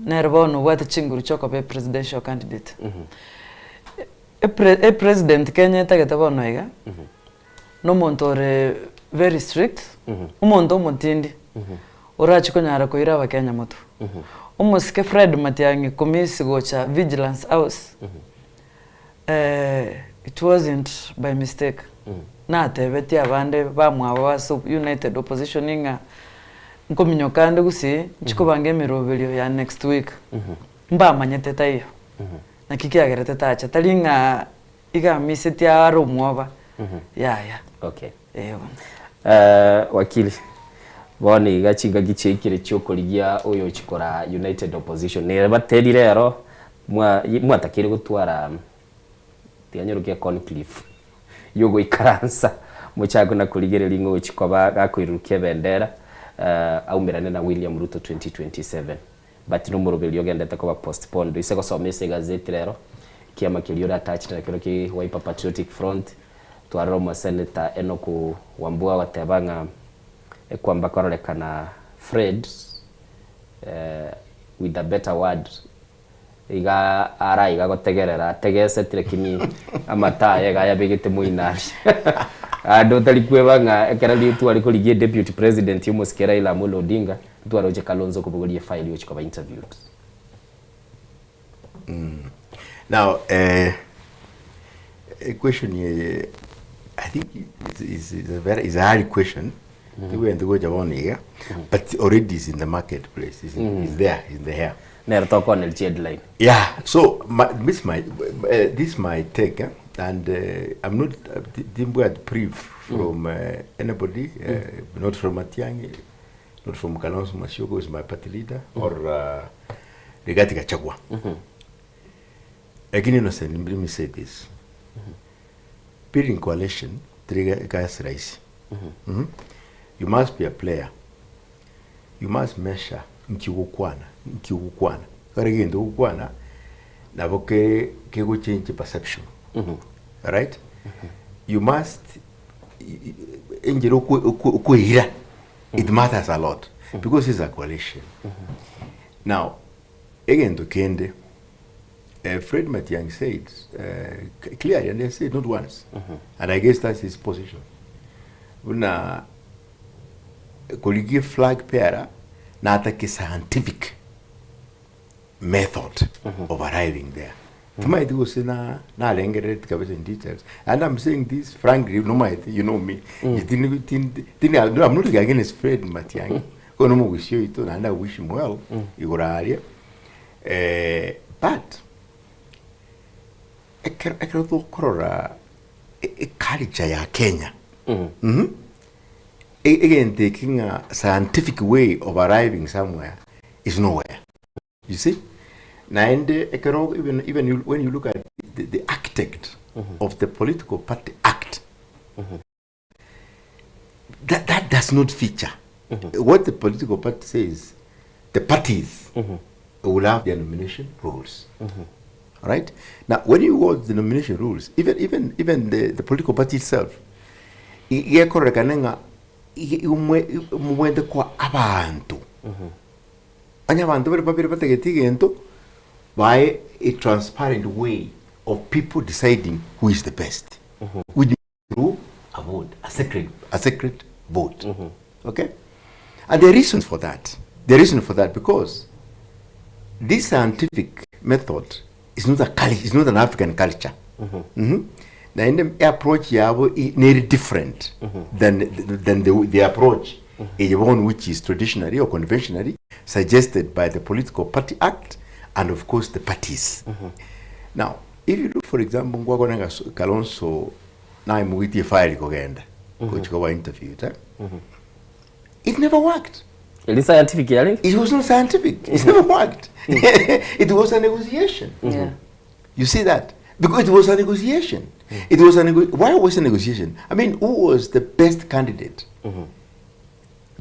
nere bono obwate chinguru chia okoba epresidential candidate. Epre epresident Kenya etagete bono iga, na omonto ore very strict, omonto omotindi, orache konyara koira abakenya motwe. Omosike Fred Matiang'i komisi gocha Vigilance House, it wasn't by mistake. Natebetie abande bamwabo ase United Opposition ng'a nkominyoka ande gusii nchikobanga emeroberio ya next week. Mbamanyete taiyo. Naki kiagerete tacha tari ng'a iga amisetie are omwoba yaya. Okay. Eh bono. Wakili bono iga chingaki chiaikire chiokorigia oyo ochikora United Opposition nere bateri rero mwa mwatakeire gotwara tiganyerokia conclave yogoikaransa mochake na korigereria ng'a ochi koba gakoirurukia ebendera aumerane na William Ruto 2027 but nomoroberio ogendete koba postponed ase gosoma ase egazeti rero kiama keria ore attached nakero ki Wiper Patriotic Front twarora omosenator Enock Wambua agoteba ng'a ekwamba kororekana Fred with a better word iga ara iga agotegerera ategeseti lakini amato aye iga ayabegete moino aria ande otari kweba ng'a ekero riria tware korigia deputy president omosike Raila Amolo Odinga ntwaroche Kalonzo okobogoria efile ochia koba interviewed. Now, a question eye, I think is a very is a hard question. Tibwenereti gocha bono iga, but already is in the marketplace, is there, is in the air. Nero tokoneria chiheadline. Yeah, so my, this my this my take, eh? And I'm not timbwati brief from anybody, not from Matiang'i, not from Kalonzo Musyoka, who is my party leader, or Rigathi Gachagua. Lakini Innocent, let me say this. Building coalition, tiri kasi rahisi. You must be a player. You must measure nki ogokwana nki ogokwana kare gento ogokwana nabo ke kegochange perception. Right? You must enjera okoira it matters a lot because it's a coalition. Now, egento kende Fred Matiang'i said clearly, and he said not once, and I guess that's his position. Buna korigia flag bearer natake scientific method of arriving there. Timaeti gose na narengerereti kabisa in details. And I'm saying this frankly, nomaeti, you know me. Tini tini tini I'm not against Fred Matiang'i. Ko nomogusia oito naende I wish him well igoro aria. Eh, but ekero ekero tokorora eculture ya Kenya, mhm, egento eke ng'a scientific way of arriving somewhere is nowhere. You see? Naende ekero even, even you, when you look at the, the architect of the Political Party Act, that, that does not feature. What the political party says, the parties will have their nomination rules. All right? Now, when you go to the nomination rules, even, even, even the, the political party itself, igekorekana ng'a mobwente kwa abanto onye abanto bare babere batagete egento bae a transparent way of people deciding who is the best which through a vote a secret a secret vote okay and there are reasons for that there are reasons for that because this scientific method is not a culture, is not an African culture. Mhm. Naende approach yabo neri different than than the, the approach eye bono which is traditionally or conventionally suggested by the Political Party Act and of course the parties. Now, if you look for example nkwakona ng'a Kalonzo naimogetie file kogenda gochia koba interviewed eh? It never worked. Eri scientific yarenge? It was not scientific. It never worked. It was a negotiation. Yeah. You see that? Because it was a negotiation. It was a why was a negotiation? I mean, who was the best candidate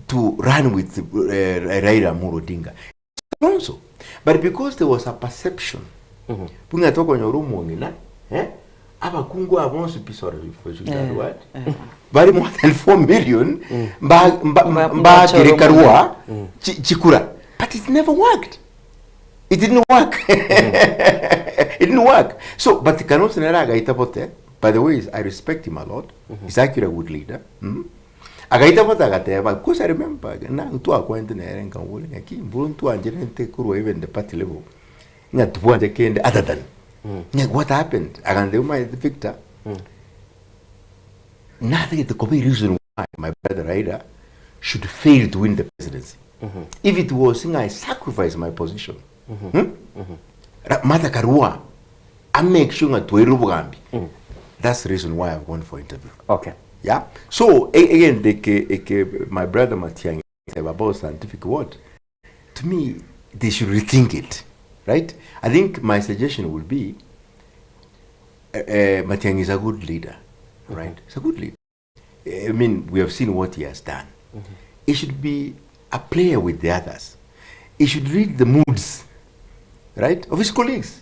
to run with Raila Amolo Odinga? Kalonzo. But because there was a perception, buna tokonyora omong'ina, eh, abakungu aba bonsi pi sorry for using that word, bari more than 4 million mbakire karua chikura. But it never worked. It didn't work. It didn't work. So, but Kalonzo nere agaita bote, by the way, I respect him a lot. He's actually a good leader. Agaita bote agateba, because I remember, na ntwakwente nere nkamobori ng'aki, mboro ntwancherete korwa even the party level, ng'a tibwanche kende other than. Ng'a what happened? Agantebia omanyete Victor, natagete koba a reason why my brother Raila should fail to win the presidency. If it was ng'a I sacrifice my position, Martha Karua, I make sure ng'a twairire obogambi. That's the reason why I've gone for interview. Okay. Yeah. So again, eke, eke, my brother Matiang'i about scientific what? To me, they should rethink it, right? I think my suggestion would be, Matiang'i is a good leader, right? He's a good leader. I mean, we have seen what he has done. He should be a player with the others. He should read the moods, right, of his colleagues.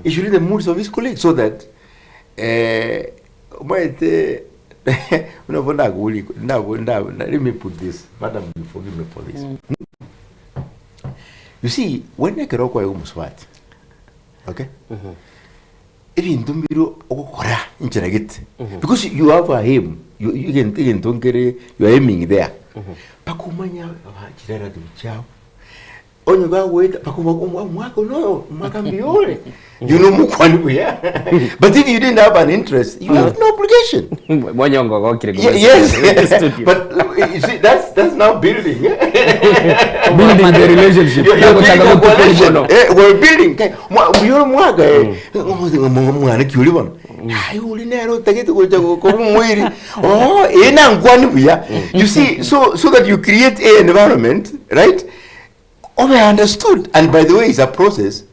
He should read the moods of his colleagues so that omanyete buna bono ndakobori ndabo ndabo let me put this, madam you forgive me for this. You see, when ekero okoega omosubati, okay? Ebinto mbire ogokora enchera gete because you have a aim, you, you, egento egento nkere you are aiming there. Mpaka omanye chirelative chiabo. Onye bagoeta mpaka omwaka ono omwaka mbuya ore. You know mokwani buya. But if you didn't have an interest, you have no obligation. Mwanyongo ogokire Yes. studio. But you see, that's now building. Building the relationship. You're Nagochaka building a gotuka coalition. ribono. We're building. Kai, mbuya ore omwaka, mwana ki ori bono? Aye, ori nere otagete gocha koba omoiri. Oh, nankwani buya. You see, so that you create a environment, right? Obe understood. And by the way, it's a process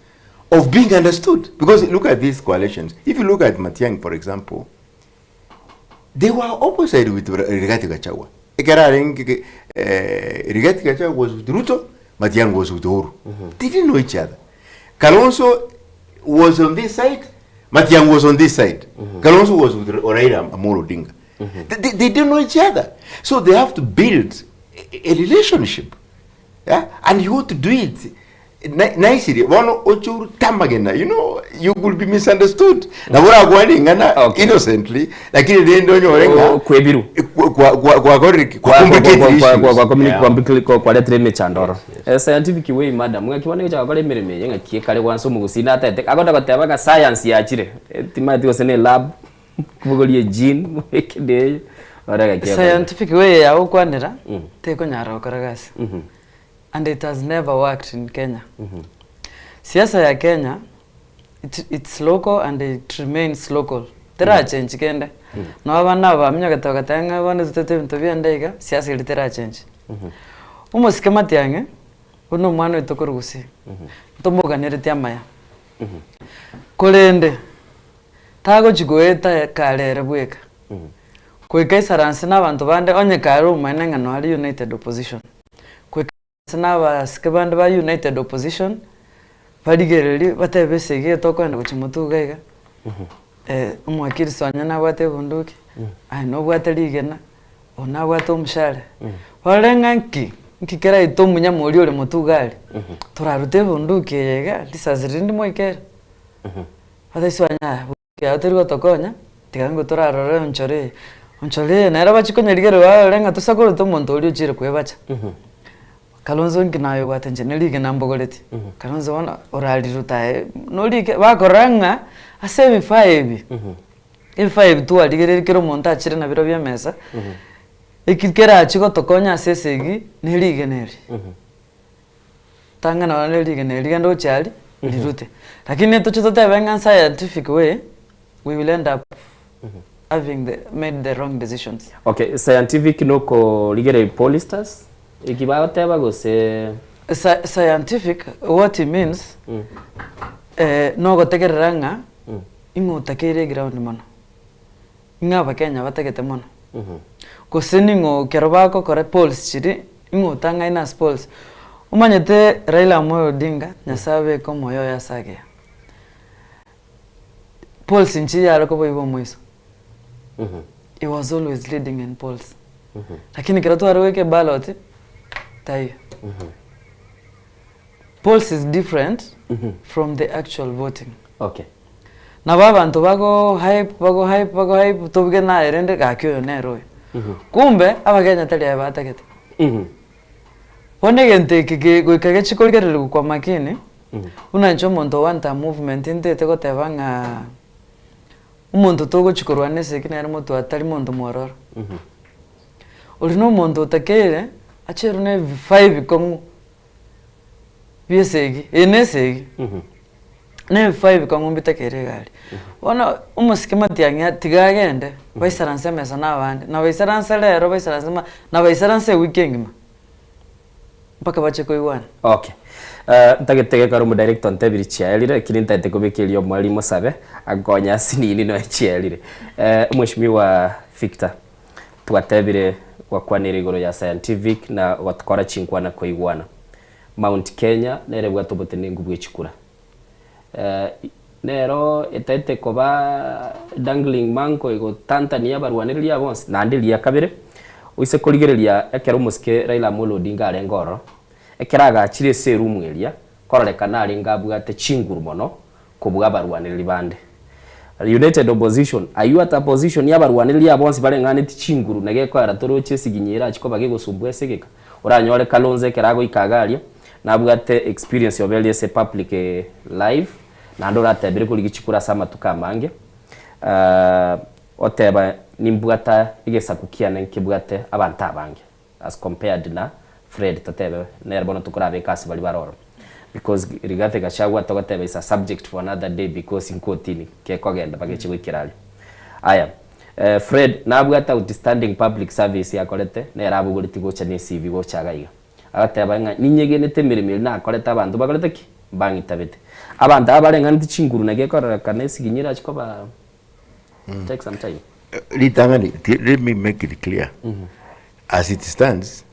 of being understood. Because look at these coalitions. If you look at Matiang'i, for example, they were opposite with Rigathi Gachagua. Ekero arenge, Rigathi Gachagua was with Ruto, Matiang'i was with Uhuru. They didn't know each other. Kalonzo was on this side, Matiang'i was on this side. Kalonzo was with Raila Amolo Odinga. They didn't know each other. So they have to build a relationship. Yeah? And you want to do it Nicely, bono oche orute amagena, you know, you could be misunderstood. Nabo orakwane ring'ana innocently, lakini rende onyore ng'a Oh, kwebiru. Kwakorire ki? Kwa complicate issues. Kwaretire emechando oro. Scientific way madam, ng'aki bono egocha gokora emeremo eye ng'aki ekare gwansa omogusii natete, agocha goteba ng'a science yachire, timanyeti gose ne elab, mobogorie egene, mobeke ende eye, ore ng'aki ekore. Scientific way eye agokwanera, tekonyara gokora gasi. And it has never worked in Kenya. Siasa ya Kenya, it, it's local and it remains local. Terachange kende. Nabo abana aba baminyogete bagateba ng'a bono totete ebinto biande iga, siasa eria terachange. Omosike Matiang'i, buna omwana oito korwa Gusii, ntomoganeretie amaya. Korende, tagochi goeta kare ere bweka. Goika aisaranse na abanto bande onye kare omoene ng'a noare United Opposition. Goika aisaranse na abasike bande ba United Opposition, barigererie batebe esegi eye tokoenda gochia motwe iga iga, omwakilisi onye nabwate ebunduki, aye nobwate rigena, oyo nabwate omoshare. Barore ng'a nki, nki keraite omonyama oria ore motwe iga aria, torarute ebunduki eye iga, risasi riria ndimoikere. Batebia onye yaya. Ekiagera tori gotokonya, tiga ng'o torarore onchore eye. Onchore eye nere bachie konyerigereria barore ng'a tosakorete omonto oria ochire kwebacha. Kalonzo nki naye obwate inche ne rigena mbogoretie. Kalonzo bono orariruta aye norike bakorora ng'a ase ebifaa ebi, ebifaa ebi twarigereiri kera omonto achire nabirobio emesa, eki kerachie gotokonya ase esegi ne rigena eri. Tang'ana nonya ne rigena eri rigende gochia aria, rirute. Lakini toche totebe ng'a scientific way, we will end up having the made the wrong decisions. Okay, scientific nokorigereria pollsters, eki bagoteba gose. Scientific what it means, nogotegerera ng'a ing'o otakeire eground mono, ing'o abakenya batagete mono, gose ning'o ekero bagokora polls chiria, ing'o otang'aine ase polls. Omanyete Raila Amolo Odinga, Nyasaye abeke omoyo oye ase agiya, polls nchiya are koboigwa omoiso, he was always leading in polls, lakini ekero tware goika eballot, taiyo. Polls is different from the actual voting. Okay. Nabo abanto bago hype bago hype bago hype tobuge naye rende gaki oyo nere oyo. Kumbe abakenya tari aye batagete. Bono egento eke ge goika gechie korigererigwa kwa makini, buna inche omonto o one term movement ntete goteba ng'a omonto togochia korwana esegi nere motwe atari monto mwororo. Oria na omonto otakeire acherwe na ebifaa ebikong'u bi'esegi, eye nesegi, na ebifaa ebikong'u mbitakere iga aria. Bono omosike matiang'i tiga agende, baisaranse emesa na abande, na baisaranse rero baisaranse ma, na baisaranse ewiki engima, mpaka bache koigwana. Okay. Ntagete gekora omodirector ontebiri chiaerire, lakini ntagete kobeka erio omweri mosabe, ankonye ase nini nonya chiaerire. Mweshimiwa Victor, Twatebire gwakwanire igoro ya scientific na gotokora chinkwana koigwana. Mount Kenya nere ebwate obotenenku bwe chikura. Nero etaete koba dangling mango egotantania abarwanereria aba bonsi. Naende eria kabere, oise korigereria ekero omosike Raila Amolo Odinga arenge ororo, ekero agachire ase eroom eria, kororekana arenge abwate chinguru mono kobua abarwanereri bande. United Opposition, ayio ata opposition y'abarwanereri aba bonsi bareng'aneti chinguru na gekoera toroche esiginyi erachi koba gegosumbua ase egeka. Oranyore Kalonzo ekero agoika iga aria, nabwate experience oberia ase public life, naende oratebire korigia chikura ase amatuko amange, oteba nimbwata egesaku kiane nkebwate abanto abange. As compared na Fred totebe nere bono tokorabeka ase baria bare ororo because Rigathi Gachagua togoteba is a subject for another day because nkotini gekogenda bageche goikera aria. Aya Fred nabwate outstanding public service akorete nere abogoretie gocha ne CV gocha iga iga. Agateba ng'a ninyegenete emeremo eria nakorete abanto bakorete ki? Mbang'itabete. Abanto aba bareng'aneti chinguru naki ekororekana esiginyi erachi koba take some time. Ritang'ani, let me make it clear. As it stands,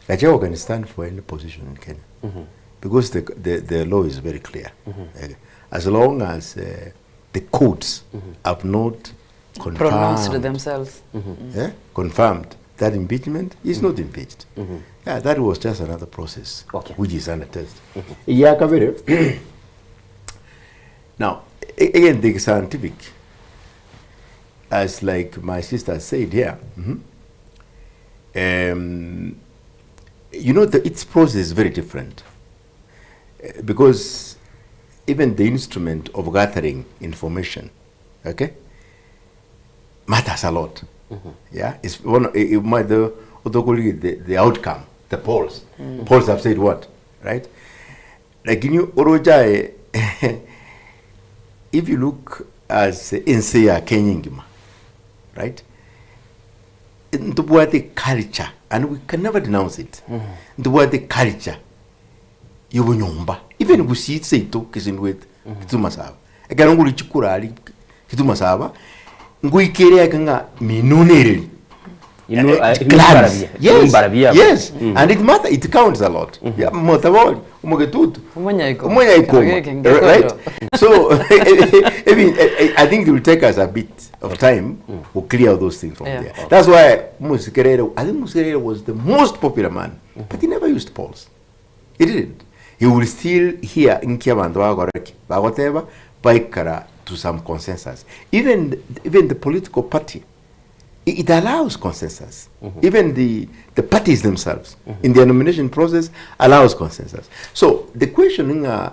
Gachagua can stand for any position in Kenya because the law is very clear. As long as the courts have not Pronounced confirmed, themselves. Confirmed that that impeachment? He's not impeached. Yeah, that was just another process which is under test. Eya kabere, now, egento eke scientific, as like my sister said here, mhm, you know, the, its process is very different. Because even the instrument of gathering information, okay, matters a lot. Yeah, it's one. It, it might the the, the outcome, the polls. Polls have said what, right? Like in you, Orojae, if you look as ense ya Kenya ngima, right? Ntobwate culture, and we can never denounce it. Ntobwate culture y'obonyomba even gusii seito kesindwete Kitutu Masaba ekero ngori chikura aria Kitutu Masaba ngoikere ake ng'a minonereri Inu- Eh, inu clans. mbarabia. Yes, Inu mbarabia. yes. And it matter, it counts a lot. Yeah, motabori, omogetutu. Omonyaikoma. Omonyaikoma. Kero geke ngekoro. Right? So, I mean, I think it will take us a bit of time to clear those things from there. That's why Musikerere, I think Musikerere was the most popular man, but he never used polls. He didn't. He will still hear nki abanto bagokora ki, bagoteba, baikara to some consensus. Even, even the political party, it allows consensus. Even the, the parties themselves, in their nomination process, allows consensus. So the question ng'a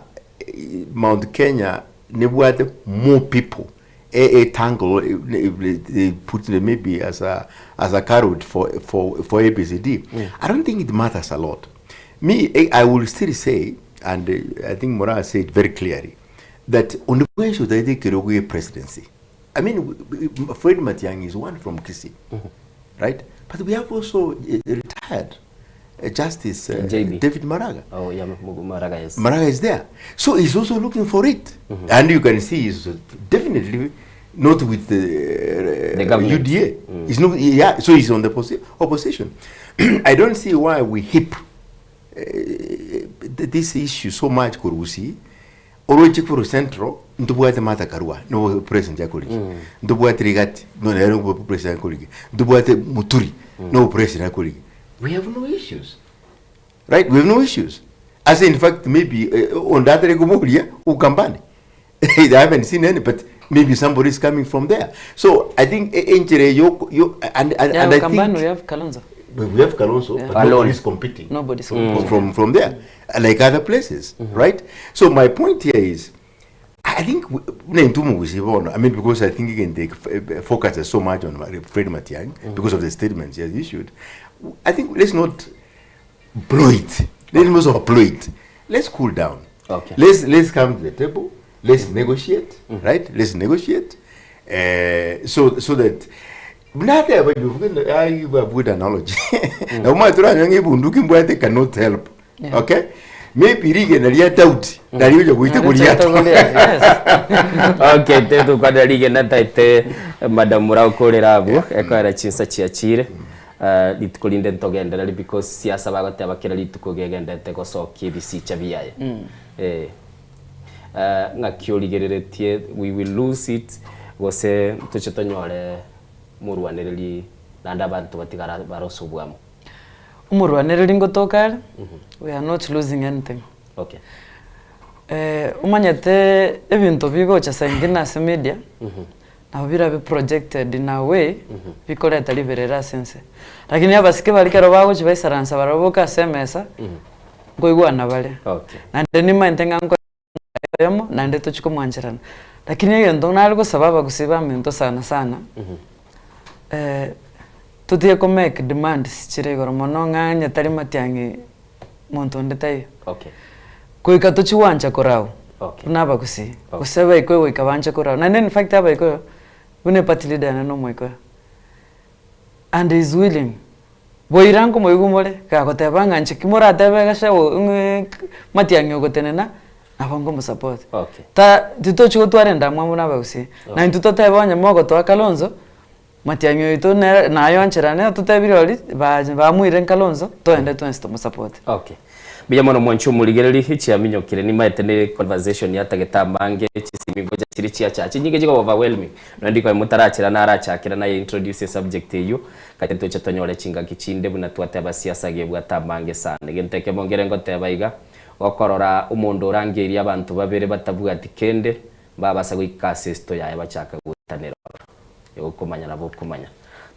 Mount Kenya nebwate more people a, a tangle they put it maybe as a as a carrot for for for ABCD. I don't think it matters a lot. Me, I will still say, and I think Moraa said very clearly, that on the question that they could presidency. I mean, Fred Matiang'i is one from Kisii, right? But we have also retired Justice JB. David Maraga. Oh, yeah, Maraga, yes. Maraga is there. So he's also looking for it. And you can see he's definitely not with the, The government. UDA. He's not, yeah, so he's on the opposition. I don't see why we heap this issue so much kurusi. Oroche kuru Central, ntubwate Martha Karua, no president yakoliki. Ntubwate Rigathi, no no president yakoliki. Ntubwate Muturi, no president yakoliki. We have no issues. Right? We have no issues. As in fact, maybe on that Regomoria, Ukambani. I haven't seen any, but maybe somebody is coming from there. So I think Enchere, yo, yo, and, Yeah, and I Ukambani think we have Kalonzo. We have Kalonzo, Yeah. but Alone. nobody's competing. Nobody's competing. From there, like other places, right? So my point here is, I think I mean, because I think you can take focus so much on Fred Matiang'i because of the statements he has issued. I think let's not blow it. Let's not overblow it. Let's cool down. Let's come to the table. Let's negotiate, right? Let's negotiate. So, so that not ever you I give a good analogy. Now my bunduki mbwate cannot help. Okay? Maybe rige na ria doubt. Na riuja guite Goliath. Goliath. Okay, te tukwana rige na taite madam muraukurira abu ekwera chinsa chiachire rituko rinde ntogendereri because siasa bagoteba kira rituko gegendete gocokia ebisicha biaye. Ng'aki origereretie we will lose it gose toche tonyore murwanereri naende abanto batigara barosobwamo. Omorwanereri ngotoka are, we are not losing anything. Omanyete ebinto bigocha saingine ase media, nabo birabe projected in a way, bikoreta riberera ase ense. Lakini abasike bari kero bagochi baisaransa baraboka ase emesa, nkoigwana bare. Naende nimaete ng'a nko yomo, naende tochi komwancherana. Lakini egento nare gosaba abagusii baminto sana sana, totige ko make demands chire igoro mono ng'a onye tari matiang'i monto onde taiyo. Goika tochiwancha korau, buna abagusii, gose abaikoyo goika banche korau. Naende in fact abaikoyo, buna eparty leader yane na omoikoyo. And is willing. Boira nkomoigwa more, gagoteba ng'a inche ki moratebe gachagua ng'e matiang'i ogotenena, nabo nkomosupport. Ta titochi gotwara endamwamu buna abagusii. Na intwe totebe onye mogotoa Kalonzo, matiang'i oito nere naye oncherane totebire ori, bache bamoire Kalonzo, toende twensi tomosupport. Mbuya mono mwanche omorigereri, chiaminyokire nimaete ne conversation yatagete amange chisimi ngocha Chiri chiacha chinyinge chigo overwhelming nonya ndikoe motarachera narachakera naye introduce esubject eywo gachia toche tonyore chingaki chinde buna twateba siasa gebwate amange sana. Egento ekemo nkere ngoteba iga, gokorora omonto orangeirie abanto babere batabwati kende mbabasa goika ase esito yaye bachaka goitanera ororo. Igo okomanya nabo okomanya.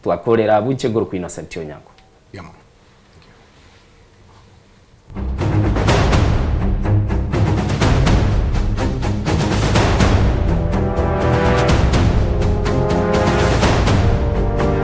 Twakorera abwo inche nkorokwa Innocent Onyango. Mbuya mono.